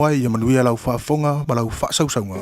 Ai ia manuia lau faafofoga ma lau faasausauga.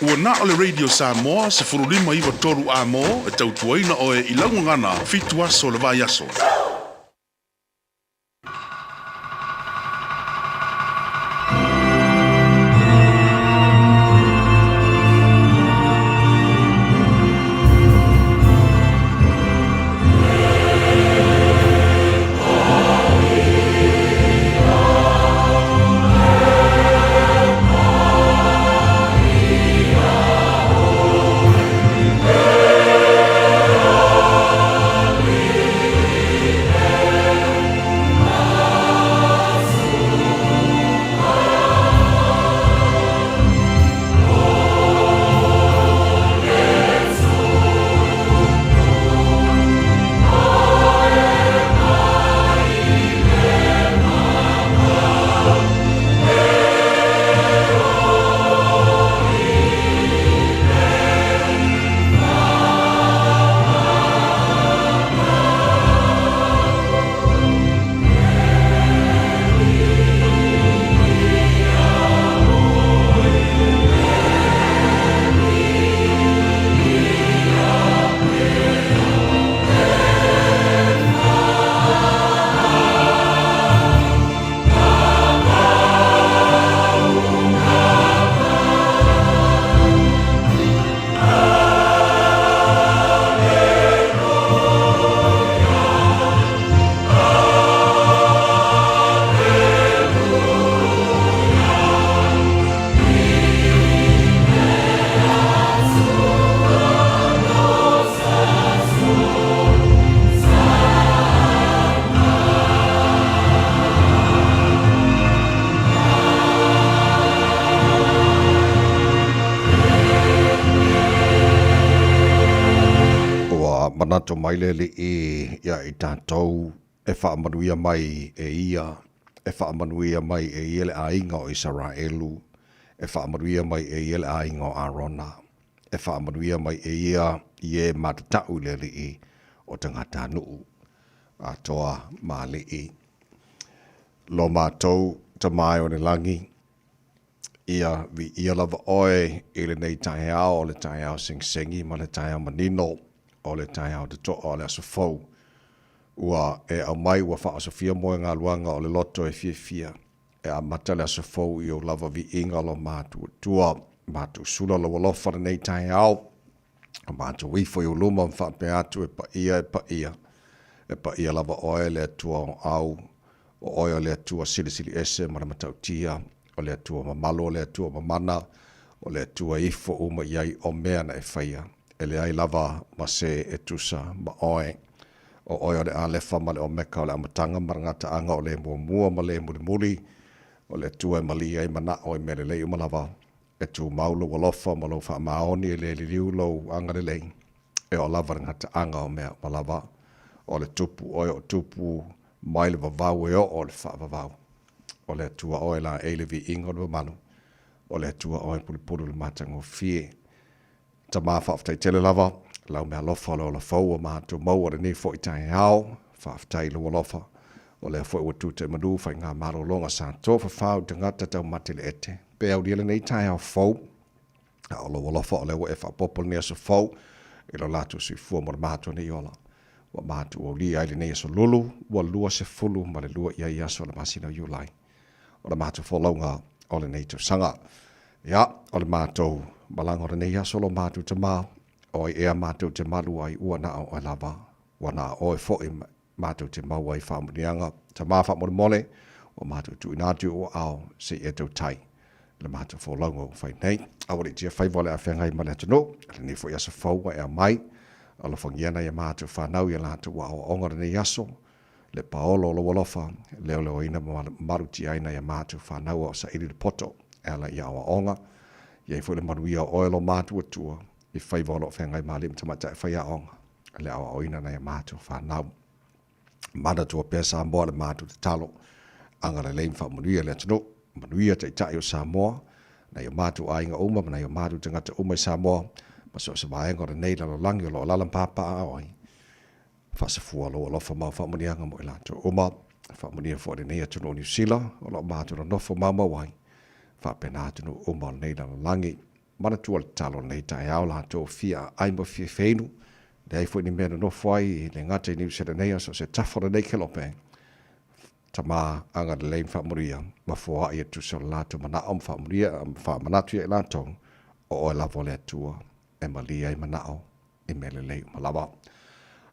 Ua na o le Radio Samoa 15 93 A-mo e tautuaina oe i lau gagana 7 aso o le vaiaso. Faamanatu mai le Alii ia i tatou e faamanuia mai e Ia, e faamanuia mai e Ia le aiga o Isaraelu, e faamanuia mai e Ia le aiga o Arona, e faamanuia mai e Ia i e matatau i le Alii o tagatanuu atoa ma alii. Lo matou Tama e o le lagi, Ia viia lava oe i lenei taeao, o le taeao segisegi ma le taeao manino, o le taeao totoa o le aso fou. Ua e aumai ua faaosofia moegaluaga o le loto e fiafia e amata le aso fou i ou lava viiga lo matuatua. Matou sula lou alofa lenei taeao, o matou ifo i ou luma ma faapea atu e paia, e paia, e paia lava oe le Atua o au, o oe o le Atua silisili ese ma le matautia, o le Atua mamalu, o le Atua mamana, o le Atua e ifo uma i ai o mea na e faia, e leai lava ma se e tusa ma oe. O oe o le Alefa ma le Omeka, o le Amataga ma le Gataaga, o le Muamua ma le Mulimuli, o le Atua e malie ai manao i mea lelei uma lava, E tumau lou alofa ma lou faamaoni e le liliu lou agalelei, e oo lava i le gataaga o mea uma lava. O le Tupu oe o tupu mai le vavau e oo i le faavavau. O le Atua oe laei le viiga o le mamalu, o le Atua oe pulupulu i le matagofie. Tama faafetai tele lava lau mealofa o le ola fou ua matou maua lenei foi taeao. Faafetai i lou alofa o lea foi ua tuta i manu faiga malologa sa tofafau i tagata taumate le ete. Pe aulia lenei taeao fou, a o lou alofa o lea ua e faaopoopo lenei aso fou i lo latou soifua mo le matou nei ola. Ua matou aulia ai lenei aso lulu ua 22 i ai aso o le masina o Iulai. O le matou folauga o lenei tausaga. Ia, o le matou malaga o lenei aso lo matou tama, o ai ea matou te malu ai ua na o oe lava, ua na o oe foi matou te mau ai faamanuiaga. Tama faamolemole, ua matou tuuina atu i ou aao se i e tautai le matou folauga ua fai nei. Aua ne i tia faiva o le a feagai ma le atunuu, lenei foi aso fou ua e aumai, alofagia nai a matou fanau i a latou aoaoga o lenei aso, le paolo o lou alofa, leoleoina ma malutiaina i a matou fanau a o saili le poto e ala i aoaoga. I ai foi le manuia o oe lo matou Atua i faiva o lo o feagai ma alii ma tamaitai faiaoga le aoaoina nai a matou fanau. Manatua pea Samoa le matou tatalo, agalelei ma faamanuia le atunuu, manuia Taitai o Samoa, nai o matou aiga uma ma nai o matou tagata uma i Samoa ma so o se vaega o lenei lalolagi o lo o alaala ma papaaao ai. Faasafua lou alofa ma au faamanuiaga mo i latou uma. Faamanuia foi lenei atunuu o Niu Sila o lo o matou nonofo maumau ai, faapena atunuu uma o lenei lalolagi. Manatua le tatalo o lenei taeao latou fia aai ma fia feinu, leai foi ni mea nonofo ai i le gata i Niu Sila nei a so o se tafa o lenei kelope. Tama agalelei ma faamanuia, ma foai e tusa o le latou manao ma faamanuia ma faamanatu ia i latou, o oe lava o le Atua e malie ai manao i mea lelei uma lava.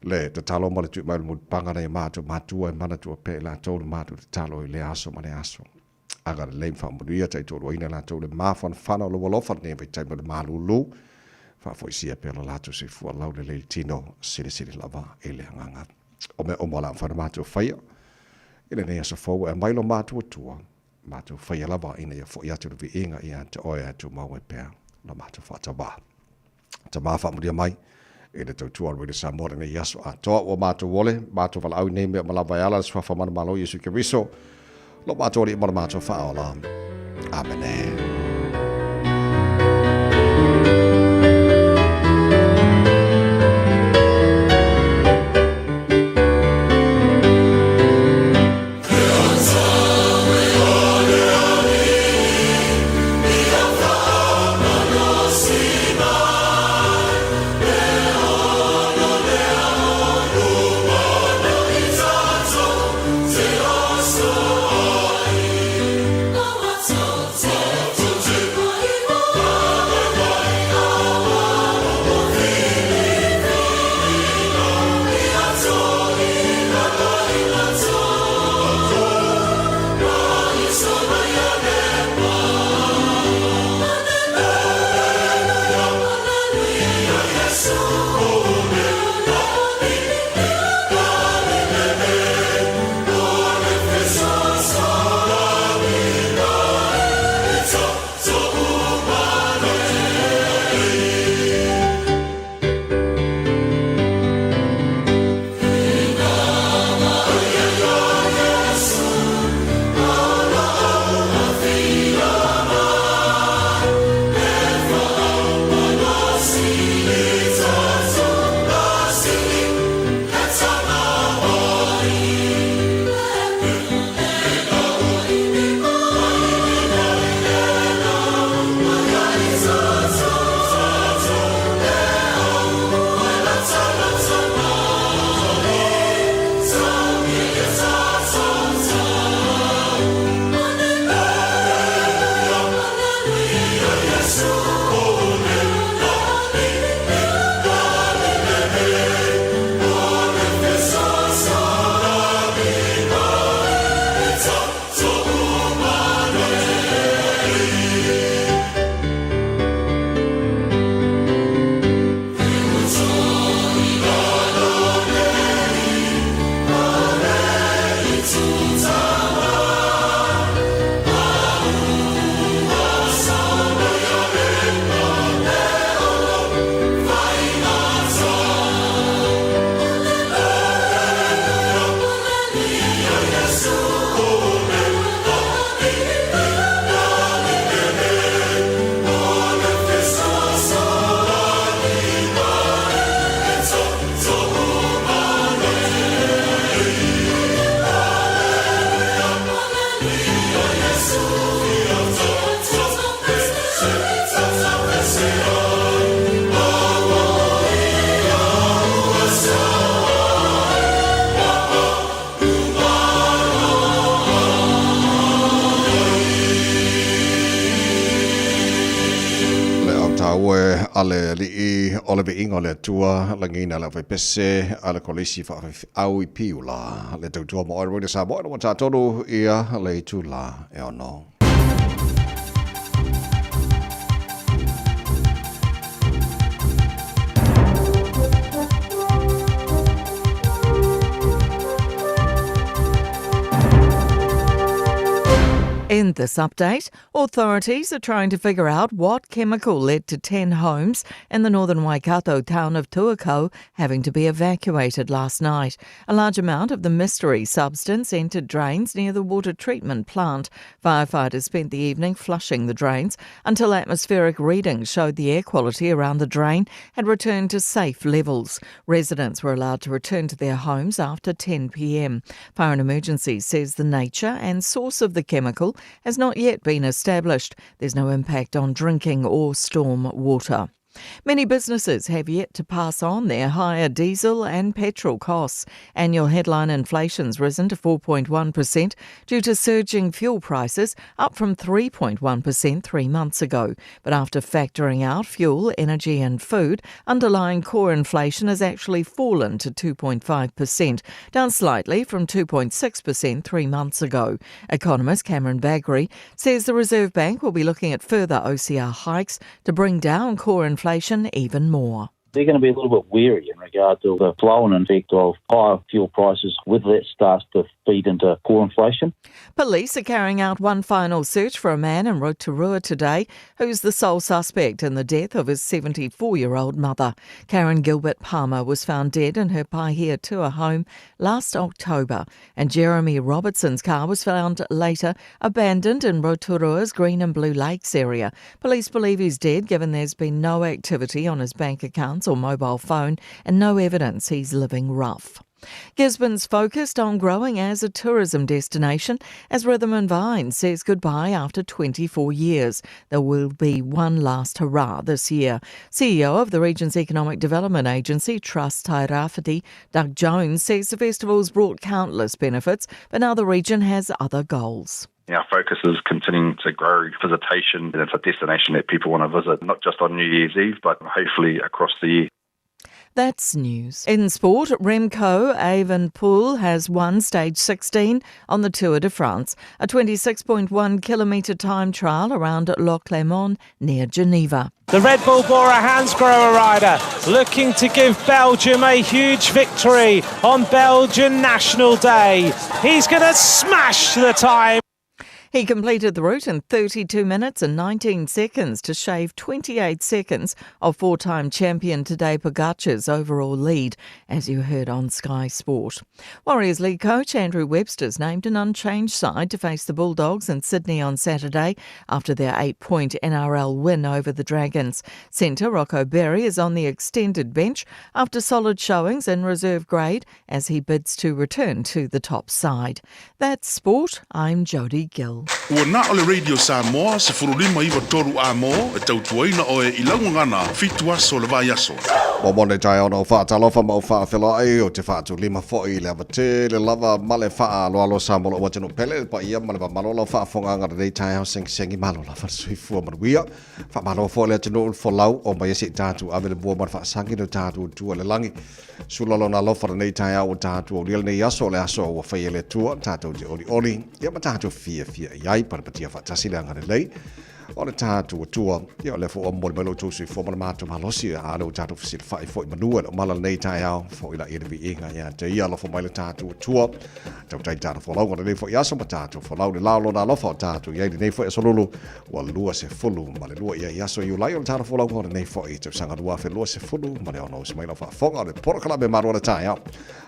Le tatalo ma le tui mai o le mulipaga nai a matou matua e manatua pea i latou le matou tatalo i lea aso ma lea aso. Agalelei ma faamanuia taitoaluaina latou le mafanafana o lou alofa lenei vaitaimi o le malulu. Faafoisia pea lo latou soifua laulelei le tino silisili lava i le agaga. O mea uma o le a mafai ona matou faia i lenei aso fou e aumai lo matou Atua, matou faia lava ina ia foi atu le viiga ia te oe ae tumau ai pea lo matou faatauva. Tama faamanuia mai i le tautua o le Radio Samoa lenei aso atoa. Ua matou ole, matou valaau i nei mea uma lava e ala le suafa manumalo Iesu Keriso, lo matou Alii ma lo matou Faaola. Amene. au e a le Alii o le viiga o le Atua, lagiina le aufaipese a le Kolisi Faafaifeau i Piula, le tautua mo oe Radio Samoa ina ua tatonu ia le itula e ono. In this update, authorities are trying to figure out what chemical led to 10 homes in the northern Waikato town of Tuakau having to be evacuated last night. A large amount of the mystery substance entered drains near the water treatment plant. Firefighters spent the evening flushing the drains until atmospheric readings showed the air quality around the drain had returned to safe levels. Residents were allowed to return to their homes after 10 pm. Fire and Emergency says the nature and source of the chemical has not yet been established. There's no impact on drinking or storm water. Many businesses have yet to pass on their higher diesel and petrol costs. Annual headline inflation's risen to 4.1% due to surging fuel prices, up from 3.1% three months ago. But after factoring out fuel, energy, and food, underlying core inflation has actually fallen to 2.5%, down slightly from 2.6% three months ago. Economist Cameron Bagrie says the Reserve Bank will be looking at further OCR hikes to bring down core inflation even more. They're going to be a little bit wary in regard to the flow and effect of higher fuel prices, whether that starts to feed into core inflation. Police are carrying out one final search for a man in Rotorua today who's the sole suspect in the death of his 74 year old mother. Karen Gilbert Palmer was found dead in her Pahiatua home last October, and Jeremy Robertson's car was found later abandoned in Rotorua's Green and Blue Lakes area. Police believe he's dead given there's been no activity on his bank accounts or mobile phone and no evidence he's living rough. Gisborne's focused on growing as a tourism destination as Rhythm and Vine says goodbye after 24 years. There will be one last hurrah this year. CEO of the region's Economic Development Agency, Trust Tairāwhiti, Doug Jones, says the festival's brought countless benefits, but now the region has other goals. Our focus is continuing to grow visitation, and it's a destination that people want to visit, not just on New Year's Eve, but hopefully across the year. That's news. In sport, Remco Evenepoel has won stage 16 on the Tour de France, a 26.1 kilometre time trial around Lac Léman near Geneva. The Red Bull Bora Hansgrohe rider looking to give Belgium a huge victory on Belgian National Day. He's going to smash the time. He completed the route in 32 minutes and 19 seconds to shave 28 seconds of four time champion Tadej Pogacar's overall lead, as you heard on Sky Sport. Warriors lead coach Andrew Webster's named an unchanged side to face the Bulldogs in Sydney on Saturday after their eight point NRL win over the Dragons. Centre Rocco Berry is on the extended bench after solid showings in reserve grade as he bids to return to the top side. That's sport. I'm Jody Gill. Ua na o le Radio Samoa, 1593 a mō, e tautuaina oe i Laugagana, fitu aso le vaiaso. Mo mone tae ona o whaatalofa ma o whaawhelai o te whaatulima foi le ava tele lava ma le whaaloalo sa mo lou atunuu pele le paia ma le mamalo lau faafogaaga lenei taeao segisegi malo lava le soifua manuia. Faamalo foi le atunuu le folau o mai e se'i tatou ave le mua ma le faasagi le tatou Atua i le lagi. Sula lona alofa lenei taeao ua tatou aulia lenei aso o le aso ua faia e le Atua tatou te olioli ia ma tatou fiafia i ai patapatia faatasi le agalelei o le tatou Atua. Ia o lea foi ua momoli mai lo outou soifua ma le matou malosi a le ua tatou fesilafai foi i manu e le o mala lenei taeao foi laia le viiga ia te ia alofa mai le tatou Atua. Tautai tatou folauga lenei foi aso ma tatou folau le lao lona alofa o tatou i ai lenei foi aso lulu ua 22 ia i aso Iulai o le tala folauga o lenei foi tausaga 2026. Usi mai lau faafofoga o le polokalame malo o le taeao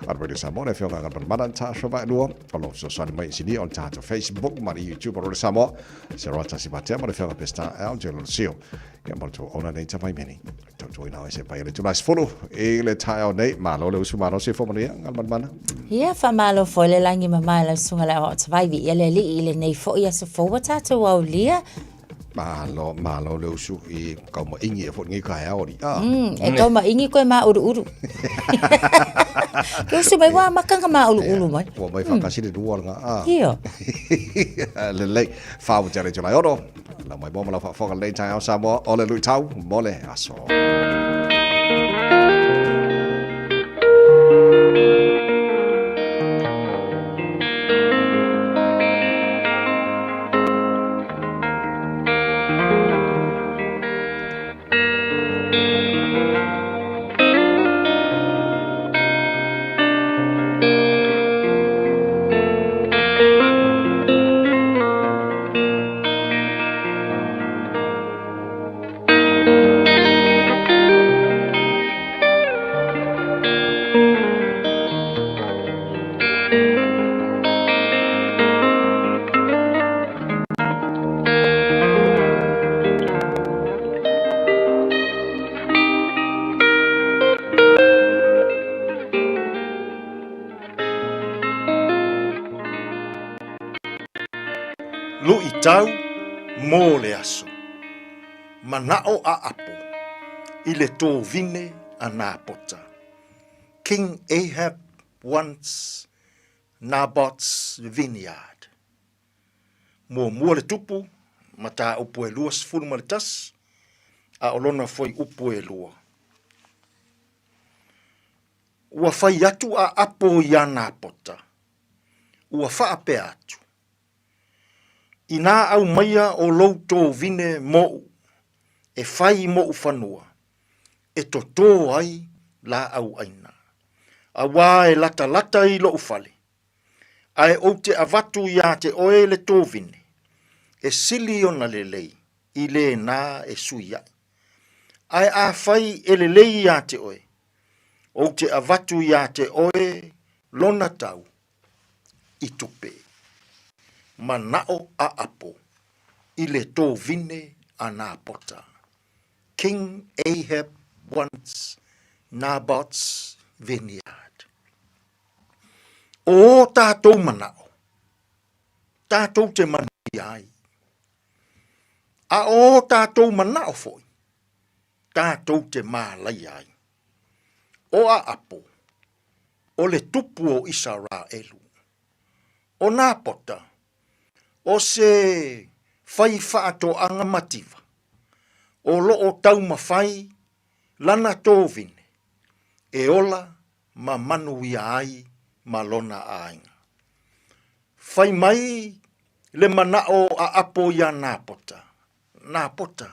a le Radio Samoa le afioga Galumalemana Natasha Vaelua o lo o fesoasoani mai inisinia o le tatou Facebook ma le YouTube o Radio Samoa Sarah Tasi Matea ma le afioga Pestar Al Jelosio ia ma le tou ona nei tavaimeni tautuaina o se pai le tulai sefulu i le taeao nei malo le usu malo se fo manuia Galumalemana. Ia, faamalo foi le lagi mama i lau susuga le Aoao Tavaivi ia le Alii i lenei foi aso fou ua tatou aulia. Malo, malo le usu i kaumaʻigi e foi lenei taeao alii a. E kaumaʻigi koe māʻuluʻulu. Ke usu mai ua amata ona māʻuluʻulu mai. Ua mai whaakasi le lua lena a. Io. Lelei, whāua te are July ono. Lau maimoa ma lau faafofoga lenei taeao Samoa, o le luitau mo le aso. Luitau mo le aso. Manao a Apo i le tovine a Napota. King Ahab wants Naboth's vineyard. Muamua le tupu, mataupu e 21, a o lona fuaiupu e lua. Ua fai atu a Apo iā Napota, ua faapea atu, Inā aumaia o lou tovine moʻu e fai i moʻu fanua, e totō ai lāʻau ʻaina. Auā e latalata i loʻu fale, ae ou te avatu iā te oe le tovine, e sili ona lelei i lēnā e sui aʻe. Ae afai e lelei iā te oe, ou te avatu iā te oe lona tau i tupe. Manaʻo a Apo i le tovine a Napota. King Ahab wants Naboth's vineyard. O ō tātou manaʻo, tātou te manuia ai. A o ō tātou manaʻo foi, tātou te mālaia ai. O Aapo, o le tupu o Isaraelu. O Napota, o se fai faatoaga mativa, o loo taumafai lana tovine e ola ma manuia ai ma lona aiga. Fai mai le manaʻo a Apo iā Napota, Napota,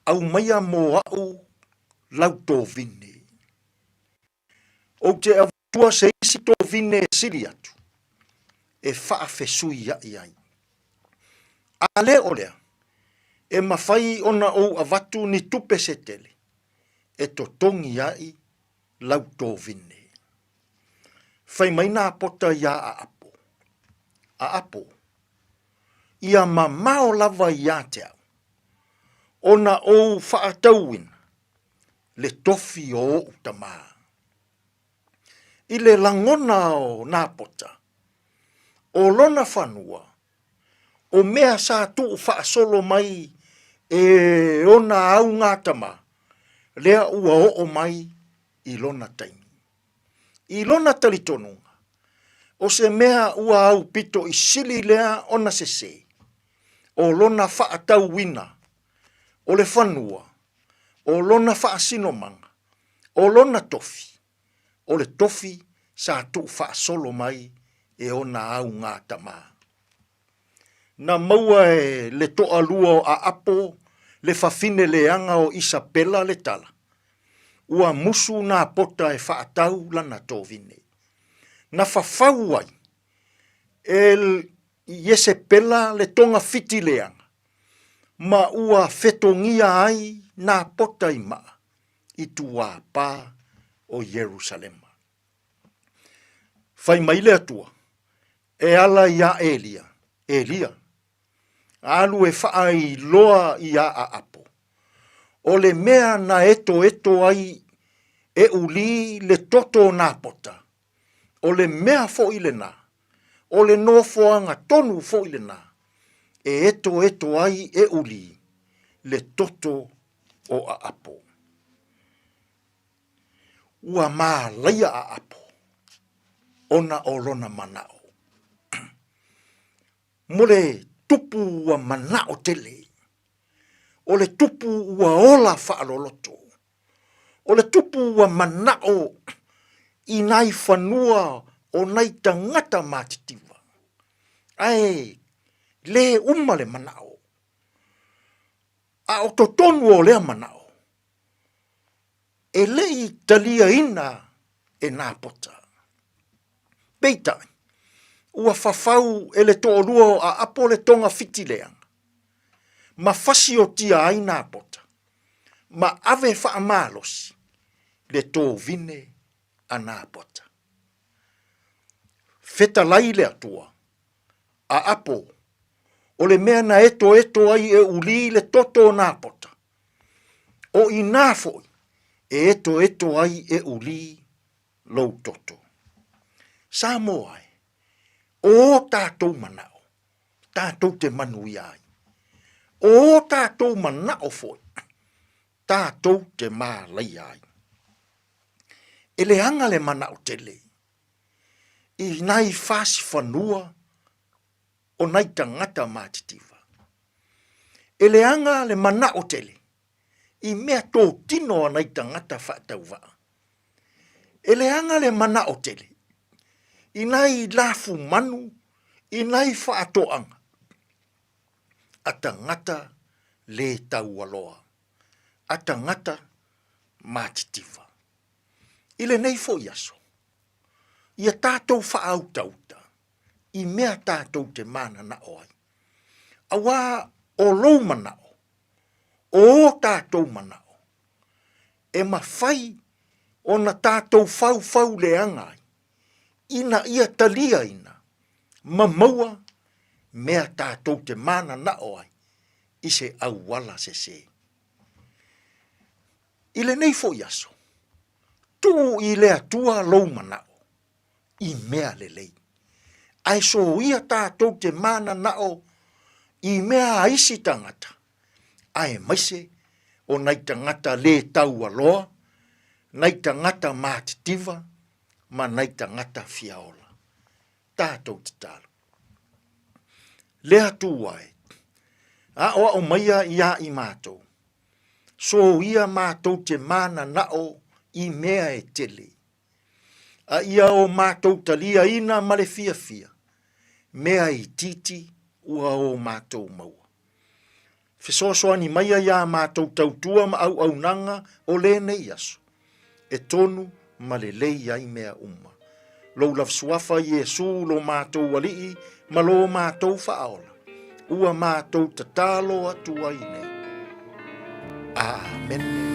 aumaia mō aʻu lau tovine. Ou te avatua se isi tovine e sili atu, e faafesuiaʻi ai. A le o lea, e mafai ona ou avatu ni tupe se tele, e totogi ai lau tovine. Fai mai nā pota iā Aapo, Aapo, ia mamao lava iā te au, ona ou faatauina le tofi o oʻu tamā. I le lagona o Napota, o lona fanua, o mea sa tuu faasolo mai e ona augātama, lea ua oo mai i lona taimi. I lona talitonuga, o se mea ua aupito i sili lea ona sesē, o lona faatauina o le fanua, o lona faasinomaga, o lona tofi, o le tofi sa tuufaasolo mai e ona augātamā. Na maua e le toalua o Aapo le fafine leaga o Isapela le tala, ua musu nā pota e faatau lana tovine. Na fafau ai e Iesepela le togafiti leaga, ma ua fetogia ai nā pota i maa i tuāpā o Ierusalema. Fai mai le Atua, e ala iā Elia, Elia, alu e faailoa iā Aapo, o le mea na etoeto ai e uli le toto o Napota, o le mea foi lenā, o le nofoaga tonu foi lenā, e etoeto ai e uli le toto o Aapo. Ua mālaia a Apo ona o lona manaʻo. Mo le tupu ua manao tele. O le tupu ua ola faaloloto. O le tupu ua manao i nai fanua o nai tagata matitiva. Ae le uma le manao. A o totonu o lea manao, e le i taliaina e Napota. Peitai, ua fafau e le toalua o Aapo le togafiti leaga, ma fasiotia ai Napota, ma ave faamalosi le tovine a Napota. Fetalai le Atua, Aapo, o le mea na etoeto ai e Uli le toto o Napota, o inā foi e etoeto ai e Uli lou toto. Samoa e, o ō tātou manao, tātou te manuia ai. O ō tātou manao foi, tātou te mālaia ai. E leaga le manao tele i nai fasi fanua o nai tagata matitiva. E leaga le manao tele i mea totino a nai tagata faatauvaa. E leaga le manao tele i nai lafumanu, i nai faatoaga a tagata le taualoa, a tagata matitiva. I lenei foi aso, ia tatou faautauta i mea tatou te mananao ai. Auā o lou manao, o ō tatou manao, e mafai ona tatou faufau leaga ai, ina ia taliaina ma maua mea tatou te mananao ai i se auala sese. I lenei foi aso, tuu i le Atua lou manao i mea lelei, ae soia tatou te mananao i mea a isi tagata, aemaise o nai tagata le taualoa, nai tagata matitiva ma nai tagata fia ola. Tatou tatalo. Le Atua e, aʻoaʻo maia iā i matou, soia matou te mananao i mea e tele, a ia o matou taliaina ma le fiafia, mea itiiti ua o matou maua. Fesoasoani maia iā matou tautua ma auaunaga o lenei aso, e tonu ma lelei ai mea uma. Lou lava suafa Iesu lo matou Alii ma lo matou Faaola, ua matou tatalo atu ai nei. Amene.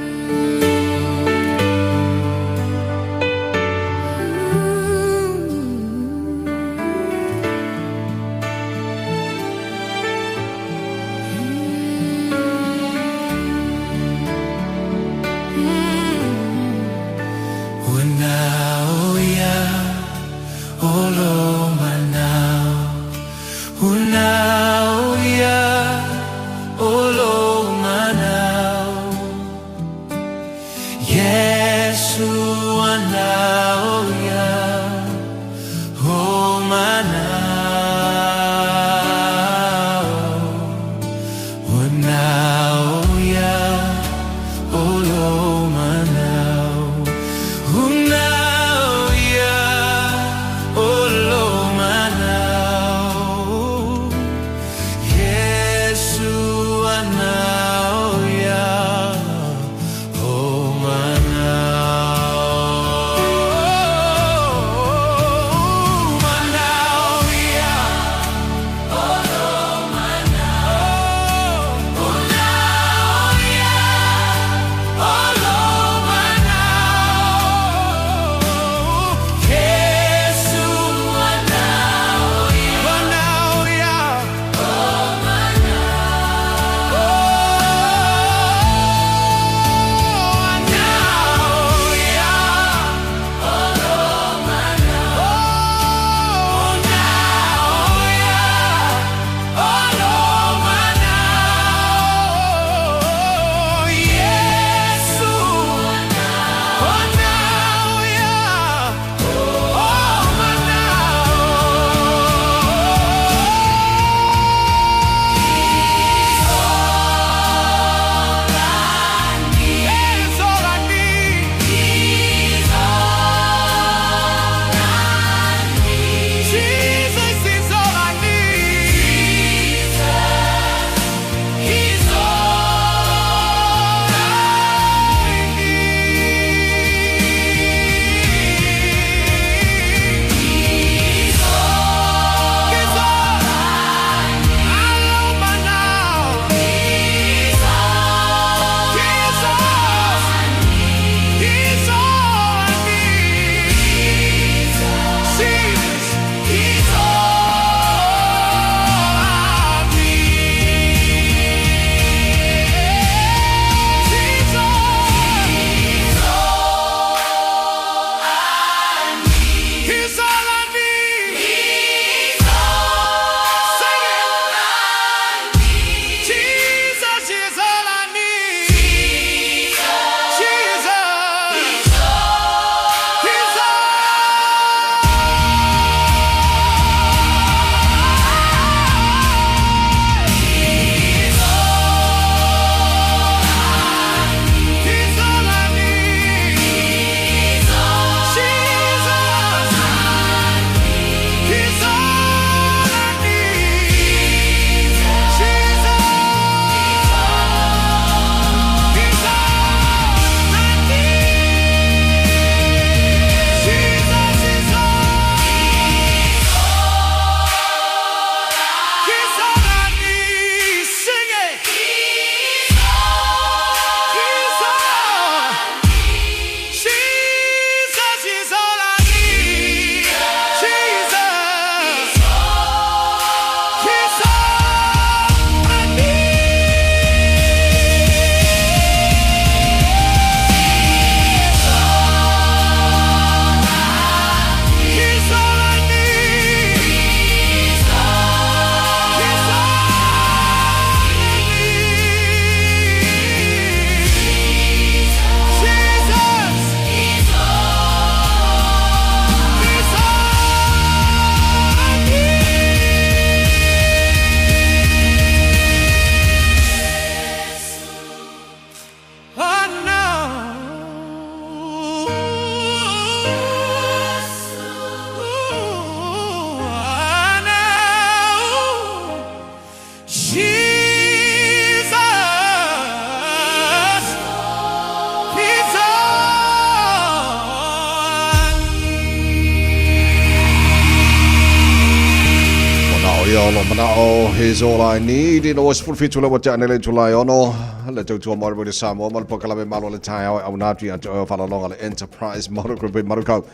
O lou manao, he's all I need. Ina ua 17 le ua tea nei le itula e ono, le tautua mai o le Samoa ma le polokalame malo o le taeao e auina atu ia te oe o faalaloga le Enterprise Motor Group i Manukau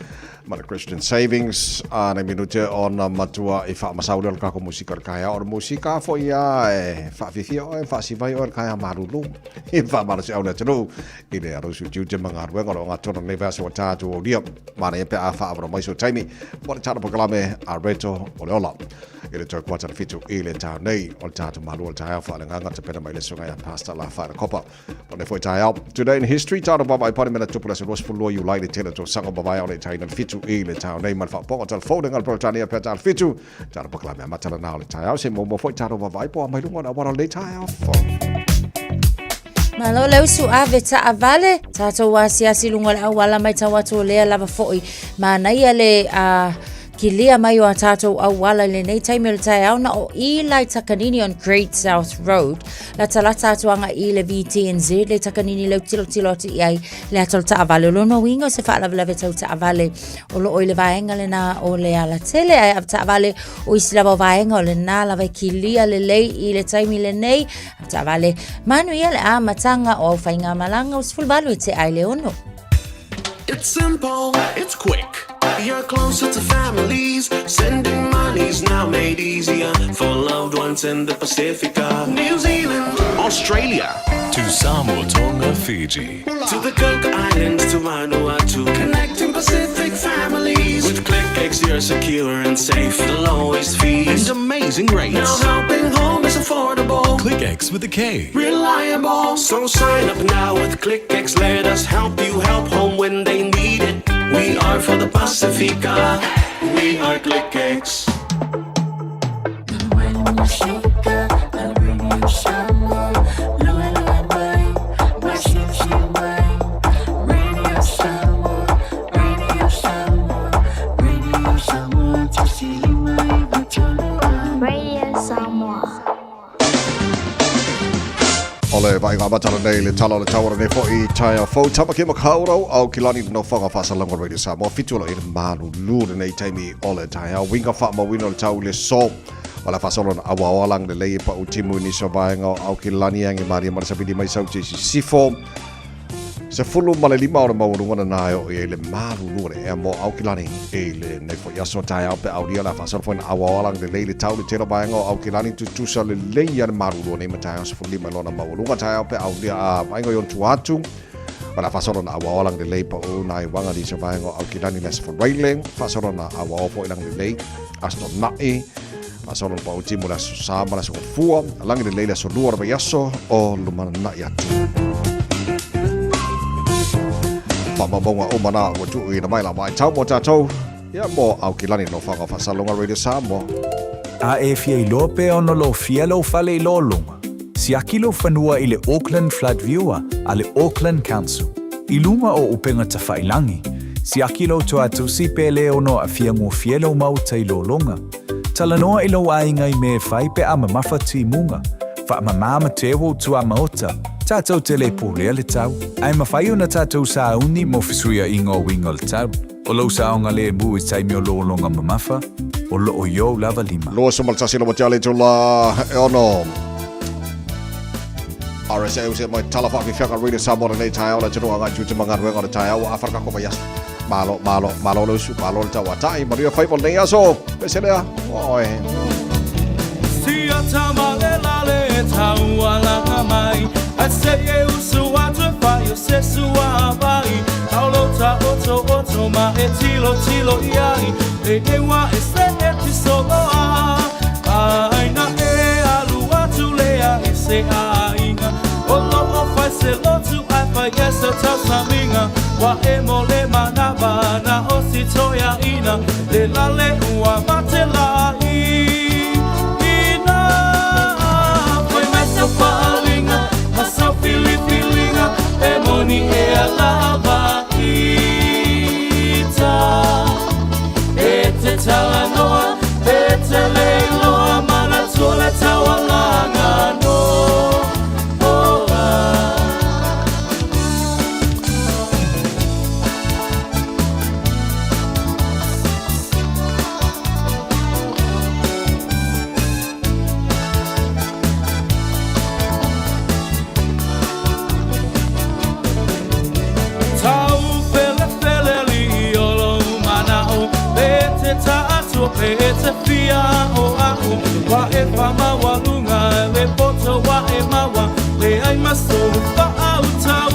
ma le Christian Savings. A nei minute ona matua i faamasau lea o le kako musika o le kaea. O le musika foi ia e faafiafia oe, faasivai oe le kaea malulu. I faamalosi au le atunuu i le arosi o tiute ma galuega o le ogatotonu o lenei vaiaso ua tatou aulia. Manaia pe a faaavanoa mai sou taimi mo le tala polokalame a Reto o le Ola. I le tau kuata le fitu i le tau nei o le tatou malu o le taeao faaleagaga tapena mai le susuga ia Pastor Lafaele Kopa. O lenei foi taeao, Today in History, tatou vaavaai pane mea na tupu i le aso 22 Iulai le tele o tausaga ua mavae o le itaina le fitu i le tau nei ma le faaopooga telefone nga le Peretania pe tala fitu. Tala polokalame amata lena o le taeao se muamua foi tatou vaavaai po o a mai luga o le auala o lenei taeao fou. Malo le usu ave taavale, tatou asiasi i luga o le auala matau atu o lea lava foi manaia le kilia mai o a tatou auala i lenei taimi o le taeao na o Eli Takanini on Great South Road. Latalata atu aga i le VTNZ le Takanini leu tilotilo atu i ai le ata o le taavale. O lona uiga o se faalavelave tau taavale o loo i le vaega lena o le alatele ae ave taavale o isi lava o vaega o lena lava e kilia lelei i le taimi lenei. Ave taavale manuia le amataga o au faigamalaga o 18 e tea i le ono. It's simple, it's quick. You're closer to families. Sending money's now made easier for loved ones in the Pacifica, New Zealand, Australia, To Samoa, Tonga, Fiji. to the Cook Islands, to Vanuatu. Connecting Pacific families. With KlickEx, you're secure and safe. The lowest fees And amazing rates. Now helping home is affordable. KlickEx with a K. Reliable. So sign up now with KlickEx. Let us help you help home when they need it. We are for the Pacifica. We are KlickEx. Radio Samoa. O le vaaiga amata lenei le tala o le tau o lenei foi taeao fou Tamaki Makaurau Aukilani le nofoaga faasalaga o Radio Samoa fitu o lo i le malulu lenei taimi o le taeao uiga faamauina o le tau i le so o le faasolo na auaoa lagi lelei e pau timu i nisi o vaega o Aukilani e age malie ma le savili mai sauti i sisifo 15 o le maualuga lena e oo i ai le malulu o le ea mo Aukilani i lenei foi aso taeao pe aulia le a faasolo foi na auaoa lagi lelei le tau le tele o vaega o Aukilani tutusa lelei a le malulu o nei ma taeao 15 i lona maualuga taeao pe aulia a vaega i ona tua atu o le a faasolo na auaoa lagi lelei pau nai uaga nisi o vaega o Aukilani le Aso Faraile faasolo na auaoa foi lagi lelei Aso Tona'i faasolo na pau timu le Aso Sa ma le Aso Gafua lagi lelei le Aso Lua o le vaiaso o lumanana'i atu. Faamaumauga uma na ua tuuina mai la vaitau mo tatou ia mo Aukilani Nofoaga o Faasalaloga Radio Samoa. A e fia iloa pea ona lofia lou fale i lologa, siaki lou fanua i le Auckland Flood Viewer a le Auckland Council. I luga o upega tafailangi, siaki lou toatusi pe le ono aafia gofie lou maota i lologa. Talanoa i lou aiga i mea e fai pe a mamafa timuga. Faamamā ma teu ou tuamaota, tatou te le pulea le tau, ae mafai ona tatou sauni mo fesuiaiga o uiga o le tau. O lou saogalemu i taimi o lologa mamafa, o loo i ou lava lima. 21 lava tea le itula e ono. RSA o se mai tala whaafifianga Radio Samoa lenei taeao le atunuu agai tute ma galuega o le taeao ua afa le kako vaiaso. Malo, malo, malo le usu, malo le tauatai, manuia faiva o lenei aso. Pese lea, oe. Sia tama le lale e taualaga mai Ai se e usu atu e fai o se sua vai Taulo ta oto oto ma e tilo tilo iai Le ewa e se e ti soloa Ai na e alu atu lea i se aiga O lo o fai se lotu ai fai e se tausamiga Wa e mo le manava na o si toia ina Le lale ua mate la i ina Fai mai sau faalinga ma sau filifiliga E moni e alava ita E te talanoa e te leiloa Manatua le taualaga no oa. te fia o a'u Wa e whamaualuga le poto wa e maua Le ai ma sou faautau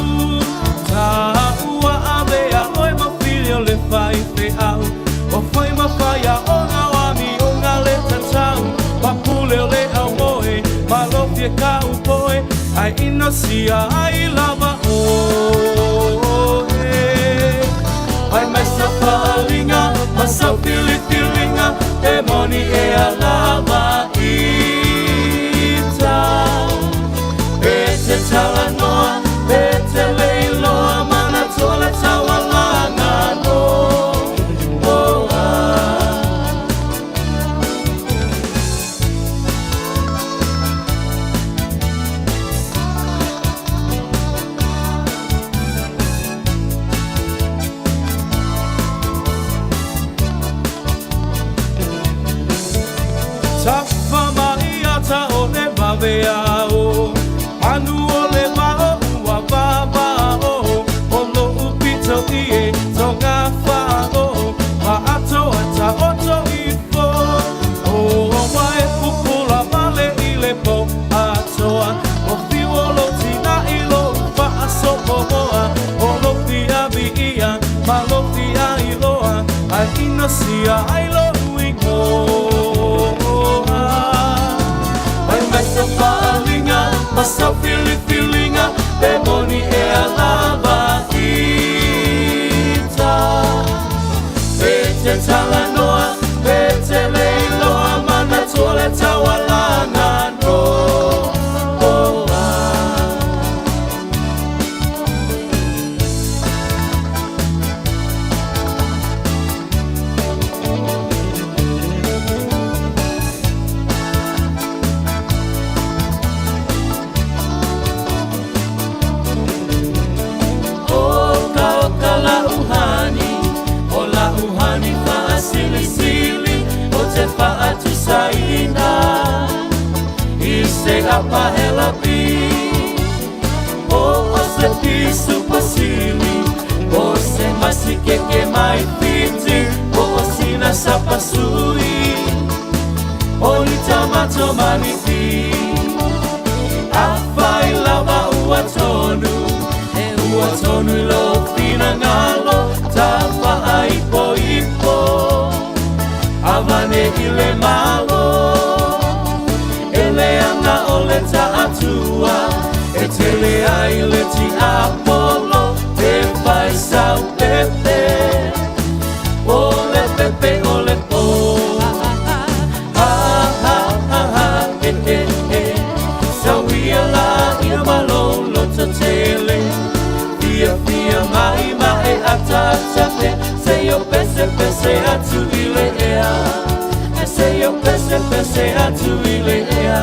Taua avea oe ma fili o le faifeau O fai ma faiaoga o amioga le tatau Papule o le aumoe malofie ka'u po'e Ae inosia ai lava oe Fai mai sau faaaliga ma sau filifiliga E moni ea lava ita E te talanoa e te le iloa manatua le taualaga no oa. Tafa mai ata o le vaveao Manu o le vao ua vavao O lo'u pito i e tonga fa'ao Ma atoa taoto ifo O ua e pupula vale i le po atoa O fiu o lou tina'i lou fa'asopomoa O lou fia vi'ia ma lou fia iloa Ae inosia ai lo'u igoa Fai mai sau faaaliga ma sau filifiliga Pe moni ea lava ita E te talanoa e te le iloa Manatua le taualaga no oa. Oka oka la'u hani, o la'u hani fa'asilisili O te fa'atusaina i se apahelapi O o se pisupo sili, o se masikeke mai Fiti O o sina sapasui, o ni tamato maniti Afai lava ua tonu, e ua tonu i lou finagalo Tafa'aipoipo, avane i le Malo E leaga o le ta'atua, e tele ai le tiapolo Te fai sau pepe, o le pepe o le po Ha ha ha ha he he he Sauia laia ma lou lototele Fiafia mai ma e ataata e Seia pesepese atu i le ea E seia pesepese atu i le ea.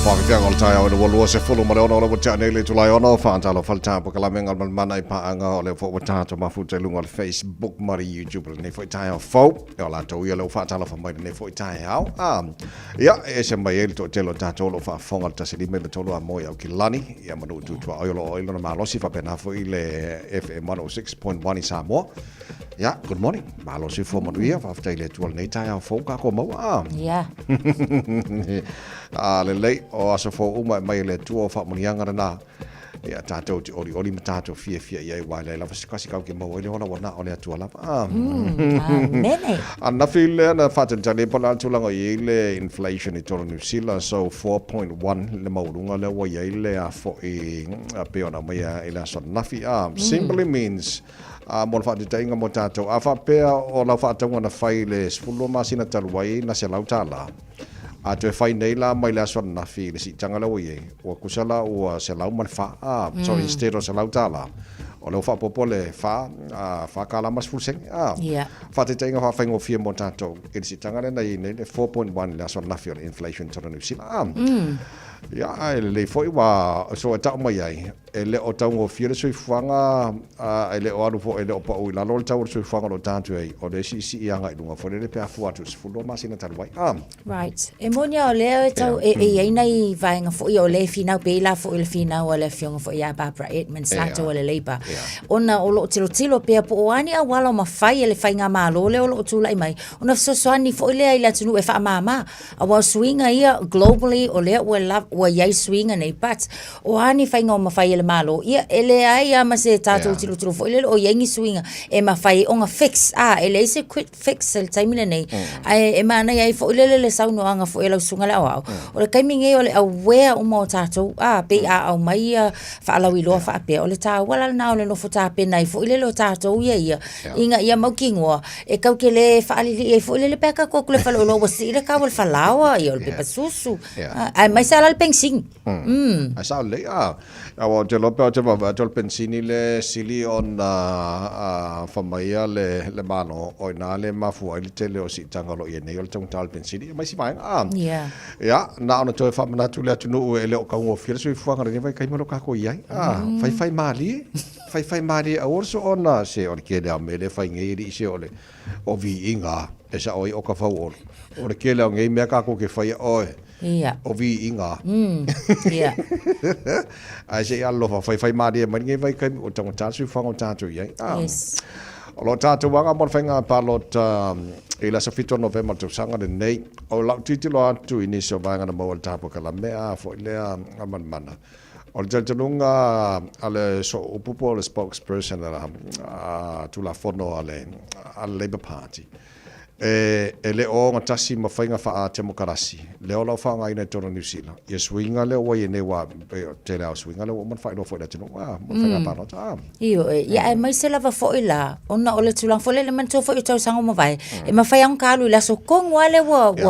Faafetai o le taeao i le 26 o le ua tea nei le itula e 6, faatalofa le tapokalamega o le malemana i paaga o lea foi ua tatou mafuta i luga o le Facebook ma le YouTube i lenei foi taeao fou. E o latou ia lea ua faatalofa mai i lenei foi taeao. Ah, ia, e ese mai ai le toatele o tatou o lo o faafofoga le 153 a moe Aukilani, ia ma nuu tutuaoi o lo o ai lona malosi faapena foi le FM 106.1 i Samoa. Ia, good morning. Malo soifua manuia, faafetai i le Atua i lenei taeao fou tatou maua. Ah. Ia. Ah, lelei, o aso fou uma e mai e le Atua o faamanuiaga lena. Ia, tatou te olioli ma tatou fiafia i ai, aua e leai lava se tasi tatou te maua ai le ola ua na o le Atua lava. Ah. Amene. Ananafi lea na faatalitali ai po o le a le tulaga o i ai le inflation i totonu o Niu Sila, so 4.1 le maualuga lea ua i ai le a foi pei ona aumaia i le aso ananafi. Ah, simply means A mo le faataitaiga mo tatou, a faapea o lau faatauga na fai i le 12 masina talu ai na $100, a toe fai nei la mai le aso ananafi i le siitaga lea ua i ai, ua tusa la ua 104, a, so instead o $100, O lea ua faaopoopo le 4, 4 tala ma 10 sene, a. Faataitaiga faafaigofie mo tatou i le siitaga lea na i ai nei le 4.1 i le aso ananafi o le inflation i totonu o Niu Sila, a. Ia, ae lelei foi ua, so e tau mai ai, e le o taugofie le soifuaga, a, e le o alu foi, e le o pau i lalo le tau o le soifuaga o lo o tatou i ai, o lea e siisii agai i luga foi lele pe a fua atu i le 12 masina talu ai, a. Right. E moni lava o lea e tau, e, e i ai nai vaega foi o lea e finau, pei la foi o le finau a le afioga foi ia Barbara Edmonds latou a le Labour, ona o lo o tilotilo pea po o a ni auala o mafai e le faigamalo lea o lo o tulai mai, ona fesoasoani foi lea i le atunuu e faamama. Aua o suiga ia globally o lea ua lava, ua i ai suiga nei, but o a ni faiga o mafai e le Malo, ia e leai lava ma se tatou tilotilo foi lele o i ai ni suiga e mafai ai ona fix, a, e leai se quick fix i le taimi lenei. Ae e manaia ai foi lele le saunoaga foi a lau susuga i le aoao, o le taimi nei o le aware uma o tatou, a, pei a aumai ia faalauiloa faapea, o le taua la lena o le nofo tapena ai foi lele o tatou ia ia, ina ia mautinoa e tatou te le faalilii ai foi lele pe a tatou o atu i le faleoloa ua sii le tau o le falaoa, ia o le pepa susu, aemaise lava la le penisini. Ae sao lelei, a. Aua ou te iloa pe ou te vaavaai atu o le penisini le sili ona fai mai le Malo, o i ina le mafua ai le tele o siitaga o lo o i ai nei o le taugata o le penisini ia ma isi vaega. A. Ia, na ona toe faamanatu i le atunuu e le o taugofie le soifuaga i lenei vaitaimi o lo o tatou i ai. A, faifaimalie, faifaimalie aua le soona se o le tele lava o mea lea e fai nei e alii se o le o viiga e sao ai o ka fauolo. O le tele o nei mea tatou te faia, oe, Ia. O viiga. Ia. Ae se i alolofa, faifaimalie mai lenei vaitaimi ua taugata le soifuaga o tatou i ai. Yes. O lo o tatou aga mo le faiga palota i le aso 7 o Novema o le tausaga lenei. O lau tilotilo atu i nisi o vaega na maua i le tapue-kalame a foi lea a Manamana. O le talitonuga a le sooupu po o le spokesperson a le Tulafono a le Labour Party, E le o ogatasi ma faiga faa-temokarasi lea o lo o faaaogaina i totonu o Niu Sila ia suiga lea ua i ai nei aua pei o le tele lava o suiga lea ua uma ona faailoa foi i le atunuu mo le faiga palota. Ioe, ia aemaise lava foi la ona o le tulaga foi lele manatua foi o tausaga ua mavae, e mafai lava ona ta alu i le aso tonu lava lea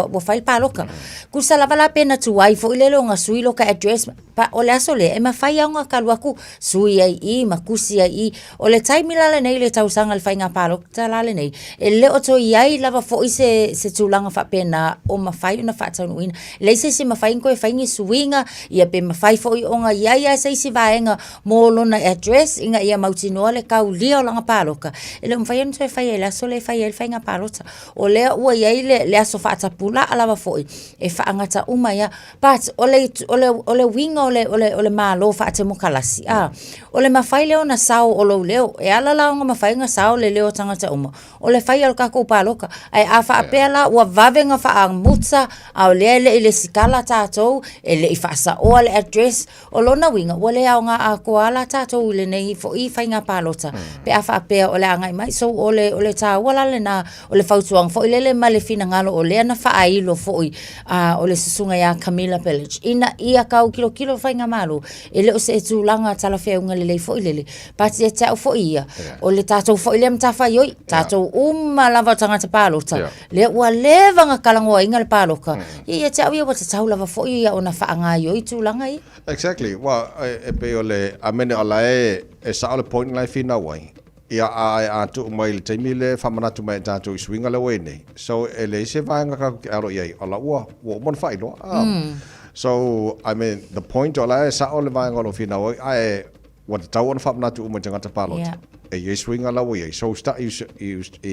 ua fai le palota. Tusa lava la pe na tuai foi lele ona sui lota address, Pa, o le aso lea, e mafai lava ona ta alu atu sui ai i i ma tusi ai i i. O le taimi la lenei i le tausaga i le faiga palota la lenei, e le o toe i ai lava foi se, se tulaga faapena o mafai ona faataunuuina. E leai se isi e mafai ona toe fai ni suiga, ia pe mafai foi ona i ai lava se isi vaega mo lona address ina ia mautinoa le taulia o lana palota. E le o mafai ona toe faia i le aso lea e fai ai le faiga palota. O lea ua i ai le, le aso faatapulaa lava foi e faagata uma ai lava. But o le, o le, o le uiga o le, o le, o le Malo faatemokalasi, a, o le mafai lea ona sao o lou leo. E ala la ona mafai ona sao le leo o tagata uma, o le faia o le tatou palota. Ae a faapea la ua vave ona faamuta, a o lea e le i lesitala tatou, e le i faasaoa le address, o lona uiga, ua le aoga atoa la tatou i lenei foi faiga palota, pe a faapea o le a agai mai. So, o le, o le taua la lena O le fautuaga foi lele ma le finagalo o lea na faailo foi a o le susuga ia Camilla Village ina ia tau tilotilo le faigamalo e le o se tulaga talafeauga lelei foi lele but ia te au foi ia o le tatou foi lea matafaioi tatou uma lava o tagata palota lea ua leva ona talanoaina le palota ia ia te au ia ua tatau lava foi ia ona faagaoioi tulaga ia. Exactly. Well, e pei o le, I mean, o la e, e sao le point la e finau ai. Ia, a e a tuu mai i le taimi lea e faamanatu mai ai tatou i suiga lea ua i ai nei. So, e leai se vaega tatou te alo i ai, o la ua, ua uma ona faailoa. A. So, I mean, the point o la e sao le vaega o lo o finau ai, ae ua tatau ona faamanatu uma i tagata palota. E i ai suiga la ua i ai. So, start i, i, i,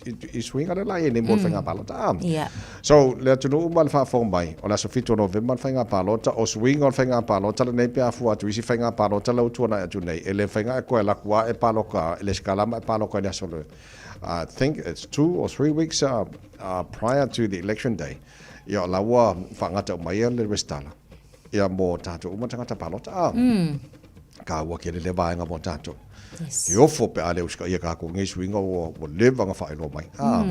i, i suiga lea la i ai nei mo le faiga palota. A. So, le atunuu ma le faafofoga mai, o le aso 7 o Novema le faiga palota, o suiga o le faiga palota lenei pe a fua atu i isi faiga palota la ua tuanai atu nei, e le mafai ona e toe alu atu lava e paloka i le lesitala ma e paloka i le aso le, I think it's 2 or 3 weeks prior to the election day, ia o la ua faagata uma ai le resitala, ia mo tatou uma tagata palota. A, taua tele lea vaega mo tatou. E ofo pe a le usitaia tatou i nei suiga ua leva ona faailoa mai. A,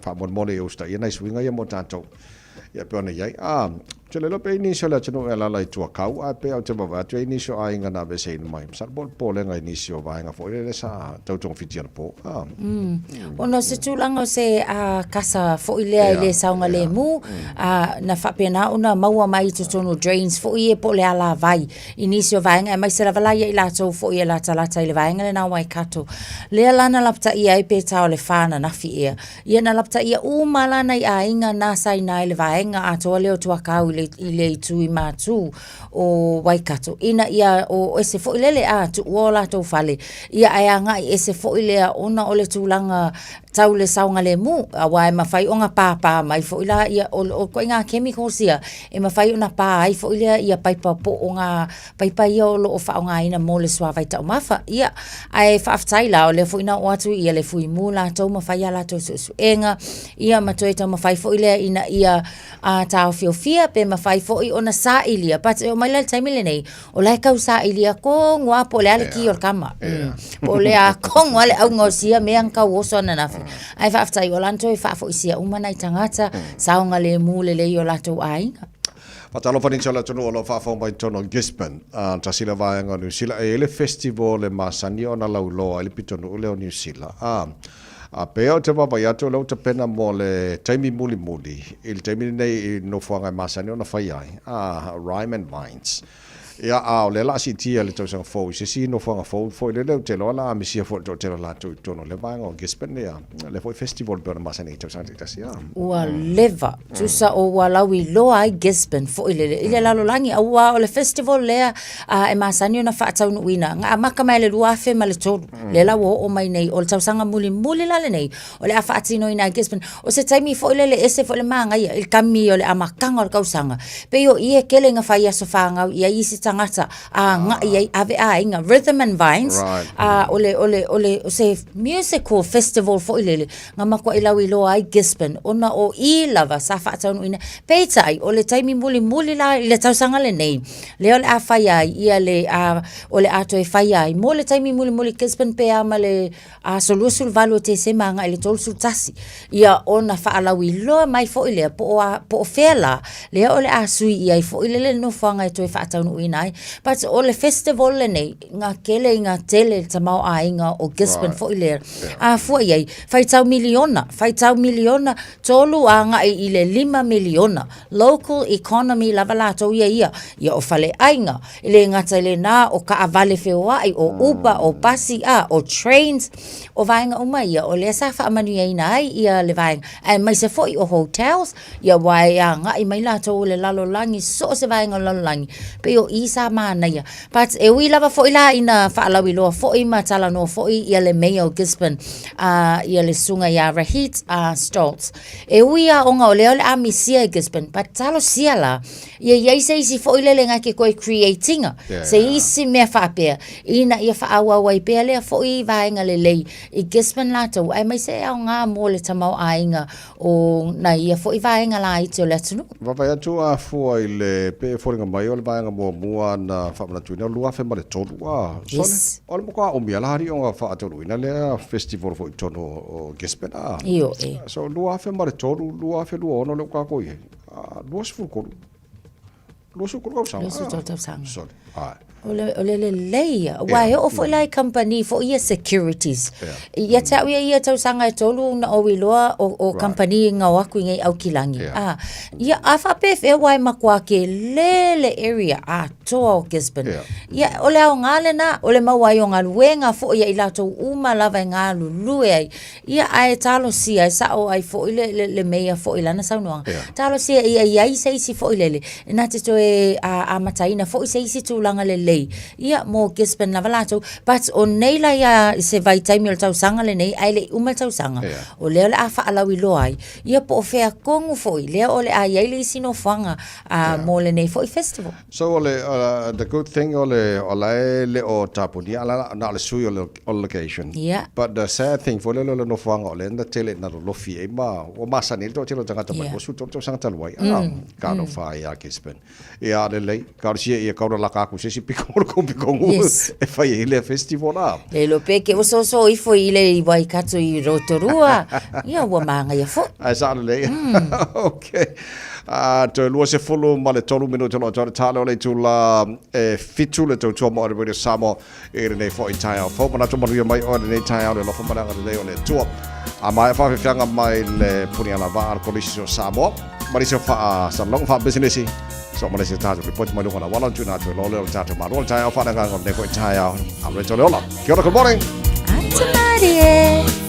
faamolemole ia usitaia nai suiga ia mo tatou. Ia pei ona i ai. A, Te le iloa pe i ai nisi o le atunuu e alaala i Tuakau, ae pei ou te vaavaai atu e i ai nisi o aiga na aveeseina mai. Masalo po o le popolega i nisi o vaega foi lele sa tau togafiti anapo. Ah. Ona o se tulaga o se kasa foi lea e le saogalemu, na faapena ona maua mai i totonu o drains foi ia po o le alavai i nisi o vaega, aemaise lava la ia i latou foi e latalata i le vaega lena o Waikato. Lea la na lapataia ai pe ta o le fa ananafi ea. Ia na lapataia uma la nai aiga na sa i ina i le vaega atoa lea o Tuakau i le itu i Matu o Waikato ina ia o ese foi lele a tuua o latou fale, ia ae agai ese foi lea ona o le tulaga tau le saogalemu, aua e mafai ona pāpā mai foi la ia o ituaiga chemicals ia e mafai ona pa ai foi lea ia paipa po o ngā paipa ia o lo o faaaogaina mo le suavai taumafa. Ia, ae faafetai la, o lea foi na oo atu ia le Fuimu latou ma fai a latou suesuega, ia ma toe taumafai foi lea ina ia taofiofia pe mafai foi ona sailia. But e oo mai la i le taimi lenei, o la e tau sailia tonu lava po o le a le ki o le tama. Po o le a tonu lava le auga o sia mea na tau oso ananafi. Ae faafetai o la na toe faafoisia uma nai tagata, saogalemu lelei o latou aiga. Faatalofa nisi o le atunuu o lo o faafofoga mai i totonu o Gisborne, a, tasi lea vaega o Niu Sila. E i ai le festival e masani ona lauiloa ai le pitonuu lea o Niu Sila. A, a pei ou te vaavaai atu o lea ua tapena mo le taimi mulimuli i le taimi lenei i nofoaga e masani ona fai ai, a, Rhyme and Vines. Ia, a o lea o le a siitia i le tausaga fou i se isi nofoaga fou foi lele, ou te iloa o le a misia foi i le toatele o latou i totonu o lea vaega o Gisborne, ia, lea foi festival e pei ona masani ai i tausaga taitasi. A. Ua leva, tusa o ua lauiloa ai Gisborne foi lele i le lalolagi, aua o le festival lea e masani ona faataunuuina, na amata mai i le 2003, lea la ua oo mai nei, o le tausaga mulimuli la lenei o le a faatinoina ai Gisborne. O se taimi foi lele ese foi le manaia i le kami o le amataga o le tausaga, pei o i e tele ina fai aso fanau i ai isi tagata agai ai ave aiga, Rhythm and Vines, right. o le, o le, o le, o se musical festival foi lele na matuai lauiloa ai Gisborne ona o i lava sa faataunuuina. Peitai, o le taimi mulimuli la i le tausaga lenei, lea o le a fai ai ia le, o le a toe fai ai mo le taimi mulimuli Gisborne pe a ma le aso 28 o Tesema agai i le 31, ia ona faalauiloa mai foi lea po o a, po o fea lā, lea o le a sui i ai foi lele nofoaga e toe faataunuuina ai. But o le festival lenei, na tele ina tele le tamaoaiga o Gisborne foi lea, a fua i ai, faitau miliona, faitau miliona, tolu agai i le lima miliona. Local economy lava latou ia ia, ia o faleaiga, e le gata i lena o taavale feoai, o Uber, o pasi, a, o trains, o vaega uma ia, o lea sa faamanuiaina ai ia le vaega, aemaise foi o hotels, ia aua e agai mai latou o le lalolagi, so o se vaega o le lalolagi, pei o i sa manaia. But e ui lava foi la ina faalauiloa foi ma talanoa foi ia le Mayor o Gisborne, a, ia le Susuga ia Rahit Stoltz, E ui a ona o lea o le a misia i Gisborne, but talosia la, ia i ai se isi foi lele na ke koe create ina, yeah, se isi mea faapea, ina ia faaauau ai pea lea foi vaega lelei i Gisborne latou, aemaise e aoga mo le tamaoaiga o nai ia foi vaega laiti o le atunuu. Vaavaai atu a fua i le, pei e foliga mai o le vaega muamua na faamanatuina o le 2003, a, yes. O le matua umi lava la alii ona faataunuuina lea festival foi i totonu o Gisborne a. Ioe. So 2003, 2026 lea ua tatou i ai, a, 23, 23 tausaga. 23 tausaga. Sorry. Ae. O le, o le lelei ia. Aua e oo foi la i kamupani foi ia securities. Ia te au ia i ia tausaga e tolu na ou iloa o, o kamupani i gao aku i nei Aukilani. A, ia, a faapefea aua e matua kele le area atoa o Gisborne. Yeah. Ia, o le aoga lena, o le maua ai o galuega foi ia i latou uma lava e galulue ai. Ia, ae talosia, e sao ai foi le, le, le meia foi i lana saunoaga. Yeah. Talosia ia i ai se isi foi lele, e na te toe a, amataina foi se isi tulaga lelei, ia, mo Gisborne lava latou. But o nei la ia i se vaitaimi o le tausaga lenei, ae le i uma le tausaga, yeah. o lea o le a faalauiloa ai, ia po o fea tonu foi, lea o le a i ai le isi nofoaga a, mo lenei foi festival. So o le, the good thing o le, o la e le o tapunia, la, na o le sui o le, o le location. Yeah. But the sad thing foi lele o le nofoaga o lea na tele ina lolofi ai ma, ua masani ai le toatele o tagata mai, ua 13 tausaga talu ai, ah, ka no whai a Gisborne. Ia, a lelei, ka o sia ia kaura laka aku se isi piko o le kou piko ngu, Yes. e whai ai lea festival la. Le iloa pe ke osoosoo ifo i le i Waikato i Rotorua, ia ua māngaia foi. Ai sa lelei. Okay. A toe 23 minute o lo o toe tale o le itula e 7 le tautua mo Radio Samoa i lenei foi taeao fou. Manatu manuia mai oe lenei taeao le alofa ma le agalelei o le Atua. A maea faafeafeaga mai le puni alavaa a le Kolisi o Samoa ma nisi o faasalalauga faapisinisi. So ma le isi tatou ripoti mai luga o le auala ona tuuina atu ai loa lea o le tatou malo le taeao faaleagaga o lenei foi taeao. A Rachel le ola. Kia ora, good morning. Ata marie.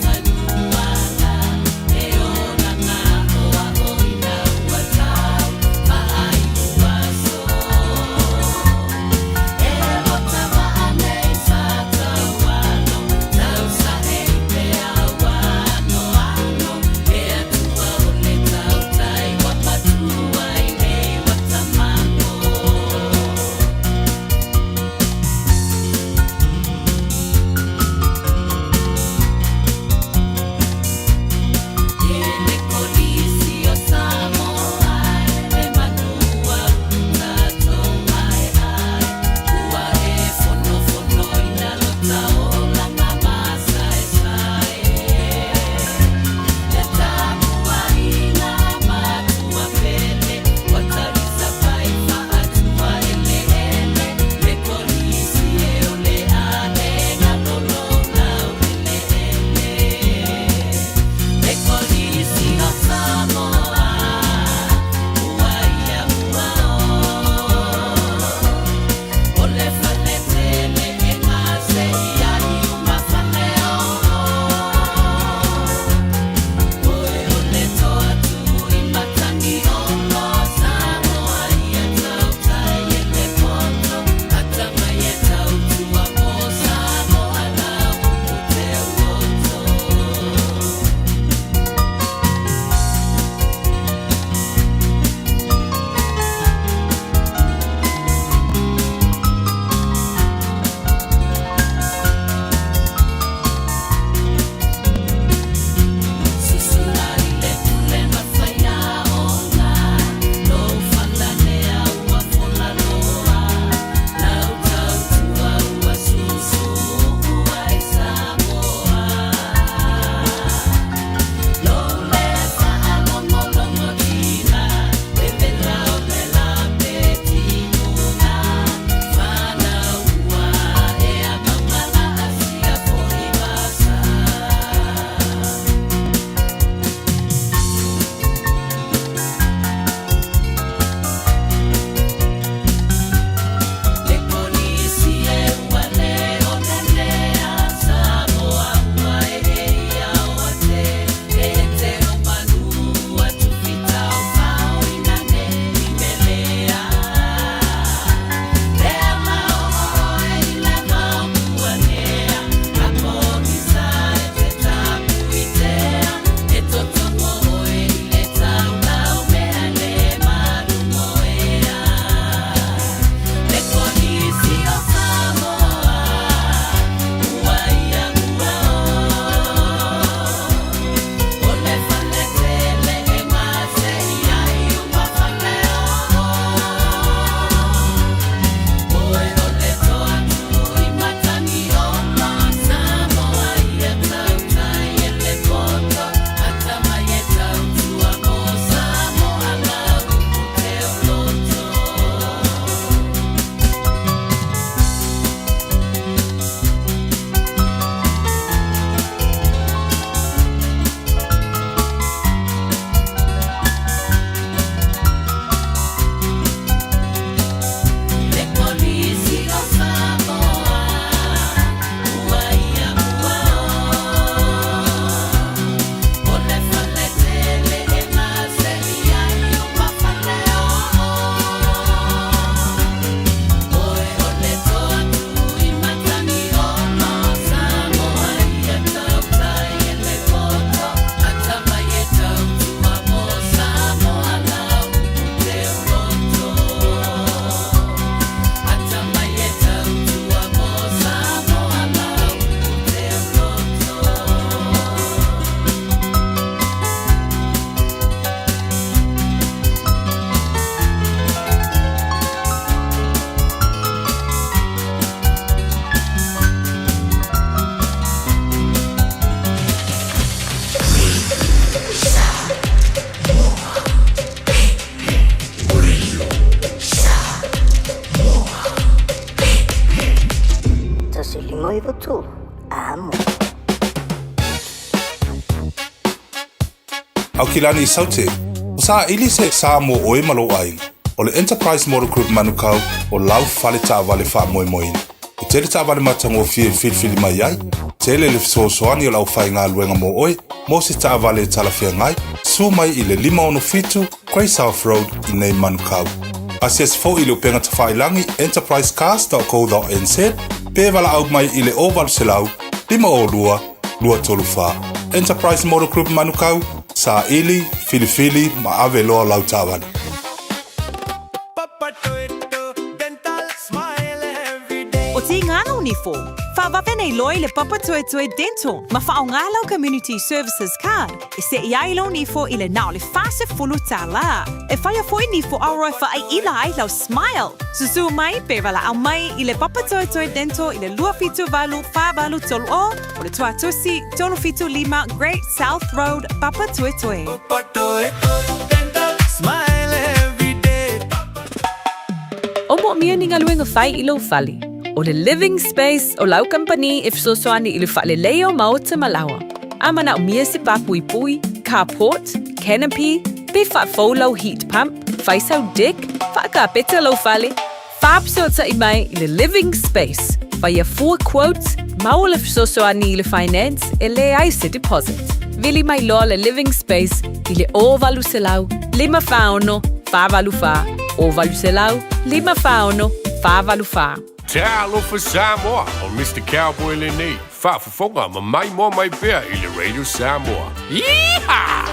693 Amo. Aukilani Saute, ua saili se sa mo ʻoe ma lou ʻāina. ʻO le Enterprise Motor Group Manukau o lau fale taʻawale faamoemoeina. E tele taʻawale matagofie e filifili mai ai, tele le fesoasoani o le aufaigaluega mo ʻoe mo se taʻawale e talafeagai, suo mai i le 567 Grey South Road i nei Manukau. Asiasi foi i le upega tafailagi enterprisecars.co.nz pe valaau mai i le 0800 502 234. Enterprise Motor Group Manukau, saili, filifili ma ave loa lau taavale. O Tīngana o Nifo, whawawe nei loa i le Papatoetoe Dental ma whaonga lau Community Services Card e seʻi ai lou nifo i le na o le 40 tālā. E whaia foi nifo aoroa e whaaiila ai lau smile. Susū mai pe walaʻau mai i le Papatoetoe Dental i le 278 483 o o le Tuatusi 375 Great South Road, Papatoetoe. O moomia ni galuega fai i lou fale. O le Living Space o lau kamupani e fesoasoani i le faalelei o maota ma laoa. A manaomia se pāpuipui, carport, canopy, pe faafou lau heat pump, fai sau deck, faakapeta lou fale, faafesootai mai i le Living Space. Faia fua quote, maua le fesoasoani i le finance e leai se deposit. Vili mai loa le Living Space i le 0800 546 484, 0800 546 484. Talofa Samoa, o Mr. Cowboy lenei, faafofoga ma maimoa mai pea i le Radio Samoa. Yeehaw!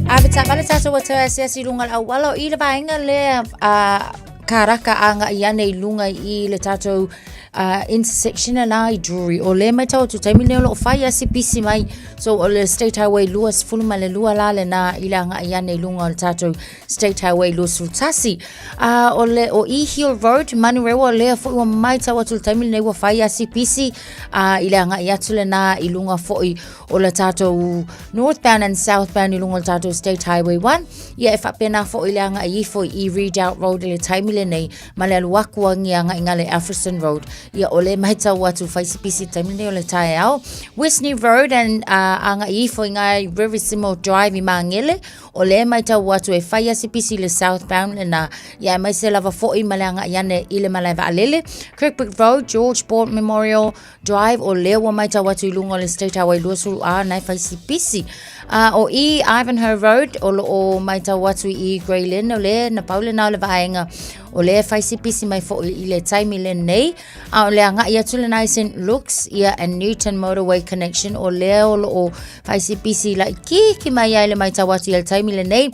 Ave taavale tatou ua toe asiasi i luga o le auala o i le vaega lea a karaka agai ane i luga i le tatou intersection lena i Drury. O lea matau atu taimi lenei o lo o fai lava si pisi mai. So o le State Highway 22 la lena i le agai ane i luga o le tatou State Highway 21. O le o E Hill Road, Manurewa, o lea foi ua matau atu i le taimi lenei ua fai lava si pisi i le agai atu lena i luga foi o le tatou northbound and southbound i luga o le tatou State Highway 1. Ia e faapena foi le agai ifo i Redoubt Road i le taimi lenei ma le alu atu agi agai i le Alfriston Road. Ia o le matau atu fai si pisi taimi lenei o le taeao. Westney Road and agai ifo i ngai River Simo Drive i Māngere, o le matau atu e fai si pisi i le southbound lena. Ia aemaise lava foi ma le agai ane i le malae vaalele. Kirkbrigg Road, George Boort Memorial Drive o lea ua matau atu i luga o le State Highway 20 A na e fai si pisi. O i Ivanhoe Road o lo o matau atu i Grey Lynn o lea na pau lena o le vaega o lea e fai si pisi mai foi i le taimi lenei. A o le agai atu lena i St Luke's ia and Newton Motorway Connection o lea o lo o fai si pisi laitiiti mai ai le matau atu i le taimi lenei.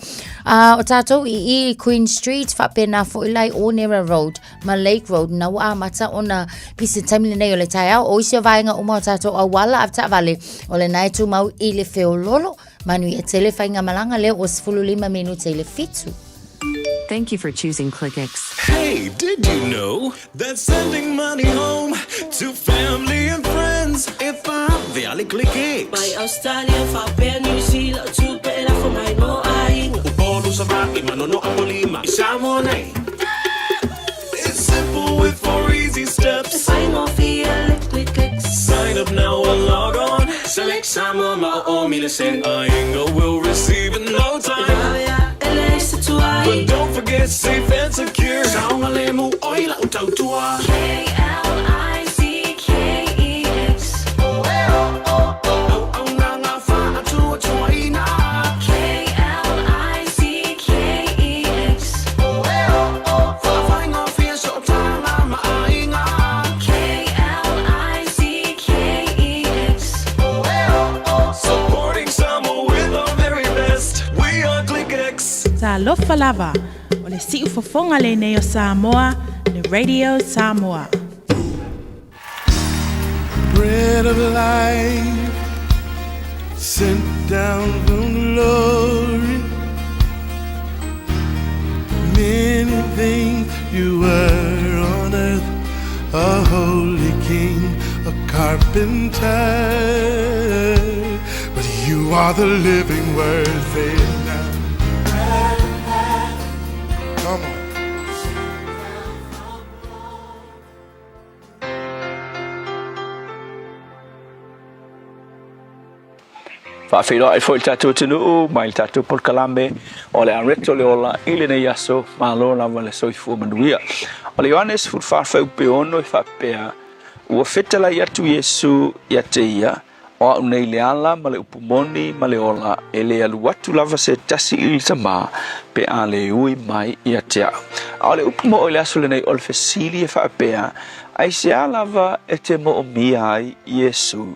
O tatou i i Queen Street faapena foi la i Onera Road ma Lake Road na ua amata ona pisi taimi lenei o le taeao o isi o vaega uma o tatou auala avetaavale o lena e tumau i le feololo manuia tele faigamalaga lea ua 15 minute i le 7. Thank you for choosing ClickX. Hey, did you know that sending money home to family and friends e faave ClickX? Mai Australia, faapea New Zealand, tupe e lafo mai mo aiga. Upolu, Savaii, Manono, Apolima, i Samoa nei. It's simple with four easy steps. E faigofie le ClickX. Sign up now or log on. Select Samoa ma o o mi le send. Aiga will receive in no time. E vave a e leai se tuai. But don't forget safe and secure. Saogalemu oi lau tautua. K-L-I-C-K-E-X. Auaunaga faatuatuaina. K-L-I-C-K-E-X. Faafaigofie sootaga ma aiga. K-L-I-C-K-E-X. Supporting Samoa with our very best. We are ClickX. Talofa lava, o le siufofoga lenei o Samoa, le Radio Samoa. Bread of life sent down from glory. Many things you were on earth, a holy king, a carpenter. But you are the living word, say it now. Come on. Faafeiloai foi i le tatou atunuu mai le tatou polokalame o le Areto le Ola i lenei aso, malo lava le soifua manuia. O le Ioane 14 fuaiupe 6 e faapea, Ua fetalai atu Iesu ia te ia, O au nei le ala ma le upu moni ma le ola, e le alu atu lava se tasi i le Tamā pe a le ui mai ia te au. A o le upu moʻo i le aso lenei o le fesili e faapea, Aisea lava e te moomia ai Iesu?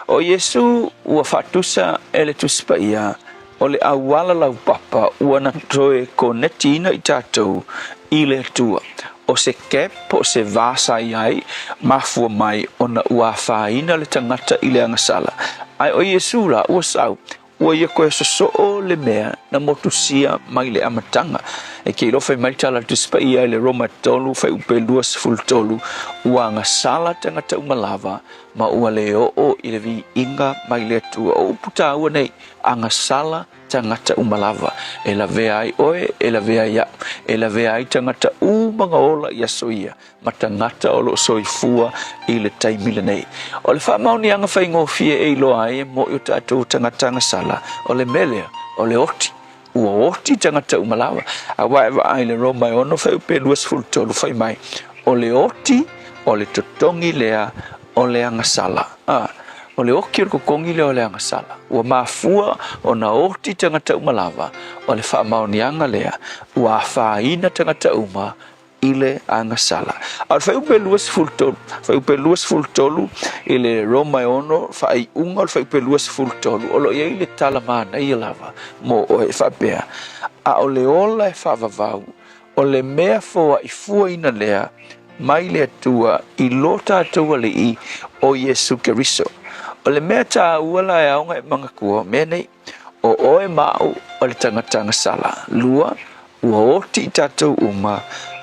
O Iesu ua faatusa e le Tusi Paia o le auala laupapa ua na toe konetiina i tatou i le Atua. O se gap po o se va sa i ai, mafua mai ona ua afaina le tagata i le agasala. Ae o Iesu la ua sau, ua ia koe sosoo le mea na motusia mai le amataga. E ke iloa fai mai le tala a le Tusi Paia i le Roma 3 fuaiupe 23, ua agasala tagata uma lava ma ua le oo i le viiga mai le Atua. O upu taua nei, agasala tagata uma lava. E lavea ai oe, e lavea ai au, e lavea ai tagata uma na ola i aso ia, ma tagata o lo o soifua i le taimi lenei. O le faamaoniaga faigofie e iloa ai e moʻi o tatou tagata agasala, o le mea lea, o le oti. Ua oti tagata uma lava. Aua e vaai i le Roma e 6 fuaiupe 23 fai mai, o le oti o le totogi lea o le agasala. A, o le oki o le totogi lea o le agasala. Ua mafua ona oti tagata uma lava, o le faamaoniaga lea, ua afaina tagata uma i le agasala. A o le fuaiupe 23, fuaiupe 23 i le Roma e 6, faaiuga o le fuaiupe 23, o lo o i ai le tala manaia lava mo oe e faapea, A o le ola e faavavau, o le mea foai fuaina lea mai le Atua i lo tatou Alii o Iesu Keriso. O le mea taua la e aoga e manatua, mea nei, o oe ma au o le tagata agasala. Lua, Ua oti i tatou uma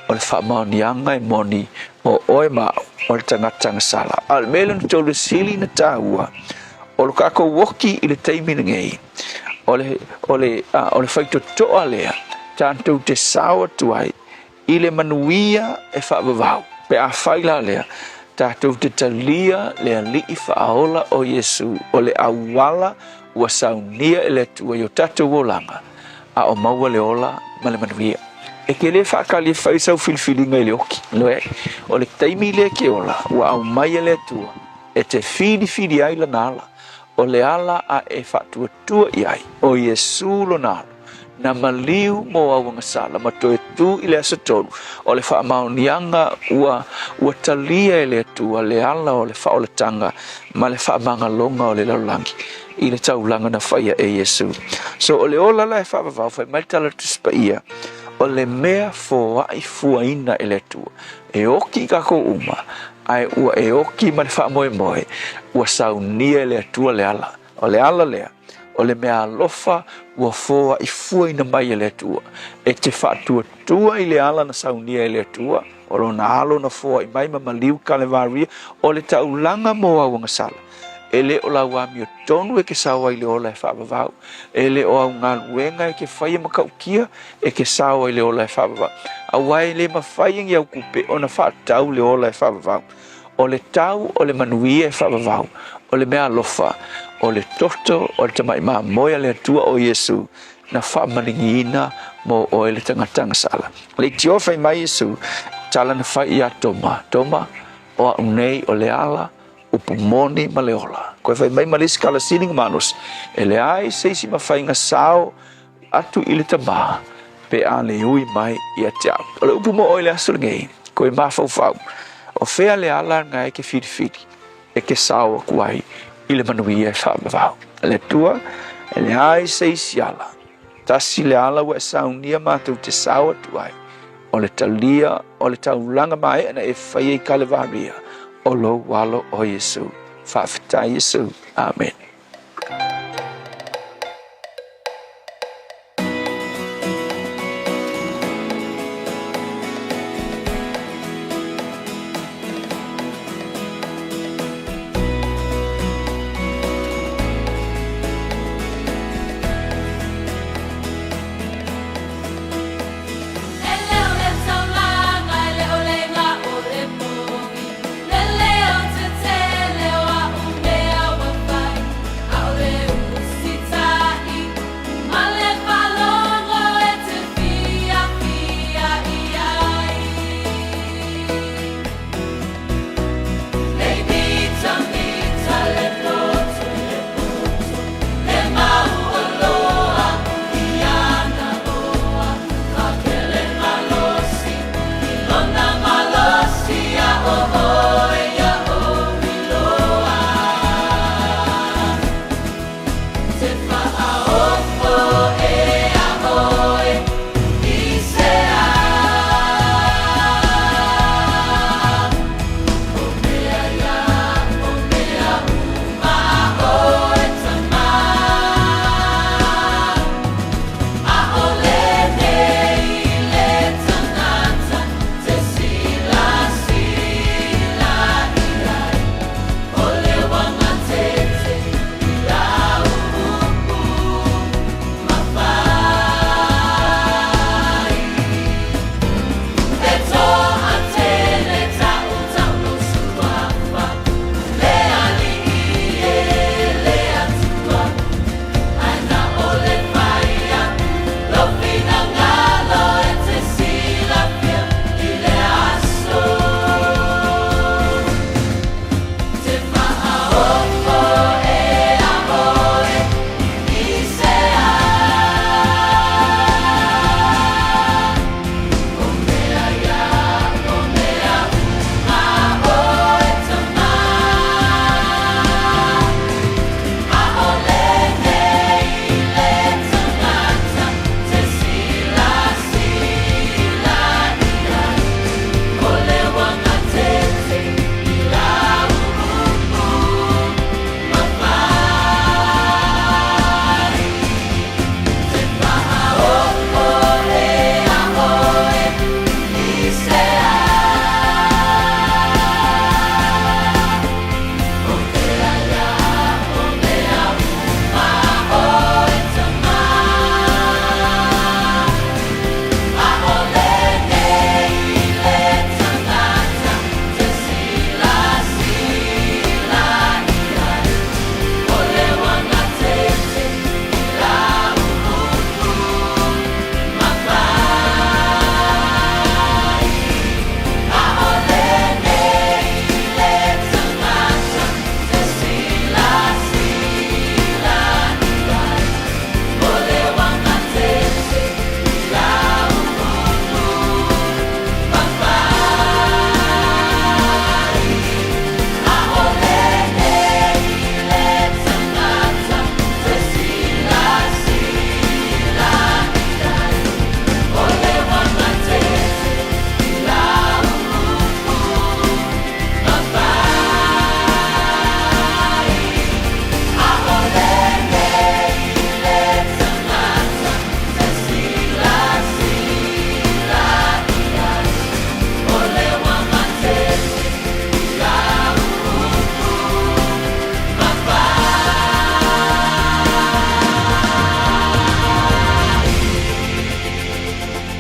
o le faamaoniaga e moni o oe ma au o le tagata agasala. A o le mea lona tolu e sili ona taua, o lo tatou oki i le taimi lenei, o le, o le, a, o le faitotoa lea tatou te sao atu ai i le manuia e faavavau. Pe afai la lea, tatou te talia le Alii Faaola o Iesu, o le auala ua saunia e le Atua i o tatou olaga, a o maua le ola ma le manuia. E te le faatali e fai sau filifiliga i le oki, loe, o le taimi lea ke ola, ua aumai e le Atua, e te filifili ai lana ala, o le ala a e faatuatua i ai, o Iesu lona alo, na maliu mo au agasala ma toe tu i le aso tolu, o le faamaoniaga ua, ua talia e le Atua le ala o le faaolataga ma le faamagaloga o le lalolagi. i le taulaga na faia e Iesu. So o le ola la e faavavau, fai mai le tala Tusi Paia, o le mea foai fuaina e le Atua. E oki i kākou uma, ae ua e oki ma le faamoemoe, ua saunia e le Atua le ala. O le ala lea, o le mea alofa ua foai fuaina mai e le Atua. E te faatuatua i le ala na saunia e le Atua, o lona alo na foai mai ma maliu Kalevaria, o le taulaga mo au agasala. E le o lau amiotonu e ke sao ai le ola e faavavau. E le o au galuega e ke faia matautia e ke sao ai le ola e faavavau. Aua e le mafai e ni au tupe ona faatau le ola e faavavau. O le tau o le manuia e faavavau, o le mea alofa, o le toto o le tamai mamoe a le Atua o Iesu na faamaligiina mo oe le tagata agasala. Leitioa fai mai Iesu, tala na fai iā Toma, Toma, o au nei o le ala, upu moni ma le ola. Koe fai mai ma le isi kalasini nga malosi, e leai se isi mafaiga sao atu i le Tamā, pe a le ui mai ia te au. O le upu mo oe i le aso lenei, koe mafaufau, o fea le ala nga e ke filifili, e ke sao aku ai i le manuia e faavavau. Le Atua, e leai se isi ala, tasi le ala ua e saunia matou te sao atu ai, o le talia o le taulaga maea na e faia i Kalevaria, o lou alo o Iesu. Faafetai Iesu. Amene.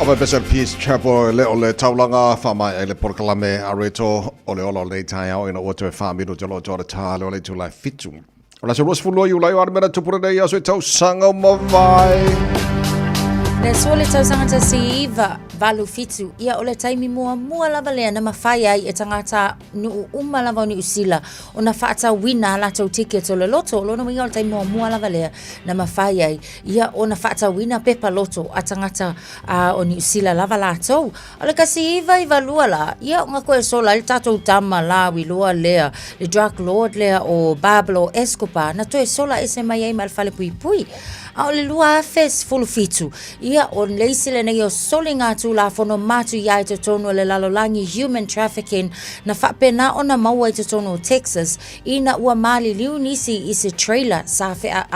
O vai pesa Peace Chapel le o le taulaga faamaea ai le polokalame a Reto o le ola o lenei taeao ina ua toe faamilo te loa toa le tā le o le itula e fitu. O le aso 22 Iulai o Aremena tupu lenei aso i tausaga o mavae. Le aso le tausaga 1987, ia o le taimi muamua lava lea na mafai ai e tagata nuu uma lava o Niu Sila ona faatauina a latou ticket o le loto. O lona uiga o le taimi muamua lava lea na mafai ai ia ona faatauina pepa loto a tagata a, o Niu Sila lava latou. O le 1992 la, ia na toe sola ai le tatou tama lauiloa lea, le drug lord lea o Pablo Escobar, na toe sola ese mai ai ma le falepuipui. A o le 2017, ia o le isi lenei o soligatulafono matuia i totonu o le lalolagi human trafficking na faapena ona maua i totonu o Texas ina ua maliliu nisi i se trailer sa, fea,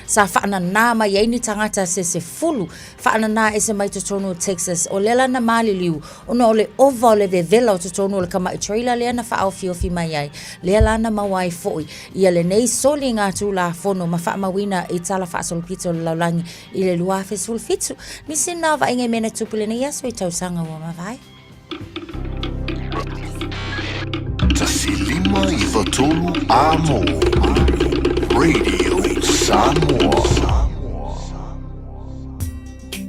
sa faananā mai ai ni tagata se sefulu faananā ese mai totonu o Texas. O lea la na maliliu ona o le ova o le vevela o totonu o le kamaʻi trailer lea na faaofiofi mai ai, lea la na maua ai foʻi ia lenei soligatulafono ma faamauina i tala faasolopito o le lalolagi i le 2017. Nisi na o vaaiga i mea na tupu i lenei aso i tausaga ua mavae. 1 5 9 3 Amo Radio Samoa.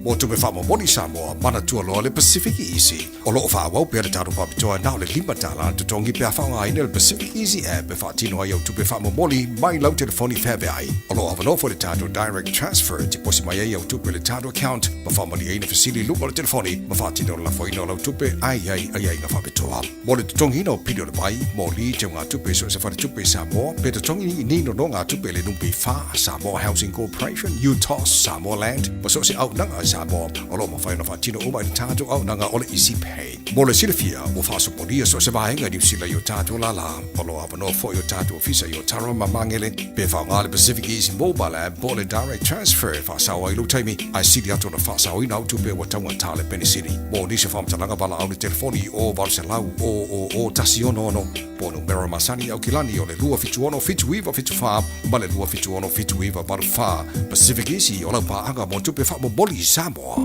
Mo tupe faamomoli Samoa, manatua loa le Pacific Easy. O loo faaauau pea le tatou faapitoa na o le $5 le totogi pe a faaaogaina le Pacific Easy app e faatino ai au tupe faamomoli mai lau telefoni feaveai. O loo avanoa foi le tatou Direct Transfer e tiposi mai ai au tupe i le tatou account ma faamalieina fesili i luga o le telefoni ma faatino le lafoina o lau tupe ae i ai aiaiga faapitoa. Mo le totogiina o pili o le vai, moli, teugatupe i so o se faletupe i Samoa, pe totogi i ni nonogatupe i le NPF, Samoa Housing Corporation, UTOS, Samoa Land, ma so o se auaunaga i Samoa, o lo o mafai ona faatino uma i le tatou auaunaga o le Easy Pay. Mo le silafia, ua faasopolia so o se vaega i Niu Sila i o tatou lālā. O lo o avanoa foi o tatou ofisa i Otara ma Magele, pe faaaoga le Pacific Easy Mobile App po o le Direct Transfer e faasao ai lou taimi, ae sili atu ona faasaoina au tupe ua taugata le penisini. Mo nisi o faamatalaga valaau i le telefoni o 800 000 166 po o numera masani i Aukilani o le 276 7974 ma le 276 7984. Pacific Easy o lau paaga mo tupe faamomoli i Samoa.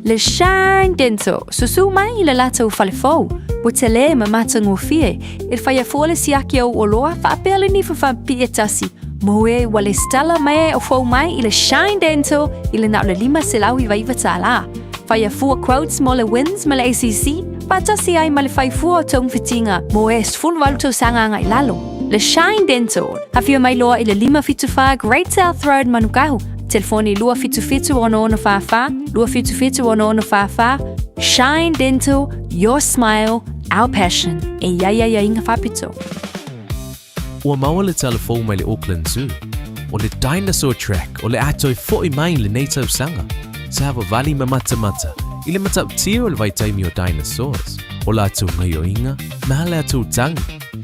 Le Shine Dental, susu mai i le latou fale fou, ua tele ma matagofie, e faia fua le siaki o ou oloa faapea le nifa faapipii e tasi, mo e ua lesitala mai ai o fou mai i le Shine Dental i le na o le $599. Faia fua quotes mo le WINZ ma le ACC, faatasi ai ma le fai fua o togafitiga mo e 18 tausaga agai lalo. Le Shine Dental, afio mai loa i le 574 Great South Road Manukau, telefoni 277 6644, 277 6644, Shine Dental, your smile, our passion. E i ai aiaiga faapito. Ua maua le tala fou mai le Auckland Zoo, o le Dinosaur Track o le a toe foʻi mai i lenei tausaga. Savavali ma matamata i le matautia o le vaitaimi o dinosaurs, o latou gaioiga ma latou tagi.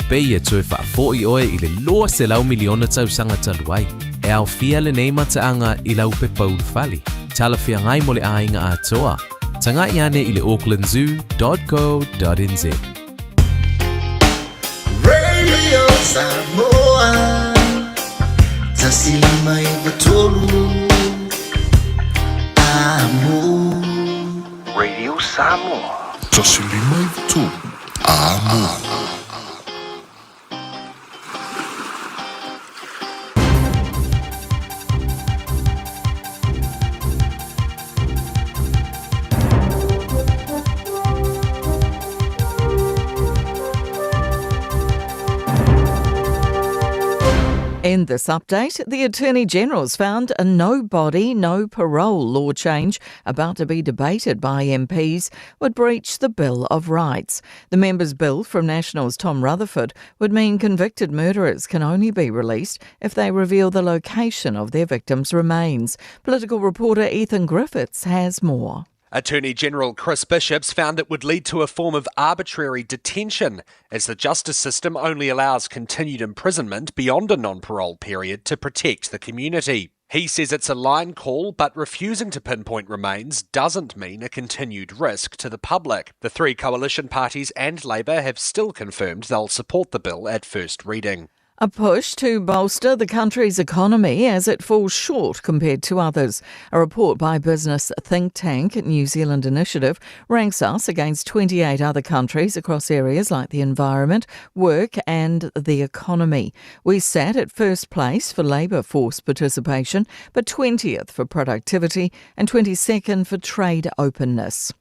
Pei e toe faafoʻi oe i le 200 miliona tausaga talu ai. E aofia lenei mataaga i lau pepa ulufale, talafeagai mo le aiga atoa. Tagai ane i le aucklandzoo.co.nz. Radio Samoa 1 5 9 3 Amo Radio Samoa 1 5 9 3 Amo. In this update, the Attorney General's found a no body, no parole law change about to be debated by MPs would breach the Bill of Rights. The members' bill from National's Tom Rutherford would mean convicted murderers can only be released if they reveal the location of their victims' remains. Political reporter Ethan Griffiths has more. Attorney General Chris Bishops found it would lead to a form of arbitrary detention, as the justice system only allows continued imprisonment beyond a non parole period to protect the community. He says it's a line call, but refusing to pinpoint remains doesn't mean a continued risk to the public. The three coalition parties and Labour have still confirmed they'll support the bill at first reading. A push to bolster the country's economy as it falls short compared to others. A report by business think tank New Zealand Initiative ranks us against 28 other countries across areas like the environment, work, and the economy. We sat at first place for labour force participation, but 20th for productivity and 22nd for trade openness.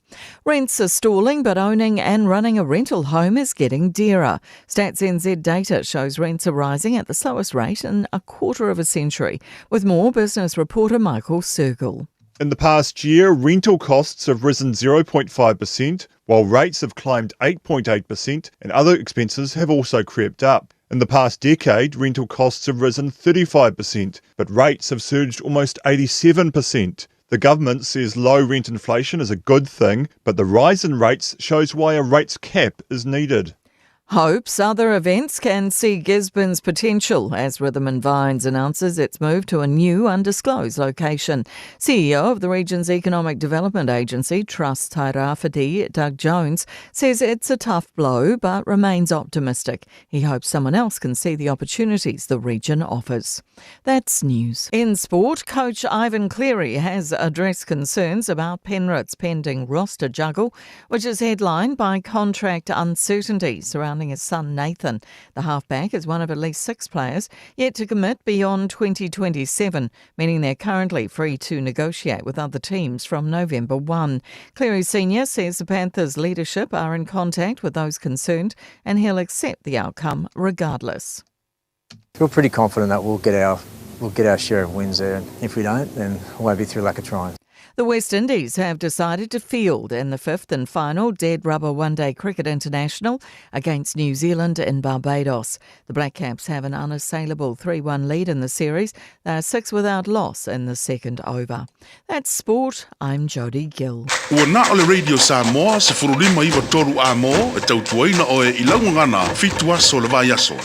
Rents are stalling, but owning and running a rental home is getting dearer. Stats NZ data shows rents are rising at the slowest rate in a quarter of a century. With more, business reporter Michael Sergel. In the past year, rental costs have risen 0.5%, while rates have climbed 8.8% and other expenses have also crept up. In the past decade, rental costs have risen 35%, but rates have surged almost 87%. The government says low rent inflation is a good thing, but the rise in rates shows why a rates cap is needed. Hopes other events can see Gisborne's potential as Rhythm and Vines announces its move to a new undisclosed location. CEO of the region's Economic Development Agency, Trust Tairāwhiti, Doug Jones, says it's a tough blow but remains optimistic. He hopes someone else can see the opportunities the region offers. That's news. In sport, coach Ivan Cleary has addressed concerns about Penrith's pending roster juggle, which is headlined by contract uncertainty surrounding his son Nathan. The halfback is one of at least six players yet to commit beyond 2027, meaning they're currently free to negotiate with other teams from November 1. Cleary Sr. says the Panthers' leadership are in contact with those concerned and he'll accept the outcome regardless. Feel pretty confident that we'll get our we'll get our share of wins there. And if we don't, then it won't be through lack of trying. The West Indies have decided to field in the fifth and final dead rubber one day cricket international against New Zealand in Barbados. The Black Caps have an unassailable 3 1 lead in the series. They are six without loss in the second over. That's sport. I'm Jodie Gill. Ua na o le Radio Samoa, 15 93 A mo e tautuaina oe i lau gagana fitu aso o le vaiaso.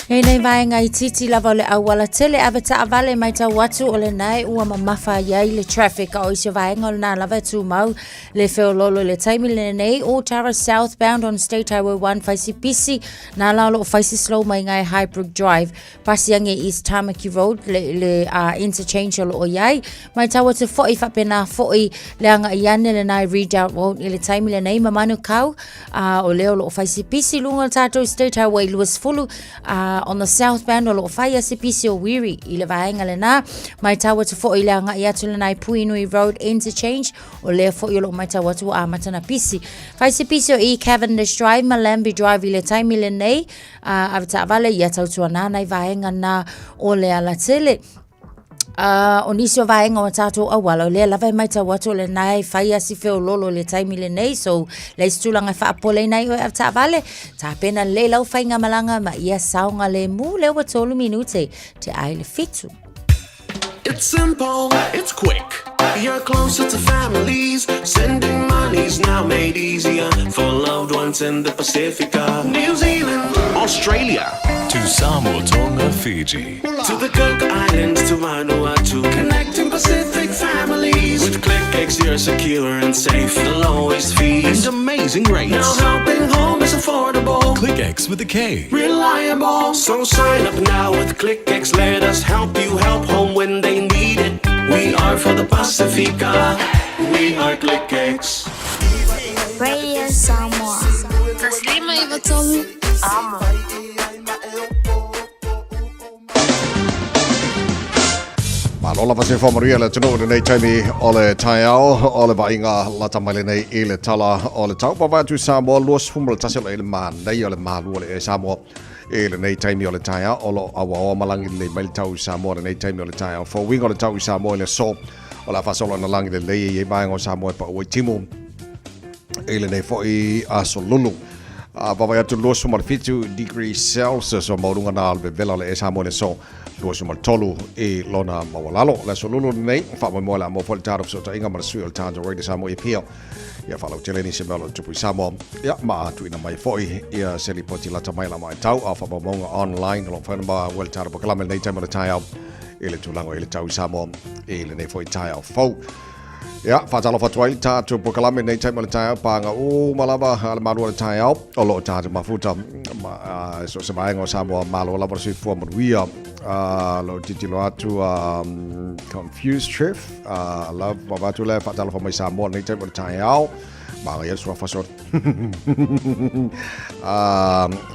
Nei nei vaega itiiti lava o le auala tele ave taavale matau atu o lena e ua mamafa ai ai le traffic a o isi o vaega o lena lava e tumau le feololo i le taimi lenei Otara southbound on State Highway 1 fai si pisi nā la o loo fai si slow mai ngai Highbrook Drive pasi ange East Tamaki Road le, le uh, interchange o loo iai matau atu foi faapena foi le agai ane lena i Redoubt Road i le taimi lenei ma Manukau a o lea o loo fai si pisi i luga o le tatou State Highway 20 a on the southbound o loo fai a si pisi o Wiri i le vaega lena matau atu foi i le agai atu lena i Puinui Road interchange o lea foi o loo matau atu ua amata na pisi fai si pisi o E Cavendish Drive ma Lambie Drive i le taimi lenei a ave taavale ia tautuana nai vaega na o le alatele Uh, o nisi o vaega o tātou auala, o lea lava e maitau atu o lena e fai a si feololo i le taimi lenei, so leai se tulaga e faapoleina ai oe avetaavale, tapena lelei lau faigamalaga ma ia saogalemu lea ua tolu minute te ai le fitu. It's simple, it's quick. You're closer to families. Sending money's now made easier for loved ones in the Pacifica, New Zealand, Australia. To Samoa, Tonga, Fiji. To the Cook Islands, to Vanuatu. Connecting Pacific families. With ClickX, you're secure and safe. The lowest fees and amazing rates. Now helping home is affordable. ClickX with a K. Reliable. So sign up now with ClickX. Let us help you help home when they need it. We are for the Pacifica. We are ClickX. Radio Samoa. Taslima Ivatolu. Amo. Malo lava se whamaruia le atunuu i lenei taimi o le taeao o le vaaiga lata mai lenei i le tala o le tau. Vaavaai atu i Samoa, 21 o le manaia o le malu o le e Samoa i lenei taimi o le taeao o lo o auaoa ma lagi lelei mai le tau i Samoa i lenei taimi o le taeao. Fouiga o le tau i Samoa i le aso o le a faasolo ina lagi lelei e i ai vaega o Samoa e pau ai timu i lenei foi aso lulu. A vaavaai atu 27 degree Celsius o maualuga na o le vevela o le e Samoa i le aso 23 i lona maualalo. Le aso lulu lenei, faamoemoe o le a maua foi le tala o fesootaiga ma le sui o le Times of Radio Samoa i Apia. Ia faalautele nisi mea o lo o tupu i Samoa. Ia ma tuuina mai foi ia se lipoti lata mai la matau a faamaumauga online o lo o mafai ona maua le tala polokalame lenei taimi o le taeao i le tulaga i le tau i Samoa i lenei foi taeao fou. Ia, faatalofa atu ai le tatou polokalame nei taimi o le taeao, paga uma lava a le malu o le taeao, o lo o tatou mafuta ma so o se vaega o Samoa, malo lava le soifua manuia. Lo titilo atu Confused Chef, love vava atu le faatalofa mai Samoa nei taimi o le taeao. Maga ia suafa sot.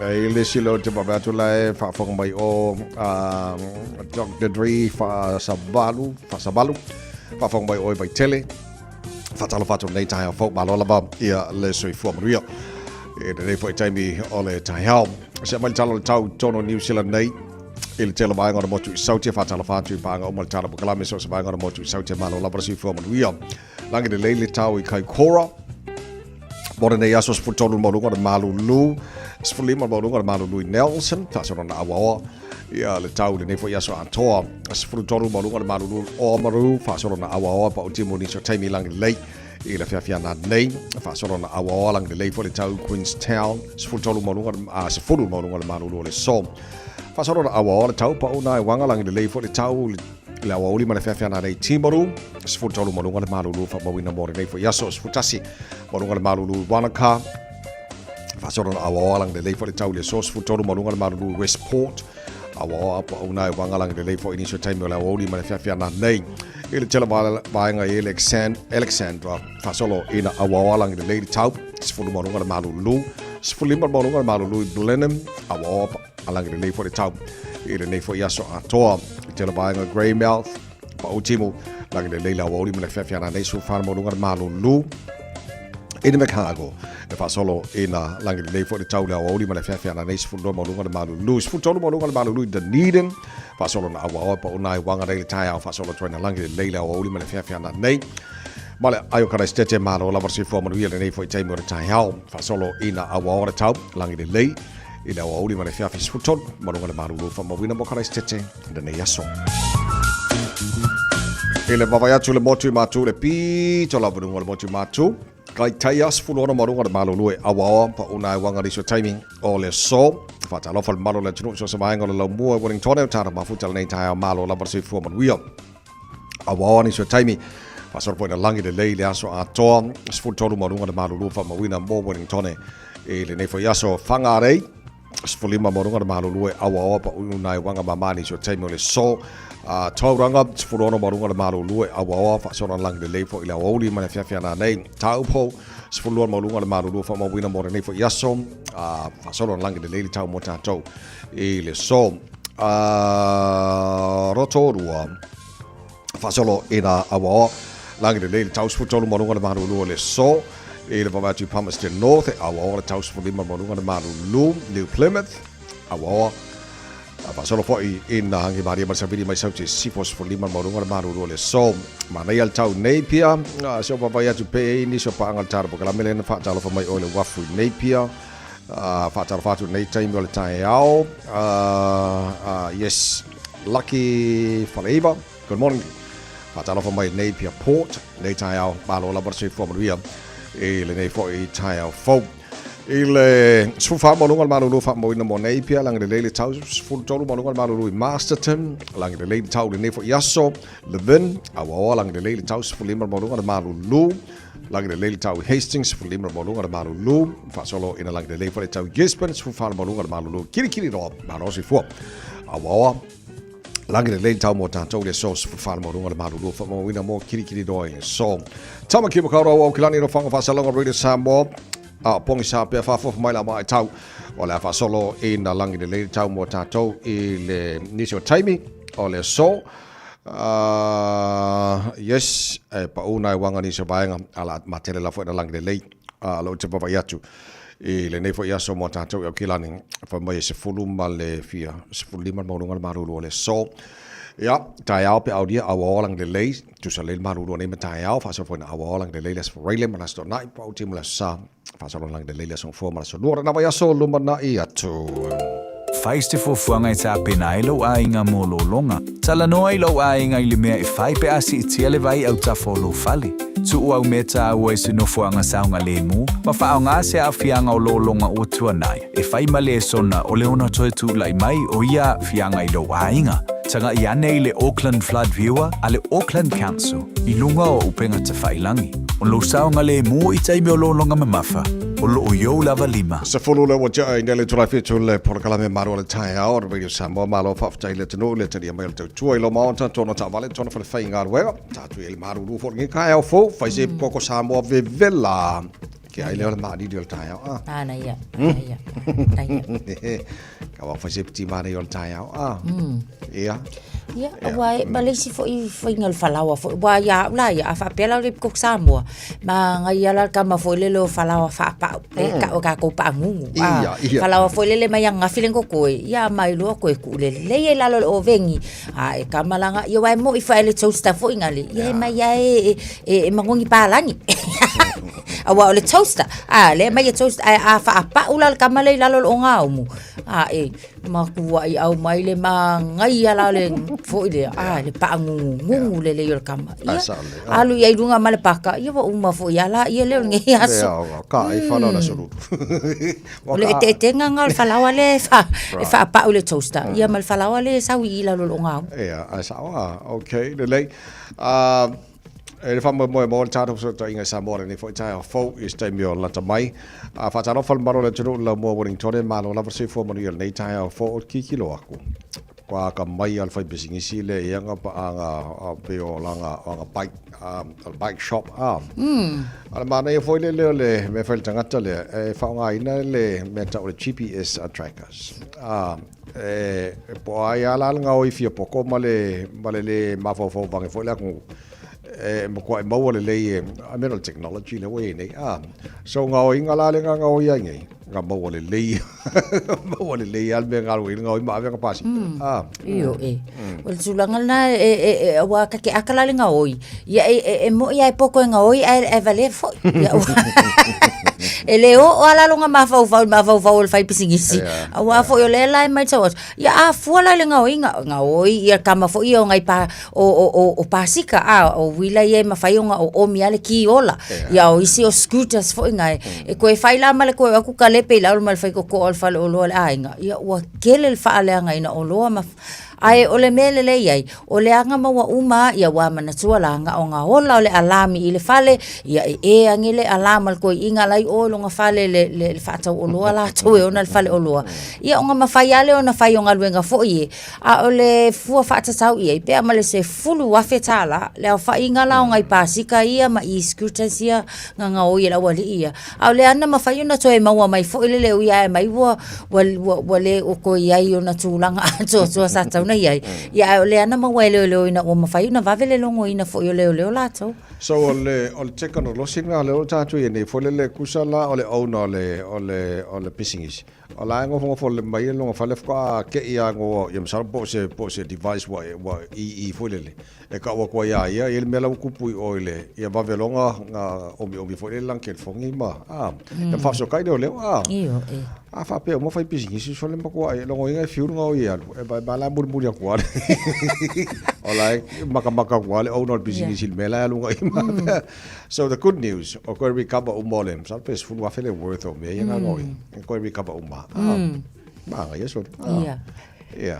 E le silo te vava atu le faafofoga mai o Dr. Dre Faasavalu, Faasavalu. Faafofoga mai oe Vaitele. Faatalofa atu lenei taeao fou, malo lava ia le soifua manuia. I lenei foi taimi o le taeao. Se mai le tala o le tau tonu New Zealand nei i le tele vaega o le motu i Sautia. Faatalofa atu i paaga uma le tala polokalame so o se vaega o le motu i Sautia. Malo lava le soifua manuia. Lagi lelei le tau i Kaikoura. Mo lenei aso 13 maualuga o le malulu, 15 maualuga o le malulu i Nelson, faasolo na auaoa ia le tau lenei foi aso atoa. 13 maualuga o le malulu o Oamaru, faasolo na auaoa pa utimu nisi o taimi lagi lelei i le fiafiana nei, faasolo na auaoa lagi lelei foi le tau Queenstown, 13 maualuga, 10 maualuga o le malulu o le so. Faasolo na auaoa le tau pa una e wanga lagi lelei foi le tau I le aoauli ma le feafeana nei Timaru, 13 ma luga le malulu faamauina mo lenei foi aso, 11 ma luga le malulu i Wanaka, faasolo na aoaoa lagi lelei foi le tau i le aso, 13 ma luga le malulu i Westport, aoaoa pauna e waga lagi lelei foi i nisi o taimi o le aoauli ma le feafeana nei. I le tele vaega i Alexandra, faasolo ina aoaoa lagi lelei le tau, 10 ma luga le malulu, 15 ma luga le malulu i Blenheim, aoaoa A lagi lelei foi le tau i lenei foi aso atoa. I tele vaega Greymouth, Pautimu, lagi lelei le aoauli ma le feafiana nei 14 maualuga le malulu. Invercargill, e faasolo ina lagi lelei foi le tau le aoauli ma le feafiana nei 12 maualuga le malulu. 13 maualuga le malulu i Dunedin, faasolo na auaoa pa una i wanga nei le taeao faasolo atu ai na lagi lelei le aoauli ma le feafiana nei. Ma le aio Karaisitete malo lava le soifua manuia lenei foi taimi o le taeao. Faasolo ina auaoa le tau, lagi lelei i le aoauli ma le fiafi 13 ma luga le malulu faamauina mo Karaisitete i lenei aso. I le vavae atu le motu i Matu le pito lava luga o le motu i Matu. Kai taia 16 ma luga le malulu e awaoa pa una e wanga riso taimi o le so. Whaatalofa le malo le atunuu so se vaenga o le laumua e Wellington e o tāna mafuta lenei taeao malo lava le soifua manuia. Awaoa nisi o taimi faasolo foi na lagi lelei le aso atoa 13 ma luga le malulu faamauina mo Wellington i lenei foi aso. Whangarei 15 ma luga le malulu e awaoa pa una e wanga mama nisi o taimi o le so. Tauranga 16 ma luga le malulu e awaoa faasolo na lagi lelei foi le aoauli ma le fiafia nei. Taupo 12 ma luga le malulu faamauina mo lenei foi aso. Faasolo na lagi lelei le tau mo tātou i le so. Rotorua faasolo ina awaoa lagi lelei le tau 13 ma luga le malulu o le so. I le vavae atu i Palmerston North e awaoa le tau 15 ma luga le malulu. New Plymouth awaoa faasolo foi ina hangi maria ma le savili mai sauti sifo 15 ma luga le malulu o le so. Manaia le tau Napier se o vavae atu pe i nisi o paanga le tara pokalame lena faatalofa mai oe le uafu i Napier. Faatalofa atu nei taimi o le taeao. Yes, Lucky Faleiva, good morning. Faatalofa mai Napier Port, nei taeao, malo lava le soifua manuia i lenei foi taeao fou. I le 14 ma luga le malulu faamauina mo Napier, lagi lelei le tau 13 ma luga le malulu i Masterton, lagi lelei le tau lenei foi aso, Levin, auaoa lagi lelei le tau 15 ma luga le malulu. Lagi lelei le tau i Hastings, 15 maualuga le malulu, faasolo ina lagi lelei foi le tau i Gisborne, 14 maualuga le malulu, Kirikiriroa, malo soifua. Auaoa, lagi lelei le tau mo tātou i le aso, 14 maualuga le malulu, faamauina mo Kirikiriroa i le aso. Tamaki Makaurau, Aukilani, Lofaga Faasalaga, Radio Samoa, a pogisa pea faafofu mai la maitau o le a faasolo ina lagi lelei le tau mo tātou i le nisi o taimi o le aso. Yes, e pau nai wanga nisi o vaega a la matele la foi na lagi lelei a lo te vavai atu i lenei foi aso mo tātou i Aukilani fai mai e 10 ma le fia 15 le maualuga le malulu o le aso. Ia, taeao pe aulia auaoa lagi lelei, tusa lelei le malulu o nei ma taeao, faasolo foi na auaoa lagi lelei le aso Faraile ma le aso Toonai, pau timu le aso Sa. Faasolo lagi lelei le aso Gafua ma le aso Lua, lena vaiaso lumanai atu. Fai se fuafuaga e tapena ai lou aiga mo lologa. Talanoa i lou aiga i le mea e fai pe a siitia le vai autafa o lou fale. Tuu au mea taua i se nofoaga saogalemu ma faaaoga se aafiaga o lologa ua tuanai e fai ma lesona o le ono toe tulai mai o ia aafiaga i lou aiga. Tagai ane i le Auckland Flood Viewer a le Auckland Council i luga o upega tafailangi. O lou saogalemu i taimi o lologa mamafa, o lo o i ou lava lima. Sefulu le ua tea i nele tulai fitu le polokalame malo o le taeao o le Radio Samoa. Malo faafetai i le atunuu le talia mai o le tautua i lou maota, tona taavale, tona fale faigaluega. Tatou i ai le malulu foi lenei taeao fou, fai se koko Samoa vevela. Ke ai lea o le maanini o le taeao. Ah. Manaia, manaia, manaia. Ka wau fai se piti manaia o le taeao. Ah. Ia. Ia, ua e, ma le isi foi faiga o le falaoa foi, ua ia au la ia, a faapea la o le koko Samoa, manaia la le tama foi lele o falaoa faapau, le tau e tatou paagugu. Ia, ia. Falaoa foi lele mai ananafi le totoe, ia mai loa toe tuu lelei ai i lalo o le oveni, a e kama la ia aua e moi foi le toaster foi na le, ia e mai lava e, e, e manogi palagi. Aua o le toaster, a lea e aumai e toaster, ae a faapau la le tama lea i lalo o le ogaumu, a e matuai aumai le manaia la o le foi lea, a le paagugugugu lelei o le tama. Ia, alu i ai i luga ma le paka, ia ua uma foi lava laia lea o lenei aso. Ka ai fala o le aso lulu. O le eteetega lena o le falaoa lea e fa, e faapau i le toaster, ia ma le falaoa lea e sau i lalo o le ogaumu. Ia, ae sao lava. Okay, lelei. Uh, E le faamoemoe mo le tatou fesootaiga i Samoa lenei foi taeao fou i se taimi o lata mai. A faatalofa le mamalu o le atunuu i le laumua Wellingtone, malo lava le soifua manuia i lenei taeao fou o le kikilo aku. Kua akamai a le faipisinisi le ia nga aga pei o langa o aga bike o le bike shop a. A le manaia foi lele o le mea fai le tagata lea e faaaogaina le mea tau o le GPS trackers. A e po o ai a la le gaoi fia poko ma le ma le le mafaufau vange foi le atunuu e matuai maua lelei e I mean o le technology lea ua i ai nei a. So gaoiga la lea na gaoi ai nei na maua lelei maua lelei lava le mea e galue ai le gaoi ma ave ana pasika. A. Ioe. O le tulaga lena e, e, e, aua ta te aka la le gaoi, ia e, e, e moi lava e poto e gaoi ae, ae valea foi. Ia, e le oo lava la lona mafaufau i le mafaufau o le faipisinisi. Aua foi o lea la e matau atu, ia a fua la i le gaoiga, gaoi ia tama foi ia o nai pa, o, o, o, o pasika, a, o uila ia e mafai ona oomi lava le ki ola. Ia o isi o scooters foi na e, e toe fai la ma le toe o atu kalepe i lalo ma le faitotoa o le faleoloa o le aiga, ia ua tele le faaleagaina o oloa ma Ae o le mea lelei ai, o le aga ma ua uma a, ia ua manatua la na o nga ola o le alami i le fale, ia e e ange le alama le toeaiina la i o i lona fale le, le, le faatau oloa latou e ona le fale oloa. Ia ona mafai lava lea ona fai o galuega foi e, a o le fua faatatau i ai, pe a ma le $10,000 le aofaiga la o nai pasika ia ma e-scooters ia na gaoi e le aualii ia. A o lea na mafai ona toe maua mai foi le leo ia ae mai ua, ua, ua, ua le o toe i ai ona tulaga atoatoa sa tatau ona i ai. Ia ae o lea na maua e leoleo ina ua mafai ona vave le logoina foi o leoleo latou. So o le, o le tekonolosi lena lea ua tatou i ai nei foi lele tusa la o le owner o le, o le, o le pisinisi. O la e nofonofo mai i lona fale faatoa te i lava no, ia masalo po o se, po o se device ua, ua i i foi lele. E kau atu ai ia ia, i le mea la ua tupu i o i le, ia vave loa na omiomi foi lele lana telefoni ma, a, ia faafesootai leoleo, a. Ioe. A faapea uma faipisinisi sole matua e logoina e fiu le gaoi e alu, e ma la e mulimuli atu lava le, o la e matamata atu lava le owner o le pisinisi i le mea la e alu agai ma. So the good news, o toe recover uma o le, masalo pe $10,000 le worth o mea ia na gaoi, e toe recover uma. A, manaia sole. Ia. Ia.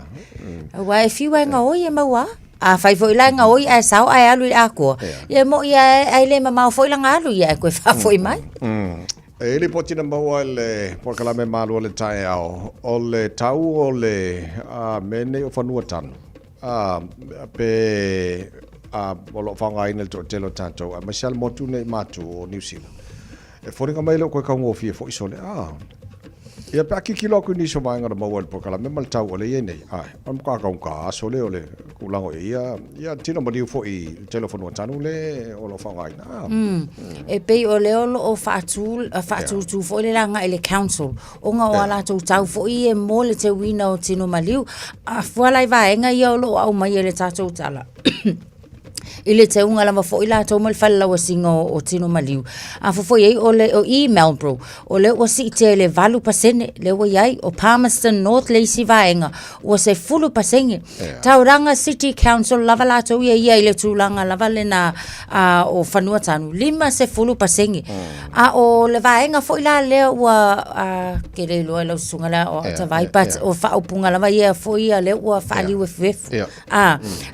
Aua e fiu ai gaoi e maua. A fai foi la e gaoi ae sao ae alu i le atoa. Ia e moi lava ae le mamao foi lana alu ia ae toe faafoi mai. E i ai lipoti na maua i le polokalame Malu o le Taeao, o le tau o le mea nei o fanua tanu, pe o lo o faaaogaina e le toatele o tatou, aemaise lava le motu nei i Matu o Niu Sila. E foliga mai e le o toe taugofie foi sole. A. Ia pe a kikilo atu i nisi o vaega na maua i le polokalame ma le tau o lea e i ai nei, ae, o le matua taugata sole o le tulaga o i ai ia, ia tino maliu foi i le tele o fanua tanu le o lo o faaaogaina. A. Mm. E pei o lea o lo o faatu, faatūtū foi le la agai i le council, ona o a latou tau foi ia mo le teuina o tino maliu. A fua la i vaega ia o lo o aumai e le tatou tala. I le teuga lava foi latou mai le fale lauasiga o tino maliu. A fofo i ai o le o i Marlborough, o lea ua siitia i le 8% lea ua i ai. O Palmerston North le isi vaega ua 10%. Tauranga City Council lava latou ia ia i le tulaga lava lena o fanua tanu, 50%. A o le vaega foi la lea ua ke le iloa i lau susuga lea o Tavai, but o faaupuga lava ia foi ia lea ua faaliuefuefu.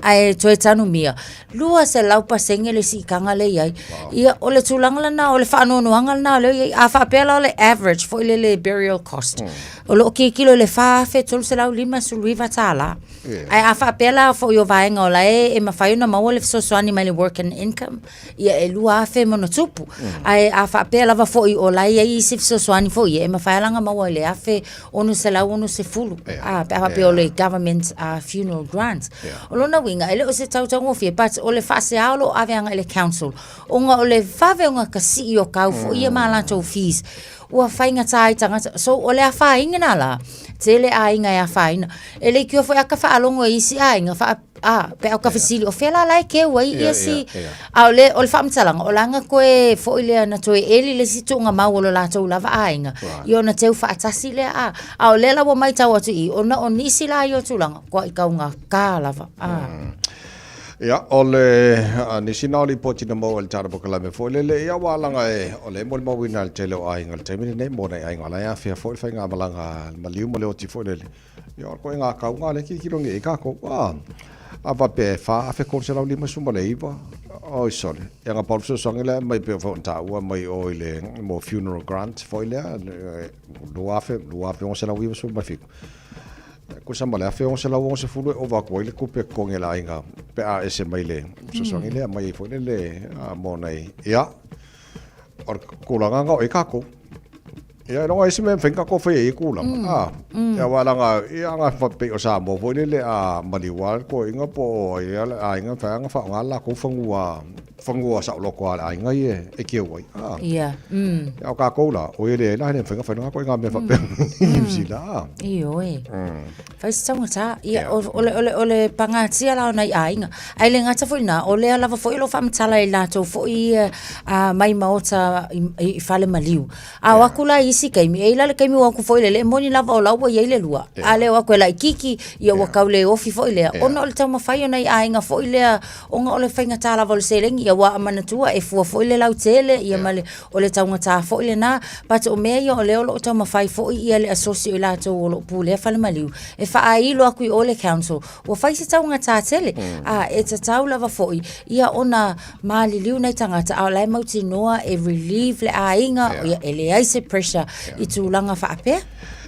Ae toe tanumia, 200% le siitaga lea e i ai. Ia, o le tulaga lena, o le faanoanoaga lena o lea e i ai. A faapea la o le average foi lele burial cost, o lo o tilotilo i le $4,359. Ae a faapea la foi o vaega o la e mafai ona maua le fesoasoani mai le work and income, ia e 2,000 ma ona tupu. Ae a faapea lava foi o la e i ai isi fesoasoani foi ia, e mafai lava la ona maua i le 1,660, a, pe a faapea o le government funeral grant. O lona uiga, e le o se tautaugofie, but o le faasea o lo o ave agai i le council, ona o le vave ona tasii o tau foi ia ma latou fees, ua faigata ai tagata. So, o le afaina lena la, tele aiga e afaina. E leitioa foi a ta faalogo i isi aiga, faa, a, pe a o ta fesili, o fea la la e keu ai ia si, a o le, o le faamatalaga, o la na toe foi lea, na toe eli le isi tuugamau o lo latou lava aiga, ia ona teu faatasi lea, a, a o lea la ua matau atu i i, ona o nisi la ia o tulaga, kua i taugata lava, a. Ia, o le nisi na o lipoti na maua i le tala polokalame foi lele, ia aua leaga e, o lea e molimauina e le tele o aiga i le taimi lenei, mo nai aiga o la e afea foi le faigamalaga maliu ma le oti foi lele. Ia, o le ituaiga tauga lea e tilotilo nei i ai tatou. A, a faapea e $4,359, oi sole, ia na pau le fesoasoani lea e aumai pei foi ona taua mai o i le mo funeral grant foi lea, 2,000, 2,697. Tusa ma le 1,660 e ova atu ai le tupe e totogi a le aiga pe a ese mai le fesoasoani lea mai ai foi lele mo nai ia o le tulaga na o i tatou. Ia iloga ai se mea e mafai ona tatou faia i ia tulaga. A, ia aua leaga ia ana faapei o Samoa foi lele a maliu lava le toeaina po o ai lava le aiga e mafai lava ona faaaoga le latou fanua fanua saoloto a le aiga ia e keu ai. A. Ia. A o tatou la, oi e leai la, e le mafai ona fai lena ituaiga mea faapea i Niu Sila. A. Ioe. Fai se taugata. Ia, o le, o le, o le pagatia la o nai aiga. Ae le gata foi i lena, o lea lava foi o lo o faamatala e latou foi ia mai maota i fale maliu. A o atu la i isi taimi, e i ai la le taimi ua o atu foi lele, e moni lava o la ua i ai le lua, a le o atu e laitiiti, ia ua tau le ofi foi lea, ona o le taumafai o nai aiga foi lea, ona o le faigata lava o le seleni, ia ua manatua e fua foi le lautele, ia ma le, o le taugata foi lena. But o mea ia o lea o lo o taumafai foi ia le asosi o i latou o lo o pulea fale maliu, e faailo atu i o le council, ua fai se taugata tele, a e tatau lava foi ia ona maliliu nai tagata a o la e mautinoa e relieve le aiga, ia e leai se pressure i tulaga faapea.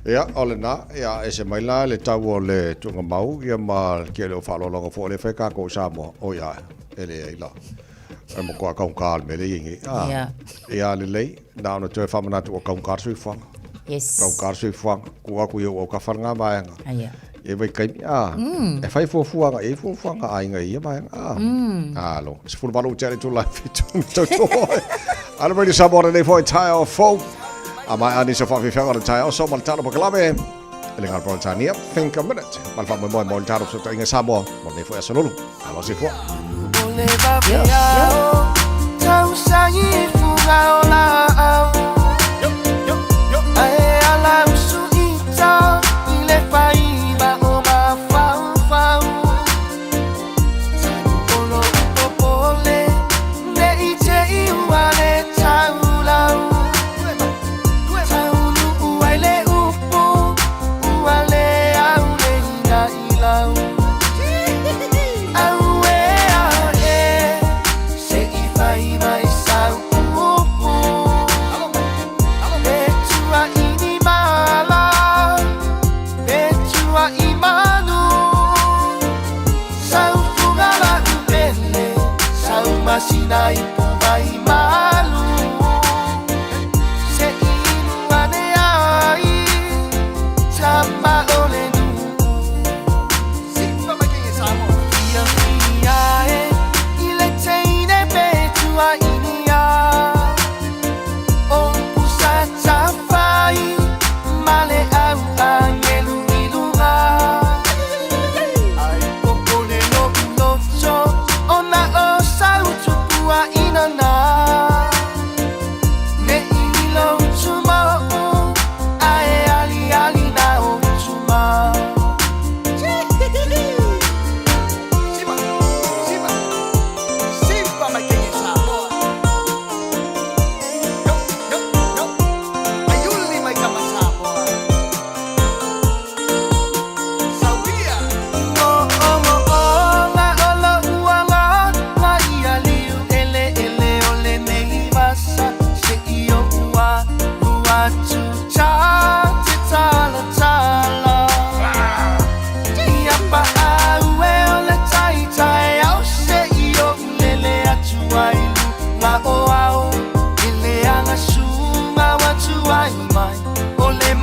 Ia, o lena, ia, ese mai la le tau o le tuugamau, ia ma le tele o faaaloaloga foi o lea e fai tatou i Samoa, oi ae, e leai la. E matua taugata le mea lea e i ai nei. A, ia lelei, na ona toe faamanatu ua taugata le soifuaga. Yes. Taugata le soifuaga, tuu atu i ou autafa lena vaega. Ia. I vaitaimi, a, e fai fuafuaga, e i ai fuafuaga a aiga i ia vaega, a. Alo, 18 ua tea le itula e 7 o tautoa. Alo mai le Samoa lenei foi taeao fou. A maea nisi o faafiafiaga o le taeao so ma le talo pakalame. E le ngā Britannia, think a minute. Ma le faamoemoe mo le talo fesootaiga Samoa mo lenei foi aso lulu. Alo se fua. Yo, yo.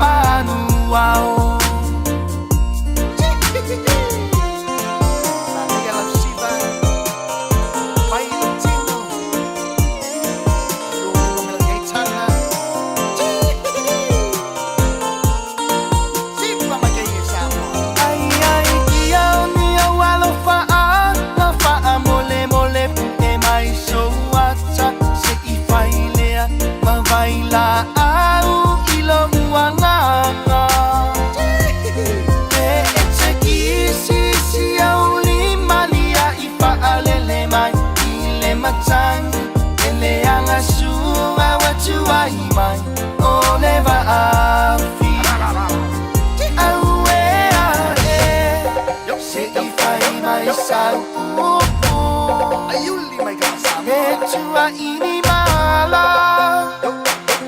manu ao. Ai ai kia o ni au alofa a la wha mole mole e mai so ata se i whai lea ma vai la au i lo uanganga. E e te kisi si au lima lia i whaalele mai i le matangi e le anga sua watu ai mai o le vaafi. Aue a e se i whai mai sau upu. E tua i ni mala,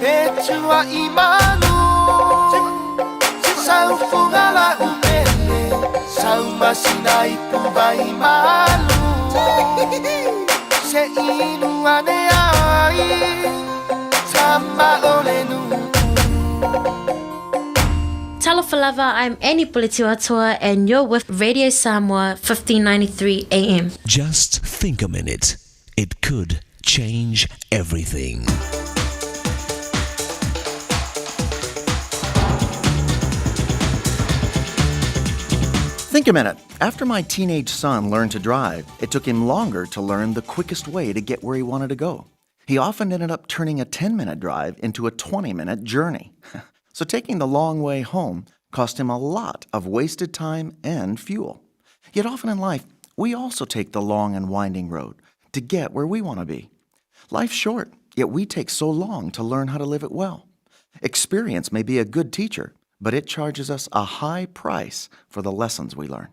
e tua i manu. Sau fugala upele, sau masina i puva i malu. Se inu ane ai, tama o le nu'u. Talofa lava, I'm Annie Puletiuatoa and you're with Radio Samoa 1593 AM. Just think a minute. It could change everything. Think a minute. After my teenage son learned to drive, it took him longer to learn the quickest way to get where he wanted to go. He often ended up turning a 10-minute drive into a 20-minute journey. So taking the long way home cost him a lot of wasted time and fuel. Yet often in life, we also take the long and winding road to get where we want to be. Life's short, yet we take so long to learn how to live it well. Experience may be a good teacher, but it charges us a high price for the lessons we learn.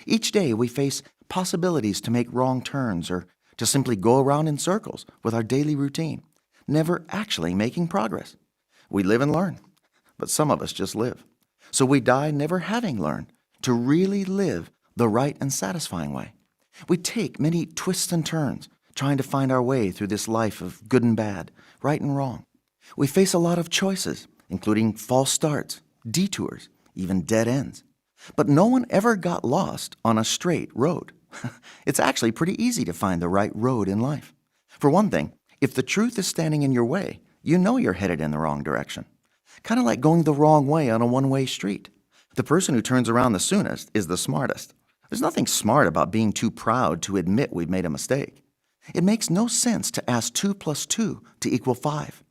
Each day we face possibilities to make wrong turns or to simply go around in circles with our daily routine, never actually making progress. We live and learn, but some of us just live. So we die never having learned to really live the right and satisfying way. We take many twists and turns trying to find our way through this life of good and bad, right and wrong. We face a lot of choices, including false starts, detours, even dead ends. But no one ever got lost on a straight road. It's actually pretty easy to find the right road in life. For one thing, if the truth is standing in your way, you know you're headed in the wrong direction. Kind of like going the wrong way on a one-way street. The person who turns around the soonest is the smartest. There's nothing smart about being too proud to admit we've made a mistake. It makes no sense to ask 2 plus 2 to equal 5.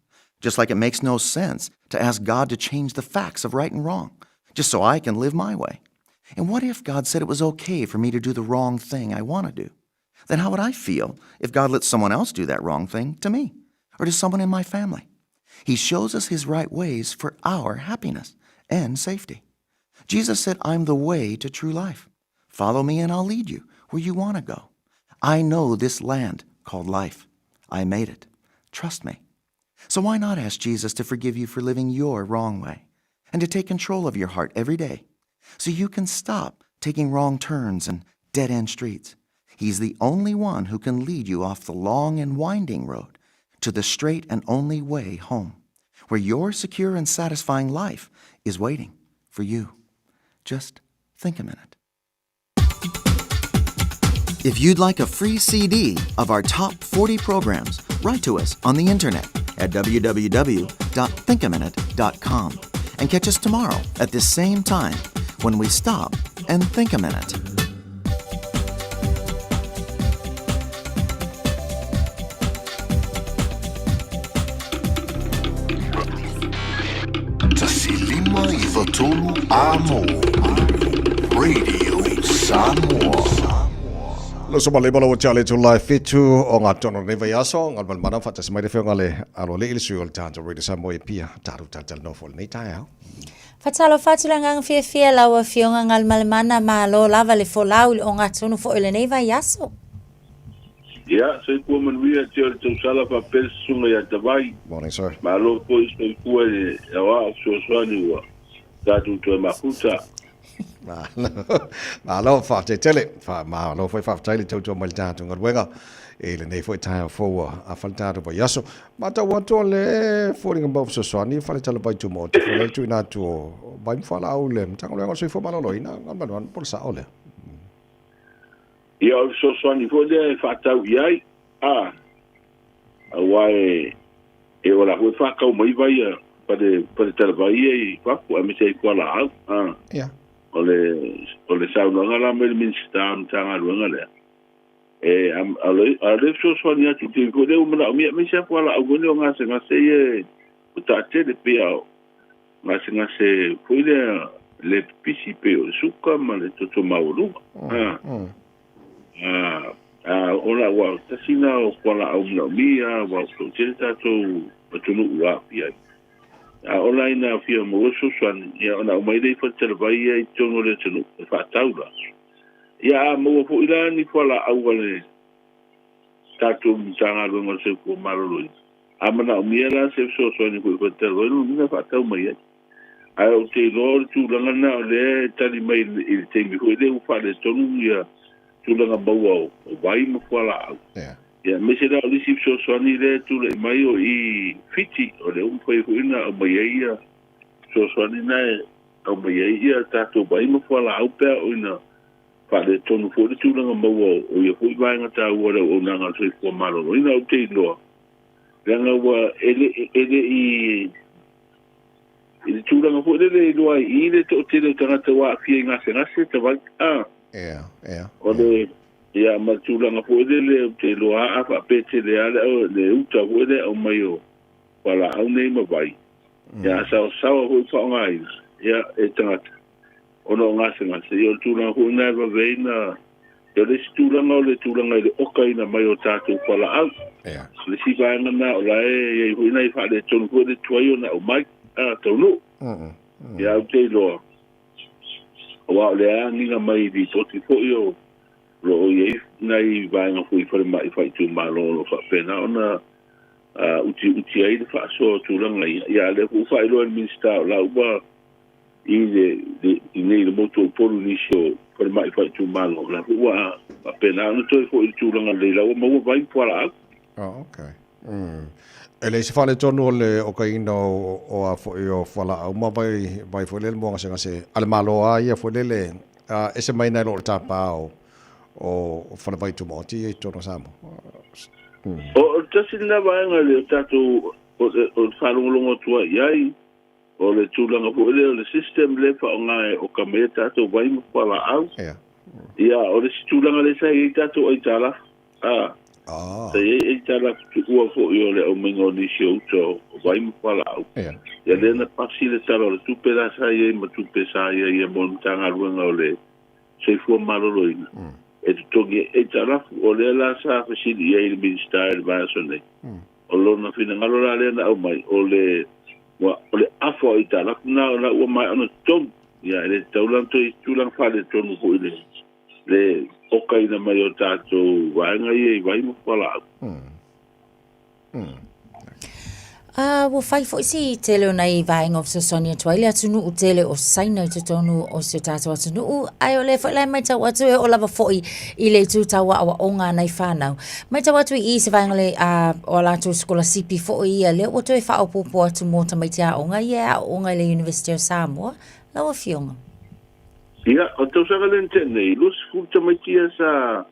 Just like it makes no sense to ask God to change the facts of right and wrong, just so I can live my way. And what if God said it was okay for me to do the wrong thing I want to do? Then how would I feel if God let someone else do that wrong thing to me or to someone in my family? He shows us his right ways for our happiness and safety. Jesus said, I'm the way to true life. Follow me and I'll lead you where you want to go. I know this land called life. I made it. Trust me. So why not ask Jesus to forgive you for living your wrong way and to take control of your heart every day so you can stop taking wrong turns and dead-end streets? He's the only one who can lead you off the long and winding road to the straight and only way home, where your secure and satisfying life is waiting for you. Just think a minute. If you'd like a free CD of our top 40 programs, write to us on the internet at www.thinkaminute.com and catch us tomorrow at this same time when we stop and think a minute. Tasilima i Vatolu Amo. Radio Samoa. Lo so maleba lo tjale tu lai fitu o ngā tono nei vai aso ngā mal mana whata se mai te whionga le alo le ili sui o le tānta Radio Samoa e pia tāru tātal no fo nei tai au. Fatalo fatu le nganga fia fia lau a fionga ngal malemana ma lo lava le folau le o ngā tono fo le nei vai aso. Ia, soifua manuia te o le tausala faapea susuga iā Tavai. Morning, sir. Malo foi soifua i le aoao fesoasoani ua tatou toe mafuta. Malo, malo, faafetai tele. Fa, malo foi faafetai le tautua mai le tatou galuega i lenei foi taeao fou a fale tatou vaiaso. Matau atu o le foliga mau fesoasoani fale talavai tumaoti foi le tuuina atu o vai ma fualaau i le Matagaluega o le Soifua Maloloina, Galumalemana po o le sao lea. Ia, o le fesoasoani foi lea e faatau i ai, a, aua e, e ola foi faatau mai vai a fale, fale talavai ia i fafo, aemaise ai fualaau, a. Ia. O le, o le saunoaga la mai le Minisita o le Matagaluega lea, e, a, a le, a le fesoasoani atu i le taimi foi lea ua manaomia, aemaise lava fualaau foi lea o gasegase ia e, ua taatele, pei lava o gasegase foi lea le pipisi pei o le suka ma le toto maualuga. A, a, a, ona ua tasi na o fualaau manaomia, ua toatele tatou atunuu ua aafia ai. A ola ina fia maua fesoasoani, ia ona aumai lea i faletalavai ia i totonu o le atunuu e faatau la. Ia a maua foi la ni fualaau a le tatou Matagaluega o le Soifua Maloloina, a manaomia la se fesoasoani foi i faletalavai, lona uiga e faatau mai ai. Ae ou te iloa o le tulaga lena o lea e tali mai i le taimi foi lea ua faaletonu ia tulaga maua o vai ma fualaau. Ia aemaise la o le isi fesoasoani lea e tulai mai o i Fiti, o lea ua mafai foi ona aumai ai ia fesoasoani na e aumai ai ia tatou vai ma fualaau pe a oo ina faaletonu foi le tulaga maua o ia foi vaega taua o le auaunaga a le soifua maloloina. Ou te iloa, leaga ua e le e le i i le tulaga foi lele e iloa ai i i le toatele o tagata ua aafia i gasegase, tavai, a. Ea, ea. O le, ia, ma le tulaga foi lele ou te iloa a faapea tele lava le, le uta foi lea e aumai o fualaau nei ma vai, ia, a saosaoa foi le faaaogaina, ia, e tagata, ona o gasegase, ia o le tulaga foi lena e vave ai na, ia o le isi tulaga o le tulaga i le okaina mai o tatou fualaau. Ia. O le isi vaega lena o la e i ai foi nai faaletonu foi le tuai ona aumai, a, taunuu. Ia ou te iloa, aua o lea agiga mai i lipoti foi o lo o i ai nai vaega foi i falemai faaitumalo o lo o faapena ona utiuti ai le faasoa o tulaga ia. Ia a o lea foi ua faailoa e le Minisita o la ua i le, le, i nei le motu o Upolu i nisi o falemai faaitumalo, o la foi ua faapena ona toe foi i le tulaga lelei, la ua maua vai ma fualaau. Oh, okay. E leai se faaletonu o le okaina o, o a foi o fualaau ma vai, vai foi lele mo gasegase a le Malo lava ia foi lele, a ese mai nai lo o le tapa o, o falevai tumaoti ia i totonu o Samoa. O, o le tasi lena vaega o le tatou, o le, o le faalogologo atu ai i ai, O le tulaga foi lea o le system lea e faaaoga e oka mai ai tatou vai ma fualaau. Ia, o le isi tulaga lea sa i ai tatou aitalafu, a, sa i ai aitalafu tuua foi o le aumaiga o nisi o uta o vai ma fualaau. Ia, lea na pasi le Tala o le Tupe la sa i ai ma tupe sa i ai mo le Matagaluega o le Soifua Maloloina e totogi ai aitalafu. O lea la sa fesili i ai le Minisita i le vaiaso nei. O lona finagalo la lea na aumai, o le, ua, o le afa o aitalafu na o la ua maea ona totogi. Ia, e le tatau la ona toe tulaga faaletonu foi le, le okaina mai o tatou vaega ia i vai ma fualaau. A ua fai foi si tele o nai vaega o fesoasoani atu ai le atunuu tele o Saina i totonu o si o tatou atunuu, ae o lea foi la e matau atu e oo lava foi i le itu tau aoaoga a nai fanau. Matau atu i i se vaega le, a, o a latou sikolasipi foi ia lea ua toe faaopoopo atu mo tamaiti aoga ia e aooga i le University o Samoa, lau Afioga. Ia, o le tausaga lea na tea nei, 20 tamaiti ia sa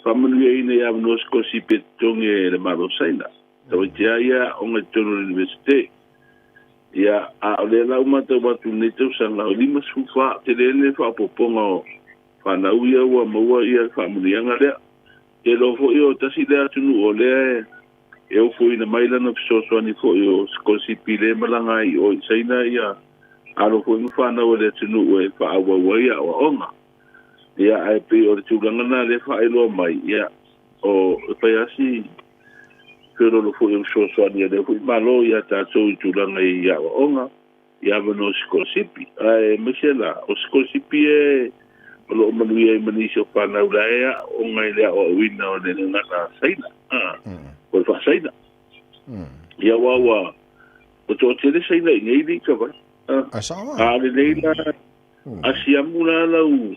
faamanuiaina i avanoa sikolasipi e totogi e le Malo o Saina. Tamaiti lava ia e aooga i totonu o le Iunivesite. Ia, a o lea la ua matau atu i lenei tausaga, o 54, tele le faaopoopoga o fanau ia ua maua ia le faamanuiaga lea. Te iloa foi o tasi lea atunuu o lea e ofoina mai lana fesoasoani foi o sikolasipi lea e malaga ai i o i Saina ia alo foi ma fanau a le atunuu e faaauau ai aoaoga. Ia, ae pei o le tulaga lena lea e faailoa mai, ia, o, e fai lava si feoloolo foi o le fesoasoani a lea foi Malo ia tatou i tulaga i aoaoga, i avanoa sikolasipi. Ae aemaise la, o sikolasipi e o lo o manuia ai ma nisi o fanau la e aooga i le aoaoina o le gagana Saina, a, po o le faa-Saina. Ia aua ua toatele Saina i nei le i Savaii. A A lelei la. A siamu la lau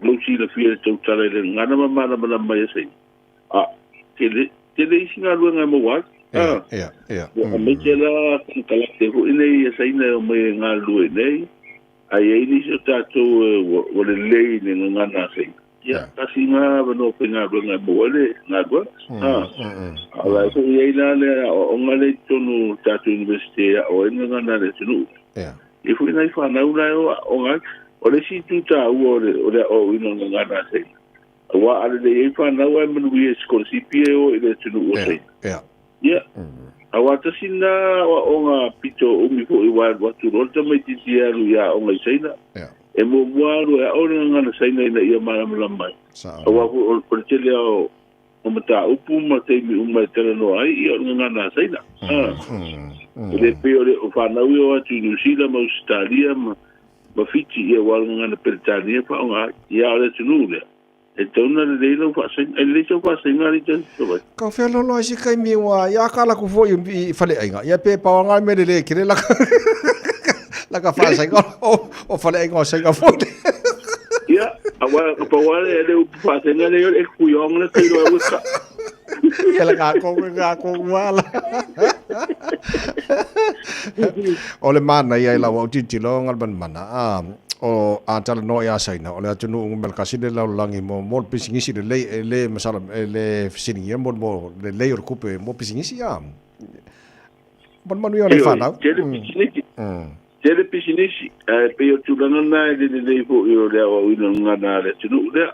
lou silafia i le tautala i le gagana ma malamalama ai a Saina, a, tele, tele isi galuega e maua ai. A, ua aemaise la konekarate foi nei a Saina e omai e galulue nei, a i ai nisi o tatou ua lelei i le gagana a Saina. Ia, tasi lena avanoa faigaluega e maua ai le galuega. A, a o la e foi i ai la le aoaoga lea i totonu o le tatou Iunivesite e aoa ai le gagana a le atunuu. E i ai foi nai fanau la e o aooga ai. O le isi itu taua o le, o le aoaoina o le gagana a Saina, aua a lelei ai fanau ae manuia i sikolasipi e o i le atunuu o Saina. Ia, aua tasi lena aoaoga pito umi foi aua e alu atu loa le tamaitiiti e alu i aoga i Saina, e muamua alu e ao le gagana Saina ina ia malamalama ai. Aua foi o le tele lava o mataupu ma taimi uma e talanoa ai, ia o le gagana a Saina. E le pei o le o fanau e o atu i Niu Sila ma Ausetalia ma Fiti, ia aua o le gagana Peretania e faaaoga ai. Ia a o le atunuu lea, E tatau ona lelei lau faasaiga. E lelei sau faasaiga alii tasi Savaii. Ka whealolo ai se kaimi ua ia ka laku foi i faleaiga. Ia pe pau anga me lele kere laka laka faasaiga o faleaiga o saiga foi. Ia, awa ka pau ale le upu faasaiga le e kuyong le kai roa weka. Ia la ka ko ka ko wala. O le mana ia i lau au titilo ngal ban mana. Ah, O a talanoa iā Saina, o le atunuu numera tasi le lalolagi mo mo le pisinisi lelei e le masala e le fesiligia mo mo lelei o le tupe mo pisinisi a. Mo le manuia o nei fanau. Tele pisinisi. Tele pisinisi, ae pei o le tulaga lena e le lelei foi o le aoaoina o le gagana a le atunuu lea,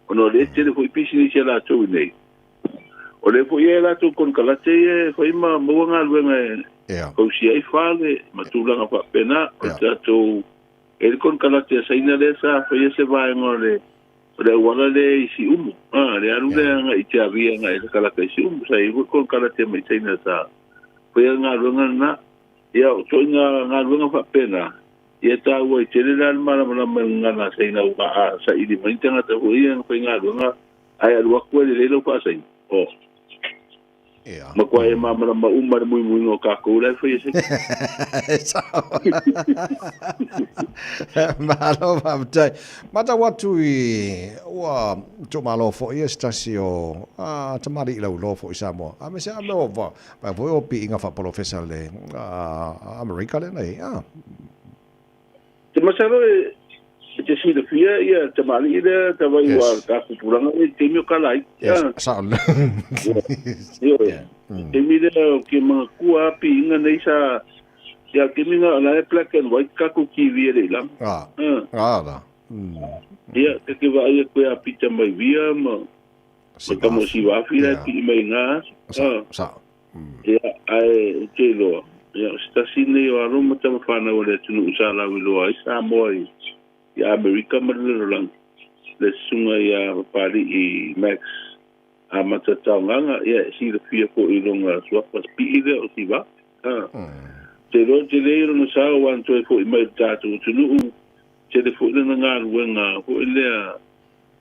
ona o lea e tele foi pisinisi a latou i inei. O lea foi e i ai a latou konekarate ia e fai ma maua galuega e fausia ai fale ma tulaga faapena. O le tatou E le konekarate a Saina lea sa faia se vaega o le o le auala lea i Siumu, a, le alu lea agai i Tiavia agai i Lakalaka i Siumu, sa i ai foi le konekarate mai Saina sa faia le galuega lena. Ia, o ituaiga galuega faapena, ia e taua ai tele la le malamalama i le gagana a Saina aua a saili mai ni tagata foi ia e faigaluega ae alu atu e lelei lau faasaina. Oh. Ia. Matua e malamalama uma le muimuiga o kākou la e fai e se. Malo faafetai. Matau atu i ua tuumalo foi e se tasi o tamalii lauiloa foi i Samoa. A me se a mea o va foi o piiga faapolofesa le Amerika lea na i ai. Te masalo e te silafia ia tamalii lea tawai ua ka pupulaga lea i te taimi o Kalai. Yes, sao. Ioe. Taimi lea o ke manatua a piiga nei sa ia taimi na la e black and white kakou TV e le i lama. Ah. Ah la. Ia te ke vaai atu ia Peter Maivia ma ma tama o Sivafi la e pii mai nga aso. Sao. Ia, ae ou te iloa, ia, o se tasi lenei o alo ma tama whanau a le atunuu sa lauiloa ai Samoa i, i Amerika ma le lalolagi, le susuga ia Papali'i Max Amata Taogaga, ia, e silafia foi i lona suafa pii lea o Siva. A. Te iloa te lei o lona sao aua na toe foi mai i le tatou atunuu, tele foi lana galuega foi lea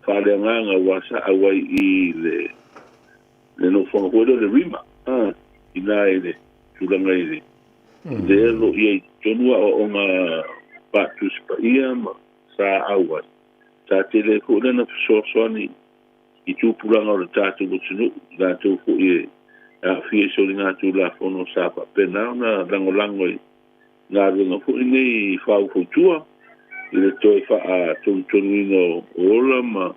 faaleagaga ua sa auai i le le nofoaga foi lea o le Rima, i ina i le tulaga i le lea o lo o i ai i totonu aoaoga Faatusi Paia ma sa auai. Sa tele ai foi lana fesoasoani i tupulaga o le tatou atunuu, i latou foi e aafia i soligatulafono sa faapena ona lagolago i galuega foi nei faufautua i le toe faatonutonuina o ola ma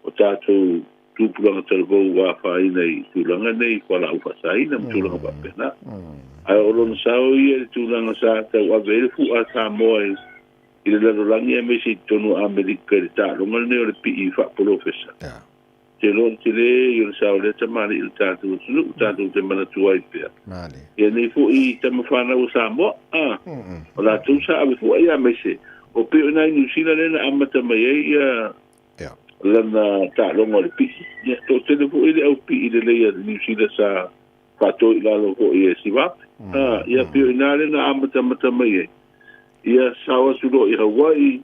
o tatou tupulaga talavou ua afaina i tulaga nei i fualaau faasaina ma tulaga faapena. Ae o lona sao ia i le tulaga sa tauave ai le fua a Samoa i i le lalolagi aemaise i totonu o Amerika i le taaloga lenei o le pii faapolofesa. Te iloa o le tele ia o le sao o lea tamalii o le tatou atunuu, tatou te manatua ai pea. Ia nei foi tama fanau a Samoa, a, o latou sa ave fua ia aemaise o pei o i ina i Niu Sila lea na amata mai ai ia lana taaloga o le pii. Ia, toatele foi le au pii lelei a Niu Sila sa faatoi i lalo foi e Sivape. Ia, pei o i ina lea na amatamata mai ai. Ia, sao atu loa i Hawaii,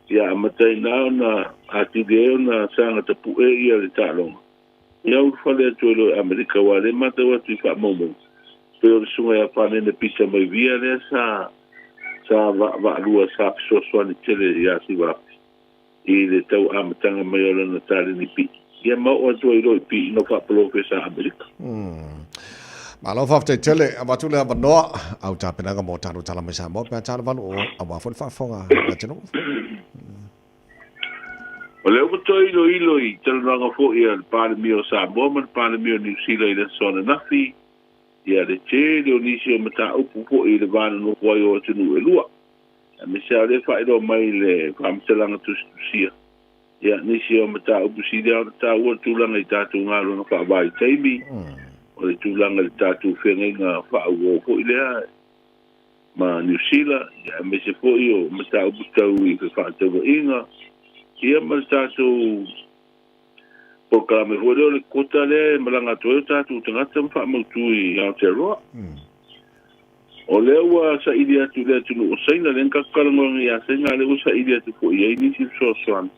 ia amata ai ina ona atili ai ona saga tapue ia le taaloga. Ia ulufale atu ai loa i Amerika, aua o lea e matau atu i faamaumauga, pei o le susuga ia Fanene Pita Maivia lea sa Sa vaavaalua sa fesoasoani tele iā Sivafi i le tau amataga mai o lana taleni pii, ia ma oo atu ai loa i piiga faapolofesa a Amerika. Malo faafetai tele, avatu le avanoa au tapenaga mo tatou tala mai Samoa pe a tala valu o aua foi le faafofoga a le atunuu. O lea ua toe iloilo i talanoaga foi a le Palemia o Samoa ma le Palemia o Niu Sila i le aso ananafi, ia le tele o nisi o mataupu foi i le va nonofo ai o atunuu e lua. Aemaise lava o lea e faailoa mai i le faamatalaga tusitusia, ia nisi o mataupu sili lava ona taua le tulaga i tatou galuega faavaitaimi, o le tulaga i le tatou feagaiga faauo foi lea ma Niu Sila, ia aemaise foi o mataupu tau i fefaatauaiga, ia ma le tatou polokalame foi lea o le quota lea e malaga atu ai o tatou tagata ma faamautu i Aotearoa. O lea ua saili atu i le atunuu o Saina, lea na tatou talanoaina ia Saina, a o lea ua saili atu foi i ai nisi fesoasoani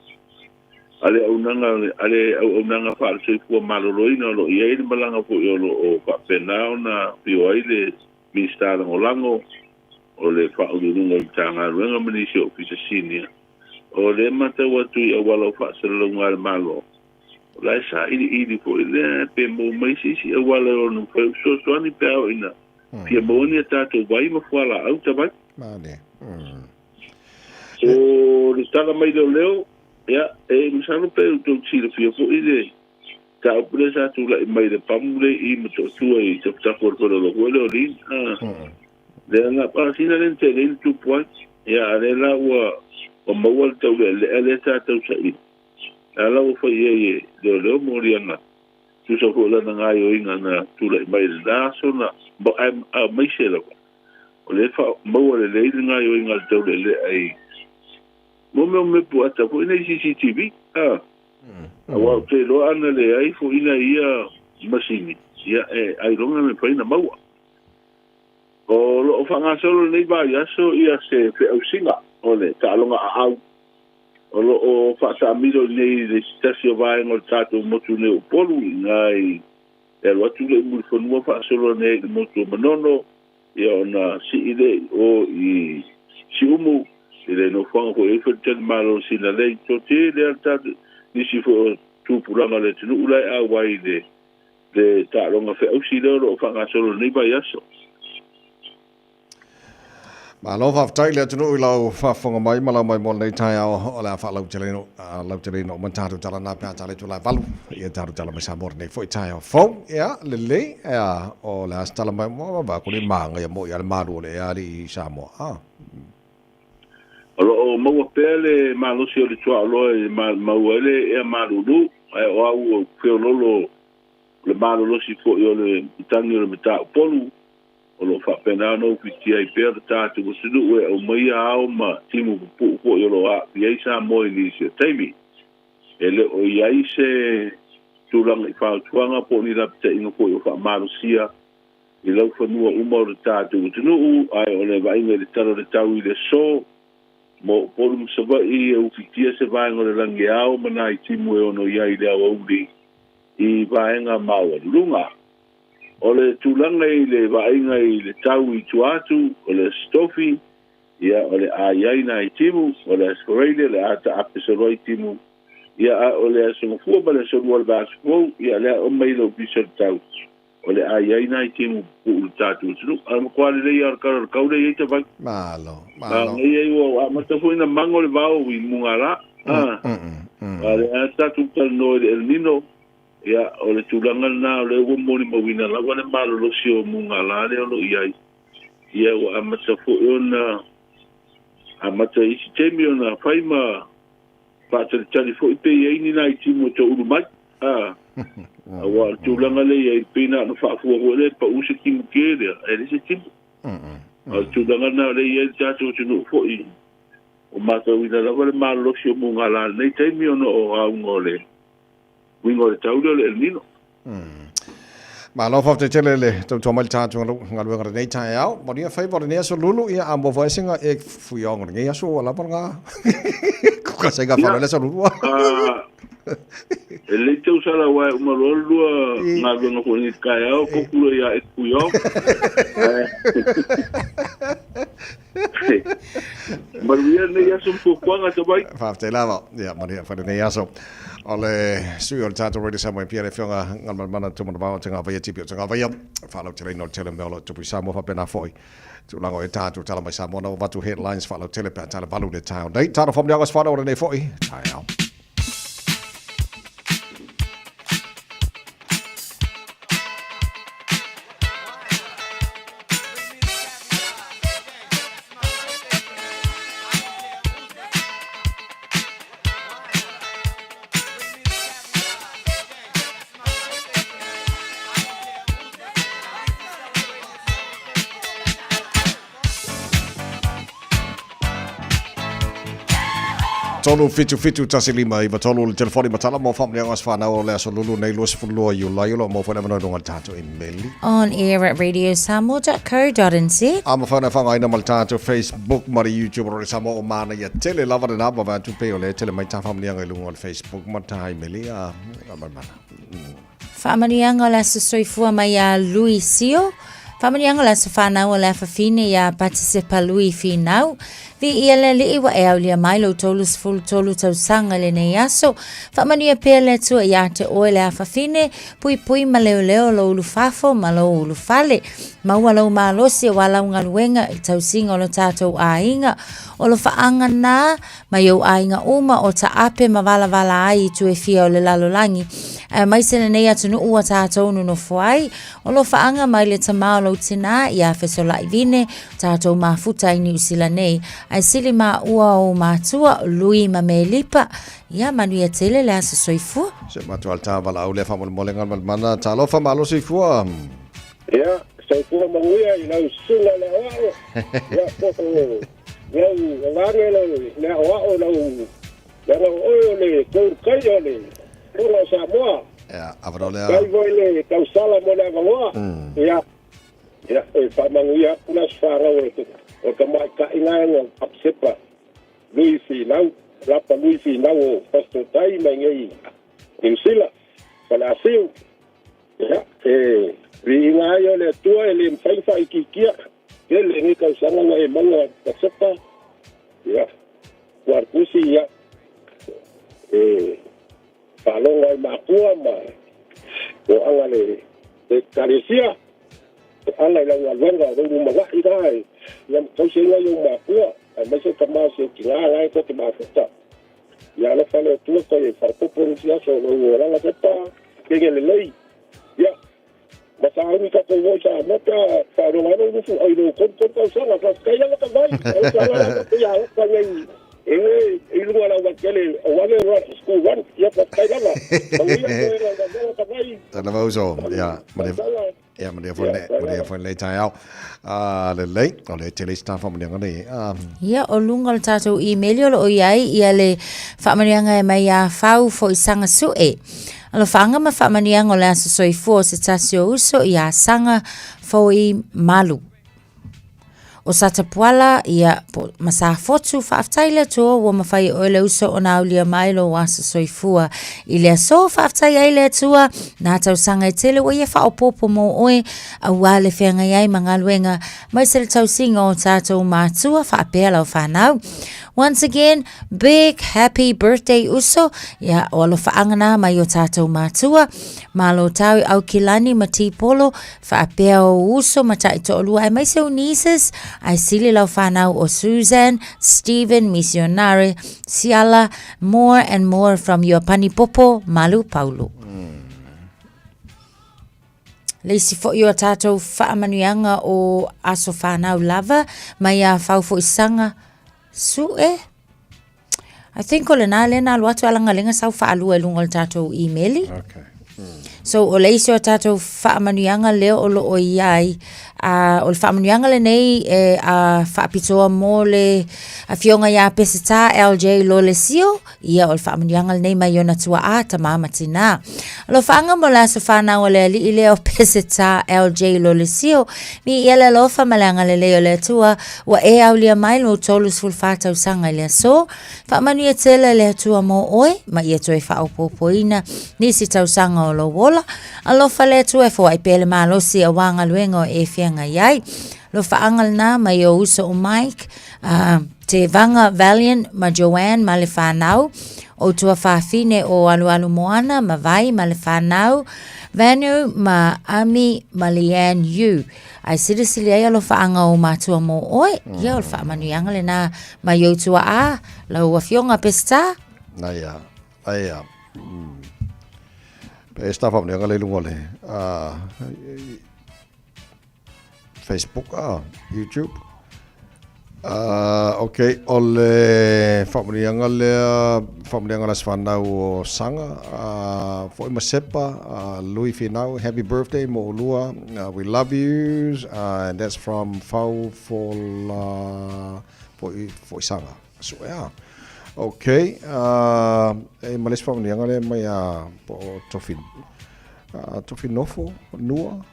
a le auaunaga a le auaunaga faale-soifua maloloina o lo o i ai le malaga foi o lo o faapena ona afio ai le Minisita Lagolago o le Faauluuluga o le Matagaluega ma nisi o Ofisa Sinia. O lea e matau atu i auala o faasalalauga a le Malo, o la e sailiili foi lea pe maua mai se isi auala e ono mafai ona fesoasoani pe a oo ina fia maua ni a tatou vai ma fualaau ta vai. O le tala mai leoleo, ia, e masalo pe ua tou silafia foi le mataupu lea sa tulai mai le pamu lea i Motootua i tafatafa o le faleoloa foi lea o Lin. Lea na sina lea na tele ai na tupu ai. Ia, a lea la ua maua le taulealea lea sa tausaili. A la ua fai i ai e leoleo moliaga, tusa foi o lana gaoioiga na tulai mai i lena aso na, aemaise lava, o lea e faamaua lelei le gaoioiga a le taulealea i mo mea o mepu ata foi nei CCTV. A, aua ou te iloa ana leai foi na ia masini, ia, e ailoga e mafai ona maua. O lo o faagasolo i lenei vaiaso ia se feausiga o le taaloga aau o lo o faasaamilo nei i le se tasi o vaega o le tatou motu nei o Upolu i ina i le alu atu lea i Mulifanua faasolo ane ai i le motu o Manono ia ona sii lea i o i Siumu i le nofoaga foi e i ai faletalimalo o Sinalei. Toatele lava le tatou nisi foi o tupulaga o le atunuu la e auai i le le taaloga feausi lea o lo o faagasolo i lenei vaiaso. Malo faafetai le atunuu i lau faafofoga mai ma lau mai mo lenei taeao o le a faalauteleina uma tatou tala na pe a tala itula e valu ia tatou tala mai Samoa lenei foi taeao fou. Ia lelei ia o le a se tala mai mo va ko le maga ia mo ia le malu o le ea alii i Samoa. Ah. O lo o maua pea le malosi o le tuaoloa e maua ai le ea malulu, ae o au o feololo o le malolosi foi o le matagi o le mataupolu, o lo o faapena ona ufitia ai pea le tatou atunuu e aumaia ao ma timu pupuu foi o lo o aafia ai Samoa i nisi o taimi. E le o i ai se tulaga i fautuaga po o ni lapataiga foi o faamalosia i laufanua uma o le tatou atunuu, ae o le vaaiga i le tala o le tau i le aso, mo Upolu ma Savaii e ufitia se vaega o le lagi e ao ma nai timu e ono i ai i le aoauli i vaega maualuluga. O le tulaga i le vaaiga i le tau i tua atu, o le Aso Tofi, ia, o le a i ai nai timu, o le Aso Faraile, o le a taape solo ai timu, ia, a o le Aso Gafua ma le Aso Lua o le vaiaso fou, ia, o le a aumai i le Ofisa o le Tau, o le a i ai nai timu pupuu i le tatou atunuu. Ae matua lelei lava o le tala o le tau lea e i ai ta vai. Malo, malo. Manaia ai ua amata foi ona mago le vao i Mugala. A lea lava tatou talanoa i le El Nino, ia, o le tulaga lena o lea ua molimauina lava le malolosi o mugala lea o lo o i ai. Ia, ua amata foi ona amata i isi taimi ona fai ma faatalitali foi pe i ai ni nai timu e toulu mai. A, aua o le tulaga lea i ai, pei na ona faafua foi lea e pau se timu kē lea, ae leai se timu. A o le tulaga lena o lea e i ai le tatou atunuu foi, ua matauina lava le malolosi o mugala i lenei taimi ona o auga o le uiga o le tau lea o le El Nino. Malo faafetai tele le tautua mai le tatou galuega lenei taeao. Manuia faiva o lenei aso Lulu, ia a moa foi singa e fuiogo lenei aso ua lava nga. Kuka singa falo le aso Lulu. E lei tausala aua e uma loa le lua galuega foi nei taeao, koku loa ia e fuiogo. Manuia lenei aso ma fuafuaga tamai. Faafetai lava. Ia, manuia foi lenei aso. O le sui o le tatou Radio Samoa i Apia le Afioga Galumalemana Tumanavao o Tagavaia Tipi o Tagavaia, faalauteleina o le tele o mea o lo o tupu i Samoa faapena foi tulaga o e tatou tala mai Samoa na ua avatu headlines faalautele pe a tala valu le taeao nei. Talofa mo le aso fanau o lenei foi taeao. 3 7 7 1 5 9 3 le telefoni matala mo faamanuiaga o se whanau o le aso lulu nei 22 Iulai o lo o maua foi le avanoa i luga o le tatou imeli. On air at radiosamoa.co.nz. A mafai ona faaaogaina ma le tatou Facebook ma le YouTube o le Samoa o manaia tele lava lena ma vaai atu pei o lea e tele mai ta faamanuiaga i luga o le Facebook ma ta imeli a mana. Faamanuiaga o le aso soifua mai iā Lui Sio. Faamanuiaga o le aso fanau o le afafine iā Patisepa Lui Finau. Viia le Alii ua e aulia mai lou 33 tausaga i lenei aso. Faamanuia pea le Atua iā te oe le afafine, puipui ma leoleo lou ulufafo ma lou ulufale. Maua lou malosi aua lau galuega i le tausiga o lo tatou aiga. O lo faaga na mai ou aiga uma o taape ma valavala ai i itu e fia o le lalolagi, aemaise lenei atunuu ua tatou nonofo ai. O lo faaga mai le tama o lou tinā iā Fesola'i Vine, tatou mafuta i Niu Sila nei, ae sili maua ou matua, Lui ma Melipa. Ia manuia tele le aso soifua. Se matua le tā valaau lea faamolemole Galumalemana. Talofa malo soifua. Ia, soifua manuia i lau susuga i le aoao. Ia, po o lau alage lau le aoao lau leaga o oe o le toulukai o le Fono o Samoa. Ia, avanoa lea. Faafetai foi le tausala mo le avanoa. Ia, ia, e faamanuia atu le aso fanau o le o le tamaitai gaega o Papisepa Lui Finau, Lapa Lui Finau o Fasitotai mai nei Niu Sila, Faleasiu. Ia, e viiga ai o le Atua e le mafai ona faaitiitia. Tele lenei tausaga ua e maua Papisepa, ia, Kuarukusi, ia, e faalogo ai matua ma toaga le Ekalesia, e ala i lau galuega o lou lumanai la e ia ma tausi ai nai ou matua, aemaise o tama o si ou tina la e tou te mafuta. Ia alofa le Atua toe faaopoopo nisi aso o lou olaga pepa kege lelei. Ia, ma sauni tatou o i Samoa pe a faalogo ai lou nufu ai lou 33 tausaga. Faafetai lava ka vai. O le ala lava pe ia alofa nei e i luga o le aualatele aua le run, school run. Ia faafetai lava. Manuia toe lau galuega ka vai. Tala uso. Ia, manuia. Ia, manuia foi le, manuia foi lenei taeao. Ah, lelei, o le tele isi tā faamanuiaga nei. Ah. Ia, o luga o le tatou email o lo o i ai ia le faamanuiaga e mai iā Fau Foisaga Sue. Alofaga ma faamanuiaga o le aso soifua o se tasi o uso iā Saga Foi Malu. O Satapuala, ia, po, ma Safotu, faafetai le Atua ua mafai e oe le uso ona aulia mai lou aso soifua. I le aso, faafetai ai le Atua, nā tausaga e tele ua ia faaopoopo mo oe, auā le feagai ai ma galuega, aemaise le tausiga o tatou matua faapea lau fanau. Once again, big happy birthday uso. Ia, o alofaaga nā mai o tatou matua. Malo tau i Aukilani ma Tipolo, faapea o uso ma taitoalua aemaise o nieces, ae sili lau fanau o Susan, Stephen, Misionare, Siala, more and more from your panipopo, Malu Paulo. Le isi foi o a tatou faamanuiaga o aso fanau lava mai a Faufoisaga Sue. I think o lena lea na alu atu alagalega sau faalua i luga o le tatou email. Okay. So o le isi o tatou faamanuiaga lea o lo o i ai, o le faamanuiaga lenei e faapitoa mo le afioga ia Peseta LJ Lolesio, ia o le faamanuiaga lenei mai ona tuaa, tama ma tinā. Alofaaga mo le aso fanau a le alii lea o Peseta LJ Lolesio, Viia le alofa ma le agalelei o le Atua, ua e aulia mai lou 34 tausaga i le aso. Faamanuia tele le Atua mo oe, ma ia toe faaopoopoina nisi tausaga o lou ola. ola. Alofa le Atua e foai pea le malosi auā galuega o e feagai ai. Alofaaga lena mai ou uso o Mike, Tevaga Valiant ma Joanne ma le fanau, o tuafafine o Alualu Moana ma Vai ma le fanau, Vanu ma Ami ma Leanne Yu. Ae silisili ai alofaaga o matua mo oe, ia o le faamanuiaga lena mai ou tuaa, lau afioga Peseta. Aia, aia. Pe sta faamanuiaga le i luga o le Facebook a, YouTube. Ok, o le faamanuiaga lea, faamanuiaga o le aso fanau o Saga, foi ma Sepa, Lui Finau, happy birthday mo ulua, we love you, and that's from Fau Fola, foi, foi Saga. So, yeah. Ok, e ma le isi faamanuiaga lea mai a, po o Tofi, Tofi Nofo, Nua,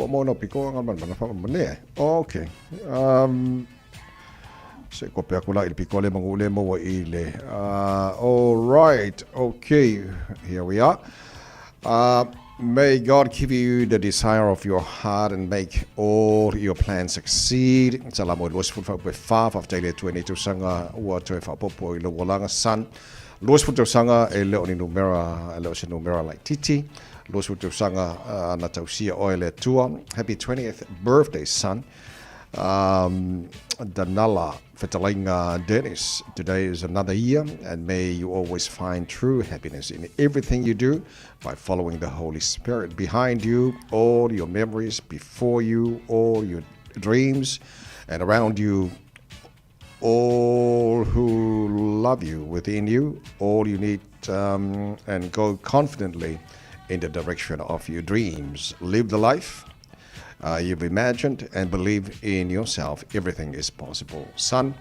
Ua maua nā piko a ngā mana whakamane. Ok. Se ko pea kula i le piko le mangu le maua i le. All right. Okay. Here we are. May God give you the desire of your heart and make all your plans succeed. Salamo i 24 wha whaftai le tue nei tausaga ua toe whapopo i le olaga son. 20 tausaga e le o ni numera, e le o se numera laititi. 20 tausaga na tausia oe le Atua. Happy 20th birthday, son. Danala Fetalaiga Dennis. Today is another year, and may you always find true happiness in everything you do by following the Holy Spirit behind you, all your memories before you, all your dreams, and around you, all who love you within you, all you need, and go confidently in the direction of your dreams. Live the life you've imagined and believe in yourself. Everything is possible. Son,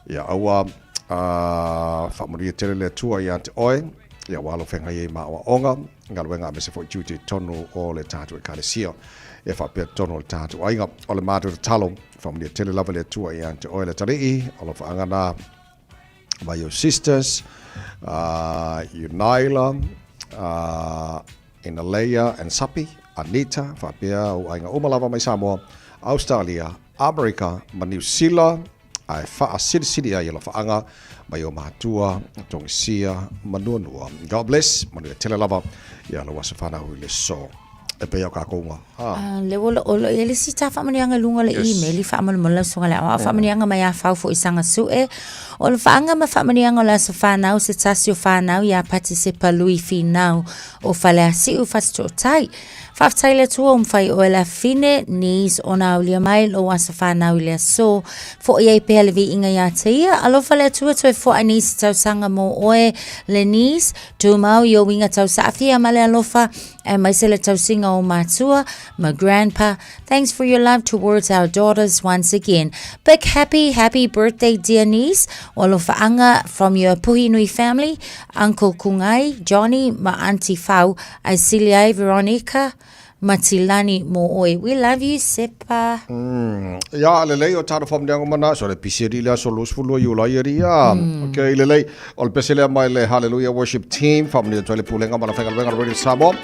ia aua faamanuia tele le Atua ia te oe, ia ua alofeagai ai ma aoaoga, galuega aemaise foi tiute i totonu o le tatou Ekalesia, e faapea totonu o le tatou aiga. O le matou tatalo, faamanuia tele lava le Atua ia te oe le Atalii, alofaaga na by your sisters, Unaila, Inaleia and Sapi, Anita, faapea ou aiga uma lava mai Samoa, Australia, Amerika ma Niu Sila, ae faasilisili ai alofaaga mai o matua, Togisia ma Nuanua. God bless, manuia tele lava ia lou aso fanau i le so. E pei o kākou ha. Ah, le ua o lo i ai le isi tā faamanuiaga i luga o le email i faamolemole lau susuga i le aoao. Faamanuiaga mai ia Fau foi i Sagasue. O le faaga ma faamanuiaga o le aso fanau se tasi o fanau iā Patisepa Lui Finau o Faleasiu Fasitootai. Faafetai i le Atua ua mafai oe le afine, niece, ona aulia mai lou aso fanau i le aso. Fo'i ai pea le viiga iā te ia. Alofa le Atua toe foai nisi tausaga mo oe le niece. Tumau i ou uiga tausaafia ma le alofa Aemaise le tausiga o matua ma grandpa. Thanks for your love towards our daughters once again. Big happy, happy birthday dear niece. O alofaaga from your Puhinui family, Uncle Kungai, Johnny ma Auntie Fau, Aisiliai, Veronica, ma Tilani mo oe. We love you Sepa. Ia, lelei o tātou whamneanga mana, so le pisi ri le aso 22 Iulai e ria. Ok, lelei, o le pese lea mai le Hallelujah Worship Team, whamnea toi le pulenga ma la whengaluenga le Radio Samoa.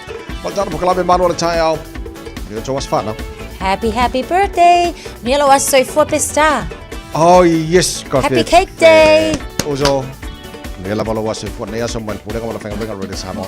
Ma le tātou pakalame manu o le taeao. Nio tō asfana. Happy, happy birthday. Nia lo aso soifua Peseta. Oh, yes. Ka Happy cake day. Ozo. Nia lava lo aso soifua nei aso mai le pulenga ma la whengaluenga le Radio Samoa.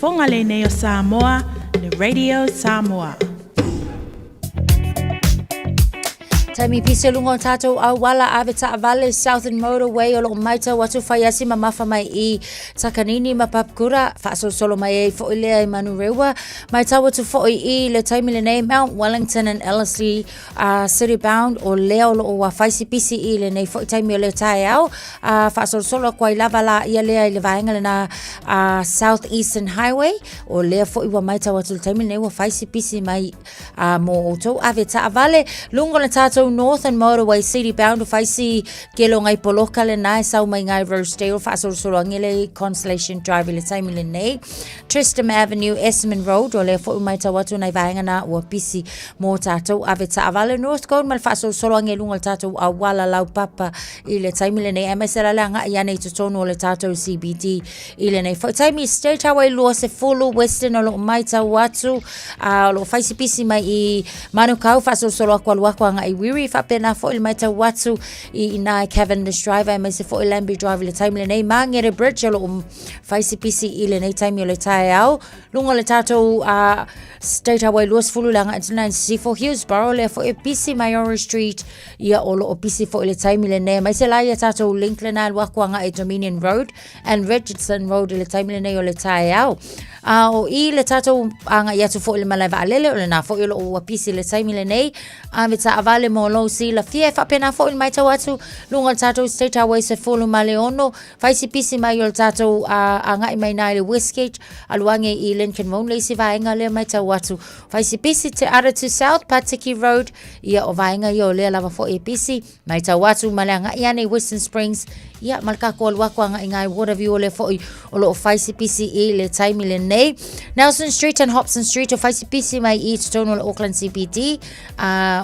fofoga lenei o Samoa, le Radio Samoa. Taimi pisi o luga o tātou auala ave taavale Southern Motorway o loo maitau atu whai asi mamafa mai i Takanini ma Papakura faasolosolo mai ai foi lea i Manurewa maitau atu foi i le taimi lenei Mount Wellington and Ellerslie City Bound o lea o loo ua fai si pisi i lenei foi taimi o le taeao faasolosolo atu ai lava la ia lea i le vaega lena South Eastern Highway o lea foi ua maitau atu i le taimi lenei ua fai si pisi mai mo outou ave taavale luga o le tatou Northern Motorway City Bound o fai si kelo ngai poloka lena e sau mai ngai Rosedale faasolosolo age le Constellation Drive i le taimi lenei Tristram Avenue Esserman Road o lea foi ua maitau atu nai vaega na ua pisi mo tatou ave taavale North Gold ma le faasolosolo age luga o le tatou auala laupapa i le taimi lenei aemaise la le agai ane i totonu o le tatou CBD i lenei foi taimi. State Highway 20 Western o loo maitau atu o loo fai si pisi mai i Manukau faasolosolo atu alu atu agai i Wiri faapena foi le maitau atu i ina i Cavendish Drive aemaise foi Lambie Drive i le taimi lenei Mangere Bridge o loo fai si pisi i lenei taimi o le taeao luga o le tatou State Highway 20 le agai atu i Sisifo Hillsborough lea foi e pisi Maori Street ia o loo pisi foi le taimi lenei aemaise la ia tatou link lena alu atu agai i Dominion Road and Richardson Road i le taimi lenei o le taeao. A o i le tatou agai atu foi i le malae vaalele, o lena foi o loo ua pisi le taimi lenei, ave taavale mo lou silafia. E faapena foi le maitau atu luga o le tatou State Highway 16, fai si pisi mai o le tatou agai mai na i le Westgate, alu age i Lincoln Road le isi vaega lea maitau atu. Fai si pisi Te Aratū South, Patiki Road, ia o vaega ia o lea lava foi e pisi. Maitau atu ma le agai ane i Western Springs, ia ma le kako alu atu agai ngai Waterview o lea foi o loo fai si pisi i le taimi lenei. Nelson Street and Hobson Street o fai si pisi mai i totonu o le Auckland CBD,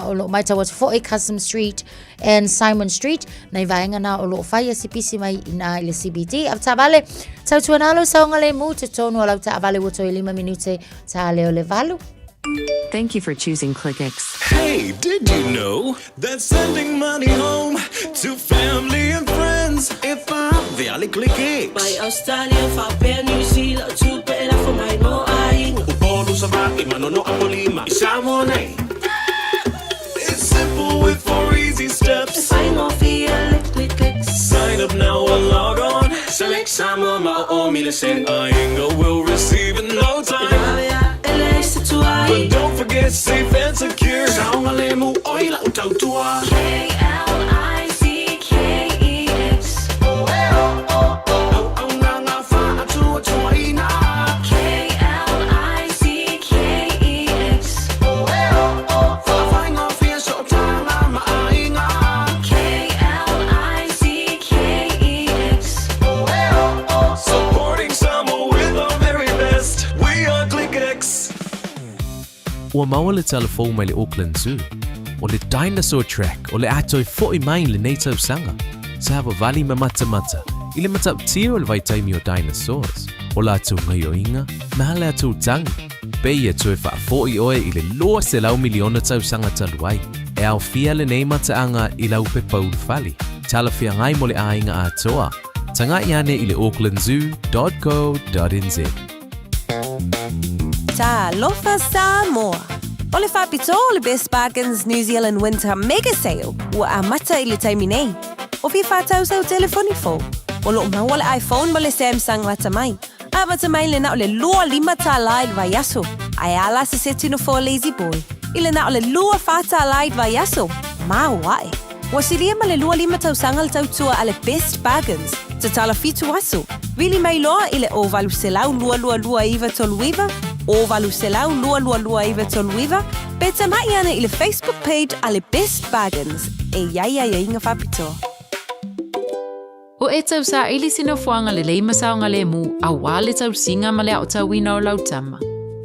o loo maitau atu foi Custom Street and Simon Street, nai vaega na o loo fai si pisi mai i na i le CBD. A taavale, tautuana lou saogalemu totonu o lau taavale ua toe 5 minute ta leo le 8. Thank you for choosing ClickX. Hey, did you know that sending money home to family and friends e vale ClickX? Mai Australia, faapea New Zealand, tupe e lafo mai mo aiga. Upolu, Savaii, Manono, Apolima, i Samoa nei. It's simple with four easy steps. E faigofie le ClickX. Sign up now or log on. Select Samoa ma o o mile send. Aiga will receive in no time. E vave ae leai se tuai. But don't forget safe and secure. Saogalemu oi lau tautua. K-L-I-C-K-E-X. Auaunaga faatuatuaina. K-L-I-C-K-E-X. Faafaigofie sootaga ma aiga. K-L-I-C-K-E-X. Supporting Samoa with our very best. We are ClickX. Ua maua le tala fou mai le Auckland Zoo. O le Dinosaur Track o le a toe fo'i mai i lenei tausaga. Savavali ma matamata i le matautia o le vaitaimi o dinosaurs, o latou gaioiga ma latou tagi. Pei e toe faafo'i oe i le 200 miliona tausaga talu ai. E aofia lenei mataaga i lau pepa ulufale, talafeagai mo le aiga atoa. Tagai ane i le aucklandzoo.co.nz. Talofa Samoa! O le faapitoa o le Best Bargains New Zealand Winter Mega Sale ua amata i le taimi nei. O fia whātau sau telefoni fou. O loo maua le iPhone ma le Samsung lata mai. Amata mai le na o le 25 tālā i le vaiaso. Ae a la se seti nofoa Lazy Boy i le na o le 24 tālā i le vaiaso. Māoae! Ua silia ma le 25 tausaga le tautua a le Best Bargains, tatala 7 aso, vili mai loa i le 0800 222 939, 0800 222 939, pe tama'i ane i le Facebook page a le Best Bargains e i ai aiaiga faapitoa. O e tausaili se nofoaga lelei ma saogalemu aua le tausiga ma le aotauina o lau tama.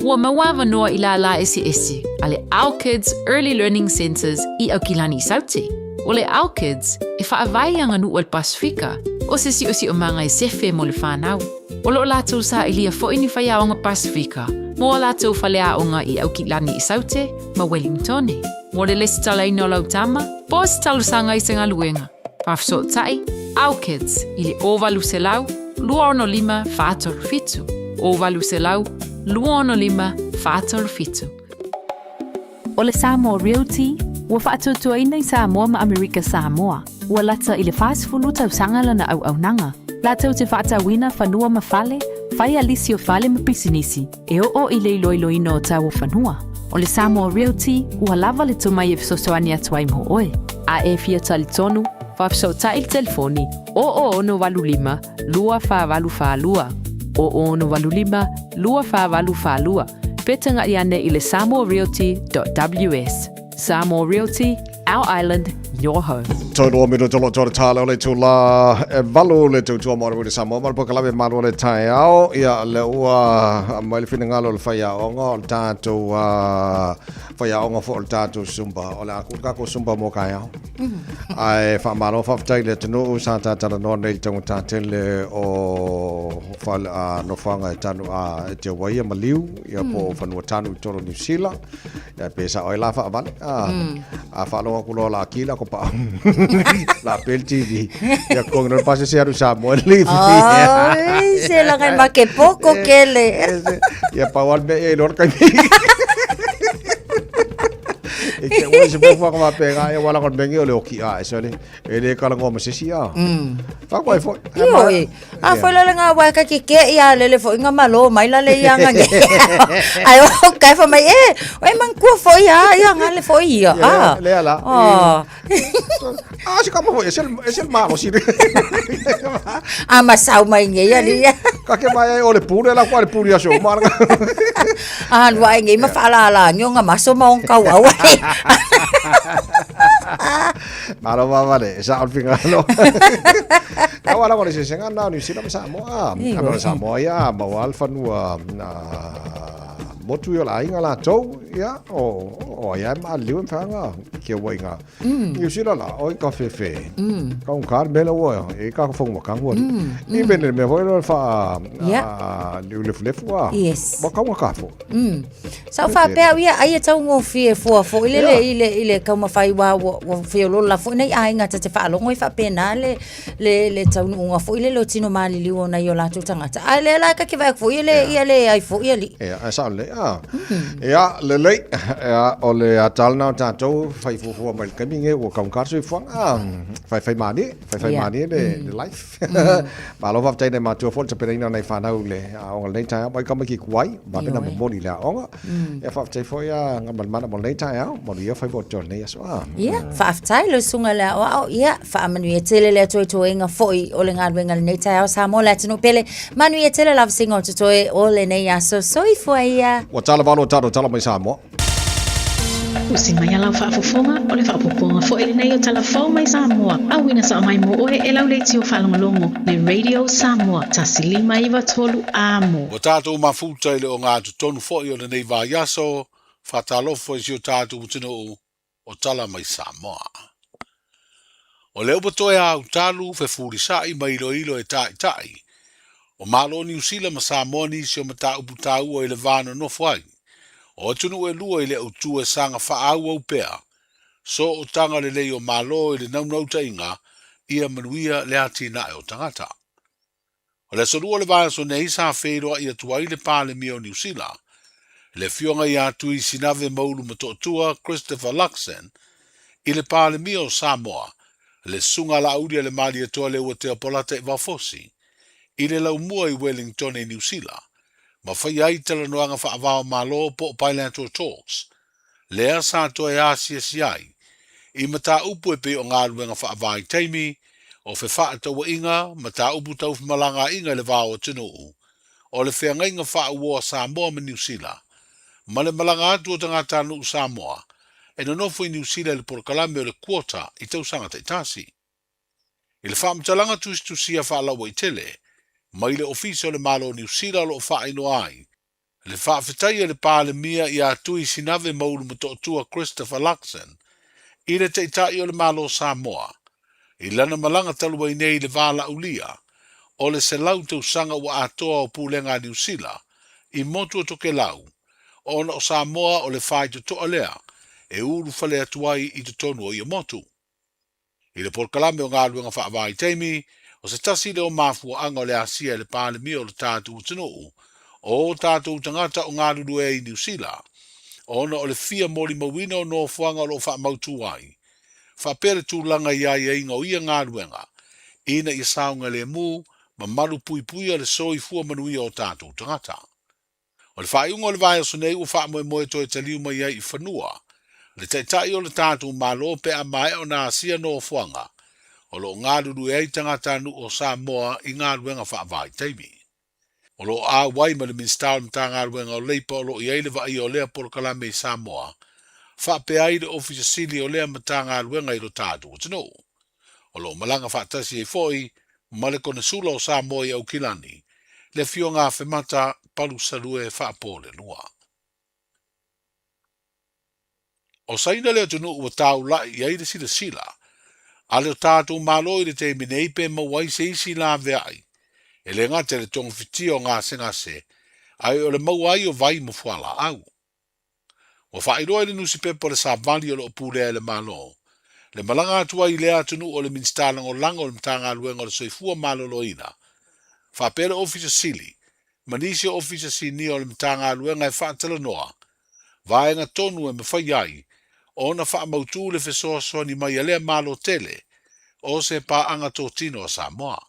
Ua maua avanoa i lālā eseese a le Our Kids Early Learning Centres i Aukilani i Saute. O le Our Kids, e faavae i aganuu a le Pasefika, o se siosiomaga e sefe mo le whanau. O loo latou sailia foi ni faiaoga Pasefika mo a latou faleaoga i Aukilani i Saute ma Wellingtone. Mo le lesitalaina o lau tama, po o se talosaga i se galuega. Faafesootai, Our Kids, i le 0800 265 437. 0800 265 437. O le Samoa Realty, ua faatuatuaina i Samoa ma Amerika Samoa, ua lata i le 40 tausaga lana auaunaga, latou te faatauina fanua ma fale, fai a lisi o fale ma pisinisi, e oo i le iloiloina o tau o fanua. O le Samoa Realty, ua lava le tomai e fesoasoani atu ai mo oe. A e fia talitonu, faafesootai i le telefoni 0685 2482, 0685 2482, pe tagaʻi ane i le samoarealty.ws. Samoa Realty, our island, your home. Tolu minuta o lo tō tāle o le tūlā e valu le tautua mo le Samoa ma le pokalame malu o le taeao ia le ua mai le finagalo o le faiaoga o le tātou faiaoga foi o le tātou Zumba o le a kuu le kākou Zumba mo kaeao Ae faamalo faafetai i le atunuu sa tatalanoa nei i le taugata tele o fale a nofoaga e tanu a e te waia ma liu ia po o fanua tanu i totonu o Niu Sila. Ia pe sao ai la faavale. A a faalogo atu loa la kila ko pa. La pel TV. Ia ko no pase se aru Samoa le. Ai, se la ngai make poko kele. Ia pau al me e lor kai. E ke ua se fuafuaga faapena e wala kon mengi o le oki a e sole e le kala ngoma se si a. Fa koe foi. Io e. A foi la nga wa ka ke ke ia le le foi nga malo mai la le ia nga nge. Ai o kai fa mai e, o e man kua foi a ia nga le foi ia. A. Le ala. Oh. Ah, se kama foi, ese ese malo si. A ma sau mai nge ia li. Ka ke mai o le pule la kwa le pule aso ma. A lua ai nge ma fa la la nge nga maso ma on kau au. Malo va vale, sa al fingalo. Ka wala ko le se senga na ni sila ma Samoa. A ma Samoa ia ma wal fanua na motu i o la aiga latou, ia, o, o ai ma liu e whanga, kia wai ngā. Niu Sila la, oi ka whewhe. Ka un kāre mele ua, e ka whangu makangu ari. Ni mene mea hoi loa wha, liu lefu lefu a. Yes. Wa kaunga ka fo. Sa o whapea ia, ai e tau ngō e fua fo, i lele, i le, i le kaumawhai wā, wa, wa whiololo la fo, nei ai ngā te whaalongo i whapena le, le, le taunuuga foi le le tino maliliu ona i o latou tagata. Ae lea la e kake vae atu foi ia le, ia le ai foi alii. Ia, ae sao lelei, a. Ia, lelei, ia, o le ata lena o tatou fai fuafua mai le taimi lenei ua taugata le soifuaga, a, faifai malie, faifai malie le, le life. Malo faafetai i nai matua foi le tapenaina o nai fanau i le aoga i lenei taeao, mai ka maiki kuai, vave na momoli i le aoga. Ia faafetai foi a Gamalemana mo lenei taeao, manuia faiva o te lenei aso. A. Ia, faafetai lau susuga i le aoao, ia, faamanuia tele le Atua i toega foi o le galuega i lenei taeao Samoa le atunuu pele, manuia tele lava seiga o totoe o lenei aso. Soifua ia. Ua tala valo talo tala mai Samoa. Usi mai a lau faafofoga, o le faaopoopoga foi lenei o Tala Fou mai Samoa, auina sao mai mo oe e lau leitio faalogologo le Radio Samoa 1593 Amo. Ua tatou mafuta i le ogatotonu foi o lenei vaiaso, faatalofa i si o tatou atunuu o Tala Mai Samoa. O lea ua toe autalu, fefulisai ma iloilo e Taitai o Malo o Niu Sila ma Samoa nisi o mataupu taua i le va nonofo ai o atunuu e lua i le autu e saga faaauau pea sootaga lelei o Malo i le naunautaiga ia manuia le atinae o tagata. O le aso lua o le vaiaso nei sa feiloai atu ai le Palemia o Niu Sila, le Afioga ia Tui Sinave Maulu Matootua Christopher Luxon, i le Palemia o Samoa, le Susuga Laauli a le Malietoa Leuatea Polata Ivaofosi, i le laumua i Wellington i Niu Sila, ma faia ai talanoaga faava-o-Malo po o bilateral talks, lea sa toe asiasi ai i mataupu e pei o galuega faavaitaimi, o fefaatauaiga, mataupu tau femalagaaiga i le va o atunuu, o le feagaiga faauoa Samoa ma Niu Sila, ma le malaga atu o tagatanuu Samoa e nonofo i Niu Sila i le polokalame o le quota i tausaga taitasi. I le faamatalaga tusitusia faalauaitele mai le Ofisa o le Malo o Niu Sila o lo o faailoa ai Le faafetai a le Palemia ia Tui Sinave Maulu Matootua Christopher Luxon i le Taitai o le Malo o Samoa i lana malaga talu ai nei i le valaaulia o le 100 tausaga ua atoa o Pulega a Niu Sila i motu o Tokelau ona o Samoa o le faitotoa lea e ulufale atu ai i totonu o ia motu. I le polokalame o galuega faavaitaimi, o se tasi lea o mafuaaga o le asia e le Palemia o le tatou atunuu, o o tatou tagata o galulue ai i Niu Sila, ona o le fia molimauina o nofoaga o lo o faamautu ai, faapea le tulaga i aiaiga o ia galuega, ina ia saogalemu ma malupuipuia le soifua manuia o tatou tagata. O le faaiuga o le vaiaso nei ua faamoemoe toe taliu mai ai i fanua le Taitai o le tatou Malo pe a maea ona asia nofoaga o lo o galulue ai tagatanuu o Samoa i galuega faavaitaimi. O lo o auai ma le Minisita o le Matagaluega o Leipa o lo o i ai le vaaia o lea polokalame i Samoa, faapea ai le Ofisa Sili o lea Matagaluega i lo tatou atunuu. O lo o malaga faatasi ai foi ma le Konesula o Samoa i Aukilani, le Afioga Afemata Palusalue Faapolelua. O Saina le atunuu ua taula'i i ai le silasila a le tatou Malo i le taimi nei pe maua ai se isi laveai, e le gata i le togafitia o gasegase, ae o le maua ai o vai ma fualaau. Ua faailoa i le nusipepa o le Savali o lo o pulea e le Malo, le malaga atu ai i lea atunuu o le Minisita Lagolago o le Matagaluega o le Soifua Maloloina, faapea le Ofisa Sili ma nisi o Ofisa Sinia o le Matagaluega e faatalanoa vaega tonu e mafai ai ona faamautu le fesoasoani mai a lea Malo tele o se paaga totino a Samoa.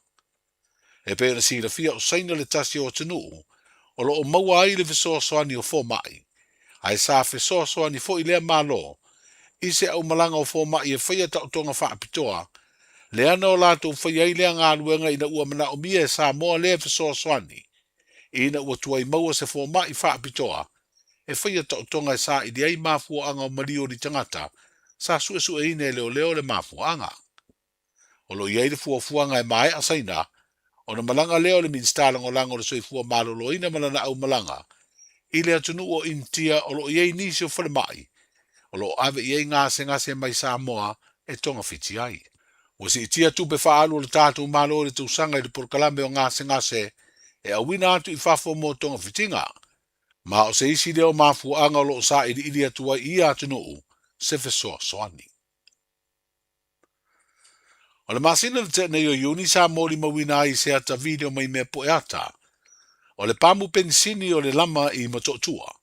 E pei ona silafia o Saina le tasi o atunuu o lo o maua ai le fesoasoani o fomai, ae sa fesoasoani foi lea Malo i se aumalaga o fomai e faia taotoga faapitoa leana o latou faia ai lea galuega ina ua manaomia e Samoa lea fesoasoani ina ua tuai maua se fomai faapitoa e faia taotoga e saili ai mafuaaga o maliu o ni tagata sa suesueina e leoleo le mafuaaga. O lo o i ai le fuafuaga e maea Saina ona malaga lea o le Minisita Lagolago o le Soifua Maloloina ma lana aumalaga i le atunuu o Initia o lo o i ai nisi o falemai o lo o ave i ai gasegase mai Samoa e togafiti ai. Ua siitia tupe faaalu a le tatou Malo i le tausaga i le polokalame o gasegase e auina atu i fafo mo togafitiga, ma o se isi lea o mafuaaga o lo o sailiili atu ai i ia atunuu se fesoasoani. O le masina na tea nei o Iuni sa molimauina ai i se ata video mai mea poe ata o le pamu penisini o le lama i Motootua,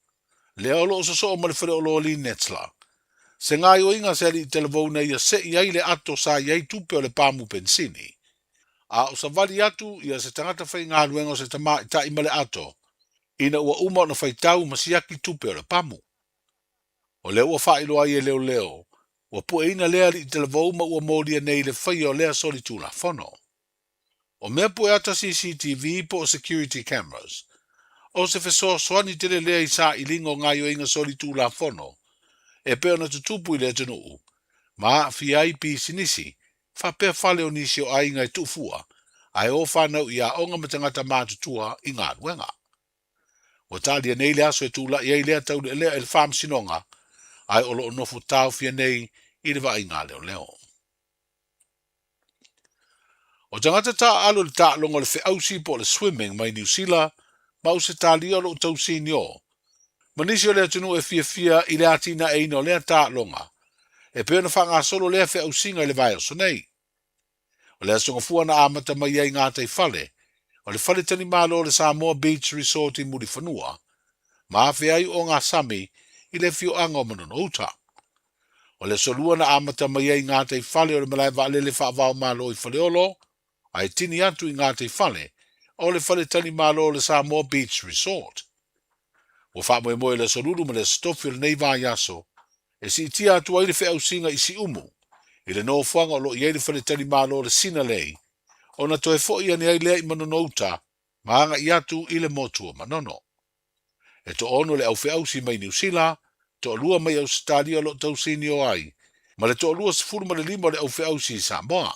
lea o lo o sosoo ma le faleoloa Lynetla. Se gaoioiga se alii talavou na ia se'i ai le ato sa i ai tupe o le pamu penisini. A o savali atu ia se tagata faigaluega o se tamaitai ma le ato ina ua uma ona faitau ma siaki tupe o le pamu. O lea ua faailoa ai e leoleo, ua pueina lea alii talavou ma ua molia nei le faia o lea solitulafono. O mea pueata CCTV po o security cameras, o se fesoasoani tele lea i sailiga o gaoioiga solitulafono e pei ona tutupu i le atunuu ma aafia ai pisinisi faapea fale o nisi o aiga e tuufua ae o fanau i aoga ma tagata matutua i galuega. Ua talia nei le aso e tulai ai lea taulealea i le Faamasinoga ae o lo o nofo taofia nei i le vaaiga a leoleo. O tagata taaalo i le taaloga o le feausi po o le swimming mai Niu Sila ma Ausetalia o lo o tausinio ma nisi o le atunuu e fiafia i le atinaeina o lea taaloga e pei ona faagasolo lea feausiga i le vaiaso nei. O le Aso Gafua na amata mai ai gataifale o le faletalimalo o le Samoa Beach Resort i Mulifanua ma afea ai ogasami i le afioaga o Manono-uta. O le aso Lua na amata mai ai gataifale o le malae vaalele faava-o-Malo i Faleolo, ae tini atu i gataifale o le faletalimalo o le Samoa Beach Resort. Ua faamoemoe le Aso Lulu ma le Aso Tofi o lenei vaiaso e siitia atu ai le feausiga i Siumu i le nofoaga o lo o i ai le faletalimalo o le Sinalei, ona toe foi ane ai lea i Manono-uta ma agai atu i le motu o Manono. E toaono le aufeausi mai Niu Sila, toalua mai Ausetalia o lo o tausinio ai, ma le toalua 15 o le aufeausi i Samoa.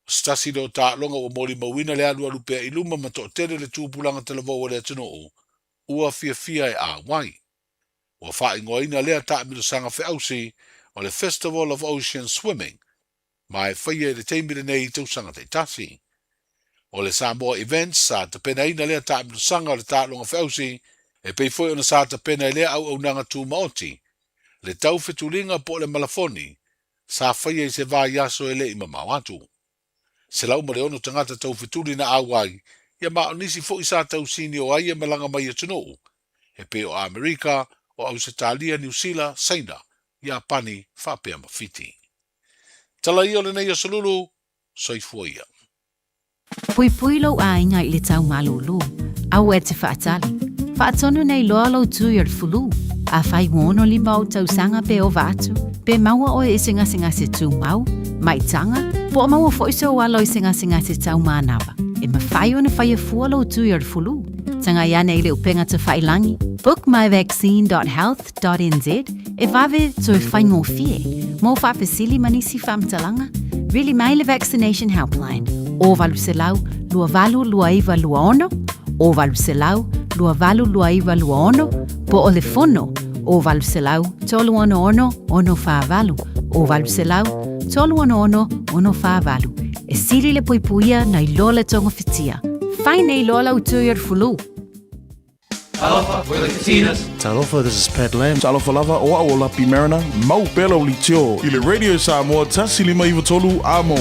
O se tasi lea o taaloga ua molimauina le alualu pea i luma ma toatele le tupulaga talavou a le atunuu ua fiafia e auai. Ua faaigoaina lea taamilosaga feausi o le Festival of Ocean Swimming ma e faia i le taimi lenei i tausaga taitasi. O le Samoa Events sa tapenaina lea taamilosaga o le taaloga feausi e pei foi ona sa tapena i lea auaunaga tumaoti, le taufetuliga po o le malafoni sa faia i se vaiaso e le i mamao atu. 106 tagata taufetuli na auai Ia ma o nisi foi sa tausini o ai e malaga mai i atunuu e pei o Amerika, o Ausetalia, Niu Sila, Saina, Iapani faapea ma Fiti. Tala ia o lenei aso lulu, soifua ia. Puipui lou aiga i le tau malūlū, aua e te faatali. Faatonu nei loa lou tui o le fulu. Afai ua 65 ou tausaga pe ova atu, pe maua oe i se gasegase tumau, maitaga, po o maua foi sou alo i se gasegase tau manava, e mafai ona faia fua lou tui o le fulu. Tagai ane i le upega tafailangi, bookmyvaccine.health.nz, e vave toe faigofie. Mo faafesili ma nisi faamatalaga, vili mai le Vaccination Helpline, 0800 282926, 0800 282926, po o le fono, 0800 366 648, 0800 366 648. E sili le puipuia nai lo le togafitia. Fai nei loa lau tui o le fulu. Talofa, we're the Katinas. Talofa, this is Pat Lam. Talofa lava, o au o Lapi Mariner, mau pea lau leitio i le Radio Samoa 1593 Amo.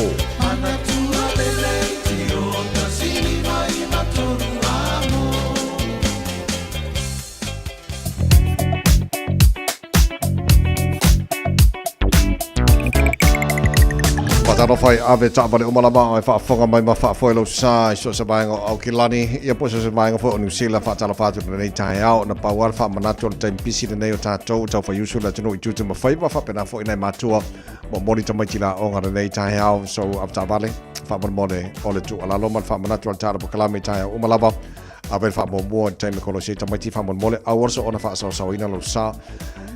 Faatalofa i ave taavale uma lava e faafofoga mai ma faafoe lou sa i so o se vaega o Aukilani, ia po o so o se vaega foi o Niu Sila. Faatalofa atu i lenei taeao, na pau lava le faamanatu o le taimi pisi lenei o tatou tau faiusu le atunuu i tiute ma faiva, faapena foi nai matua momoli tamaiti laoga lenei taeao. So ave taavale, faamolemole o le tuualalo ma le faamanatu a le Tala Pokalame i taeao uma lava. Ave le faamuamua i le taimi kolosi ai tamaiti faamolemole, aua le soona faasaosaoina lou sa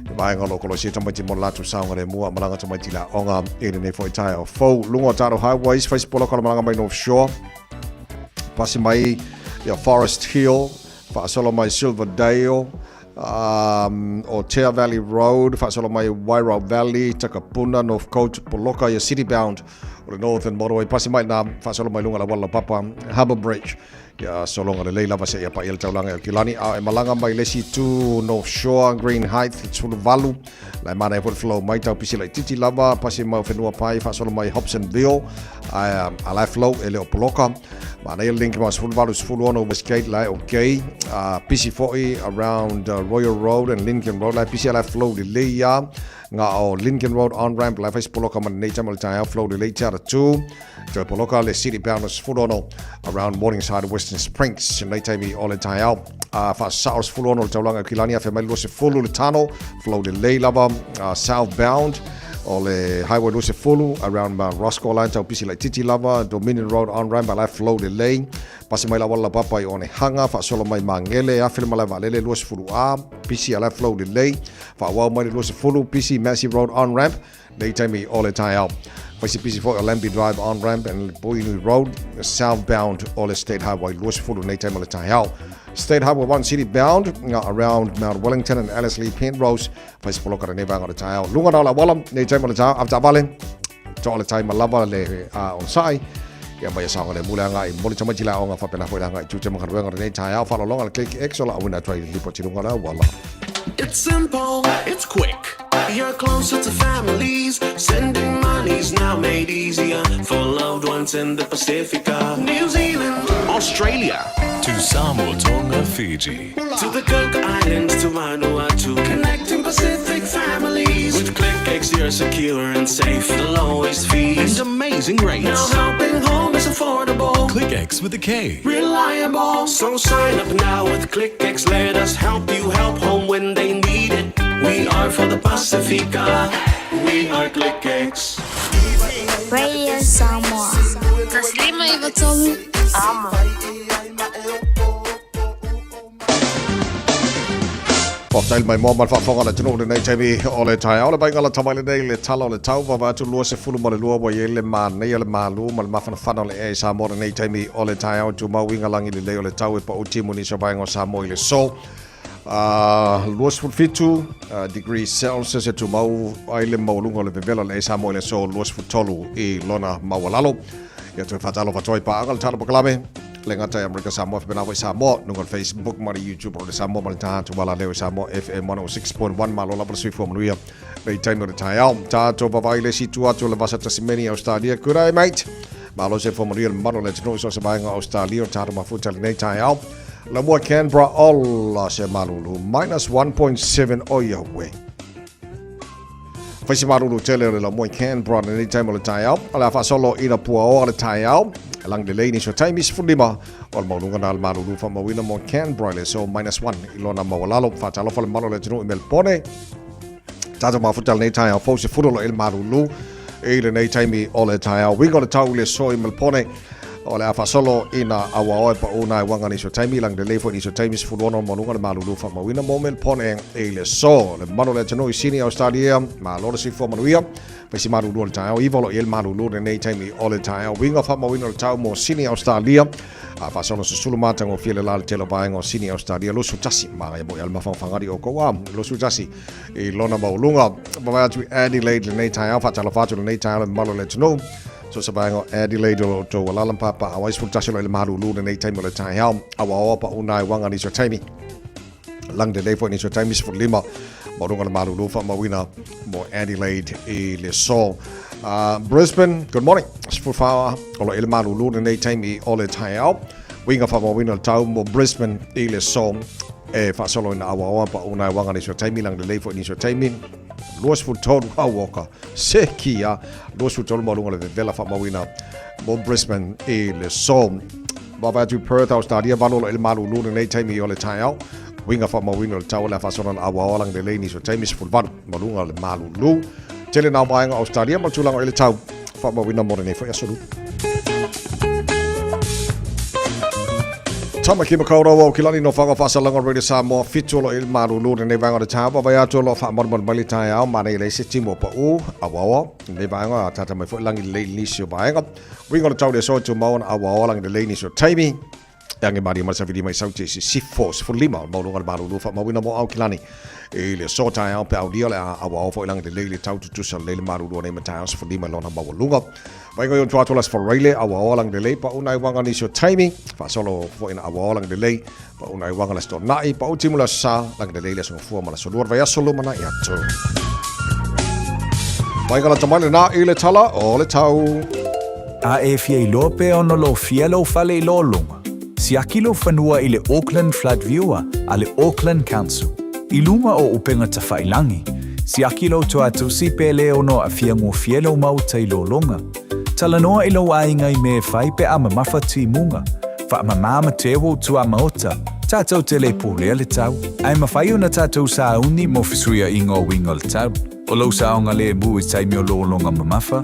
i vaega o lo o kolosi ai tamaiti mo le latou saogalemu a malaga tamaiti i le aoga i lenei foi taeao fou. Luga o tatou highways, fai se poloka o le malaga mai North Shore, pasi mai ia Forest Hill, faasolo mai Silverdale, o Tea Valley Road, faasolo mai Wairau Valley, Takapuna, North Coast, poloka ia City Bound o le Northern Motorway, pasi mai na faasolo mai luga o le auala laupapa Harbour Bridge. Ia sologa lelei lava seia paia le taulaga i Aukilani, a e malaga mai le isi itu North Shore, Green Heights, 18, la e manaia foi le flow mai tau pisi laititi lava, pasi mau whenua pai, faasolo mai Hobsonville, a, a la e flow e le o poloka. Manaia le link mau 18, 16 Westgate, la e okay. Pisi foi around Royal Road and Lincoln Road, la e pisi a la e flow lelei ia. Nga o Lincoln Road on-ramp, la e fai se poloka ma lenei taimi o le taeao, flow lelei te ara tū. Toe poloka le City Bound 16 around Morningside Western Springs nei taimi o le taeao. A whaasao 16 le taulaga o Kilani a whemai 20 le tano, flow lelei lava southbound o le Highway 20 around Mount Roscoe line tau pisi laititi lava Dominion Road on ramp ala flow lelei pasi mai la wala papa i Onehanga whaasolo mai Mangele afe le malae vaalele 20 A pisi ala flow lelei whaawau mai le 20 pisi Massey Road on ramp Nei taimi o le taeao. Whaisipisi foi o Lambie Drive on ramp and Boinui Road southbound o le State Highway 20 nei taimi o le taeao. State Highway 1 city bound around Mount Wellington and Ellerslie Penrose whaisipoloka lenei vaega o le taeao. Lunga na o le auala nei taimi o le taeao avetaavale to o le taima lava le onosai ia mai saoga le mule anga i moli tamaiti la onga whapena foi langa i tute makaruenga lenei taeao whalolonga le KKX o la awina atu ai lipoti lunga le auala. It's simple, it's quick. You're closer to families. Sending money's now made easier for loved ones in the Pacifica, New Zealand, Australia, To Samoa, Tonga, Fiji. To the Cook Islands, to Vanuatu, connecting Pacific families. With KlickEx, you're secure and safe, the lowest fees and amazing rates. Now helping home is affordable. KlickEx with a K. Reliable. So sign up now with KlickEx. Let us help you help home when they need it. We are for the Pacifica. We are KlickEx. Radio Samoa. Taslima Ivatolu. Amo. Faafetai le maimoa ma le faafofoga a le atunuu i lenei taimi o le taeao. Le vaaiga lata mai lenei i le tala o le tau, vaavaai atu 22 ua i ai le manaia, le malu ma le mafanafana o le ea i Samoa i lenei taimi o le taeao. Tumau uiga lagi lelei o le tau e pau timu i nisi o vaega o Samoa i le aso. 27 degrees Celsius e tumau ai le maualuga o le vevela o le ea i Samoa i le aso 23 i lona maualalo. Ia toe faatalofa atu ai paaga le tala pakalame le gata i Amerika Samoa faapena foi Samoa luga o le Facebook ma le YouTube o le Samoa ma le taha atu ala leo i Samoa FM 106.1 malo lava le soifua manuia nei taimi o le taeao. Tatou vavaai le isi itu atu o le vasa Tasimeni Australia. Good day mate. Malo se fo manuia le mamalu o le atunuu i so o se vaega o Ausetalia o tatou mafuta i lenei taeao. Lamua Canberra ola se malulu minus 1.7 o ia uē. Fai se malulu tele o le lamua i Canberra i lenei taimi o le taeao. O le a faasolo ina puaoa le taeao. E lagi lelei nisi o taimi 15 o le maualuga na le malulu faamauina mo Canberra i le aso minus 1 i lona maualalo. Faatalofa le mamalu o le atunuu i Melbourne. Tatou mafuta lenei taeao fou se fulu o lo o i le malulu i lenei taimi o le taeao. Uiga o le tau i le aso i Melbourne o le a faasolo ina auaoa e pau nai uaga nisi o taimi lagi lelei foi nisi o taimi 16 o le maualuga le malulu faamauina mo Melbourne i le aso. Le mamalu o le atunuu i Sydney, Australia, malo le soifua manuia. Fai si malulu o le taeao, iva o lo o i ai le malulu i lenei taimi o le taeao. Uiga faamauina o le tau mo Sydney, Australia. A faasolo susulu matagofie le la le tele o vaega o Sydney, Australia, 21. Magaia moi a le mafaufagari o kou a 21 i lona maualuga. Vaavaai atu i Adelaide lenei taeao, faatalofa atu lenei taeao le mamalu o le atunuu. So se vaega o Adelaide o lo o outou alaala ma papaaao ai 11 o lo o i le malulu lenei taimi o le taeao. Auaoa pau nai uaga nisi o taimi. Lagi lelei foi nisi o taimi 15 maualuga le malulu faamauina mo Adelaide i le aso. Brisbane, good morning. 14 o lo o i le malulu lenei taimi o le taeao. Uiga faamauina le tau mo Brisbane i le aso e faasolo ina auaoa pau nai uaga nisi o taimi lagi lelei foi nisi o taimi. 23 auoka se kia 23 maualuga le vevela faamauina mo Brisbane i le aso. Vaavaai atu i Perth, Australia, 8 o lo o i le malulu lenei taimi o le taeao. Uiga faamauina o le tau o le a faasolo ina auaoa lagi lelei nisi o taimi 18 maualuga le malulu. Tele nā vaega o Australia ma le tulaga o i le tau faamauina mo lenei foi aso Lua. Tamaki Makaurau o Kilani no whanga whasalanga Radio Samoa 7 o lo i le malulu lenei vaega o le taeao. Vaavaai atu o lo o faamalumalu mai le taeao manaia leai se timu o pau auaoa lenei vaega a tata mai foi lagi lelei i nisi o vaega. Uiga o le tau le aso e tumau ona auaoa lagi lelei nisi o taimi. E age malie mai le safili mai sauti i sisifo 15 o le maualuga o le malulu faamauina mo Aukilani i le aso taeao pe aulia o le a auaoa foi lagi lelei le tau tutusa lelei le malulu o nei mataeao 15 i lona maualuga. Vaega i ona tua atu o le Aso Faraile auaoa lagi lelei pau nai uaga nisi o taimi faasolo foi ina auaoa lagi lelei pau nai uaga le Aso Toonai pau timu le Aso Sa lagi lelei le Aso Gafua ma le Aso Lua o le vaiaso lumanai atu. Vaega lata mai lena i le tala o le tau. A e fia iloa pe ono lofia lou fale i lologa, siaki lou fanua i le Auckland Flood Viewer a le Auckland Council. I luga o upega tafailangi, siaki lou toatusi pe le ono aafia gofie lou maota i lologa. Talanoa i lou aiga i mea e fai pe a mamafa timuga. Faamama ma teu ou tuamaota, tatou te le pulea le tau, ae mafai ona tatou sauni mo fesuiaiga o uiga o le tau. O lou saogalemu i taimi o lologa mamafa,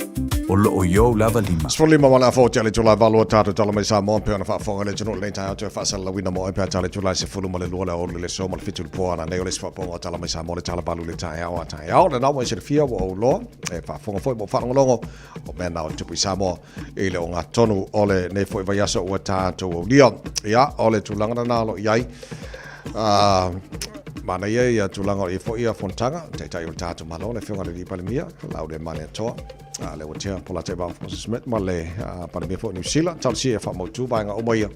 o loo i ou lava lima. 15 ma le afa o te ale Tulae 8 o tatou tala mai Samoa pei ona faafofoga le atunuu i lenei taeao toe faasalalauina mo oe pe a tala i Tulae 12 le aoauli le aso ma le 7 i le po ana nei o le isi faafofoga o tala mai Samoa le tala valu i le taeao a taeao lena ua e silafia ua ou loa e faafofoga foi ma ou faalogologo o mea na o tupu i Samoa i le ogatotonu o lenei foi vaiaso ua tatou aulia. Ia, o le tulaga lena o lo o i ai. Manaia ia tulaga o i foi ia fonotaga, taitai o le tatou Malo, le Afioga i le Alii Palemia, Laaulialemalietoa, le ua tea Polataivao Fosi Smith ma le Palemia foi o Niu Sila, talosia ia faamautu vaega uma ia,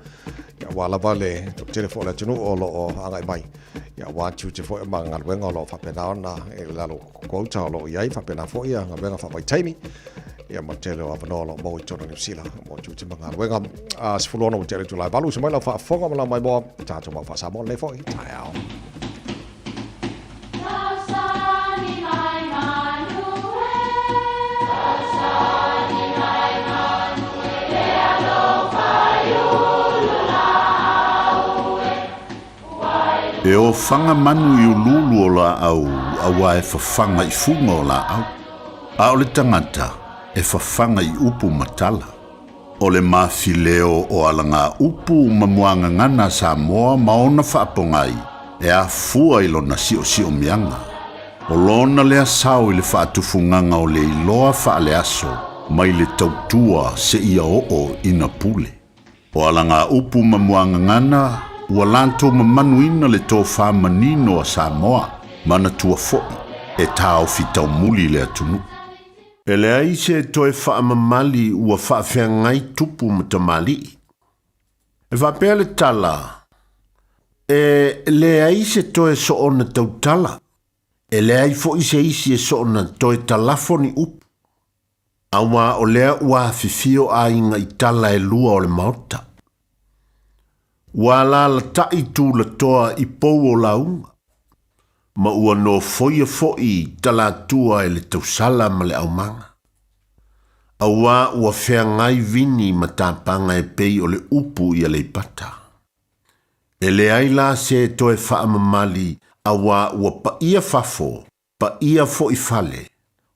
ia aua lava le toatele foi o le atunuu o lo o agai mai, ia aua tiute foi ma galuega o lo o faapena ona i lalo o quota o lo o i ai, faapena foi ia galuega faavaitaimi, ia ma le tele o avanoa o lo o maua i totonu o Niu Sila mo tiute ma galuega. 16 ua tea le itula e 8, usu mai lau faafofoga ma lau maimoa, tatou mau faa-Samoa lenei foi taeao. E ofaga manu i uluulu o laau auā e fafaga i fuga o laau, a o le tagata e fafaga i upu ma tala. O le mafileo o alagaupu ma muagagana a Samoa ma ona faapogai e afua i lona siosiomiaga. O lona lea sao i le faatufugaga o le iloa faaleaso mai le tautua seia oo ina pule. O alagaupu ma muagagana ua latou mamanuina le tofa manino a Samoa, manatua foi e taofi taumuli le atunuu. E leai se toe faamamali ua faafeagai tupu ma tamalii. E faapea le tala, E leai se toe soona tautala, e leai foi se isi e soona toe talafo ni upu. Auā o lea ua afifio aiga i tala e lua o le maota. Ua alaalatai tulatoa i pou o lauga, ma ua nofoia foi talatua e le tausala ma le aumaga. Auā ua feagai vini ma tapaga e pei o le upu i Aleipata. E leai la se e toe faamamali auā ua paia fafo, paia foi fale,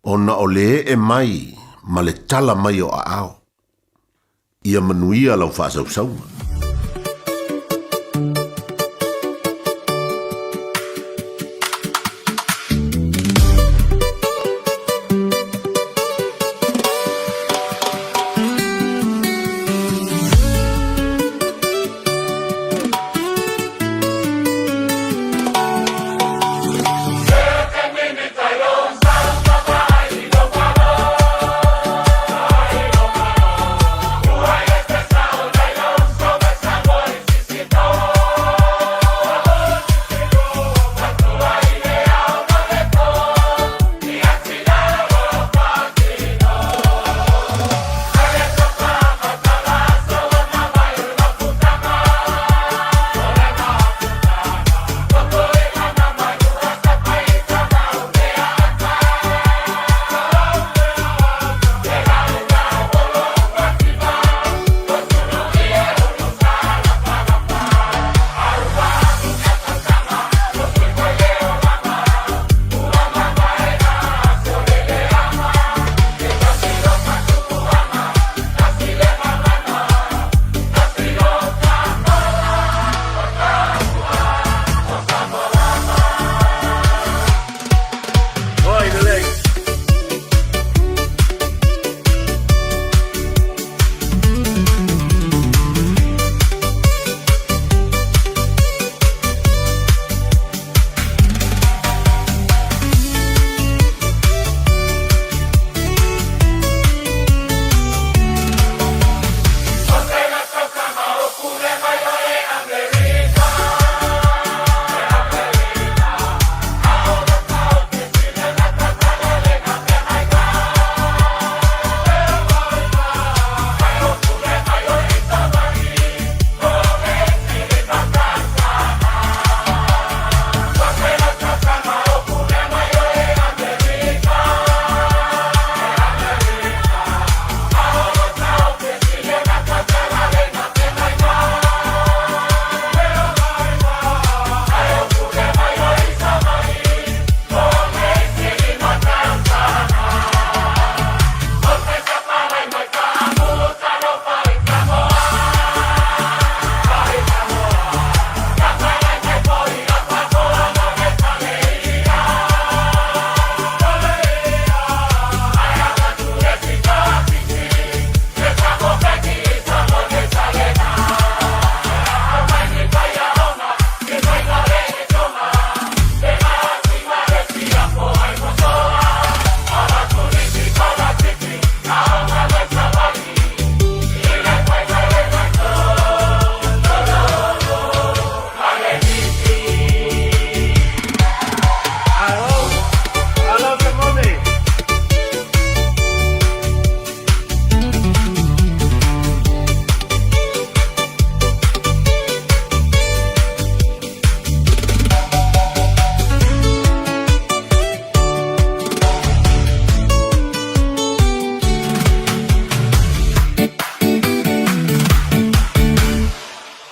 ona o le ee mai ma le tala mai o aao. Ia manuia lau faasausauga.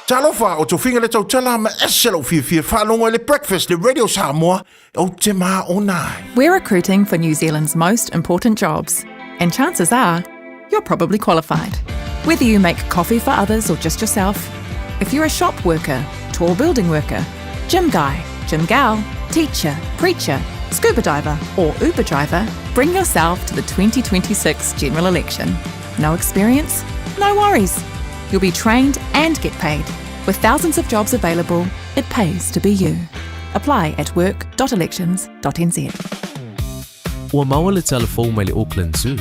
Talofa, o tofiga le tautala ma ese lou fiafia faalogo i le Breakfast le Radio Samoa, ou te maona ai. We're recruiting for New Zealand's most important jobs, and chances are you're probably qualified. Whether you make coffee for others or just yourself, if you're a shop worker, tall building worker, gym guy, gym gal, teacher, preacher, scuba diver, or Uber driver, bring yourself to the 2026 general election. No experience? No worries. You'll be trained and get paid. With thousands of jobs available, it pays to be you. Apply at work.elections.nz. Ua maua le tala fou mai le Auckland Zoo.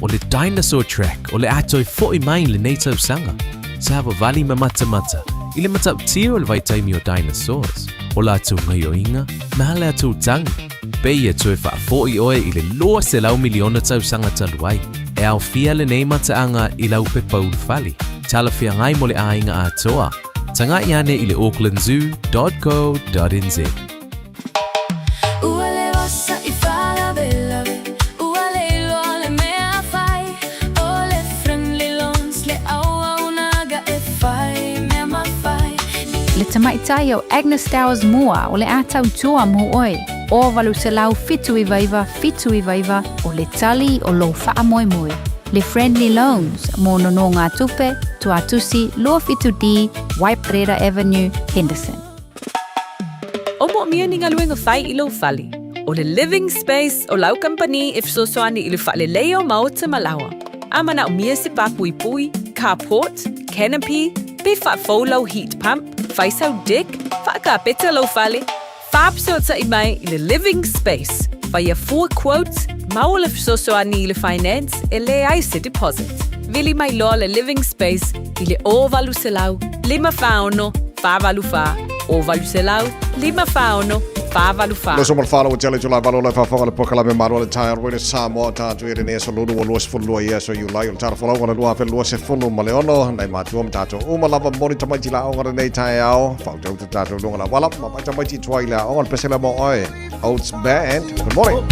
O le dinosaur track o le a toe fo'i mai i lenei tausaga. Savavali ma matamata i le matautia o le vaitaimi o dinosaurs, o latou gaioiga ma latou tagi. Pei e toe faafo'i oe i le 200 miliona tausaga talu ai. E aofia lenei mataaga i lau pepa ulufale, talafeagai mo le aiga atoa. Tagai ane i le aucklandzoo.co.nz. Ua le osa i faalavelave, ua le iloa le mea fai, o le Friendly Loans le auaunaga e fai mea mafai. Le tamaitai o Agnes Stowers Moore o le a tautua mo oe. O 800 79 79 o le tali o lou faamoemoe. Le Friendly Loans mo nonogatupe, Tuatusi 27D, Waiparera Avenue, Henderson. O moomia ni galuega fai i lou fale. O le Living Space o lau kamupani e fesoasoani i le faaleleia o maota ma laoa. A manaomia se papuipui, carport, canopy, pe faafou lau heat pump, fai sau deck, faakapeta lou fale, faafesootai mai i le Living Space. Faia fua quote, maua le fesoasoani i le finance e leai se deposit. Vili mai loa le Living Space i le 0800 546 484, 0800 546 484. Loso mo le whānau o Tele July valo le whawhanga le pokalame malo le tae arwele Samoa tātu e rene so lulu o lua sefulu lua ia so Iulai o le tara folau o le lua afe lua sefulu ma le ono nei mātua ma tātou uma lava moni tamaiti la onga nei tae ao whautau te tātou lunga la wala ma mai tamaiti tuai la onga le pesela mo oe Oats Band. Good morning.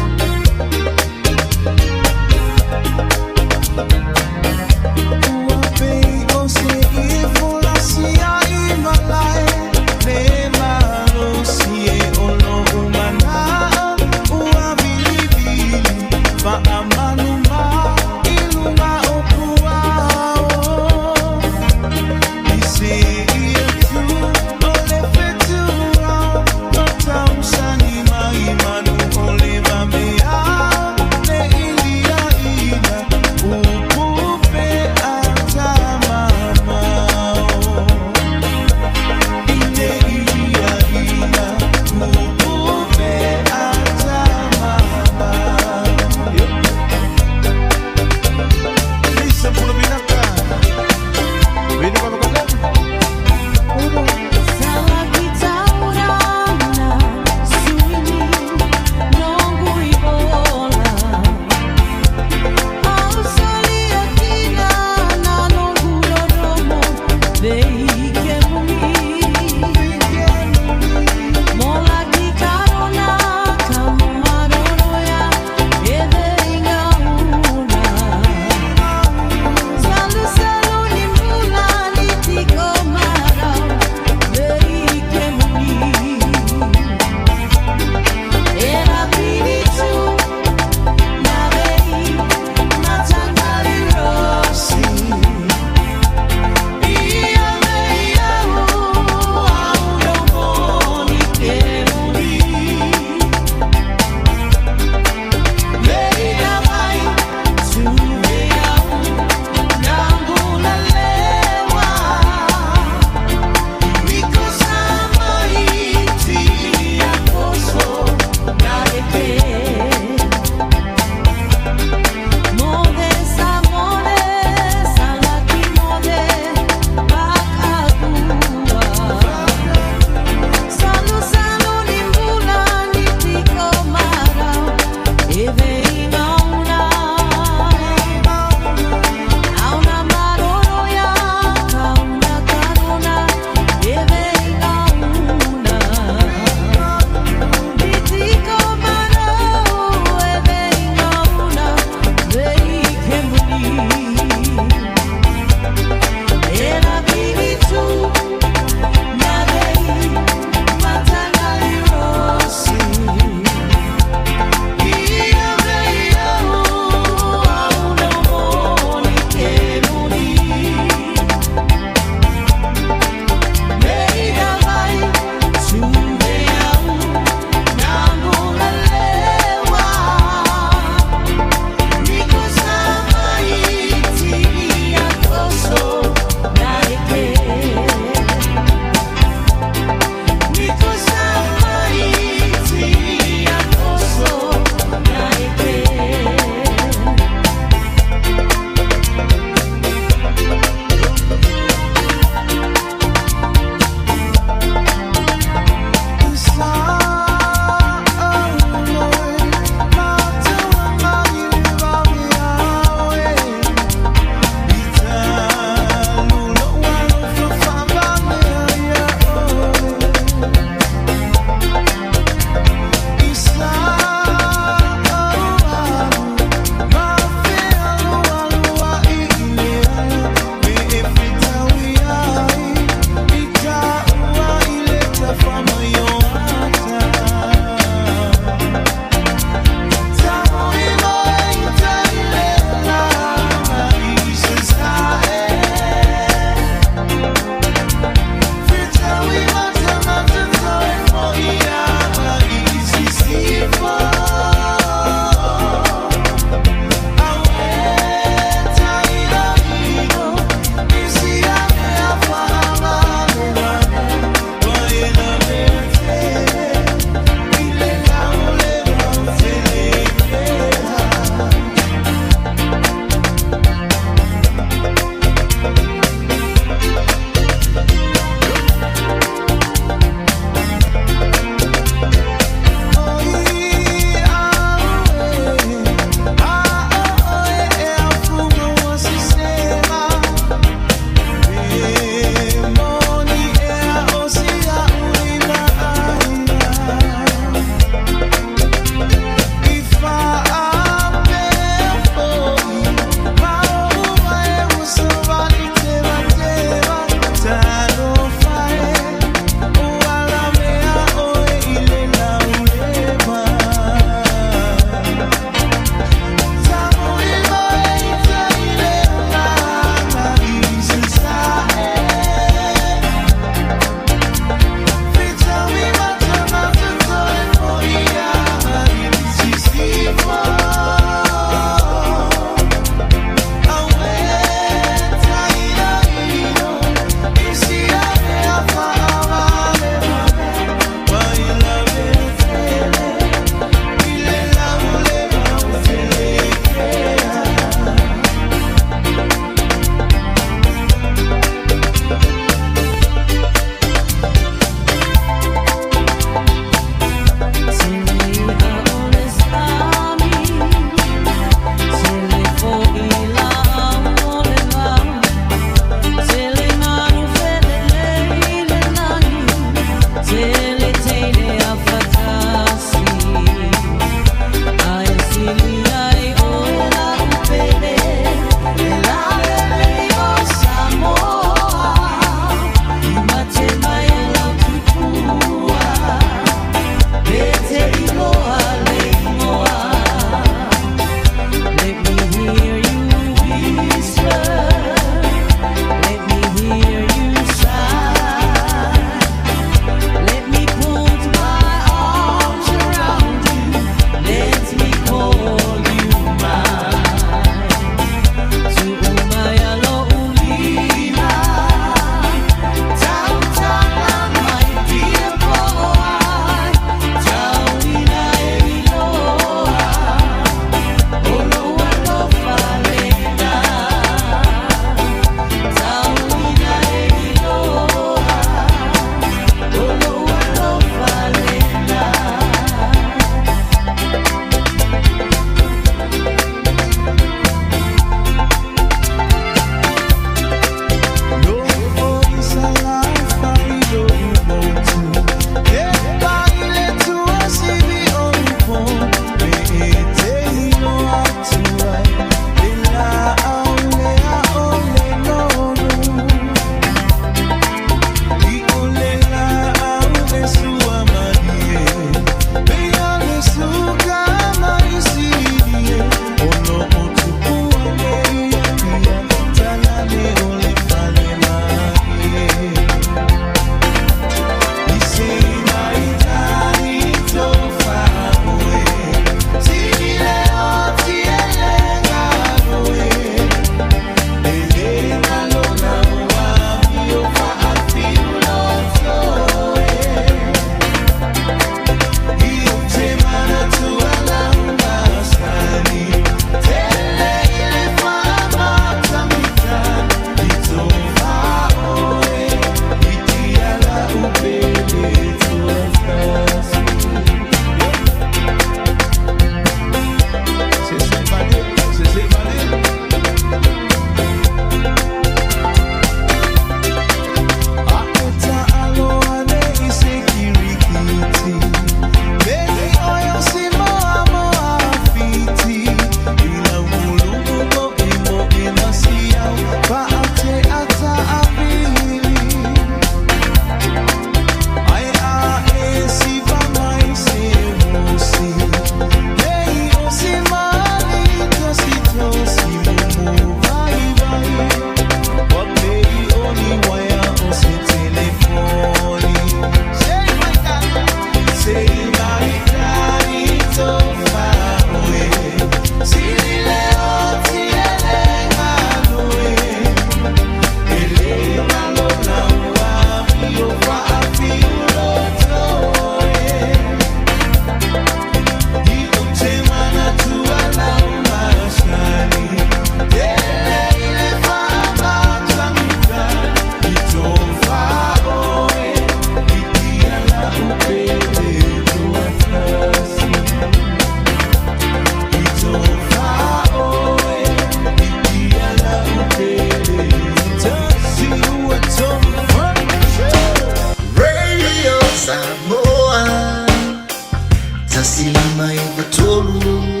153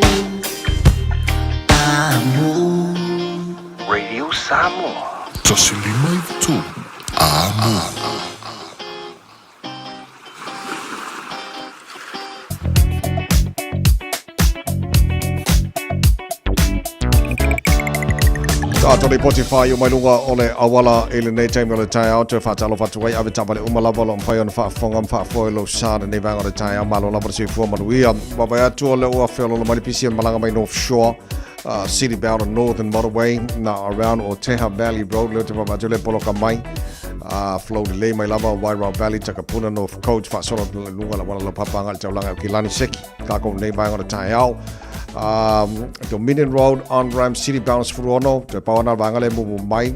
Amo. Radio Samoa. 153 Amo. Tatou lipoti faaiu mai luga o le auala i lenei taimi o le taeao. Toe faatalofa atu ai avetaavale uma lava o lo o mafai ona faafofoga ma faafoe lou sa lenei vaega o le taeao. Malo lava le soifua manuia. Vaavaai atu o lea ua feoloolo mai le pisi e malaga mai North Shore, City Bound and Northern Motorway na around Oteha Valley Road lea te vaavaai atu le poloka mai. Flow lelei mai lava Wairau Valley, Takapuna, North Coast, faasolo atu i luga le auala laupapa agai i le taulaga o Kilani Seki. Kākou nei vaega o le taeao. Dominion Road, on-ramp, City Bound 16, toe pau ana le vaega lea mumu mai,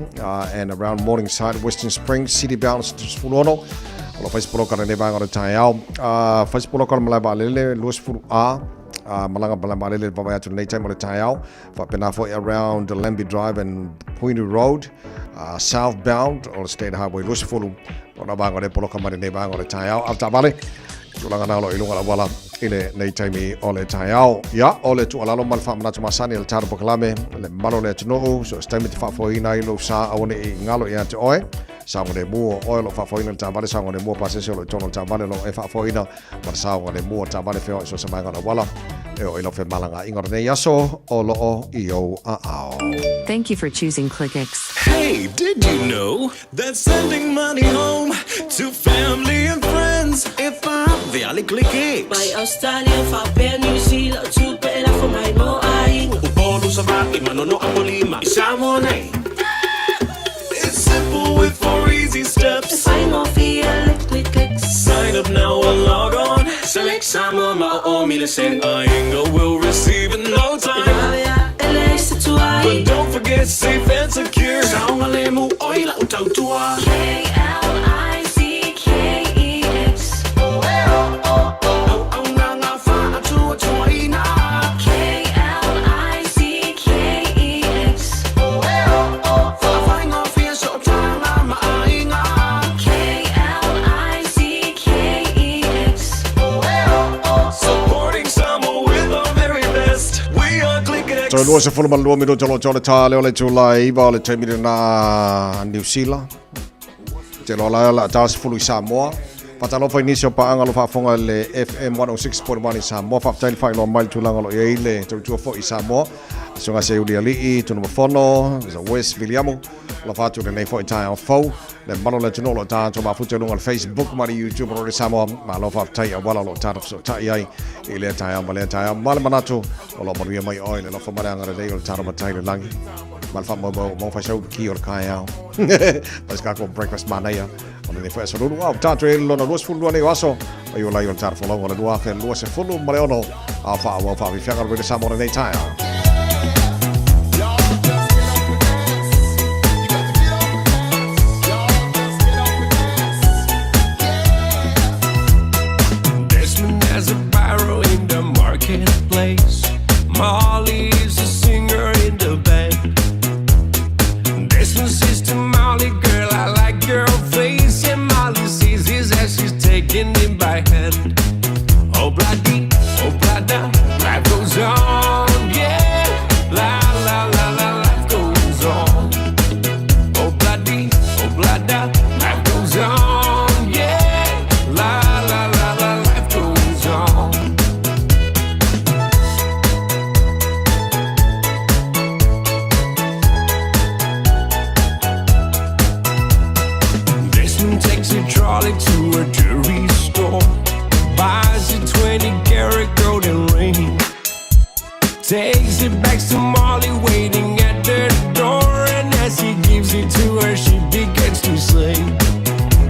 and around Morningside, Western Springs, City Bound 16, o lo fai se poloka lenei vaega o le taeao. Fai se poloka o le malae vaalele 20A, malaga malae vaalele le vaavaai atu lenei taimi o le taeao. Faapena foi around Lambie Drive and Poinu Road, southbound o le State Highway 20, o na vaega o le poloka mai lenei vaega o le taeao. Avetaavale, tulaga na o lo o i luga o le auala i lenei taimi o le taeao. Ia, o le tuualalo ma le faamanatu masani a le tatou polokalame, le mamalu o le atunuu, so o se taimi te faafoeina ai lou sa, aua ne i galo ia te oe. Saogalemu o oe o lo o faafoeina le taavale, saogalemu o pasese o lo o i totonu o le taavale o lo o e faafoeina, ma le saogalemu o taavale feoai so o se vaega o le auala e oo i lau femalagaaiga o lenei aso o lo o i ou aao. Thank you for choosing ClickX. Hey, did you know that sending money home to family and friends e vave ClickX? Mai Australia faapea New Zealand tupe e lafo mai mo aiga. Upolu Savaii Manono Apolima i Samoa nei. It's simple with four easy steps. E faigofie le ClickX. Sign up now or log on. Select Samoa ma o o mile sen. Aiga will receive in no time. E vave ae leai se tuai. But don't forget safe and secure. Saogalemu oi lau tautua. K-L-I-C-K-E-X. Auaunaga faatuatuaina. K-L-I-C-K-E-X. Faafaigofie sootaga ma aiga. K-L-I-C-K-E-X. Supporting Samoa with our very best. We are ClickX. Toe 22 minute o lo o le tā lea o le itula e 9 o le taimi lena Niu Sila. Te loa la la tā 10 i Samoa. Faatalofa i nisi o paaga o lo faafofoga i le FM 106.1 i Samoa. Faafetai le faailoa mai le tulaga o lo o i ai le tautua foi i Samoa. Susuga Seiuli Alii, Tunumafono, Wes Viliamu. Alofa atu i lenei foi taeao fou. Le mamalu o le atunuu o lo o tatou mafuta i luga o le Facebook ma le YouTube o Radio Samoa. Malo faafetai auala o lo o tatou fesootai ai i lea taeao ma lea taeao. Ma le manatu o lo o manuia mai oe i le alofa ma le agalelei o le tatou Matai i le lagi. Ma le faamoemoe ua maua fai sau ki o le kaeao. Fai se kākou breakfast manaia o lenei foi aso lulu. Au tatou e lona 22 nei o aso. O Iulai o le tatou folauga o le 2026. A faaauau faafiafiaga o le Radio Samoa o lenei taeao. Desmond has a barrow in the marketplace. Molly is a singer in the band. Desmond says to Molly, girl, I like your face. And Molly sees his as she's taking him by hand. Oh, bloody, oh, blada, life goes on, yeah. La, la, la, la, life goes on. Oh, bloody, oh, blada, life goes on, yeah. La, la, la, la, life goes on. Desmond takes a trolley to a jewelry store, buys a 20 karat golden ring, takes it back to Molly waiting at the door, and as he gives it to her, she begins to sing.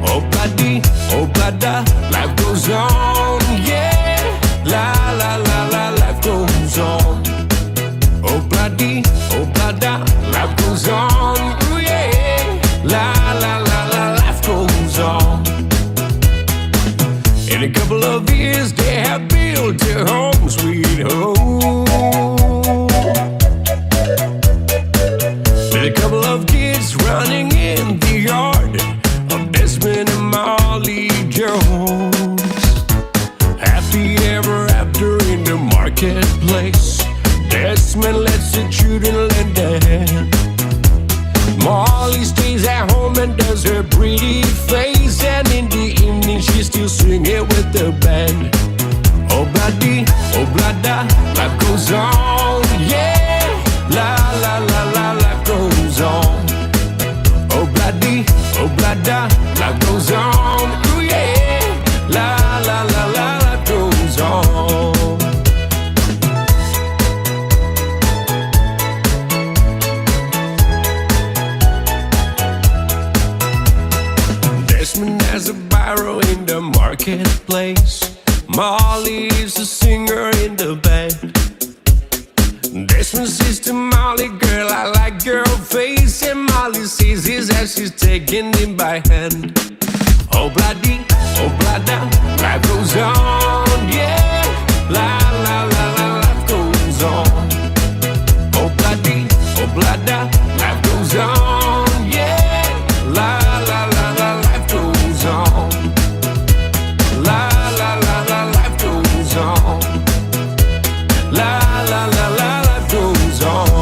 Oh, bloody, oh, blada, life goes on, yeah. La, la, la, la, life goes on. Oh, bloody, oh, blada, life goes on, ooh, yeah. La, la, la, la, life goes on. In a couple of years, they have built a home, sweet home. With a couple of kids running in the yard of Desmond and Molly Jones. marketplace. Desmond lets the children lend a hand. Molly stays at home and does her pretty face, and in the evening she's still singing with the band. Oh bloody, oh blada, life goes on, yeah. La la la la, life goes on. Oh bloody, oh blada, life goes on, ooh yeah. La la la la, life goes on. Desmond has a barrow in the marketplace. Molly is a singer in the band. Desmond says to Molly, girl, I like your face. And Molly sees his as she's taking him by hand. Oh, bloody, oh, blada, life goes on, yeah. La, la, la, la, life goes on. Oh, bloody, oh, blada, life goes on, yeah. La, la, la, la, life goes on. La, la, la, la, life goes on. La, la, la, la, life goes on.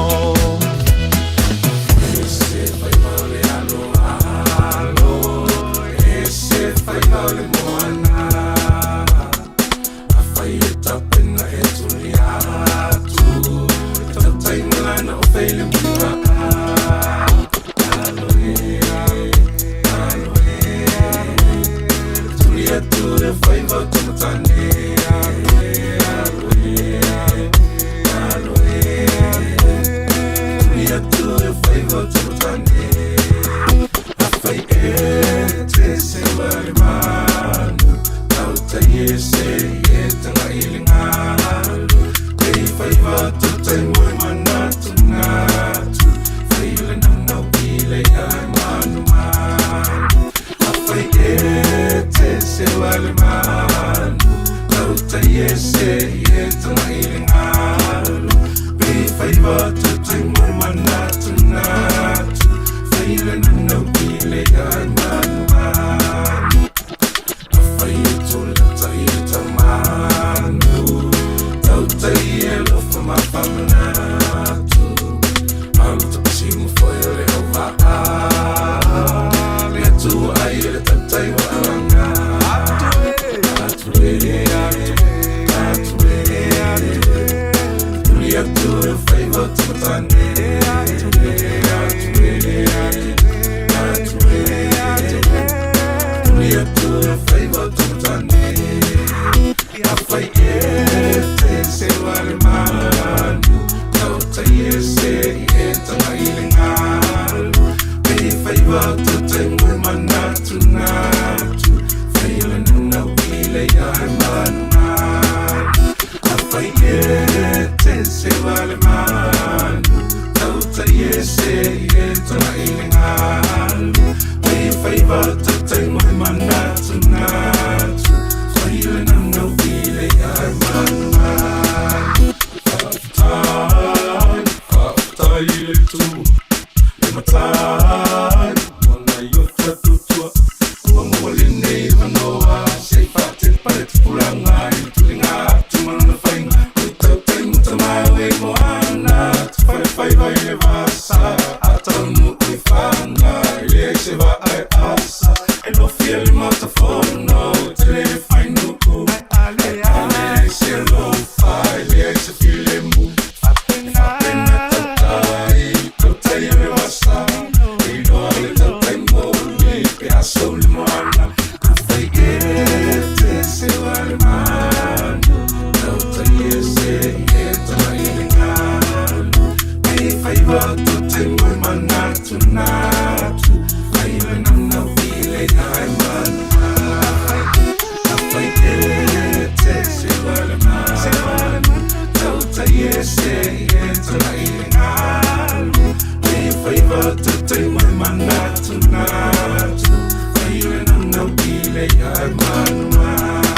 Manatu, natu,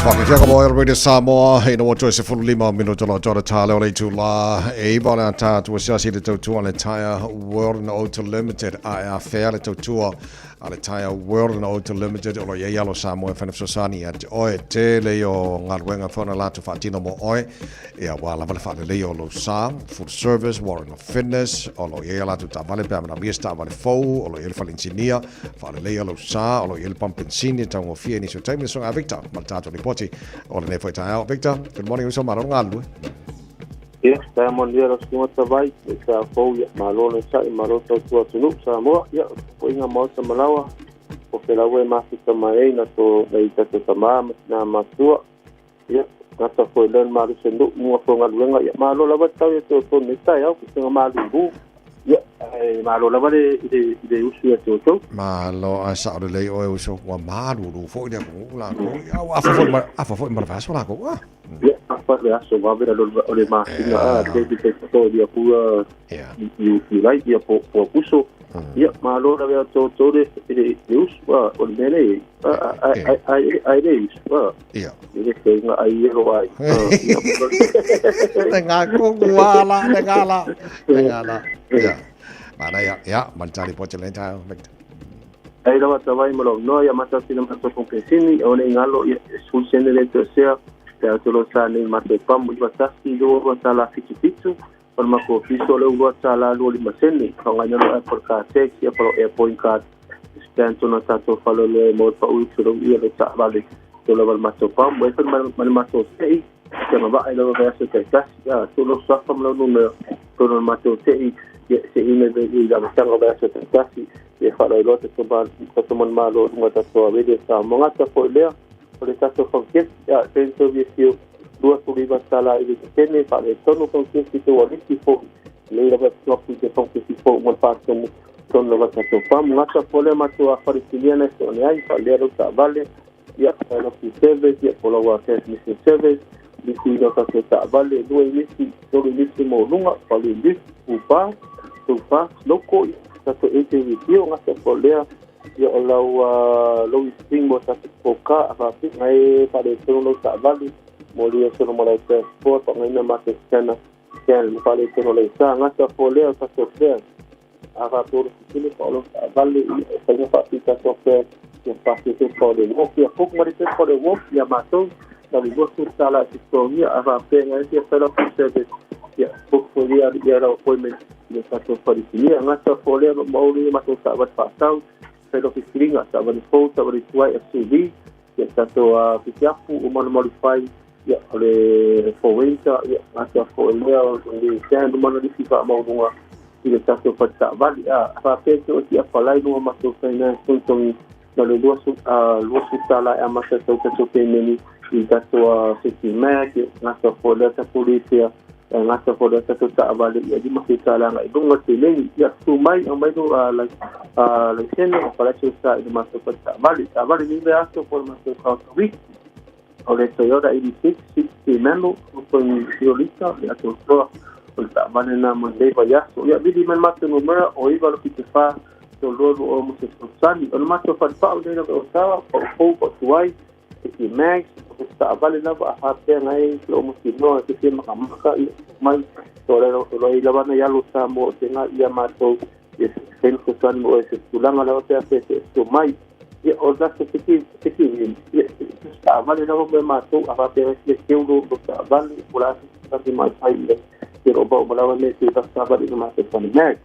Whakawhiaka mo Radio Samoa, ina ua toe 15 minuta lo tōra tāle o le itulā, e iwa o le ata atu asiasi le tautua le Tyre World and Auto Limited, a e awhea le tautua a le Tyre World and Auto Limited o lo iai alo Samoa e whana fesoasoani ia te oe, tele i o ngaluenga whaona lātou whaatino mo oe, ia wā lava le whaalelei o lo sa, full service, warrant of fitness, o lo iai a lātou taavale pe a manaomia se taavale fou, o lo iai le fale inisinia, Faalelei lou sa, o lo o i ai le pamu penisini e taugofie i nisi o taimi le susuga a Victor ma le tatou lipoti o lenei foi taeao. Victor, good morning uso, malo le galulue. Ia, taeao manuia lau susuga Tavai, le taeao fou, ia, malo le sa'i, malo tautua atunuu, Samoa, ia, o le tapuaiga a Maota ma Laoa, o felaua e mafuta mai ai na to nai tatou tama ma tina matua, ia, gata foi lea le malosi o le nuu, muga foi o galuega, ia, malo lava le tau ia te outou i lenei taeao, pulega malulu. Ia, ae malo lava le, i le, i le usu ia te outou. Malo, ae sao lelei oe uso, ua malulu foi le atunuu lakou. Ia, ua afa foi ma, afa foi ma le vaiaso lakou, a. Ia, afa le aso vave lalo o le masina, a, le le te ia pua i Iulai, ia po, po Akuso. Ia, malo lava ia te outou le, le, le usu, a, o le mea nei, a, a, a, a, a, le usu, a. Ia. E le feinga ai e roa ai. Te ngā kuku ala, te ngā la, te ngā la. Ia. Mana ia, ia, ma le tali po te le taeao, Victor. Ai lava tawai ma lou noa ia matou sina matou kompesini, o nei ngalo ia sul sene le toesea, te au tolo sa nei matou pamu iwa tasi lua lua tala fitu fitu, o le matou ofiso le ulua tala lua lima sene, whangaina lo Apple Car Tax, ia palo Airpoint Card, scan tona tatou faleoloa e mo le pau i tulou ia le taavale to lava le matou pamu, e foi ma le matou te'i, te agavaa i lava vaiaso taitasi, a tu lo suafa ma lau numera, tonu le matou te'i, ia se ina i le amataga o vaiaso taitasi, ia faaloaloa tatou manumalo i luga o tatou radio Samoa. Gata foi lea o le tatou faukesi, a pe tou fia fiu $29 i le sene, faaletonu faukesi tou alisi foi, lei lava e tuapu i te faukesi fou ma le faatomu tonu lava tatou pamu. Gata foi lea matou a falesinia na e soone ai, faalea lau taavale, ia loki service, ia po lau transmission service, lisi ina tatou taavale, lua inisi, tolu inisi mo luga, fale lift, upa, tufa, loko, ia tatou ATV pio, gata foi lea ia o lau low spring mo tatou poka, a faapea e faaletonu lau taavale, mo lia sono mo lau transport, faaaogaina matou scanner, scan mo faaletonu lau sa, gata foi lea o tatou fare. A faapea o le sisile pa o lau taavale, ia e faiga faapita software, ia faapea pa o le walk, ia book ma le pa o le walk, ia matou, na le $20 e totogia, a faapea ngai fia fai lau service, ia book foi ia ia lau appointment i le tatou falesinia. Gata foi lea ma mauli matou taavale faatau, fai lau filifiliga, taavale fou, taavale tuai SUV, ia tatou pitiapu o malumalu fai, ia o le Forager, ia gata foi lea o le stand ma le isi faamaualuga i le tatou fale taavale. A faapea te oti apalai luga matou finance togitogi na le $20 e amata tau tatou pemeni i tatou City Mac, ia gata foi lea tatou lipea, ia gata foi lea tatou taavale ia $50 agai luga pemeni. Ia tu mai aumai lo laisene o palai sa i le matou fale taavale. Taavale nei vaiaso po le matou counter week o le Toyota 86 60 manual 2.0 lita le atoatoa o le taavale na mo lenei vaiaso. Ia vili mai le matou numera o 9 le 74 32 20 mo se fesoasoani. O le matou falepau nei lava e Otawa, pau fou, pau tuai, City Max, o se taavale lava a faapea ngai lo mo sinoa te fia makamaka ia mai o le o lo lava na ialo sa mo te nga ia matou ia se fesoasoani mo se tulaga lava pe a pe se tu mai. Ia o tatou seki seki ia taavale lava mo matou a faapea se keu lo lo taavale o la se mai pai ia te ro ba o lava me te taavale no matou fale Max.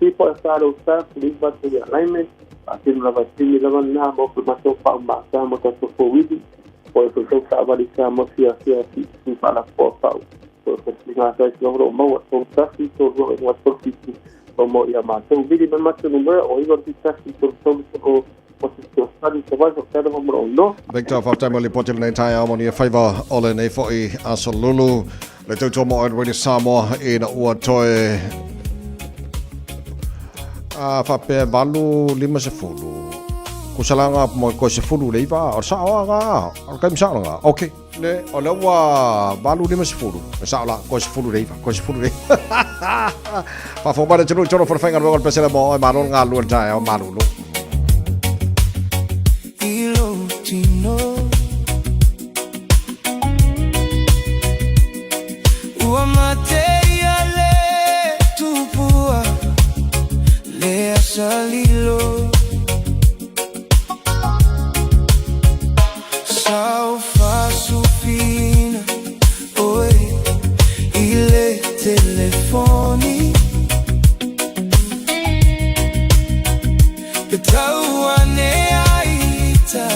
Si po sa lo sa liva te alignment a tino lava tini lava na mo ko matou pa ma sa mo tatou fo wili o e ko taavale sa mo fia fia si si pa la po pa o ko singa sa si ro mo o tasi to ro e mo to si o mo ia matou vili mai matou numera o iwa ti tasi to to o o se fesoasoani te wai whakaara mo o no. Victor, faafetai mo le lipoti o lenei taeao mo nia faiva o lenei foi aso lulu. Le tautua mo oe Radio Samoa ina ua toe a faapea 8:50. Kusalanga mo koe 19 o sao aga o le kaimi sao langa. Okay. Le, o lea ua 8:50. E sao la, koe 19, koe 19. Faafofoga mai le atunuu i tonu o Fono Faigaluega o le Pesele mo oe, malo le galulue i le taeao malulu. Salilo Saufasufina Oi Ile telefoni Pe tau ane aita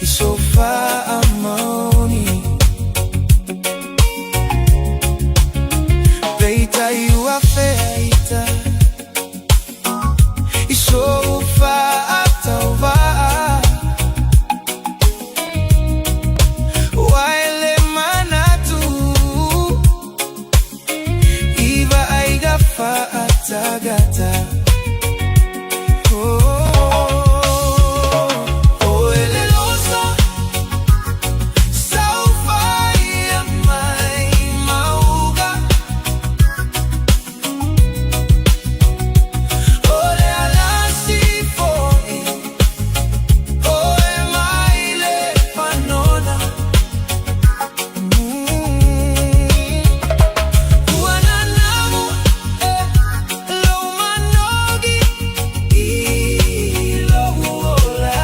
I sofa amaoni Peitai ua feaita I sofa atauvaa Waele manatu Iva aiga faatagata Oh, oh, elelosa Saufai mai mauga Ole alasi foi Oe maile panona Uananamu eh, lo manogi I lo uola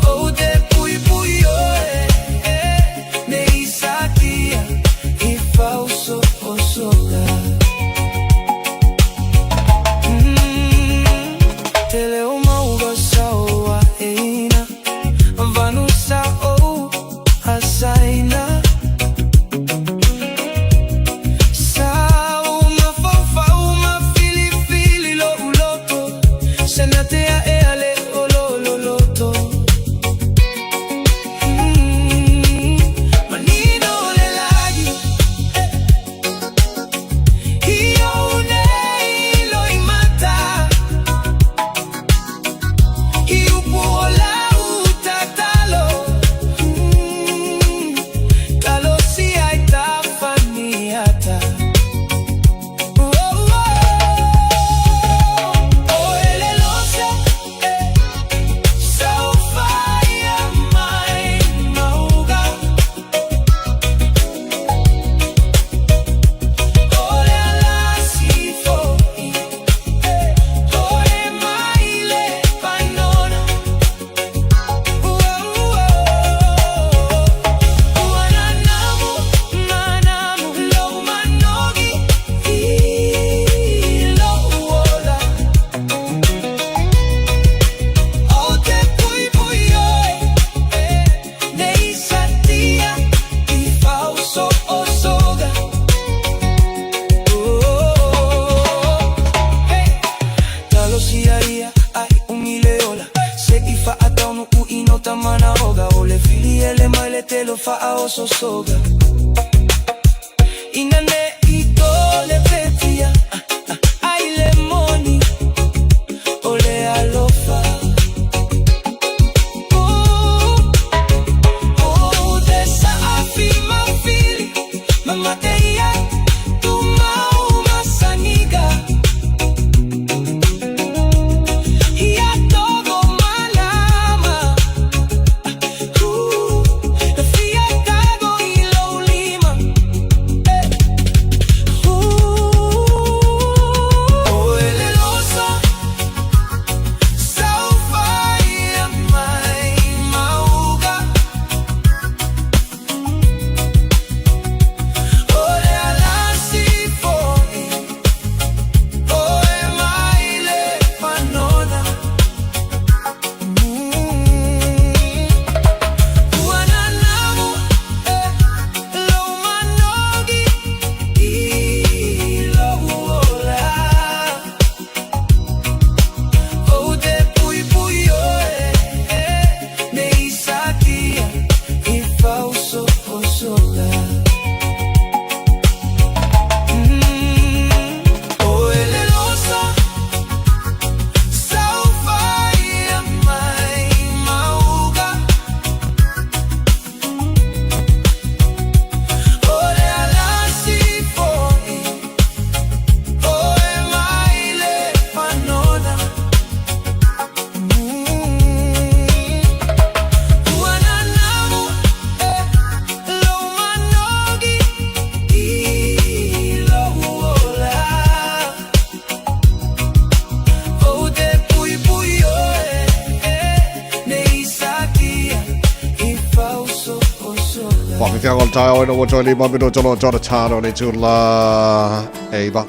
O te pui pui oe eh, Ne isakia I fauso osoga Tele o mauga saoa eina Vanu sa o asaina Sa o mafaufau ma filifili lo uloto Senatea e ale o lo loloto Manino le lagi Io nei lo imata I upu o lau tatalo Talosi ai tafaniata Oh, oh, oh, elelosa eh, Saufai mai mauga Ole alasi foi Oe maile panona Uananamu manamu lo manogi I lo uola O te pui pui oe Ne isatia I fauso osoga Oh, hey. Talosia ia ai umi le ola Se i faataunu ui no tamana oga O le fili ele mai le telo faaososoga Ina ne i to le petia ai le moni o le alofa Oh, oh, te saafi mafili Mamateia tu mau masaniga Ia togo malama Fia tago i lou lima O elelosa Saufai mai mauga Ole alasi foi Oe maile panona Uananamu eh, lo manogi I lo uola O te pui pui oe eh, Ne isakia I fauso osoga O elelosa Saufai mai mauga Ole alasi foi Oe maile panona Uananamu eh, lo manogi Faafefiaga o le taeao ina ua toe 5 minuta loa tona tano o le itula e 9.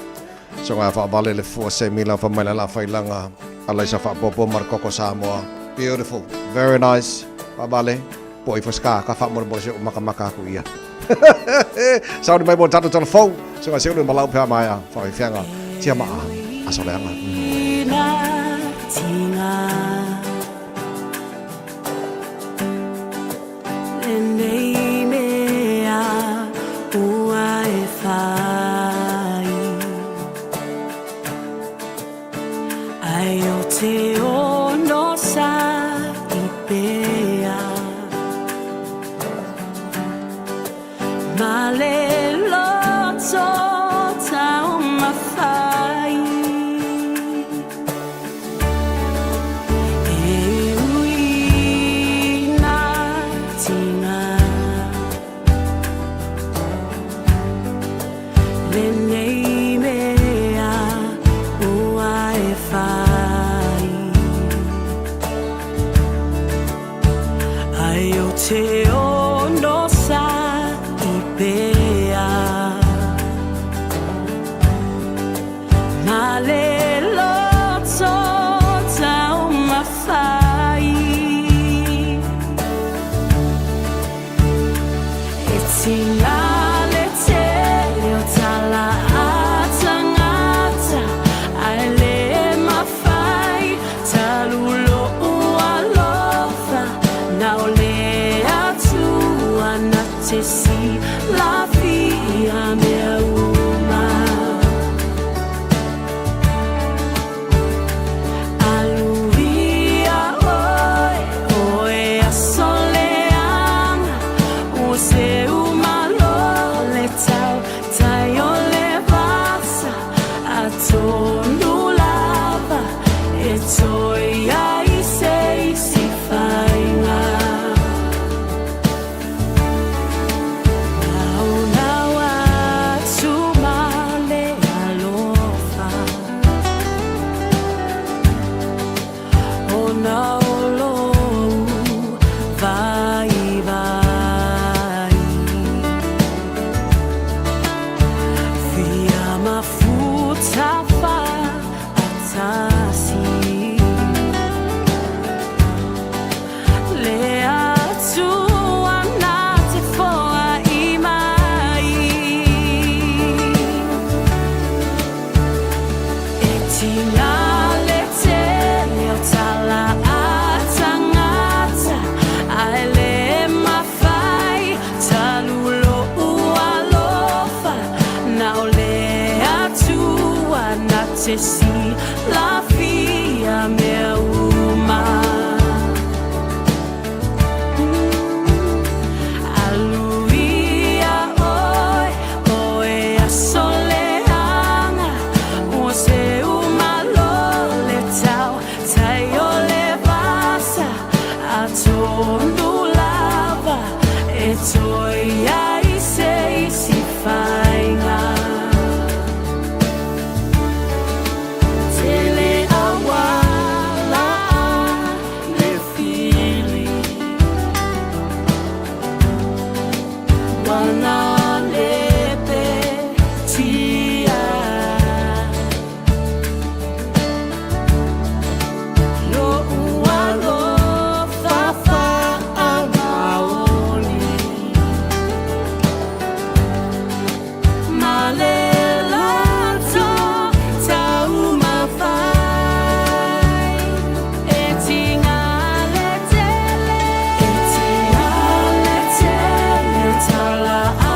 Soga e faavale le fua se mila fa mai le la failaga alaisa faapopo ma le koko Samoa. Beautiful. Very nice. Faavale. Po i fosika ka faamolemole se makamaka aku ia. Sauni mai mo tatou tala fou. Soga se ulu malau pea mai a faafefiaga tia maa aso leaga. Lenei mea ua e fai Ai o te ono sa i pea Ma le loto taumafai E ui nā tinga Lenei mea ua e fai Ai o te ono sa i pea Ma le loto taumafai E tina le tele o tala a tangata Ae le mafai talu lo'u alofa Na o le Atua na te silafia mea uma Aluia oe, oe aso leaga Ua seu malo le tau tai o le vasa Atonu lava e toe ai se isi faiga Naonao atu ma le alofa Ona o lou vaivai Fia mafuta faatasi Le Atua na te foai mai E tina le tele o tala a tangata Ae le mafai talu lo'u alofa Na o le Atua na te silafia mea uma Aluia oe, oe aso leaga Ua seu malo le tau tai o le vasa Atonu lava e toe ai se isi faiga Tele auala le fili Wana le petia Lo'u alofa faamaoni Ma le loto taumafai E tiga le tele E tiga le tele o tala a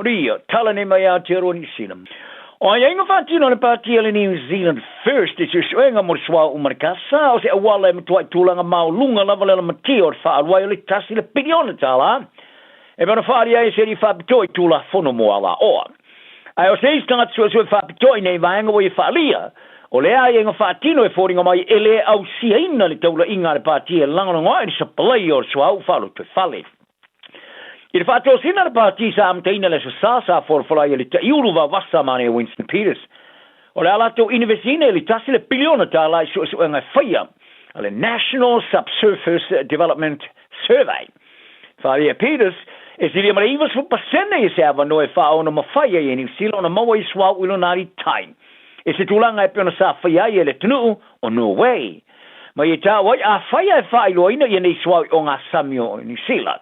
Faamanuia. Tala nei mai Aotearoa Niu Sila. O aiaiga faatino a le Pati a le New Zealand First i suesuega mo le suauu ma le kasa, o se auala e matuai tulaga maoluga lava le lamatia o le faaalu ai o le tasi le piliona tālā e pei ona faaali ai e se alii faapitoa i Tulafono mo Alaoa. Ae o se isi tagata suesue faapitoa i nei vaega ua ia faaalia, o lea aiaiga faatino e foliga mai e le ausiaina le taulaiga a le Pati e lagolago ai le sapalaia o le suauu faalotoifale. I le faatosina a le Pati sa amataina le Aso Sa, sa folafola ai e le Taʻiulu Vaovasa ma le Winston Peters, o le a latou inivesiina i le tasi le piliona tālā i suesuega e faia a le National Subsurface Development Survey. Faaalia e Peters, e silia ma le 90% ia se avanoa e faaono mafai ai e Niu Sila ona maua i suauu i lona alitai, i se tulaga e pei ona sa faia ai e le atunuu o Norway. Ma ia taua ai, afai ae faailoaina ia nei suauu i ogasami o Niu Sila,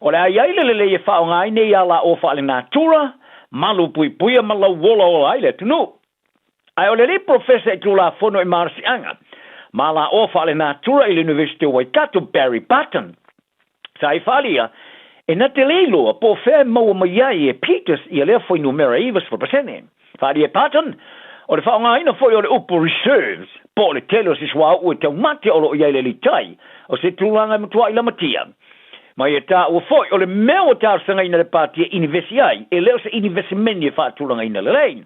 o le a i ai le lelei e faaaoga ai nei alaoa faalenatura, malupuipuia ma lauolaola ai le atunuu. Ae o le alii polofesa i Tulafono i Malosiaga ma Alaoa Faalenatura i le University o Waikato, Barry Barton, sa i faaalia, e na te le iloa po o fea e maua mai ai e Peters ia lea fuainumera e 90%. Faaalia e Barton, o le faaaogaina foi o le upu reserves, po o le tele o se suauu e taumate o lo o i ai le aliitai, o se tulaga e matuai lamatia. Ma ia taua foi, o le mea ua talosagaina le Pati e inivesi ai, e le o se inivesimeni e faatulagaina lelei.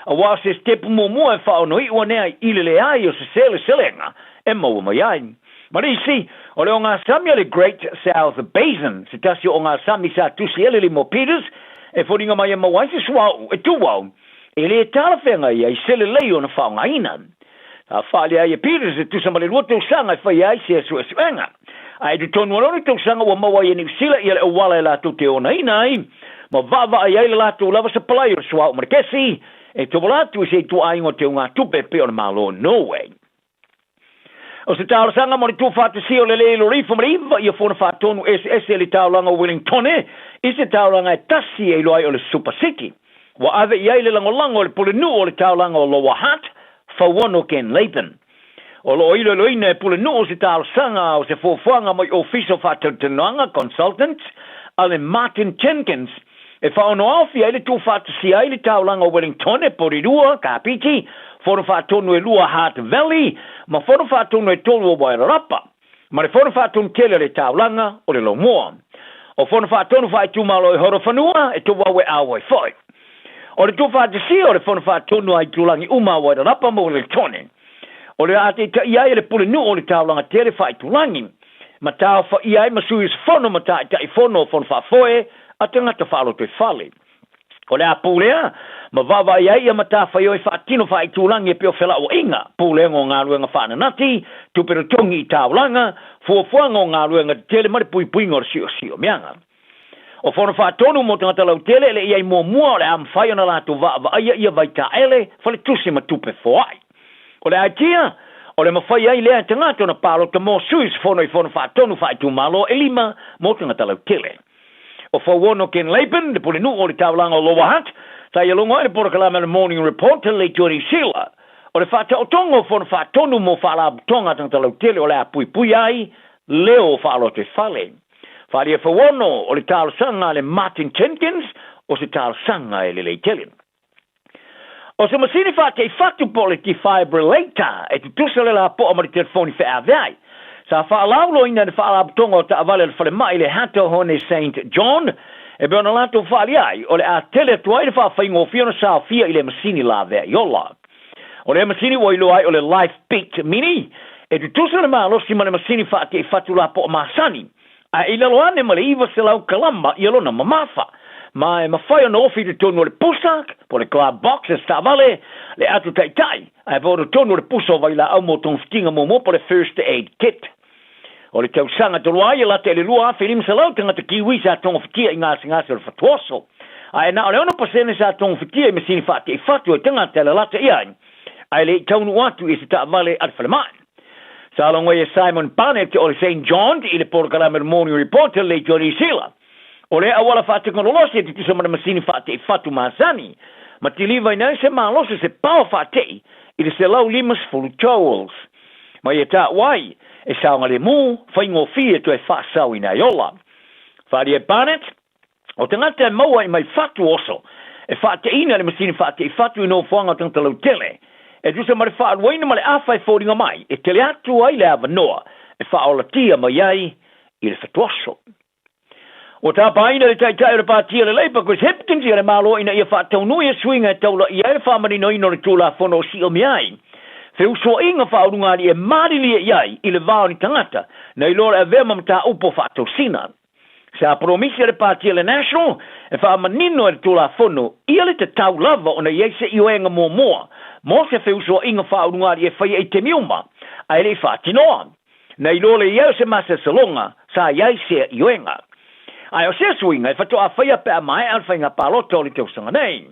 Aua o se sitepu muamua e faaonoiʻu ane ai i le leai o se seleselega e maua mai ai. Ma le isi, o le ogasami a le Great South Basin, se tasi o ogasami sa tusi ai le lima o Peters, e foliga mai e maua ai se suauu e tuau, e le talafeagai ai se lelei ona faaaogaina. Sa faaalia ai e Peters e tusa ma le lua tausaga e faia ai sea suesuega. Ae i totonu o lona tausaga ua maua ai e Niu Sila ia le auala e latou te onaina ai ma vaavaai ai le latou lava sapalai o le suauu ma le kesi e tovola atu i se ituaiga o teugatupe e pei o le Malo o Norway. O se talosaga mo le tuufaatasia o le lē loli ifo ma le iva ia fono faatonu eseese i le taulaga o Wellingtone i se taulaga e tasi e iloa ai o le Super City. Ua ave i ai le lagolago a le Pulenuu o le taulaga o Lower Hutt, Fauono Ken Laban. O lo o iloiloina e Pulenuu se talosaga o se fuafuaga mai Ofisa o Faatalatalanoaga, Consultants, a le Martin Jenkins e faaonoaofia ai le tuufaatasia ai le taulaga o Wellingtone, Porirua, Kapiti, Fono Faatonu e lua Hutt Valley ma Fono Faatonu e tolu o Wairarapa, ma le Fono Faatonu tele a le taulaga o le Laumua. O Fono Faatonu faaitumalo i Horowhenua e Towau e auai foi. O le tuufaatasia o le Fono Faatonu a itulagi uma a Wairarapa ma Wellingtone, o le a teitaia ai e le Pulenuu o le taulaga tele faaitulagi, ma taofaia ai ma sui usufono ma taitaifono o Fono Faafoe a tagata faalotoifale. O le a pulea ma vaavaai ai ia matafaioi faatino faaitulagi e pei o felauaiga, pulega o galuega faananati, tupe totogi i taulaga, fuafuaga o galuega tetele ma le puipuiga o le siosiomiaga. O Fono Faatonu mo tagata lautele e le i ai muamua o le a mafai ona latou vaavaaia ia vaitaele, faletusi ma tupe foai. O le aitia, o le mafai ai lea e tagata ona palota mo sui usufono i Fono Faatonu faaitumalo e lima mo tagata lautele. O Fauono Ken Laban, le pulenuu o le taulaga o Lower Hutt, sa ia logo ai le polokalame o le Morning Report a le Leitio Niu Sila. O le faataotoga o Fono Faatonu mo faalapotopotoga a tagata lautele o le a puipuia ai leo o faalotoifale. Faaalia Fauono, o le talosaga a le Martin Jenkins, o se talosaga e lelei tele. O se masini faateifatu po o le defibrillator e tutusa le lapoa ma le telefoni feaveai. Sa faalauiloaina e le Faalapotopotoga o Taavale a le Falemai le Hato Hone Saint John e pei ona latou faalia ai, o le a tele atu ai le faafaigofie ona saofia i lea masini laveai ola. O lea masini ua iloa ai o le Lifebeat Mini, e tutusa le malosi ma le masini faateifatu lapoa masani, ae i lalo ane ma le 900 kalama ia lona mamafa, ma e mafai ona ofi i totonu o le pusa, po o le glove box a se taavale, le ato taitai, ae po o totonu o le pusa o vailaau mo togafitiga muamua po o le first aid kit. O le tausaga talu ai e lata i le 2,500 tagata Kiwi sa togafitia i gasegase o le fatuoso, ae na o le 6% sa togafitia i masini faateifatu e tagata e lalata i ai, ae le i taunuu atu i se taavale a le falemai. Sa logo ai e Simon Barnett o le Saint John's i le polokalame o le Morning Report a le Leitio Niu Sila. O lea auala faatekonolosi e tutusa ma le masini faateifatu masani, ma tilivaina ai se malosi o se pao faatei i le 150 joules. Ma ia taua ai, e saogalemu, faigofie toe faasaoina ai ola. Faaalia e Barnett. O tagata e maua i mai fatu oso, e faateina e le masini faatei fatu i nofoaga o tagata lautele, e tusa ma le faaluaina ma le afa e foliga mai e tele atu ai le avanoa e faaolatia mai ai i le fatuaso. Ua tapaina le Taitai o le Pati a le Labour, Chris Hipkins, ia le Malo ina ia faataunuu ia suiga e taulaia ai le faamaninoina o le Tulafono o Siomia ai feusuaiga faaulugalii e malilie i ai i le va o ni tagata na iloa le avea ma mataupu o faatosina. Sa polomisi a le Pati a le National e faamanino e le Tulafono ia le tatau lava ona i ai se ioega muamua mo se feusuaiga faaulugalii e faia i taimi uma ae le i faatinoa. Na iloa le i ai o se masalosaloga sa i ai sea ioega. Ae o sea suiga e faatoa faia pe a maea le faiga palota o le tausaga nei.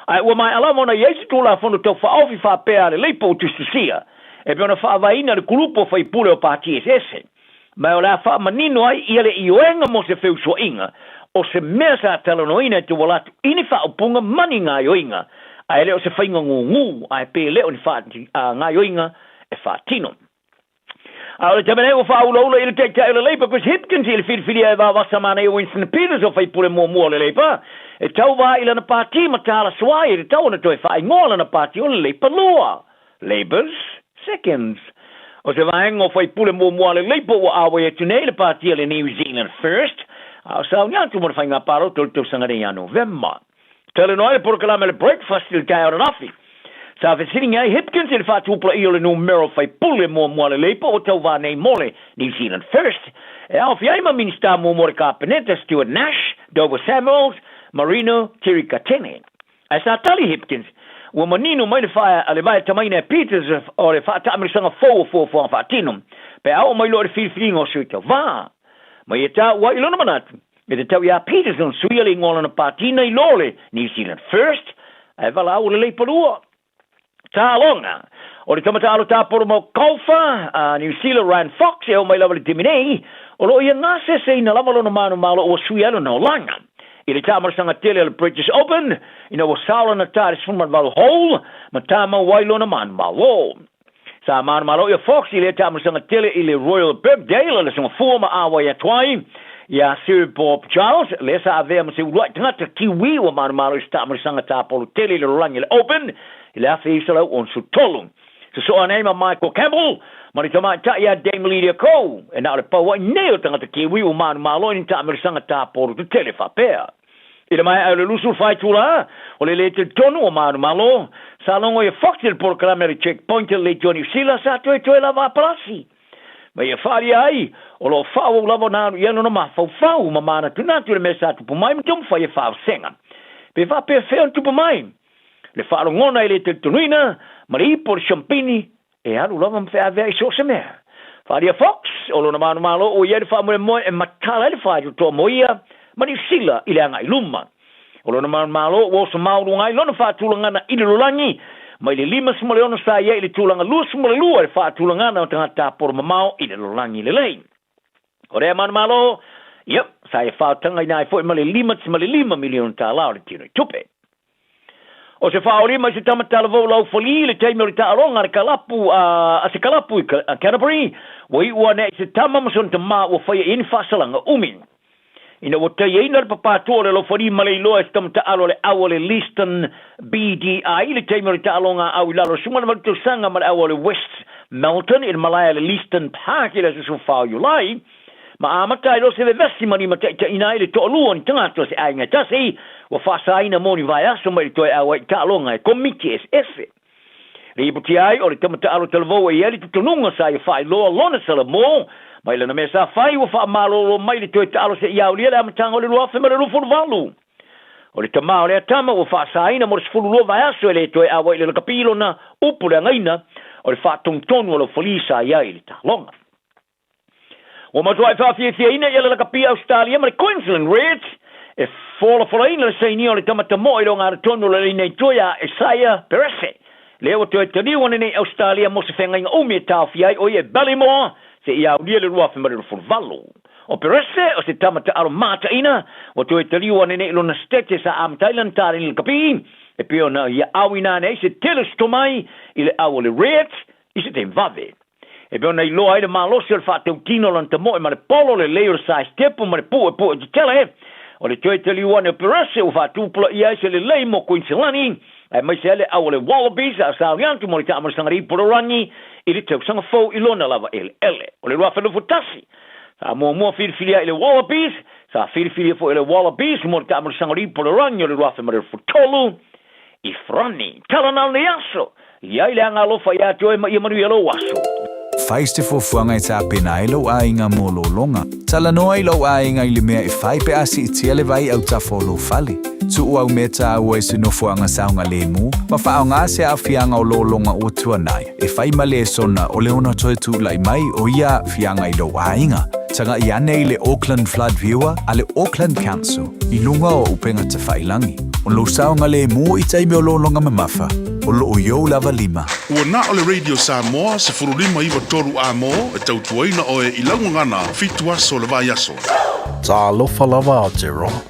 Ae ua maea lava ona i ai se Tulafono Tau Faaofi faapea a le Leipa ua tusitusia, e pei ona faavaeina le kulupu o faipule o pati eseese. Ma o le a faamanino ai ia le ioega mo se feusuaiga, o se mea sa talanoaina e tauala atu i ni faaupuga ma ni gaoioiga, ae le o se faiga gūgū, ae pe le o ni gaoioiga e faatino. A o le taimi nei ua faaulaula i le Taitai o le Labour Chris Hipkins i le filifilia e vavasa manaia Winston Peters o faipule muamua o le Labour e tauva i lana pati ma tala suai e tatau ona toe faaigoa lana pati o le Labour lua, Labour's Seconds. O se vaega o faipule muamua a le Labour ua auai atu nei i le pati a le New Zealand First, a o sauni atu mo le faiga palota o le tausaga nei ia Novema. Talanoa ai le polokalame o le Breakfast i le taeao ananafi. Sa fesiligia ai Hipkins i le faatupulaia o le numera faipule muamua a le Labour ua tauva nei mo le New Zealand First, e aofia ai ma Minisita muamua o le Kapeneta Stuart Nash, Dover Samuels, Marino Tirikatene. Ae sa tali Hipkins, ua manino mai le faea a le vae tamaina e Peters o le faataamilosaga fou o fuafuaga faatino pe a oo mai loa i le filifiliga o sui tauva. Ma ia taua ai i lona manatu, E tatau iā Peters ona suia le igoa o lana pati nai lo le New Zealand First, ae valaau o le Leipa Lua. Taaloga O le tama taalo tapolo mau kaufa a New Zealand Ryan Fox e oo mai lava i le taimi nei, o lo o ia gaseseina lava lona manumalo ua suia ai lona olaga. I le taamalosaga tele a le British Open, ina ua sao lana ta i le 18 hole, ma tamau ai lona manumalo. Sa manumalo ia Fox i lea taamalosaga tele i le Royal Birkdale i le Aso Gafua ma auai atu ai iā Sir Bob Giles, lea sa avea ma se uluai tagata Kiwi ua manumalo i se taamalosaga tapolo tele i le lalolagi le Open i le 1963. Sosoo ane ai ma Michael Campbell ma le tamaitai ia Dame Lydia Ko, e na o le pau ai nei o tagata Kiwi ua manumalo i ni taamalosaga tapolo tetele faapea. I le maea o le 24 itulā, o le lē talitonu o Manumalo, sa logo ia Fox i le polokalame a le Checkpoint i le Leitioa Niu Sila sa toetoe lava a palasi. Ma ia faaalia ai, o lo o faaauau lava ona alu i ai lona mafaufau ma manatunatu i le mea sa tupu mai ma taumafai e faavasega. Pe faapefea ona tupu mai le faalogona e le talitonuina ma le ipu o le siampini E alu lava ma feaveai i so o se mea. Faaalia Fox, o lona manumalo ua i ai le faamoemoe e matala ai le faitotoa mo ia ma Niu Sila i le agai luma. O lona manumalo ua oso mauluga ai lona faatulagana i le lolagi mai le 56 sa i ai i le tulaga 22 i le faatulagana o tagata tapolo mamao i le lolagi lelei. O lea manumalo, ia, sa ia faotagaina ai foi ma le $5.5 miliona tālā o le tino i tupe. O se faaolima i se tama talavou laufali i le taimi o le taaloga a le kalapu a se kalapu i Canterbury, ua iu ane ai se tama ma sona tamā ua faia i ai ni faasalaga umi. Ina ua taiaina le papātua o le laufali ma le iloa e se tama taalo a le au a le Leeston BDI i le taimi o le taaloga a au i lalo o le 18 tausaga ma le au a le West Melton i le malae a le Leeston Park i le aso 14 o Iulai, ma amata ai loa se vevesi ma limataitaiina ai le toalua o ni tagata o se aiga e tasi ua faasaina mo ni vaiaso mai le toe auai i taaloga e komiti eseese. Lipotia ai o le tama taalo talavou e i ai le tutonuga sa ia faailoa lona salamo mai lana mea sa fai ua faamalolo mai le toe taalo seia aulia le amataga o le 2028. O le tama o lea tama ua faasaina mo le 12 vaiaso e le toe auai i le lakapi lona upu leagaina o le faatonutonu o laufali sa i ai i le taaloga. Ua matuai faafiafiaina ia le lakapi Ausetalia ma le Queensland Reds e folafolaina le sainia o le tama tamoe i le ogatotonu o le laina i tua ia Isaiah Perese, lea ua toe taliu ane nei Ausetalia mo se feagaiga umi e taofia ai o ia e Ballymore seia aulia le 2028. O Perese o se tama taalo mataina ua toe taliu ane nei i lona sitete sa amata ai lana taleni lakapi e pei ona ia auina ane ai se tele o se tomai i le au o le Reds i se taimi vave. E pei ona iloa ai le malosi o le faatautino o lona tamoe ma le polo, le lelei o le saisitepu ma le puepu'e tetele. O le toe taliu ane o Perese ua faatupulaia ai se lelei mo Kuiniselani, aemaise ai le au a le Wallabies a o saoli atu mo le taamalosaga lipoloragi i le tausaga fou i lona lava eleele. O le 2021, sa muamua filifilia i le Wallabies, sa filifilia foi e le Wallabies mo le taamalosaga lipoloragi o le 2023 i Farani. Tala na o lenei aso, i ai le aga alofa ia te oe ma ia manuia lou aso. Fai se fuafuaga e tapena ai lou aiga mo lologa. Talanoa i lou aiga i le mea e fai pe a siitia le vai autafa o lou fale. Tuu au mea taua i se nofoaga saogalemu ma faaaoga se aafiaga o lologa ua tuanai e fai ma lesona o le ono toe tulai mai o ia aafiaga i lou aiga. Tagai ane i le Auckland Flood Viewer a le Auckland Council i luga o upega tafailagi. O lou saogalemu i taimi o lologa mamafa, o lo o i ou lava lima. Ua na o le Radio Samoa 15 93 A mo e tautuaina oe i lau gagana fitu aso o le vaiaso. Talofa lava Aotearoa.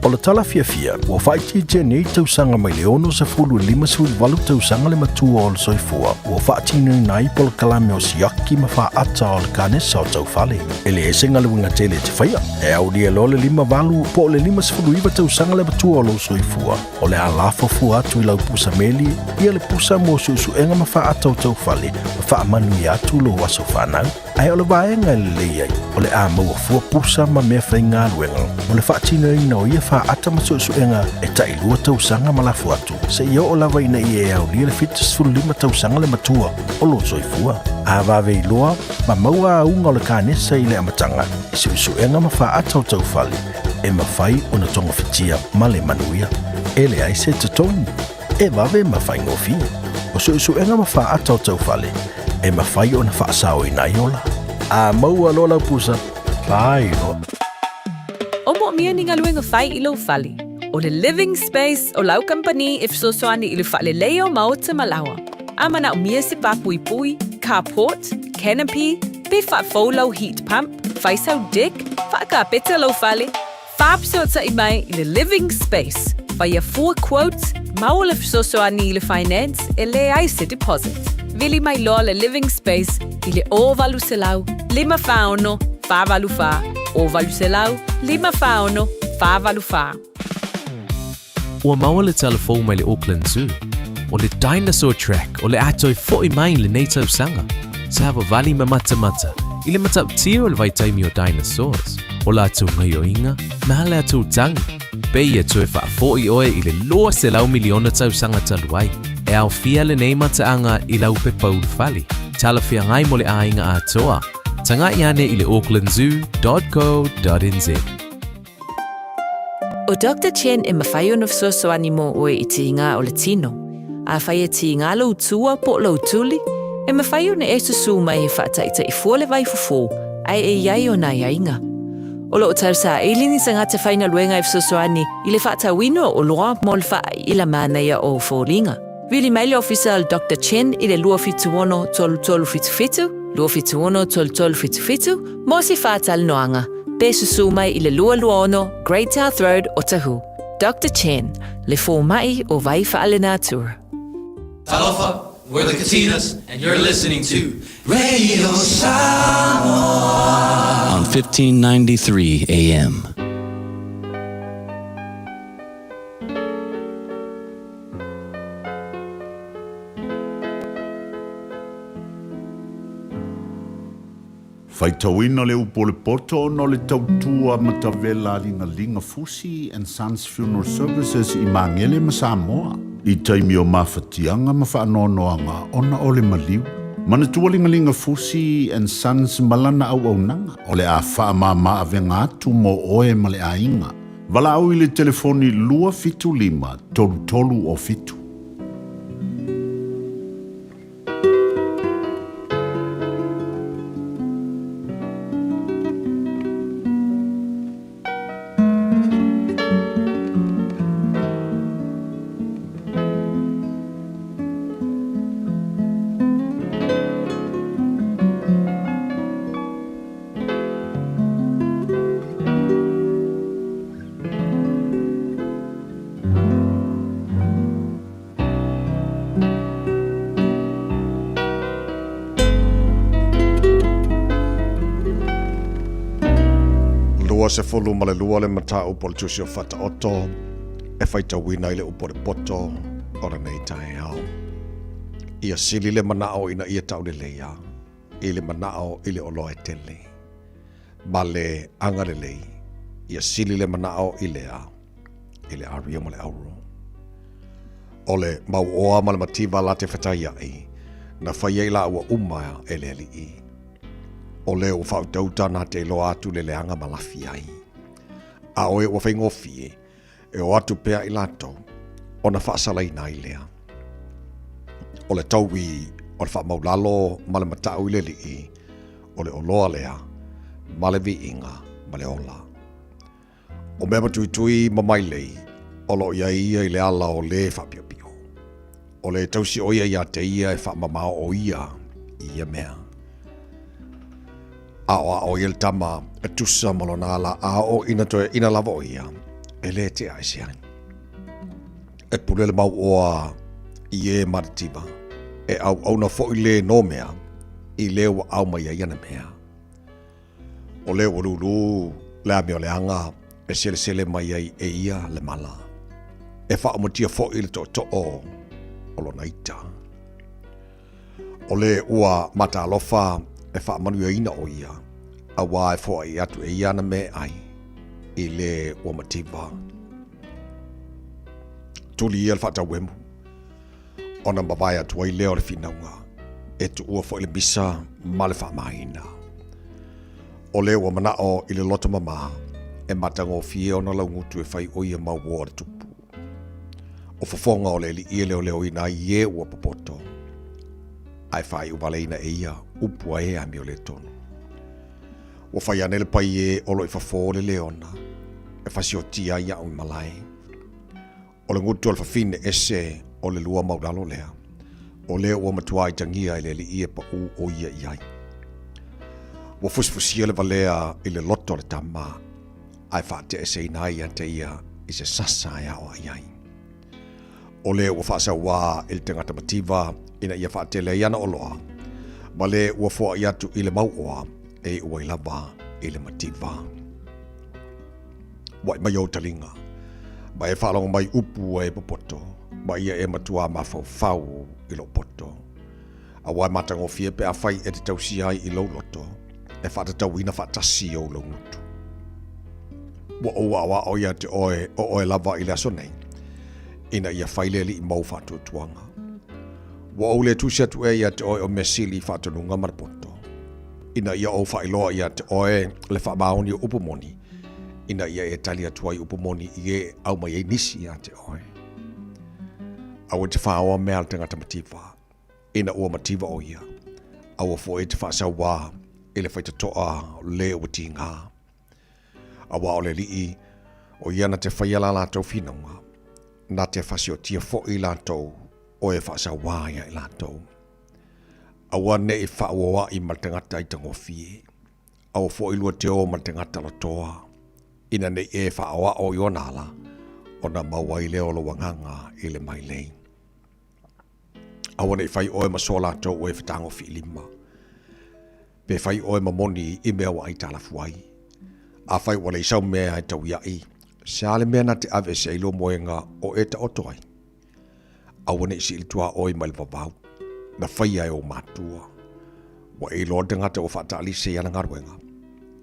O le tala fiafia, ua faaitiitia nei tausaga mai le 60 i le 58 tausaga le matua o le soifua ua faatinoina ai polokalame o siaki ma faata o le kanesa o taufale. E leai se galuega tele e te faia, e aulia loa le 58 po o le 59 tausaga le matua o lou soifua, o le a lafo fua atu i lau pusa meli ia le pusa mo suesuega ma faata o taufale ma faamanuia atu lou aso fanau. Ae o le vaega e lelei ai, o le a maua fua pusa ma mea faigaluega mo le faatinoina o ia faata ma suesuega e tailua tausaga ma lafo atu, seia oo lava ina ia e aulia le 75 tausaga le matua o lou soifua. A vave iloa ma maua auga o le kanesa i le amataga i suesuega ma faata o taufale, e mafai ona togafitia ma le manuia. E leai se totogi, e vave ma faigofie. O suesuega ma faata o taufale, e mafai ona faasaoina ai ola. A maua loa lau pusa, fai loa. O moomia ni galuega fai i lou fale. O le Living Space o lau kamupani e fesoasoani i le faaleleia o maota ma laoa. A manaomia se pāpuipui, carport, canopy, pe faafou lau heat pump, fai sau deck, faakapeta lou fale, faafesootai mai i le Living Space, faia fua quote, maua le fesoasoani i le finance e leai se deposit. Vili mai loa le Living Space i le 0800 546 484, 0800 546 484. Ua maua le tala fou mai le Auckland Zoo, o le Dinosaur Track o le a toe fo'i mai i lenei tausaga. Savavali ma matamata i le matautia o le vaitaimi o dinosaurs, o latou gaioiga ma a latou tagi. Pei e toe faafo'i oe i le 200 miliona tausaga talu ai. E aofia lenei mataaga i lau pepa ulufale, talafeagai mo le aiga atoa. Tagai ane i le aucklandzoo.co.nz. ʻO Doctor Chen e mafai ona fesoasoani mo ʻoe i tīgā o le tino. Afai e tīgā lou tua po o lou tuli, e mafai ona e susū mai e faataʻitaʻi fua le vaifofo ae e i ai ona aiaiga. O lo o tausaili ni tagata faigaluega e fesoasoani i le faatauina o oloa mo le faaiʻila manaia o foliga. Vili mai le ofisa o le Doctor Chen i le 276 3377, 276 3377, mo se faatalanoaga. Pe susū mai i le 226 Great South Road Otahuhu. Doctor Chen, le fōmaʻi o Vai Faalenatura. Talofa, we're the Katinas and you're listening to Radio Samoa on 1593 AM. Faitauina le upu o le poto ona o le tautua matavela a Ligaliga Fusi and Sons Funeral Services i Magele ma Samoa i taimi o mafatiaga ma faanoanoaga ona o le maliu. Manatua Ligaliga Fusi and Sons ma lana auaunaga o le a faamama avega atu mo oe ma le aiga. Valaau i le telefoni 275 3307. 22 le mataupu o le Tusi o Faataoto e faitauina i le upu a le poto o lenei taeao. Ia sili le manao ina ia tauleleia i le manao i le oloa e tele, ma le agalelei, ia sili le manao i lea i le aria ma le auro. O le mauoa ma le mativa la te fetaiaʻi, na fai ai laua uma e le Alii. O le ua faautauta na te iloa atu le leaga ma lafi ai. A o e ua faigofie, e o atu pea i latou, ona faasalaina ai lea. O le taui o le faamaulalo ma le matau i le Alii, o le oloa lea ma le viiga ma le ola. O mea matuitui ma mailei, o lo o i ai ia i le ala o lē faapiopio. O le tausi o ia iā te ia e faamamao o ia i ia mea. Aʻoaʻo ia le tama e tusa ma lona ala a oo ina toeaina lava o ia, e lē tea ese ai. E pule le mauoa i e matitiva, e auauna foi lē nomea i lē ua ao mai ai ana mea. O lea ua lūlū le amioleaga e selesele mai ai e ia le mala, e faaumatia foi le tootoo o lona ita. O le ua matalofa e faamanuiaina o ia, auā e foai atu e ia ana meaai i le ua mativa. Tuli ia le faatauemu, ona mavae atu ai lea o le finauga, e tuua foi le misa ma le faamaina. O le ua manao i le loto mamā, e matagofie ona laugutu e fai o ia mau uo a le tupu. O fofoga o le alii e leoleoina ai e ua popoto, ae faaiuvaleina e ia upu a e amioletonu. Ua fai ane le pai e o lo i fafo o le leona, e fasiotia ai au i malae. O le gutu o le fafine ese o le lua maulalo lea, o lea ua matua itagia e le alii e paʻū o ia i ai. Ua fusifusia le valea i le loto o le tama, ae faateeseina ai ia te ia i se sasa e aoai ai. O le ua faasauā i le tagata mativa ina ia faatele ai ana oloa, ma le ua foai atu i le mauoa e iu ai lava i le mativa. Uaʻi mai ou taliga, ma e faalogo mai upu a e popoto, ma ia e matuā mafaufau i lou poto. Auā e matagofie pe afai e te tausia ai i lou loto, e faatatauina faatasi ou laugutu. Ua ou aʻoaʻo iā te oe o oe lava i le aso nei, ina ia fai le Alii mau faatuatuaga. Ua ou le tusi atu ea iā te oe o mea sili i faatonuga ma le poto, ina ia ou faailoa iā te oe le faamaoni o upu moni, ina ia e tali atu ai upu moni i e aumai ai nisi iā te oe. Aua e te whaoa mea a le tangata mativa, ina ua mativa o ia. Aua foi e te faasauā i le faitotoa le ua tīgā. Auā o le Alii, o ia na te whaia la latou finauga, na te fasiotia foi latou o e faasauā ia i latou. Aua ne i faauoaʻi ma le tagata i tagofie. Aua foi lua te o ma le tagata lotoa, ina ne i e faaoao i ona ala, ona mau ai lea o lou agaga i le mailei. Aua ne i fai oe ma so latou ua e fetagofi i lima, pe fai oe ma moni i mea ua aitalafu ai. Afai ua leai sau mea e tauiaʻi, se a le mea na te ave ese ai lou moega o e taoto ai? Aua ne i sili tuaoi mai le vavau, na faia e ou matua. Ua e iloa le tagata ua faataalise i ana galuega,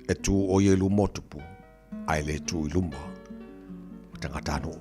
e tu o ia i luma o tupu, ae le tu i luma o tagatanuu.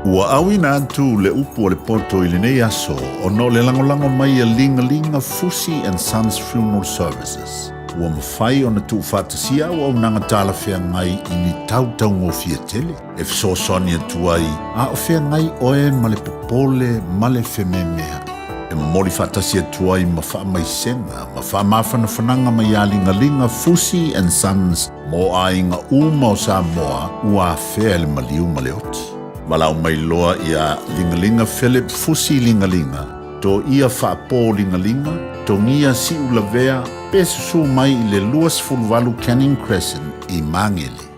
Ua auina atu le upu a le poto i lenei aso ona o le lagolago mai a Ligalinga Fusi and Sons Funeral Services. Ua mafai ona tuufaatasia auaunaga talafeagai i ni tautaugofie tele e fesoasoani atu ai a o feagai oe ma le popole ma le fememeaʻi. E momoli faatasi atu ai ma faamaisega ma faamafanafanaga mai ia Ligaliga Fusi and Sons mo aiga uma o Samoa ua afea e le maliu ma le oti. Valaau mai loa iā Ligaliga Philip Fusi Ligaliga, Toia Faapō Ligaliga, Togia Siulavea pe susū mai i le 28 Canning Crescent i Magele.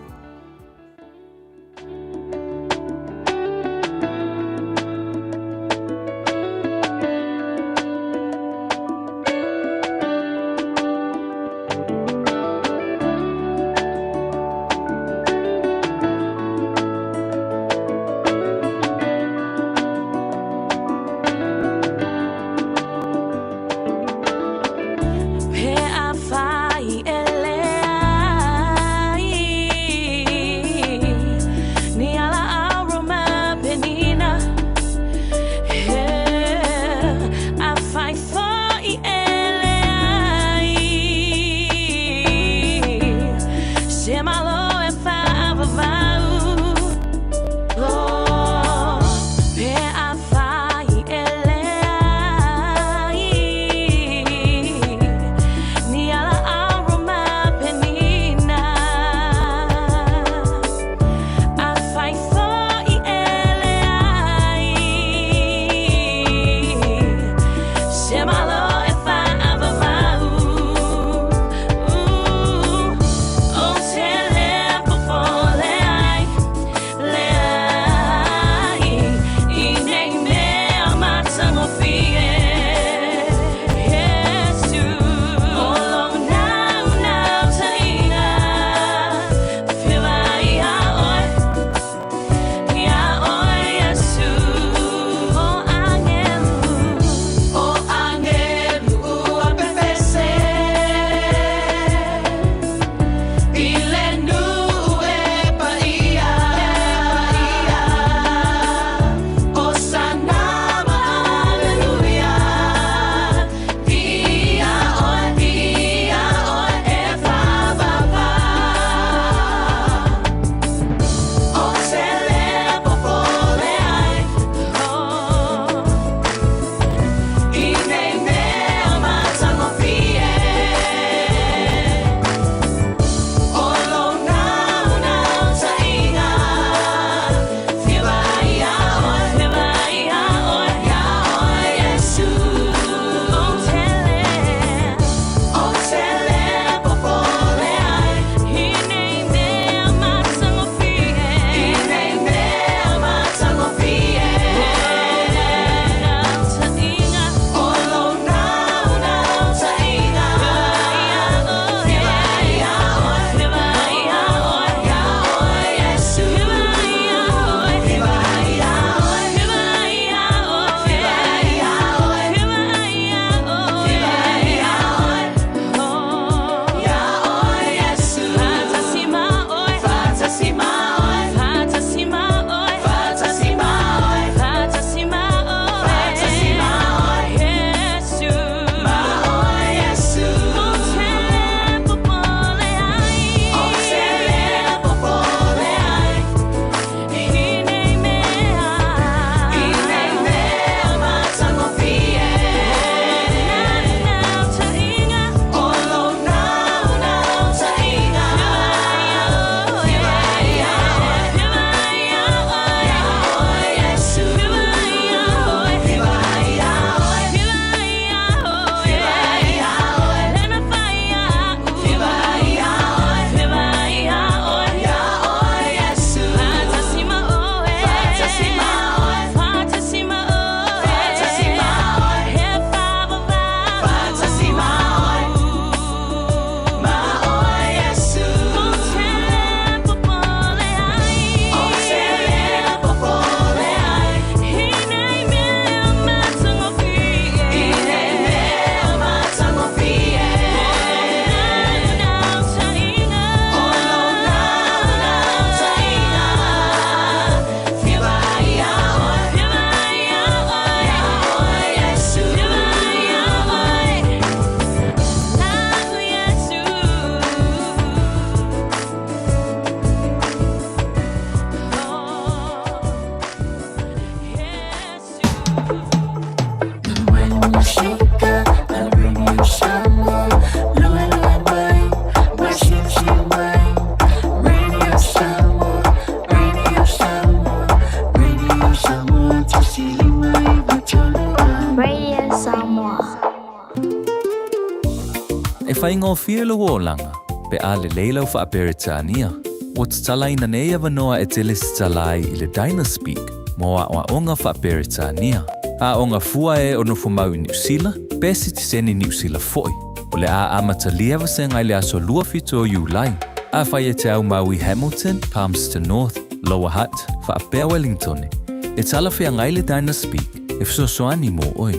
faigofie lou olaga pe a lelei lau Faa-Peretania. Ua tatalaina nei avanoa e te lesitala ai i le Dynaspeak mo aoaoga Faa-Peretania. Aoga fua e o nofomau i Niu Sila pe sitiseni Niu Sila foi. O le a amatalia vasega i le aso 27 o Iulai. Afai e te aumau i Hamilton, Palmerston North, Lower Hutt, faapea Wellingtone, e talafeagai le Dynaspeak e fesoasoani mo oe.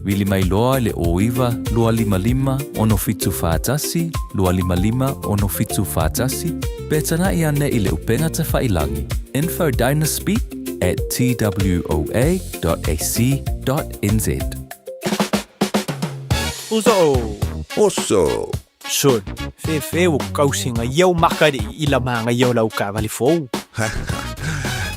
Vili mai loa i le 09 255 6741 255 6741 pe tanaʻi ane i le upega tafailagi info dynaspeak at twoa.ac.nz. Uso! Oso! Son, fefe ua kausiga ia o makaliʻi i la magaia o lau taavale fou.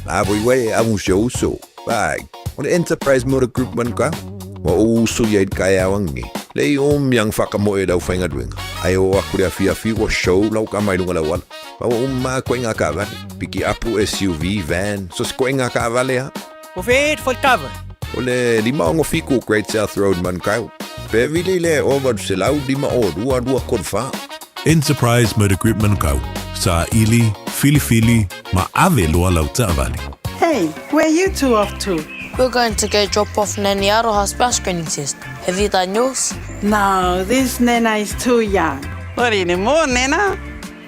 La voi uai amu si ou uso. Vai, o le Enterprise Motor Group Manukau. Ua ou uso ia i le kaeao angi. Lei o miang whakamoe lau whaingaluenga. Ai o aku le afiafi ua show lau ka mai lunga lau ala. Pa ua uma koe ngā kaavale. Piki apu SUV, van, so se koe ngā kaavale ha. Ua feet foi taavale. O le 567 Great South Road Manukau. Pe vili le 0800 52 234. Enterprise Motor Group Manukau, saili, filifili, ma ave loa lau taavale. Hey, where you two off to? We're going to go drop off Nanny Aroha's bowel screening test. Have you done yours? No, this Nana is too young. Not anymore, Nana.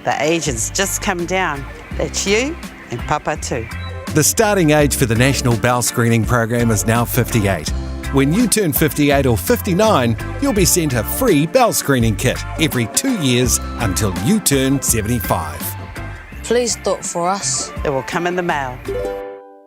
The agent's just come down. That's you and Papa too. The starting age for the National Bowel Screening Program is now 58. When you turn 58 or 59, you'll be sent a free bowel screening kit every 2 years until you turn 75. Please do it for us. It will come in the mail.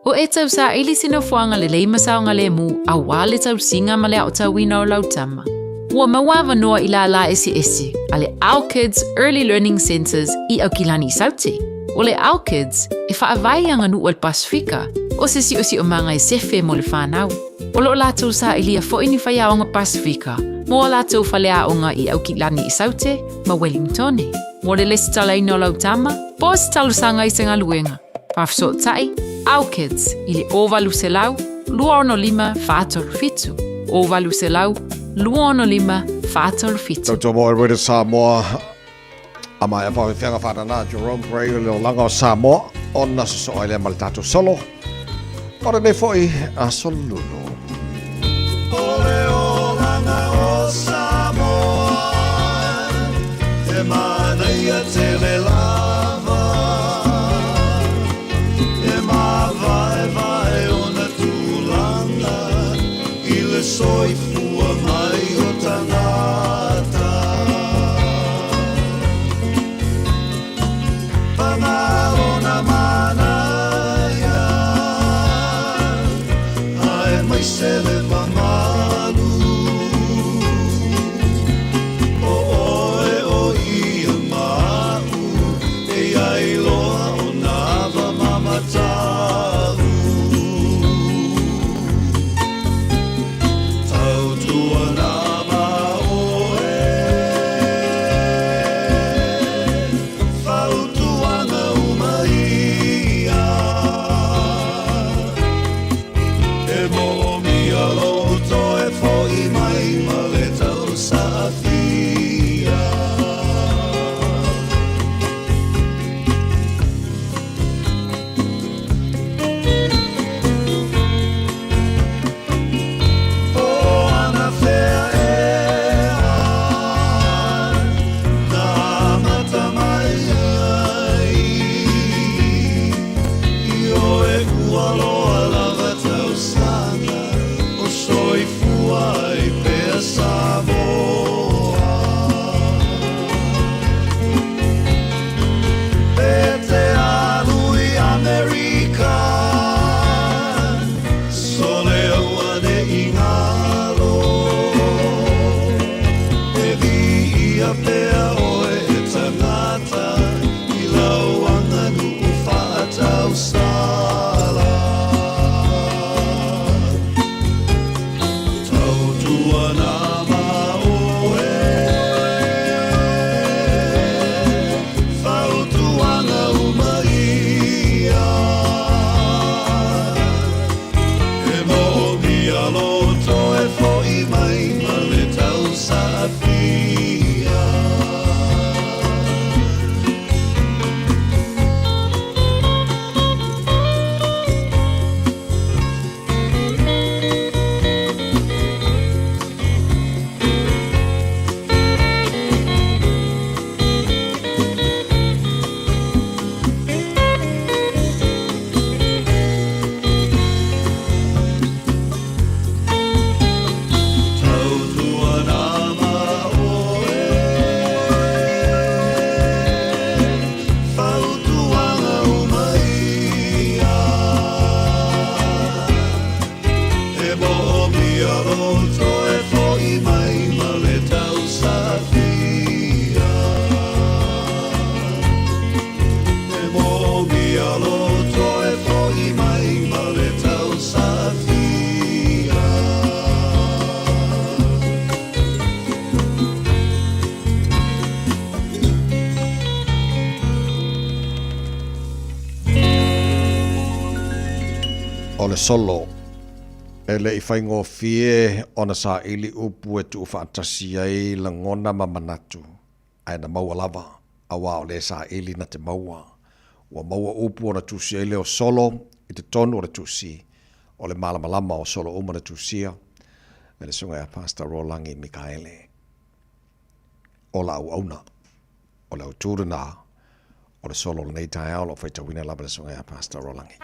Ua e tausaili se nofoaga lelei ma saogalemu auā le tausiga ma le aotauina o lau tama. Ua maua avanoa i lālā eseese a le Our Kids Early Learning Centres i Aukilani i Saute. O le Our Kids, e faavae i aganuu a le Pasefika, o se siosiomaga e sefe mo le fanau. O lo o latou sailia foi ni faiaoga Pasefika mo a latou faleaoga i Aukilani i Saute ma Wellingtone. Mo le lesitalaina o lau tama, po o se talosaga i se galuega. Faafesootai, Our Kids i le 0800 265 437, 0800 265 437. Tautua mo e Radio Samoa a mai a whawhiwhianga whanana Jerome Gray o le olanga o Samoa ona sosoa ai lea ma le tatou solo o lenei foi aso lulu. O le olanga o Samoa, he manaia tele lava, e māvaevae ona tulaga i le soifua mai o tagata. Paga lona manaia, aemaise le mamalu. O oe o ia ma a'u, e i ai loa ona ava ma mataʻu. O le solo, e le i faigofie ona saili upu e tuufaatasi ai lagona ma manatu, ae na maua lava, auā o le saili na te maua. Ua maua upu ona tusi ai lea o solo i totonu o le tusi o le malamalama o solo uma na tusia e le Susuga ia Pastor Rolagi Mikaele. O la auauna, o le autu lena o le solo o lenei taeao o lo o faitauina lava e le Susuga ia Pastor Rolagi.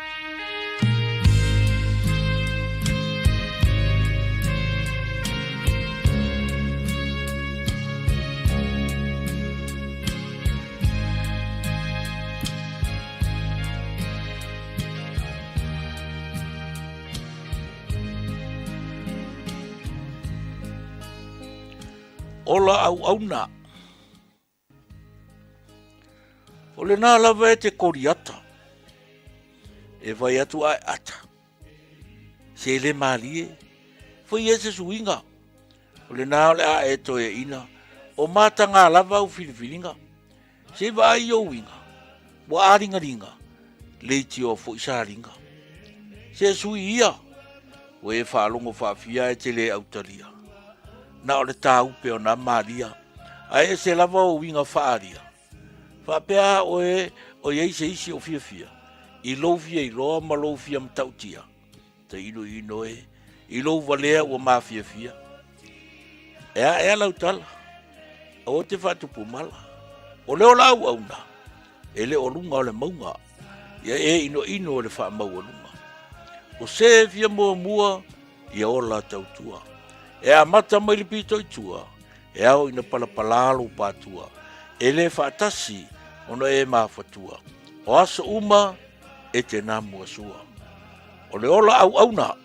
Ola auauna. O lena lava e te koriata. E vai atu ae ata. Se le malie. Foi e se suiga. O lena o le a e toeaina. O matagā lava au filifiliga. Se i vaai i ou uiga, ua āligalinga, leitioa foi saliga. Se sui ia, ua e faalogo faafia e te lē autalia. Na o le tāupe o nā malia, ae ese lava ou uiga faaalia. Faapea a oe o i ai se isi o fiafia, i lou fia iloa ma lou fia matautia. Tainoino e, i lou valea ua mafiafia. E a ea lau tala, aua te faatupu mala. O le ola auauna, e le o luga o le mauga, ia e inoino e le faamaualuga. O se e fia muamua, ia ola tautua. E amata mai le pito i tua, e ao ina palapalā lou patua. E le faatasi ona e mafatua. O aso uma, e te namua sua. O le ola auauna.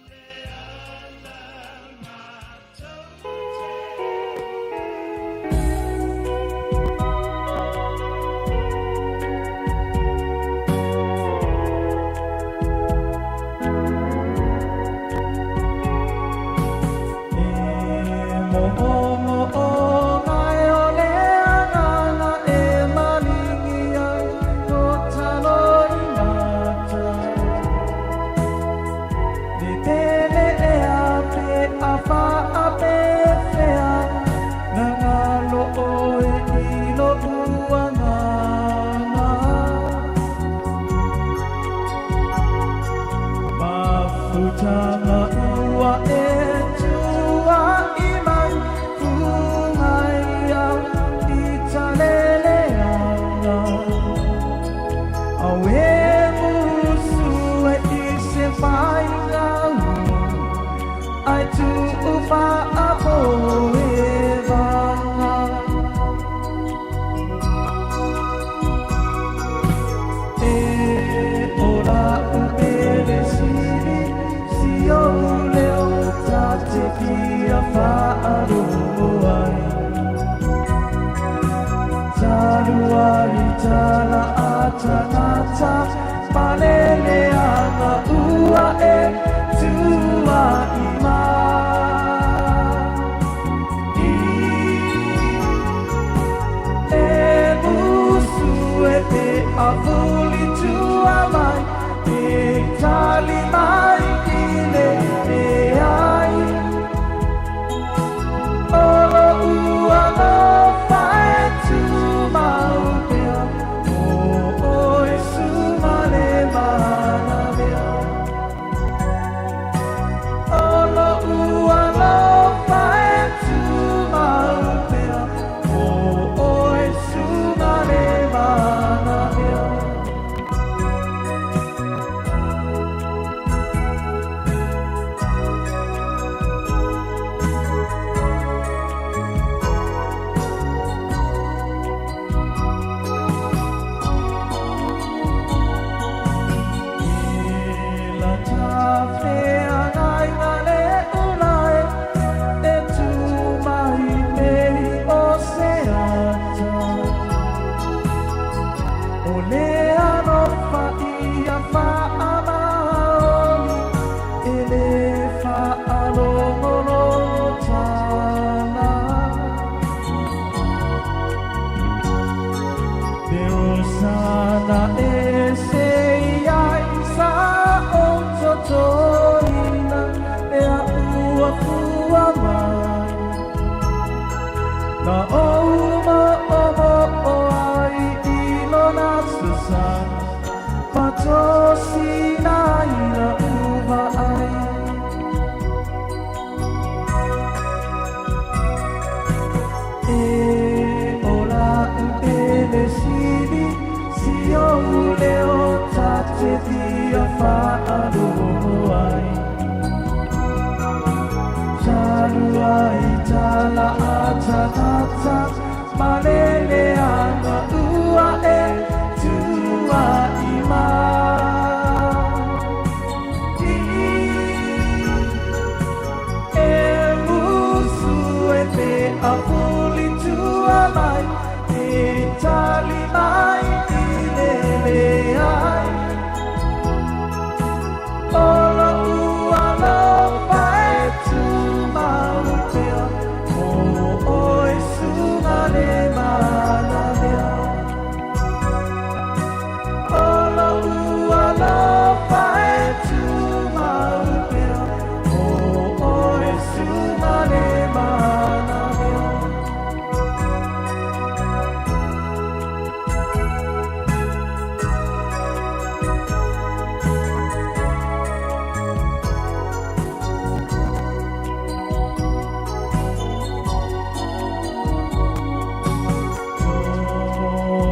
Na ou moʻomoʻo ai i lona sasae Matosina i laʻu vaai. E o la'u pele sili, si ou leo ta te fia faalogo ai. Talu ai tala a tagata, malele aga ua e tua'i mai. E musu e pe a puli tua mai, e tali mai i lele ai. O lo'u alofa e tumau pea, o oe suga le manamea. O lo'u alofa e tumau pea, o oe suga le manamea.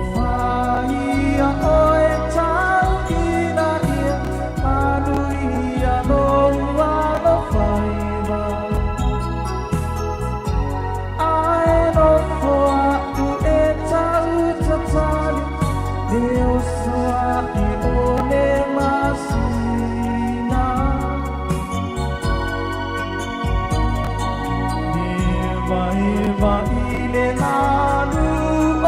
Tofaia oe tau ina ia, manuia lou alofaiva. Ae nofo a'u e tau tatali, le oso a'i o le masina. Evaeva i le malu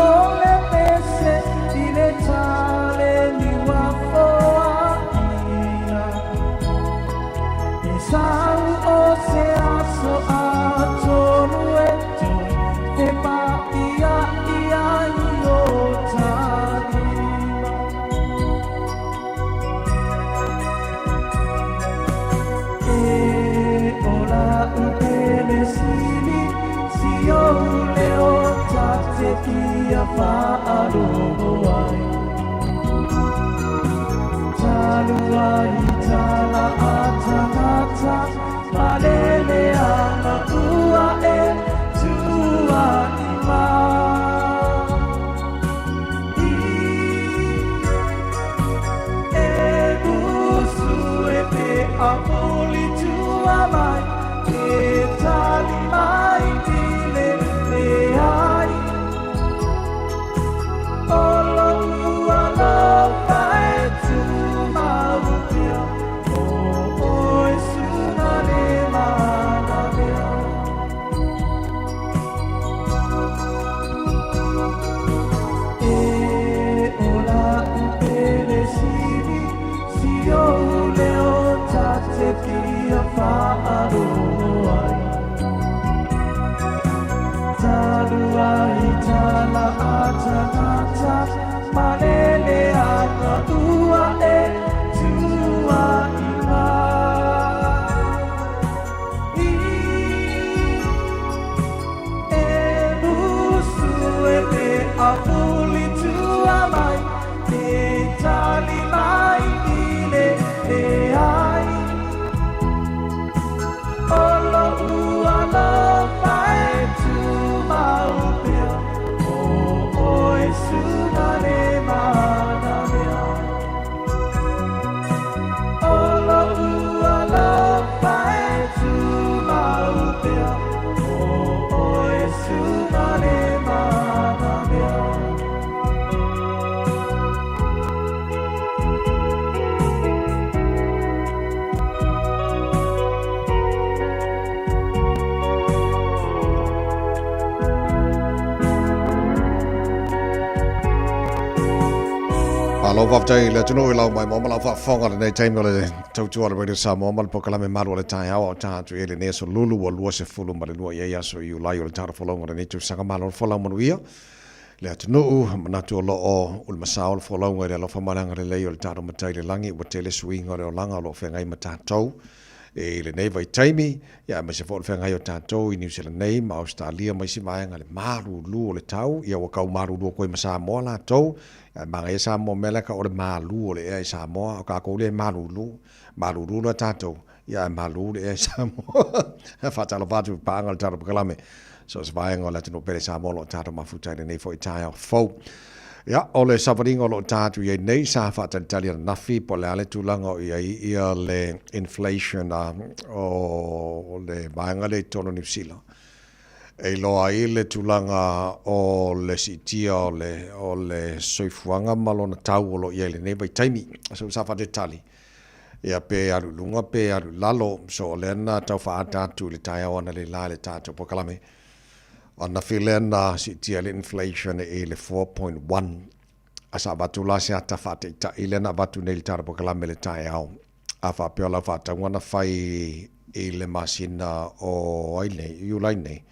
o le pese, i le tale niua foaʻina. E sau o se aso atonu e toe fepaʻiaʻi ai o ta lima. E o la'u pele sili, si ou leo ta te fia faalogo ai. Talu ai tala a tagata, malele aga ua e tuaʻi mai. E musu e pe a puli tua mai, e tali mai i le leai. O lo'u alofa e tumau pea, o oe suga le manamea. E o la'u pele sili, si ou leo ta te fia faalogo ai. Talu ai tala a tagata, malele aga ua e tuaʻi mai. E musu e pe a puli tua mai, e tali mai i le leai. O lo'u alofa e tumau pea, o oe suga le manamea. O lo'u alofa e tumau pea, o oe suga le manamea. Malo faafetai i le atunuu i lau maimoa ma lau faafofoga i lenei taimi o le tautua a le Radio Samoa ma le polokalame malu o le taeao a o ta atu i ai lenei aso lulu ua 22 i ai aso Iulai o le tala folauga o lenei tausaga. Malo le folau manuia le atunuu, manatu o lo o ulumasao le folauga i le alofa ma le agalelei o le tatou Matai i le lagi. Ua tele suiga o le olaga o lo o feagai ma tatou. I lenei vaitaimi, ia aemaise foi o le feagai o tatou i Niu Sila nei ma Ausetalia ma isi vaega i le malulu o le tau, ia ua tau malulu atu ai ma Samoa latou, ae manaia Samoa mea lea tau o le malu o le ea i Samoa, o tatou lea e malulu, malulu loa tatou, ia ae malu le ea i Samoa. Faatalofa atu i paaga o le tatou polokalame, so o se vaega o le atunuu pele Samoa o lo o tatou mafuta i lenei foi taeao fou. Ia, o le savaliga o lo o ta atu i ai nei, sa faatalitali ananafi po o le a le tulaga o i ai ia le inflation a o le vaega lea i totonu o Niu Sila. E iloa ai le tulaga o le siitia o le, o le soifuaga ma lona tau o lo o i ai i lenei vaitaimi. So, sa faatalitali, ia pe alu i luga pe alu i lalo. So, o lea na tau faaata atu i le taeao analeila i le tatou polokalame. Ananafi lea na siitia le inflation i le 4.1 a sa avatu la se ata faataitai lea na avatu nei i le Tala Polokalame i le taeao a faapea o lau faatauga na fai i le masina o ai nei, Iulai nei.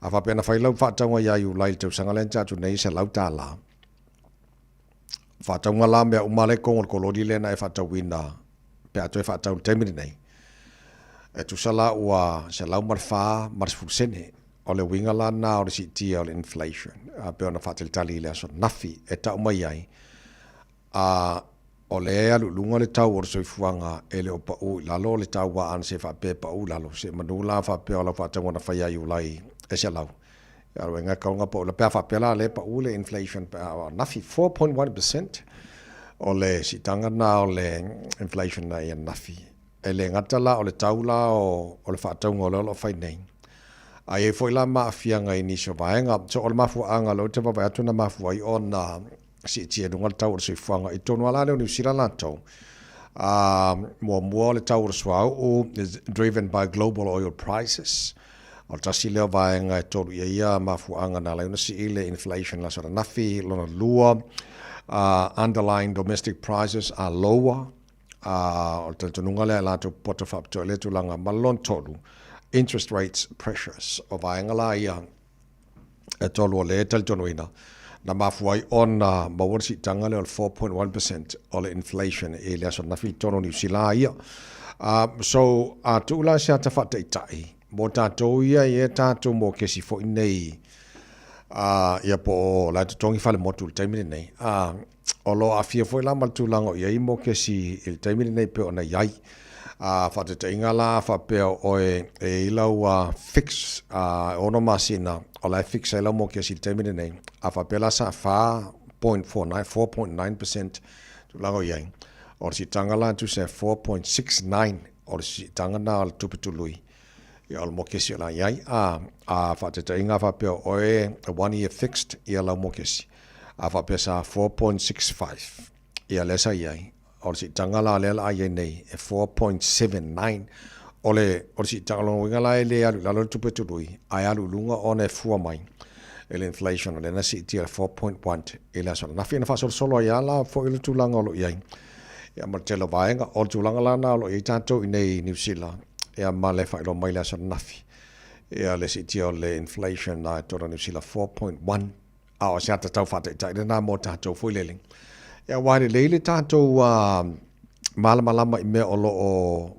A faapea na fai lau faatauga ia Iulai i le tausaga lea na tea atu nei e $100. Faatauga la mea uma lea i totonu o le kololi lea na e faatauina pe a toe faatau i le taimi lenei, e tusa la ua 104.10 sene. O le uiga la lena o le siitia o le inflation, a pei ona faatalitali i le aso ananafi e tau mai ai, a o lea e alu i luga le tau o le soifuaga e le o pau i lalo le tau a ana se faapea e pau i lalo, semeamanu la faapea o lau faatauga na fai ia Iulai e 100. Ia o le uiga e tatau ona pau i lalo, pe a faapea la lea e pau le inflation pe a ananafi, 4.1% o le siitaga lena o le inflation na i ananafi. E le gata la o le tau la o le faatauga o lea o lo o fai nei, a i ai foi la ma aafiaga i nisi o vaega. So o le mafuaaga lea ou te vaavaai atu na mafua ai ona siitia i luga le tau o le soifuaga i totonu lava la lea o Niu Sila latou. Muamua o le tau o le suauu is driven by global oil prices. O le tasi lea o vaega e tolu i ai ia mafuaaga na ala ai ona sii le inflation i le aso ananafi. Lona lua, underlying domestic prices are lower. O le talitonuga lea e latou poto faapitoa i lea tulaga. Ma le lona tolu, interest rates pressures. O vaega la ia e tolu o lea e talitonuina na mafua ai ona maua le siitaga lea o le 4.1 percent o le inflation i le aso ananafi i totonu o Niu Sila ia. So, a tuu la se ata faataitai mo tatou ia i e tatou mokesi foi nei ia po o la e totogi falemotu i le taimi lenei, o lo o aafia foi la ma le tulaga o i ai mokesi i le taimi lenei pei ona i ai. A faataitaiga la a faapea o oe e i ai lau fix e 6 masina o la e fix ai lau mokesi i le taimi lenei, a faapea la sa 4.49, 4.9% tulaga o i ai, o le siitaga la e tusa e 4.69 o le siitaga lena o le tupe tului ia o le mokesi o la e i ai. A faataitaiga a faapea o oe e one year fixed ia lau mokesi, a faapea sa 4.65 ia lea sa i ai, o le siitaga la lea la a i ai nei e 4.79. O le o le siitaga lona uiga la e le alu i lalo le tupe tului ae alu i luga ona e fua mai i le inflation o lea na siitia i le 4.1 i le aso ananafi. Ona faasolosolo ai lava la foi le tulaga o lo o i ai ia ma le tele o vaega. O le tulaga la lena o lo o i ai tatou i inei i Niu Sila ia ma le faailoa mai i le aso ananafi ia le siitia o le inflation i totonu o Niu Sila 4.1. A o se ata tau faataitai lena mo tatou foi lele. Ia aua e lelei le tatou malamalama i mea o lo o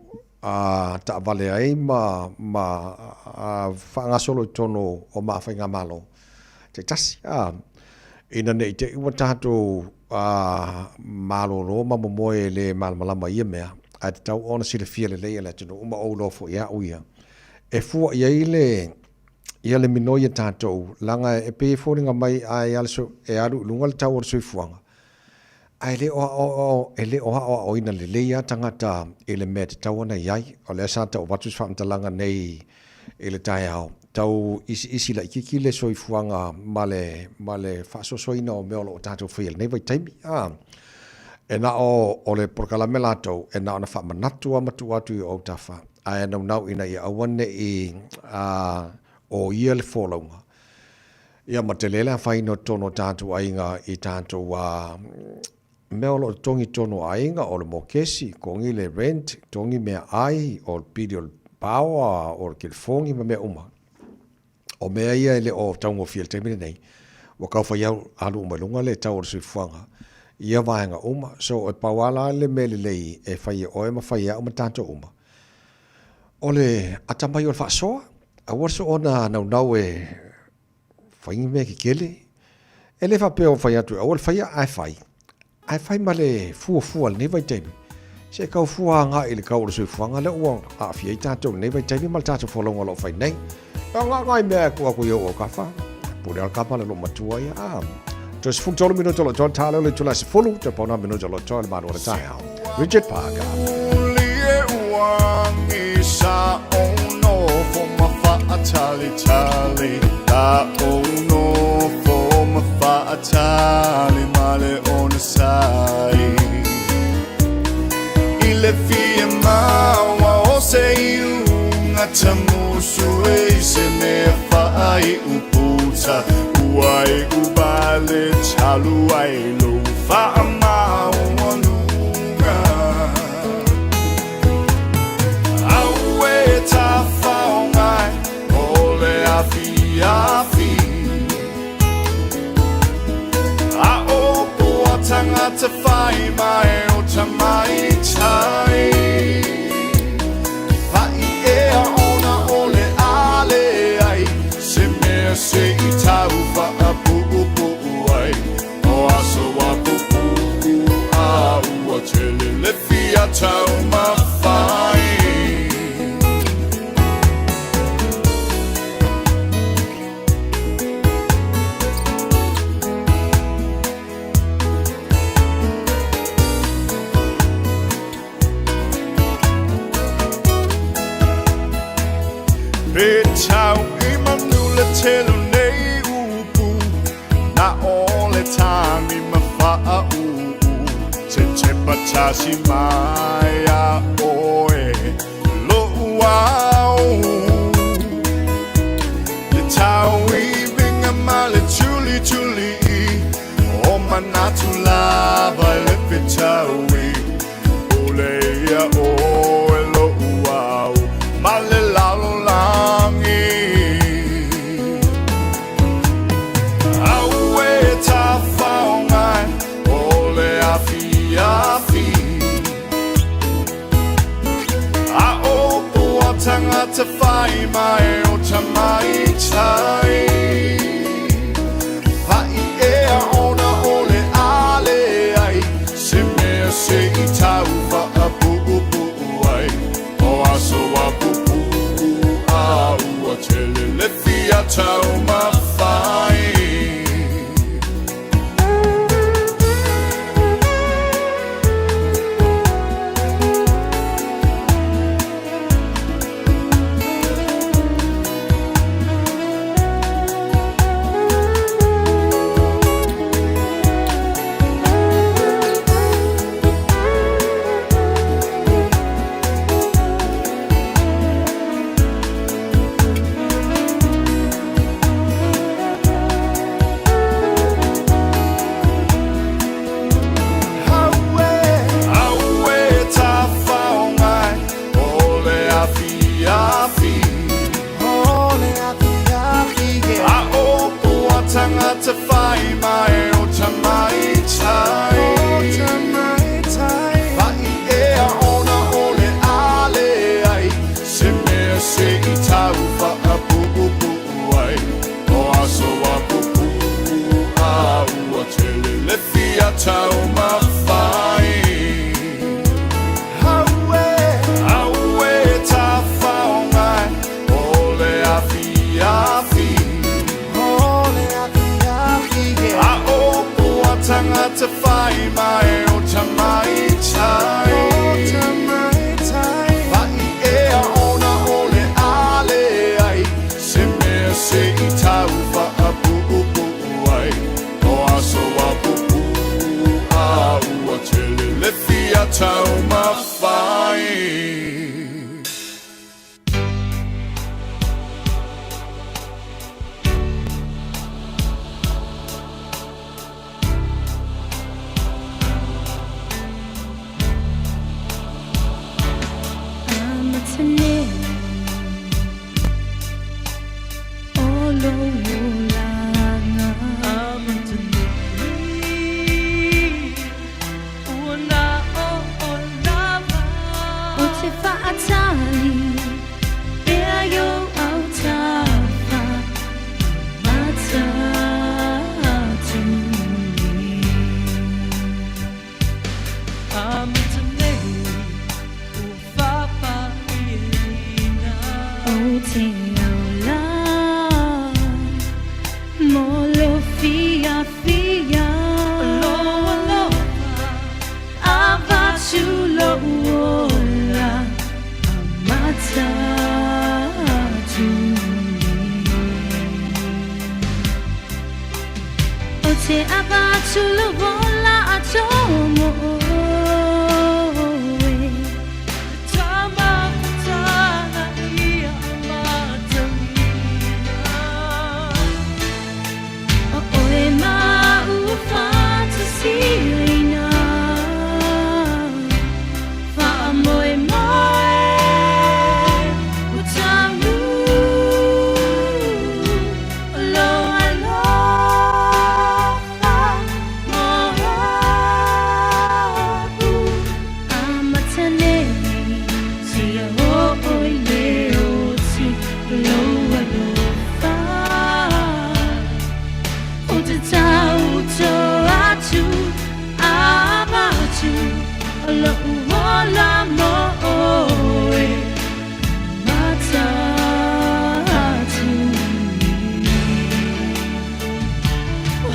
taavale ai ma ma faagasolo i totonu o maa faigamalo taitasi. Ina ne i te i ua tatou malolo ma momoe e le malamalama i ia mea, ae tatau ona silafia lelei e le atunuu ma ou iloa foi e au ia, e fua i ai le ia le minoi a tatou, leaga e pei e foliga mai a e alu i luga le tau o le soifuaga, ae le o e le o aoaoina lelei lava tagata i le mea e tatau ona i ai. O lea sa tau avatu se faamatalaga nei i le taeao, tau isiisi laitiiti le soifuaga ma le ma le faasoasoaina o mea o lo o tatou faia i lenei vaitaimi. A, e na o o le polokalame latou e na ona faamanatu lava ma tuu atu i ou autafa, ae naunau ina ia aua ne i oia le folauga. Ia ma tele le afaina o totonu o tatou aiga i tatou mea o lo o totogi i totonu o aiga, o le mokesi, totogi le rent, totogi meaai, o le pili o le power, o le telefoni ma mea uma. O mea ia e le o taugofie i le taimi lenei, ua tau fai alu uma i luga le tau o le soifuaga i ia vaega uma. So e pau lava la le mea lelei e fai e oe ma fai e au ma tatou uma. O le atamai o le faasoa, aua le soona naunau e fai ni mea kekele. E le faapea o fai atu e aua le faia, ae fai. Ae fai ma le fuafua i lenei vaitaimi. Se i tau fua agai i le tau o le soifuaga lea ua aafia ai tatou i lenei vaitaimi ma le tatou folauga o lo o fai nei. E nai mea e tuu atu i ou autafa. Pule lava le kapa le loomatua ia. Ah, toe 13 minuta o lo o toa le ta lea o le itula e 10, toe pau na minuta o lo o toa le malu o le taeao. Richard Parker. I le fia maua o se iuga tamusu e i se mea faaiu puta ua iu vale talu ai lou faamaualuga. Aue tafaogai o le afiafi A o poa tagata fai mai o tamaitai Pa'i ea ona o le a leai se mea se i tau faapuupuu ai O aso a pupuu a ua tele le fia taumafai. Pe tau i manu le tele o nei upu Na o le tagi ma faauu Se tepa tasi mai ia oe Lou ao Le tauiviga ma le tulituli O manatu lava i le fetaui Pule ia oe lou ao ma le lalolagi Aue tafaogai o le afiafi A o poa tagata fai mai o tamaitai Pa'i ea ona o le a leai se mea se i tau faapuupuu ai O aso a pupuu a ua tele le fia taumafai. Aue tafaogai o le afiafi A o poa tagata fai mai o tamaitai Pa'i ea ona o le a leai se mea se i tau faapuupuu ai O aso a pupuu a ua tele le fia taumafai. Aue tafaogai o le afiafi A o poa tagata fai mai o tamaitai Pa'i ea ona o le a leai se mea se i tau faapuupuu ai O aso a pupuu a ua tele le fia taumafai. O te whaatali. te aula mo lo fiafia. O lou alofa avatu lou ola amata atu nei. O te avatu lou ola atoa mo oe. Tamakutana ia amatalia. O oe ma ua fa'atasiina. Fa'amoemoe ua tagu. O lou alofa mo a'u. Amata nei seia oo i le oti lou alofa. Ou te taoto atu avatu lo'u ola mo oe amata atu nei. Oh.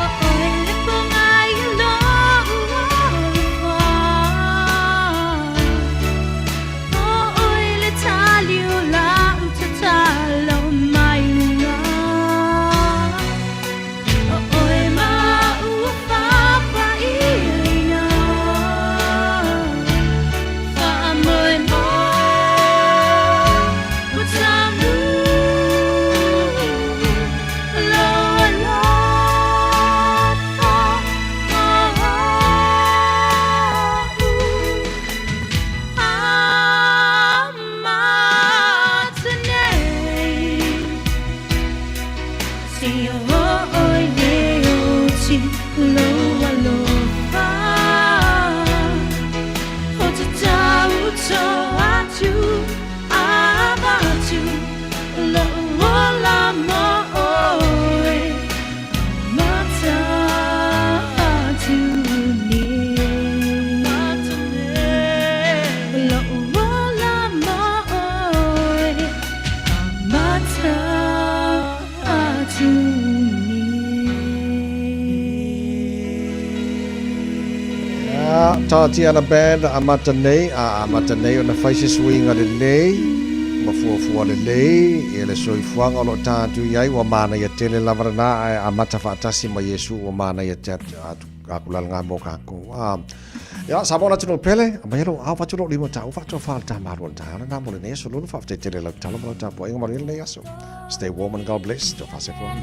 O oe le pogai o lo'u alofa. O oe le tali o la'u tatalo mai luga. O oe ma ua fa'apaiaina. Fa'amoemoe ua tagu. Lou alofa mo a'u. Amata nei seia oo i le oti lou alofa. Ou te taoto atu avatu lo'u ola mo oe amata atu nei. Lo'u ola mo oe amata atu nei. Ia, Tatiana Band amata nei, a amata nei ona fai se suiga lelei ma fuafua lelei ia le soifuaga o loo tatou i ai ua manaia tele lava lenā ae amata faatasi ma Iesu ua manaia te atu aku lalaga mo kakou. A ia Samoa le atunuu pele, aumaia lou ao avatu lou lima taua faatoafā le tamalua le taeao lenā mo lenei aso lulu. Faafetai tele lau tatalo ma lau tapuaiga manuia lenei aso. Stay warm and God bless. Tofa Sefoa.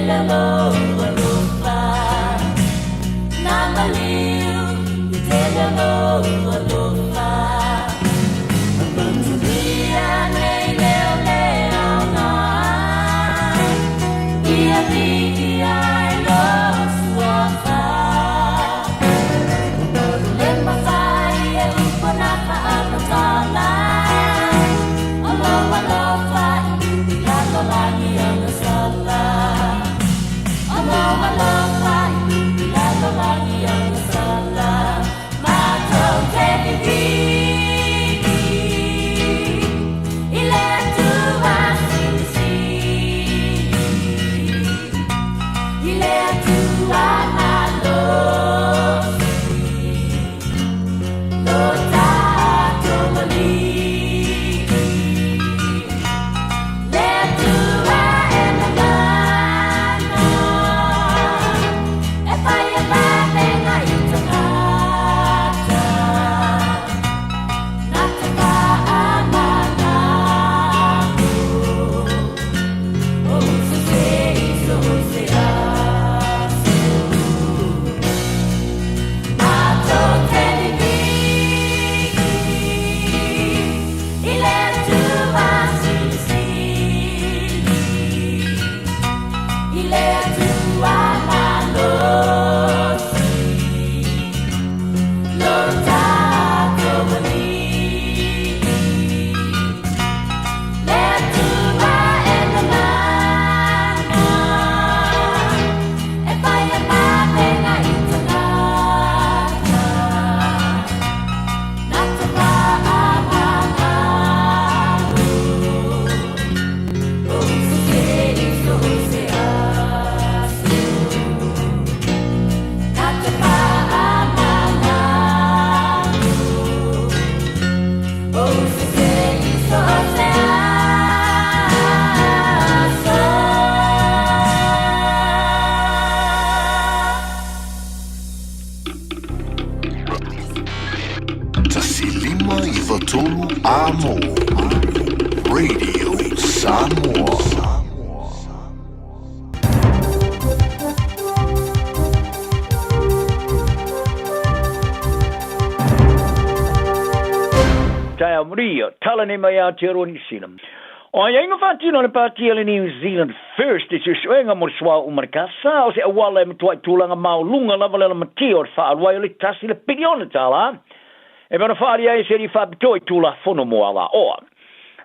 tele lou alofa Na maliu i tele lou alofa Manuia nei leo le aoga Ia viia ai lou suafa Le mafai e upu na faamatala O lou alofa i lalolagi agasala O lou alofa i lalolagi agasala Matou te vivii i le Atua Silisili I le Atua malosi Lo tatou Alii Le Atua e mamana E fai e vavega i tagata Na te faamanatu O se i so se aso Matou te vivii i le Atua Silisili I le Atua malosi Lo tatou Alii Le Atua e mamana E fai e vavega i tagata Na te faamanatu O se i so se aso Na te faamanatu O se i so se aso 1593 Amo Radio Samoa. Taeao muri, tala nei mai Aotearoa Niu Sila. O aiaiga faatino a le Pāti a le New Zealand First i suesuega mo le suauu ma le kasa, o se auala e matuai tulaga maoluga lava le lamatia o le faaalu ai o le tasi le piliona tālā e pei ona faaalia ai se alii faapitoa i Tulafono mo Alaoa.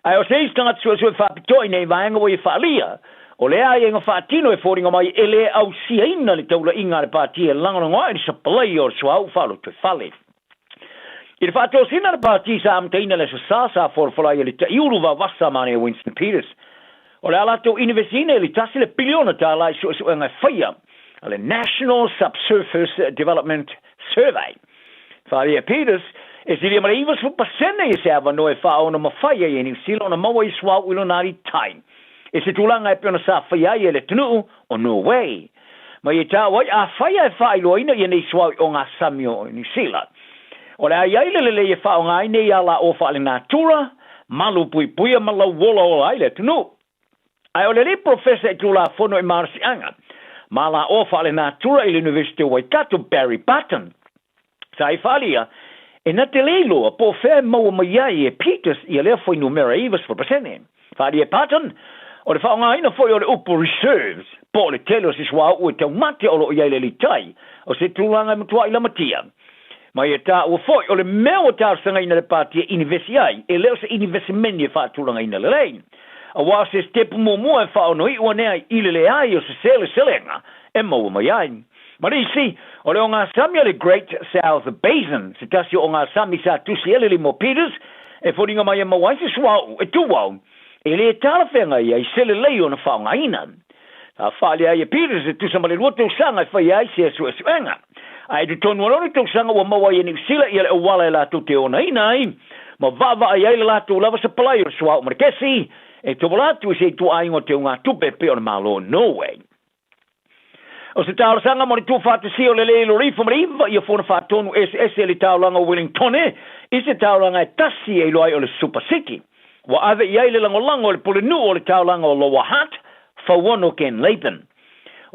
Ae o se isi tagata suesue faapitoa i nei vaega ua ia faaalia, o lea aiaiga faatino e foliga mai e le ausiaina le taulaiga a le Pāti e lagolago ai le sapalaia o le suauu faalotoifale. I le faatosina a le Pāti sa amataina le Aso Sa, sa folafola ai e le Taʻiulu Vavasa Mane Winston Peters, o le a latou inivesiina i le tasi le piliona tālā i suesuega e faia a le National Subsurface Development Survey. Faaalia e Peters, e silia ma le 90% ia se avanoa e faaono mafai ai e Niu Sila ona maua i suauu i lona alitai i se tulaga e pei ona sa faia ai e le atunuu o Norway. Ma ia taua ai, afai ae faailoaina ia nei suauu i ogasami o Niu Sila, o le a i ai le lelei e faaaoga ai nei alaoa faalenatura, malupuipuia ma lauolaola ai le atunuu. Ae o le alii polofesa i Tulafono i Malosiaga ma alaoa faalenatura i le University o Waikato, Barry Barton, sa i faaalia, e na te le iloa po o fea e maua mai ai e Peters ia lea fuainumera e 90%. Faaalia e Barton, o le faaaogaina foi o le upu reserves, po o le tele o se suauu e taumate o lo o i ai le alitai, o se tulaga e matuai lamatia. Ma ia taua foi, o le mea ua talosagaina le Pāti e inivesi ai, e le o se inivesimeni e faatulagaina lelei. Aua o se sitepu muamua e faaonoiʻu ane ai i le leai o se seleselega e maua mai ai. Ma le isi, o le ogasami a le Great South Basin, se tasi o ogasami sa tusi ai le lima o Peters, e foliga mai e maua ai se suauu e tuau, e le talafeagai ai se lelei ona faaaogaina. Sa faaalia ai e Peters e tusa ma le lua tausaga e faia ai sea suesuega. Ae i totonu o le ono tausaga ua maua ai e Niu Sila ia le auala e latou te onaina ai ma vaavaai ai le latou lava sapalai o le suauu ma le kesi e tauala atu i se ituaiga o teugatupe e pei o le Malo o Norway. O se talosaga mo le tuufaatasia o le lē lorifo ma le iva ia fono faatonu eseese i le taulaga o Wellingtone i se taulaga e tasi e iloa ai o le Super City. Ua ave i ai le lagolago a le Pulenuu o le taulaga o Lower Hutt, Fauono Ken Laban.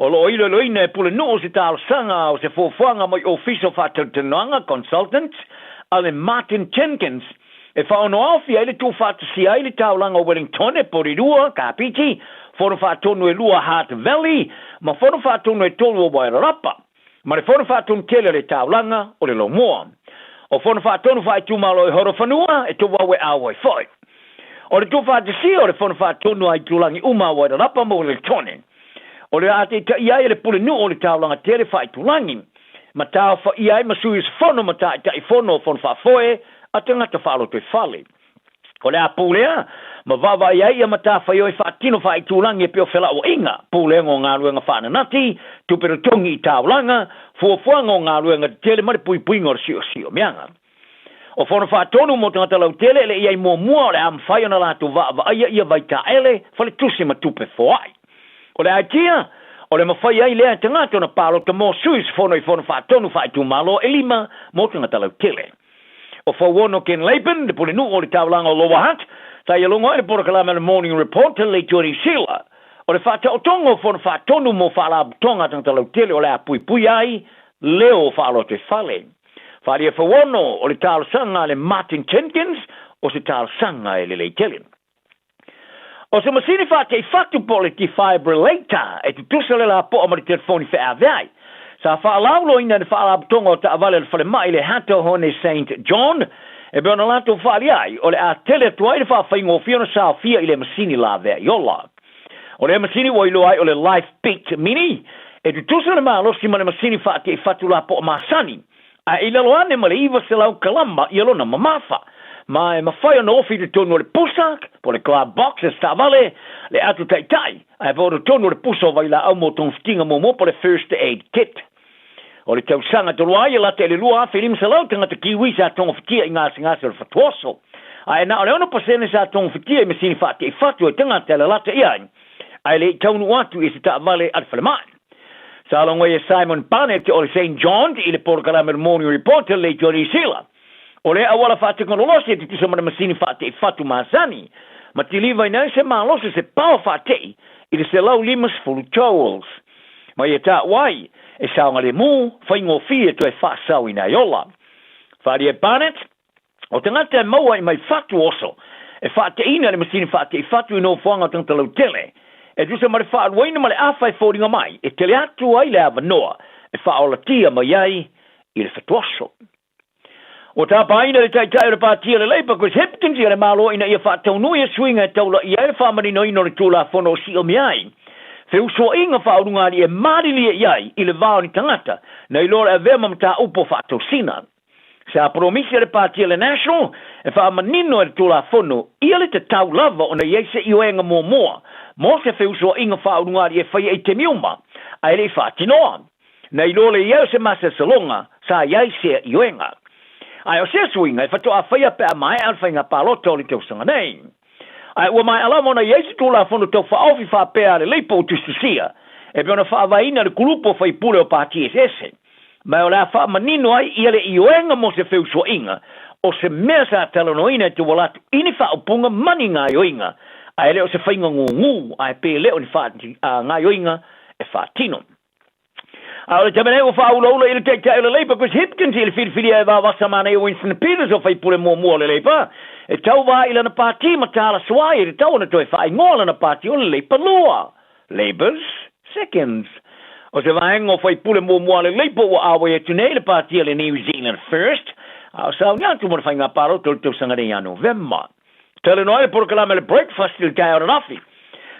O lo o iloiloina e Pulenuu se talosaga o se fuafuaga mai Ofisa o Faatalatalanoaga, Consultants, a le Martin Jenkins e faaonoaofi ai le tuufaatasia ai le taulaga o Wellingtone, Porirua, Kapiti, Fono Faatonu e lua Hutt Valley ma Fono Faatonu e tolu o Wairarapa, ma le Fono Faatonu tele a le taulaga o le Laumua. O Fono Faatonu faaitumalo i Horowhenua e touau e auai foi. O le tuufaatasia o le Fono Faatonu a itulagi uma a Wairarapa ma Wellingtone, o le a taitaia ai e le Pulenuu o le taulaga tele faaitulagi, ma taofaia ai ma sui usufono ma taitaifono o Fono Faafoe a tagata faalotoifale. O le a pulea ma vaavaai ai ia matafaioi faatino faaitulagi e pei o felauaiga, pulega o galuega faananati, tupe totogi i taulaga, fuafuaga o galuega tetele ma le puipuiga o le siosiomiaga. O Fono Faatonu mo tagata lautele e le i ai muamua o le a mafai ona latou vaavaaia ia vaitaele, faletusi ma tupe foai. O le aitia, o le mafai ai lea e tagata ona palota mo sui usufono i Fono Faatonu faaitumalo e lima mo tagata lautele. O Fauono Ken Laban, le pulenuu o le taulaga o Lower Hutt, sa ia logo ai le polokalame a le Morning Report a le Leitoa Niu Sila. O le faataotoga o Fono Faatonu mo faalapotopotoga a tagata lautele o le a puipuia ai leo faalotoifale. Faaalia Fauono, o le talosaga a le Martin Jenkins o se talosaga e lelei tele. O se masini faataifatu po o le defibrillator e tutusa le lapoa ma le telefoni feaveai. Sa faalauiloaina e le Faalapotopotoga o Taavale a le Falemai le Hato Hone Saint John e pei ona latou faaali ai, o le a tele atu ai le faafaigofie ona saofia i lea masini laveai ola. O lea masini ua iloa ai o le Lifebeat Mini, e tutusa le malosi ma le masini faataifatu lapoa masani, ae i lalo ane ma le 900 kalama ia lona mamafa. Ma e mafai ona ofi i totonu o le pusa, po o le glove box a se taavale, le atu taitai, ae po o totonu o le pusa o vailaau mo togafitiga muamua po o le first aid kit. O le tausaga talu ai e lata i le 2,500 tagata Kiwi sa togafitia i gasegase o le fatuoso. Ae na o le 6% sa togafitia i masini faataifatu e tagata e lalata i ai, ae le i taunuu atu i se taavale a le falemai. Sa logo ai e Simon Barnett o le Saint John's i le polokalame o le Morning Report a le Leitio Niu Sila. O lea auala faatekonolosi e tutusa ma le masini faataifatu masani, ma tilivaina ai se malosi se pao faatei i le 150 joules. Ma ia taua ai, e saogalemu, faigofie toe faasaoina ai ola. Faaalia e Barnett, O tagata e maua i mai fatu oso, e faateina le masini faatei fatu i nofoaga o tagata lautele, e tusa ma le faaluaina ma le afa e foliga mai, e tele atu ai le avanoa e faaolatia mai ai i le fatuoso. Ua tapaina le Taitai o le Pāti a le Labour, Chris Hipkins, i le Malo ina ia faataunuu ia suiga e taulaia ai le faamaninoina o le Tulafono o Siomia ai feusuaiga faaulugalii e malilie i ai i le va o ni tagata na iloa le avea ma mataupu o faatosina. Sa polomisi a le Pāti a le National e faamanino ai le Tulafono ia le tatau lava ona i ai se ioega muamua mo se feusuaiga faaulugalii e faia i taimi uma ae le i faatinoa. Na iloa le i ai o se masalosaloga sa i ai sea ioega. Ae o sea suiga e faatoa faia pe a maea le faiga palota o le tausaga nei. Ae ua maea lava ona i ai se Tulafono Tau Faaofi faapea a le Leipa ua tusitusia, e pei ona faavaeina le kulupu o faipule o pati eseese. Ma o le a faamanino ai ia le ioega mo se feusuaiga, o se mea sa talanoaina e tauala atu i ni faaupuga ma ni gaoioiga, ae le o se faiga gūgū, ae pe le o ni gaoioiga e faatino. A o le taimi nei ua faaulaula i le Taitai o le Labour Chris Hipkins i le filifilia e vavasa manaia Winston Peters o faipule muamua o le Labour e tauva i lana pati ma tala suai e tatau ona toe faaigoa lana pati o le Labour lua, Labour's Seconds. O se vaega o faipule muamua a le Labour ua auai atu nei i le pati a le New Zealand First, a o sauni atu mo le faiga palota o le tausaga nei ia Novema. Talanoa ai le polokalame le Breakfast i le taeao ananafi.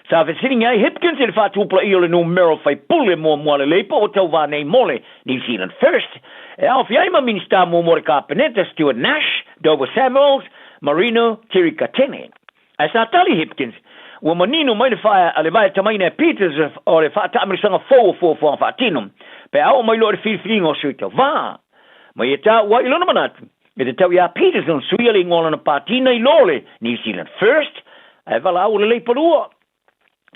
Sa fesiligia ai Hipkins i le faatupulaia o le numera o faipule muamua a le Labour ua tauva nei mo le New Zealand First, e aofia ai ma Minisita muamua o le Kapeneta Stuart Nash, Dover Samuels, Marino Tirikatene. Ae sa tali Hipkins, ua manino mai le faea a le vae tamaina e Peters o le faataamilosaga fou o fuafuaga faatino, pe a oo mai loa i le filifiliga o sui tauva. Ma ia taua ai i lona manatu, E tatau iā Peters ona suia le igoa o lana pati nai lo le New Zealand First, ae valaau le Leipa Lua.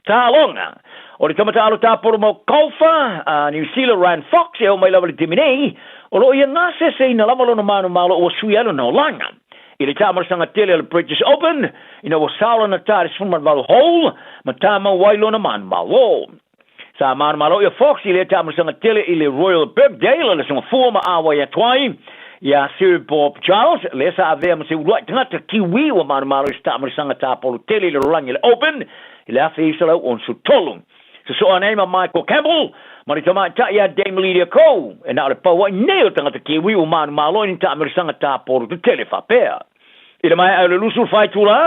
Taaloga, O le tama taalo tapolo mau golfer a New Zealand Ryan Fox e oo mai lava i le taimi nei, o lo o ia gaseseina lava lona manumalo ua suia ai lona olaga. I le taamalosaga tele a le British Open, ina ua sao lana ta i le 18 hole, ma tamau ai lona manumalo. Sa manumalo ia Fox i lea taamilosaga tele i le Royal Birkdale i le Aso Gafua ma auai atu ai ia Sir Bob Giles, lea sa avea ma se uluai tagata Kiwi ua manumalo i se taamilosaga tapolo tele i le lalolagi le Open i le 1963. Sosoo ane ai ma Michael Campbell ma le tamaitai ia Dame Lydia Ko, e na o le pau ai nei o tagata Kiwi ua manumalo i ni taamilosaga tapolo tetele faapea. I le maea o le 24 itulā,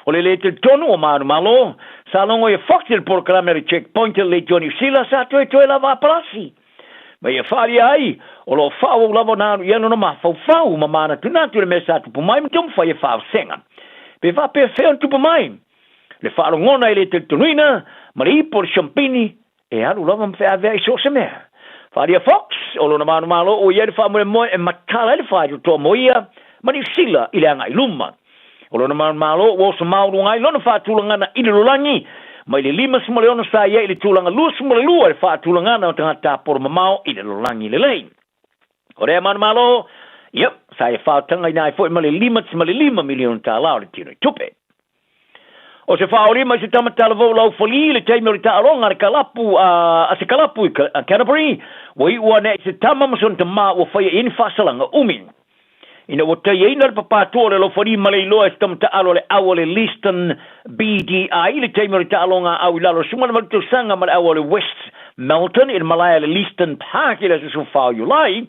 o le lē talitonu o manumalo, sa logo ia Fox i le polokalame a le Checkpoint i le Leitio Niu Sila sa toetoe lava a palasi. Ma ia faaalia ai, o lo o faaauau lava ona alu i ai lona mafaufau ma manatunatu i le mea sa tupu mai ma taumafai e faavasega. Pe faapefea ona tupu mai? Le faalogona e le talitonuina ma le ipo o le siampini E alu lava ma feaveai i so o se mea. Faaalia Fox, o lona manumalo ua i ai le faamoemoe e matala ai le faitotoa mo ia ma Niu Sila i le agai luma. O lona manumalo ua oso mauluga ai lona faatulagana i le lolagi mai le 56 sa i ai i le tulaga 22 i le faatulagana o tagata tapolo mamao i le lolagi lelei. O lea manumalo, ia, sa ia faatagaina ai foi ma le $5.5 miliona tālā o le tino i tupe. O se faaolima i se tama talavou laufali i le taimi o le taaloga a le kalapu a se kalapu i Canterbury, ua iu ane ai se tama ma sona tamā ua faia i ai ni faasalaga umi. Ina ua taiaina le papātua o le laufali ma le iloa e se tama taalo a le au a le Leeston BDI i le taimi o le taaloga a au i lalo o le 18 tausaga ma le au a le West Melton i le malae a le Leeston Park i le aso 14 o Iulai,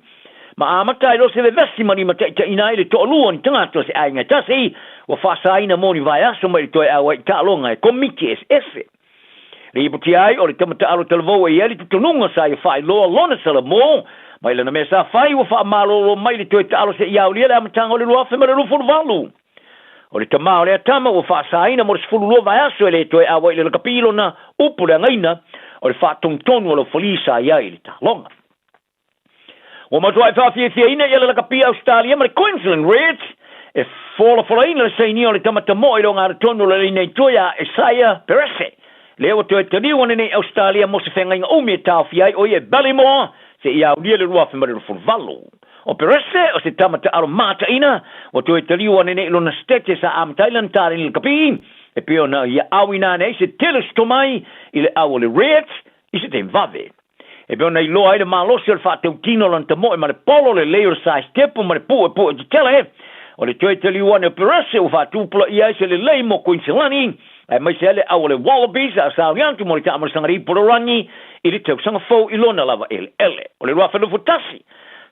Ma amata ai loa se vevesi ma limataitaiina ai le toalua o ni tagata o se aiga e tasi ua faasaina mo ni vaiaso mai le toe auai i taaloga e Komiti Eseese. Lipotia ai o le tama taalo talavou e i ai le tutunuga sa ia faailoa lona salamo mai lana mea sa fai ua faamalolo mai le toe taalo seia aulia le amataga o le 2028. O le tama o lea tama ua faasaina mo le 12 vaiaso e le toe auai i le lakapi lona upu leagaina o le faatonutonu o laufali sa i ai i le taaloga. Ua matuai faafiafiaina ia le lakapi Ausetalia ma le Queensland Reds e folafolaina le sainia o le tama tamoe i le ogatotonu o le laina i tua ia Isaiah Perese, lea ua toe taliu ane nei Ausetalia mo se feagaiga umi e taofia ai o ia e Ballymore seia aulia le 2028. O Perese o se tama taalo mataina ua toe taliu ane nei i lona sitete sa amata ai lana taleni lakapi e pei ona ia auina ane ai se tele o se tomai i le au o le Reds i se taimi vave. E pei ona iloa ai le malosi o le faatautino o lona tamoe ma le polo, le lei o le saisitepu ma le puepue tetele, o le toe taliu ane o Perese ua faatupulaia ai se lelei mo Kuiniselani, aemaise ai le au o le Wallabies a saoli atu mo le taamalosaga lipololagi i le tausaga fou i lona lava eleele. O le 2021,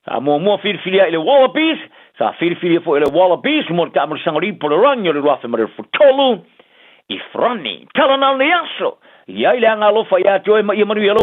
sa muamua filifilia i le Wallabies, sa filifilia foi e le Wallabies mo le taamalosaga lipololagi o le 2023 i Farani. Tala na o lenei aso, i ai le aga alofa ia te oe ma ia manuia lou.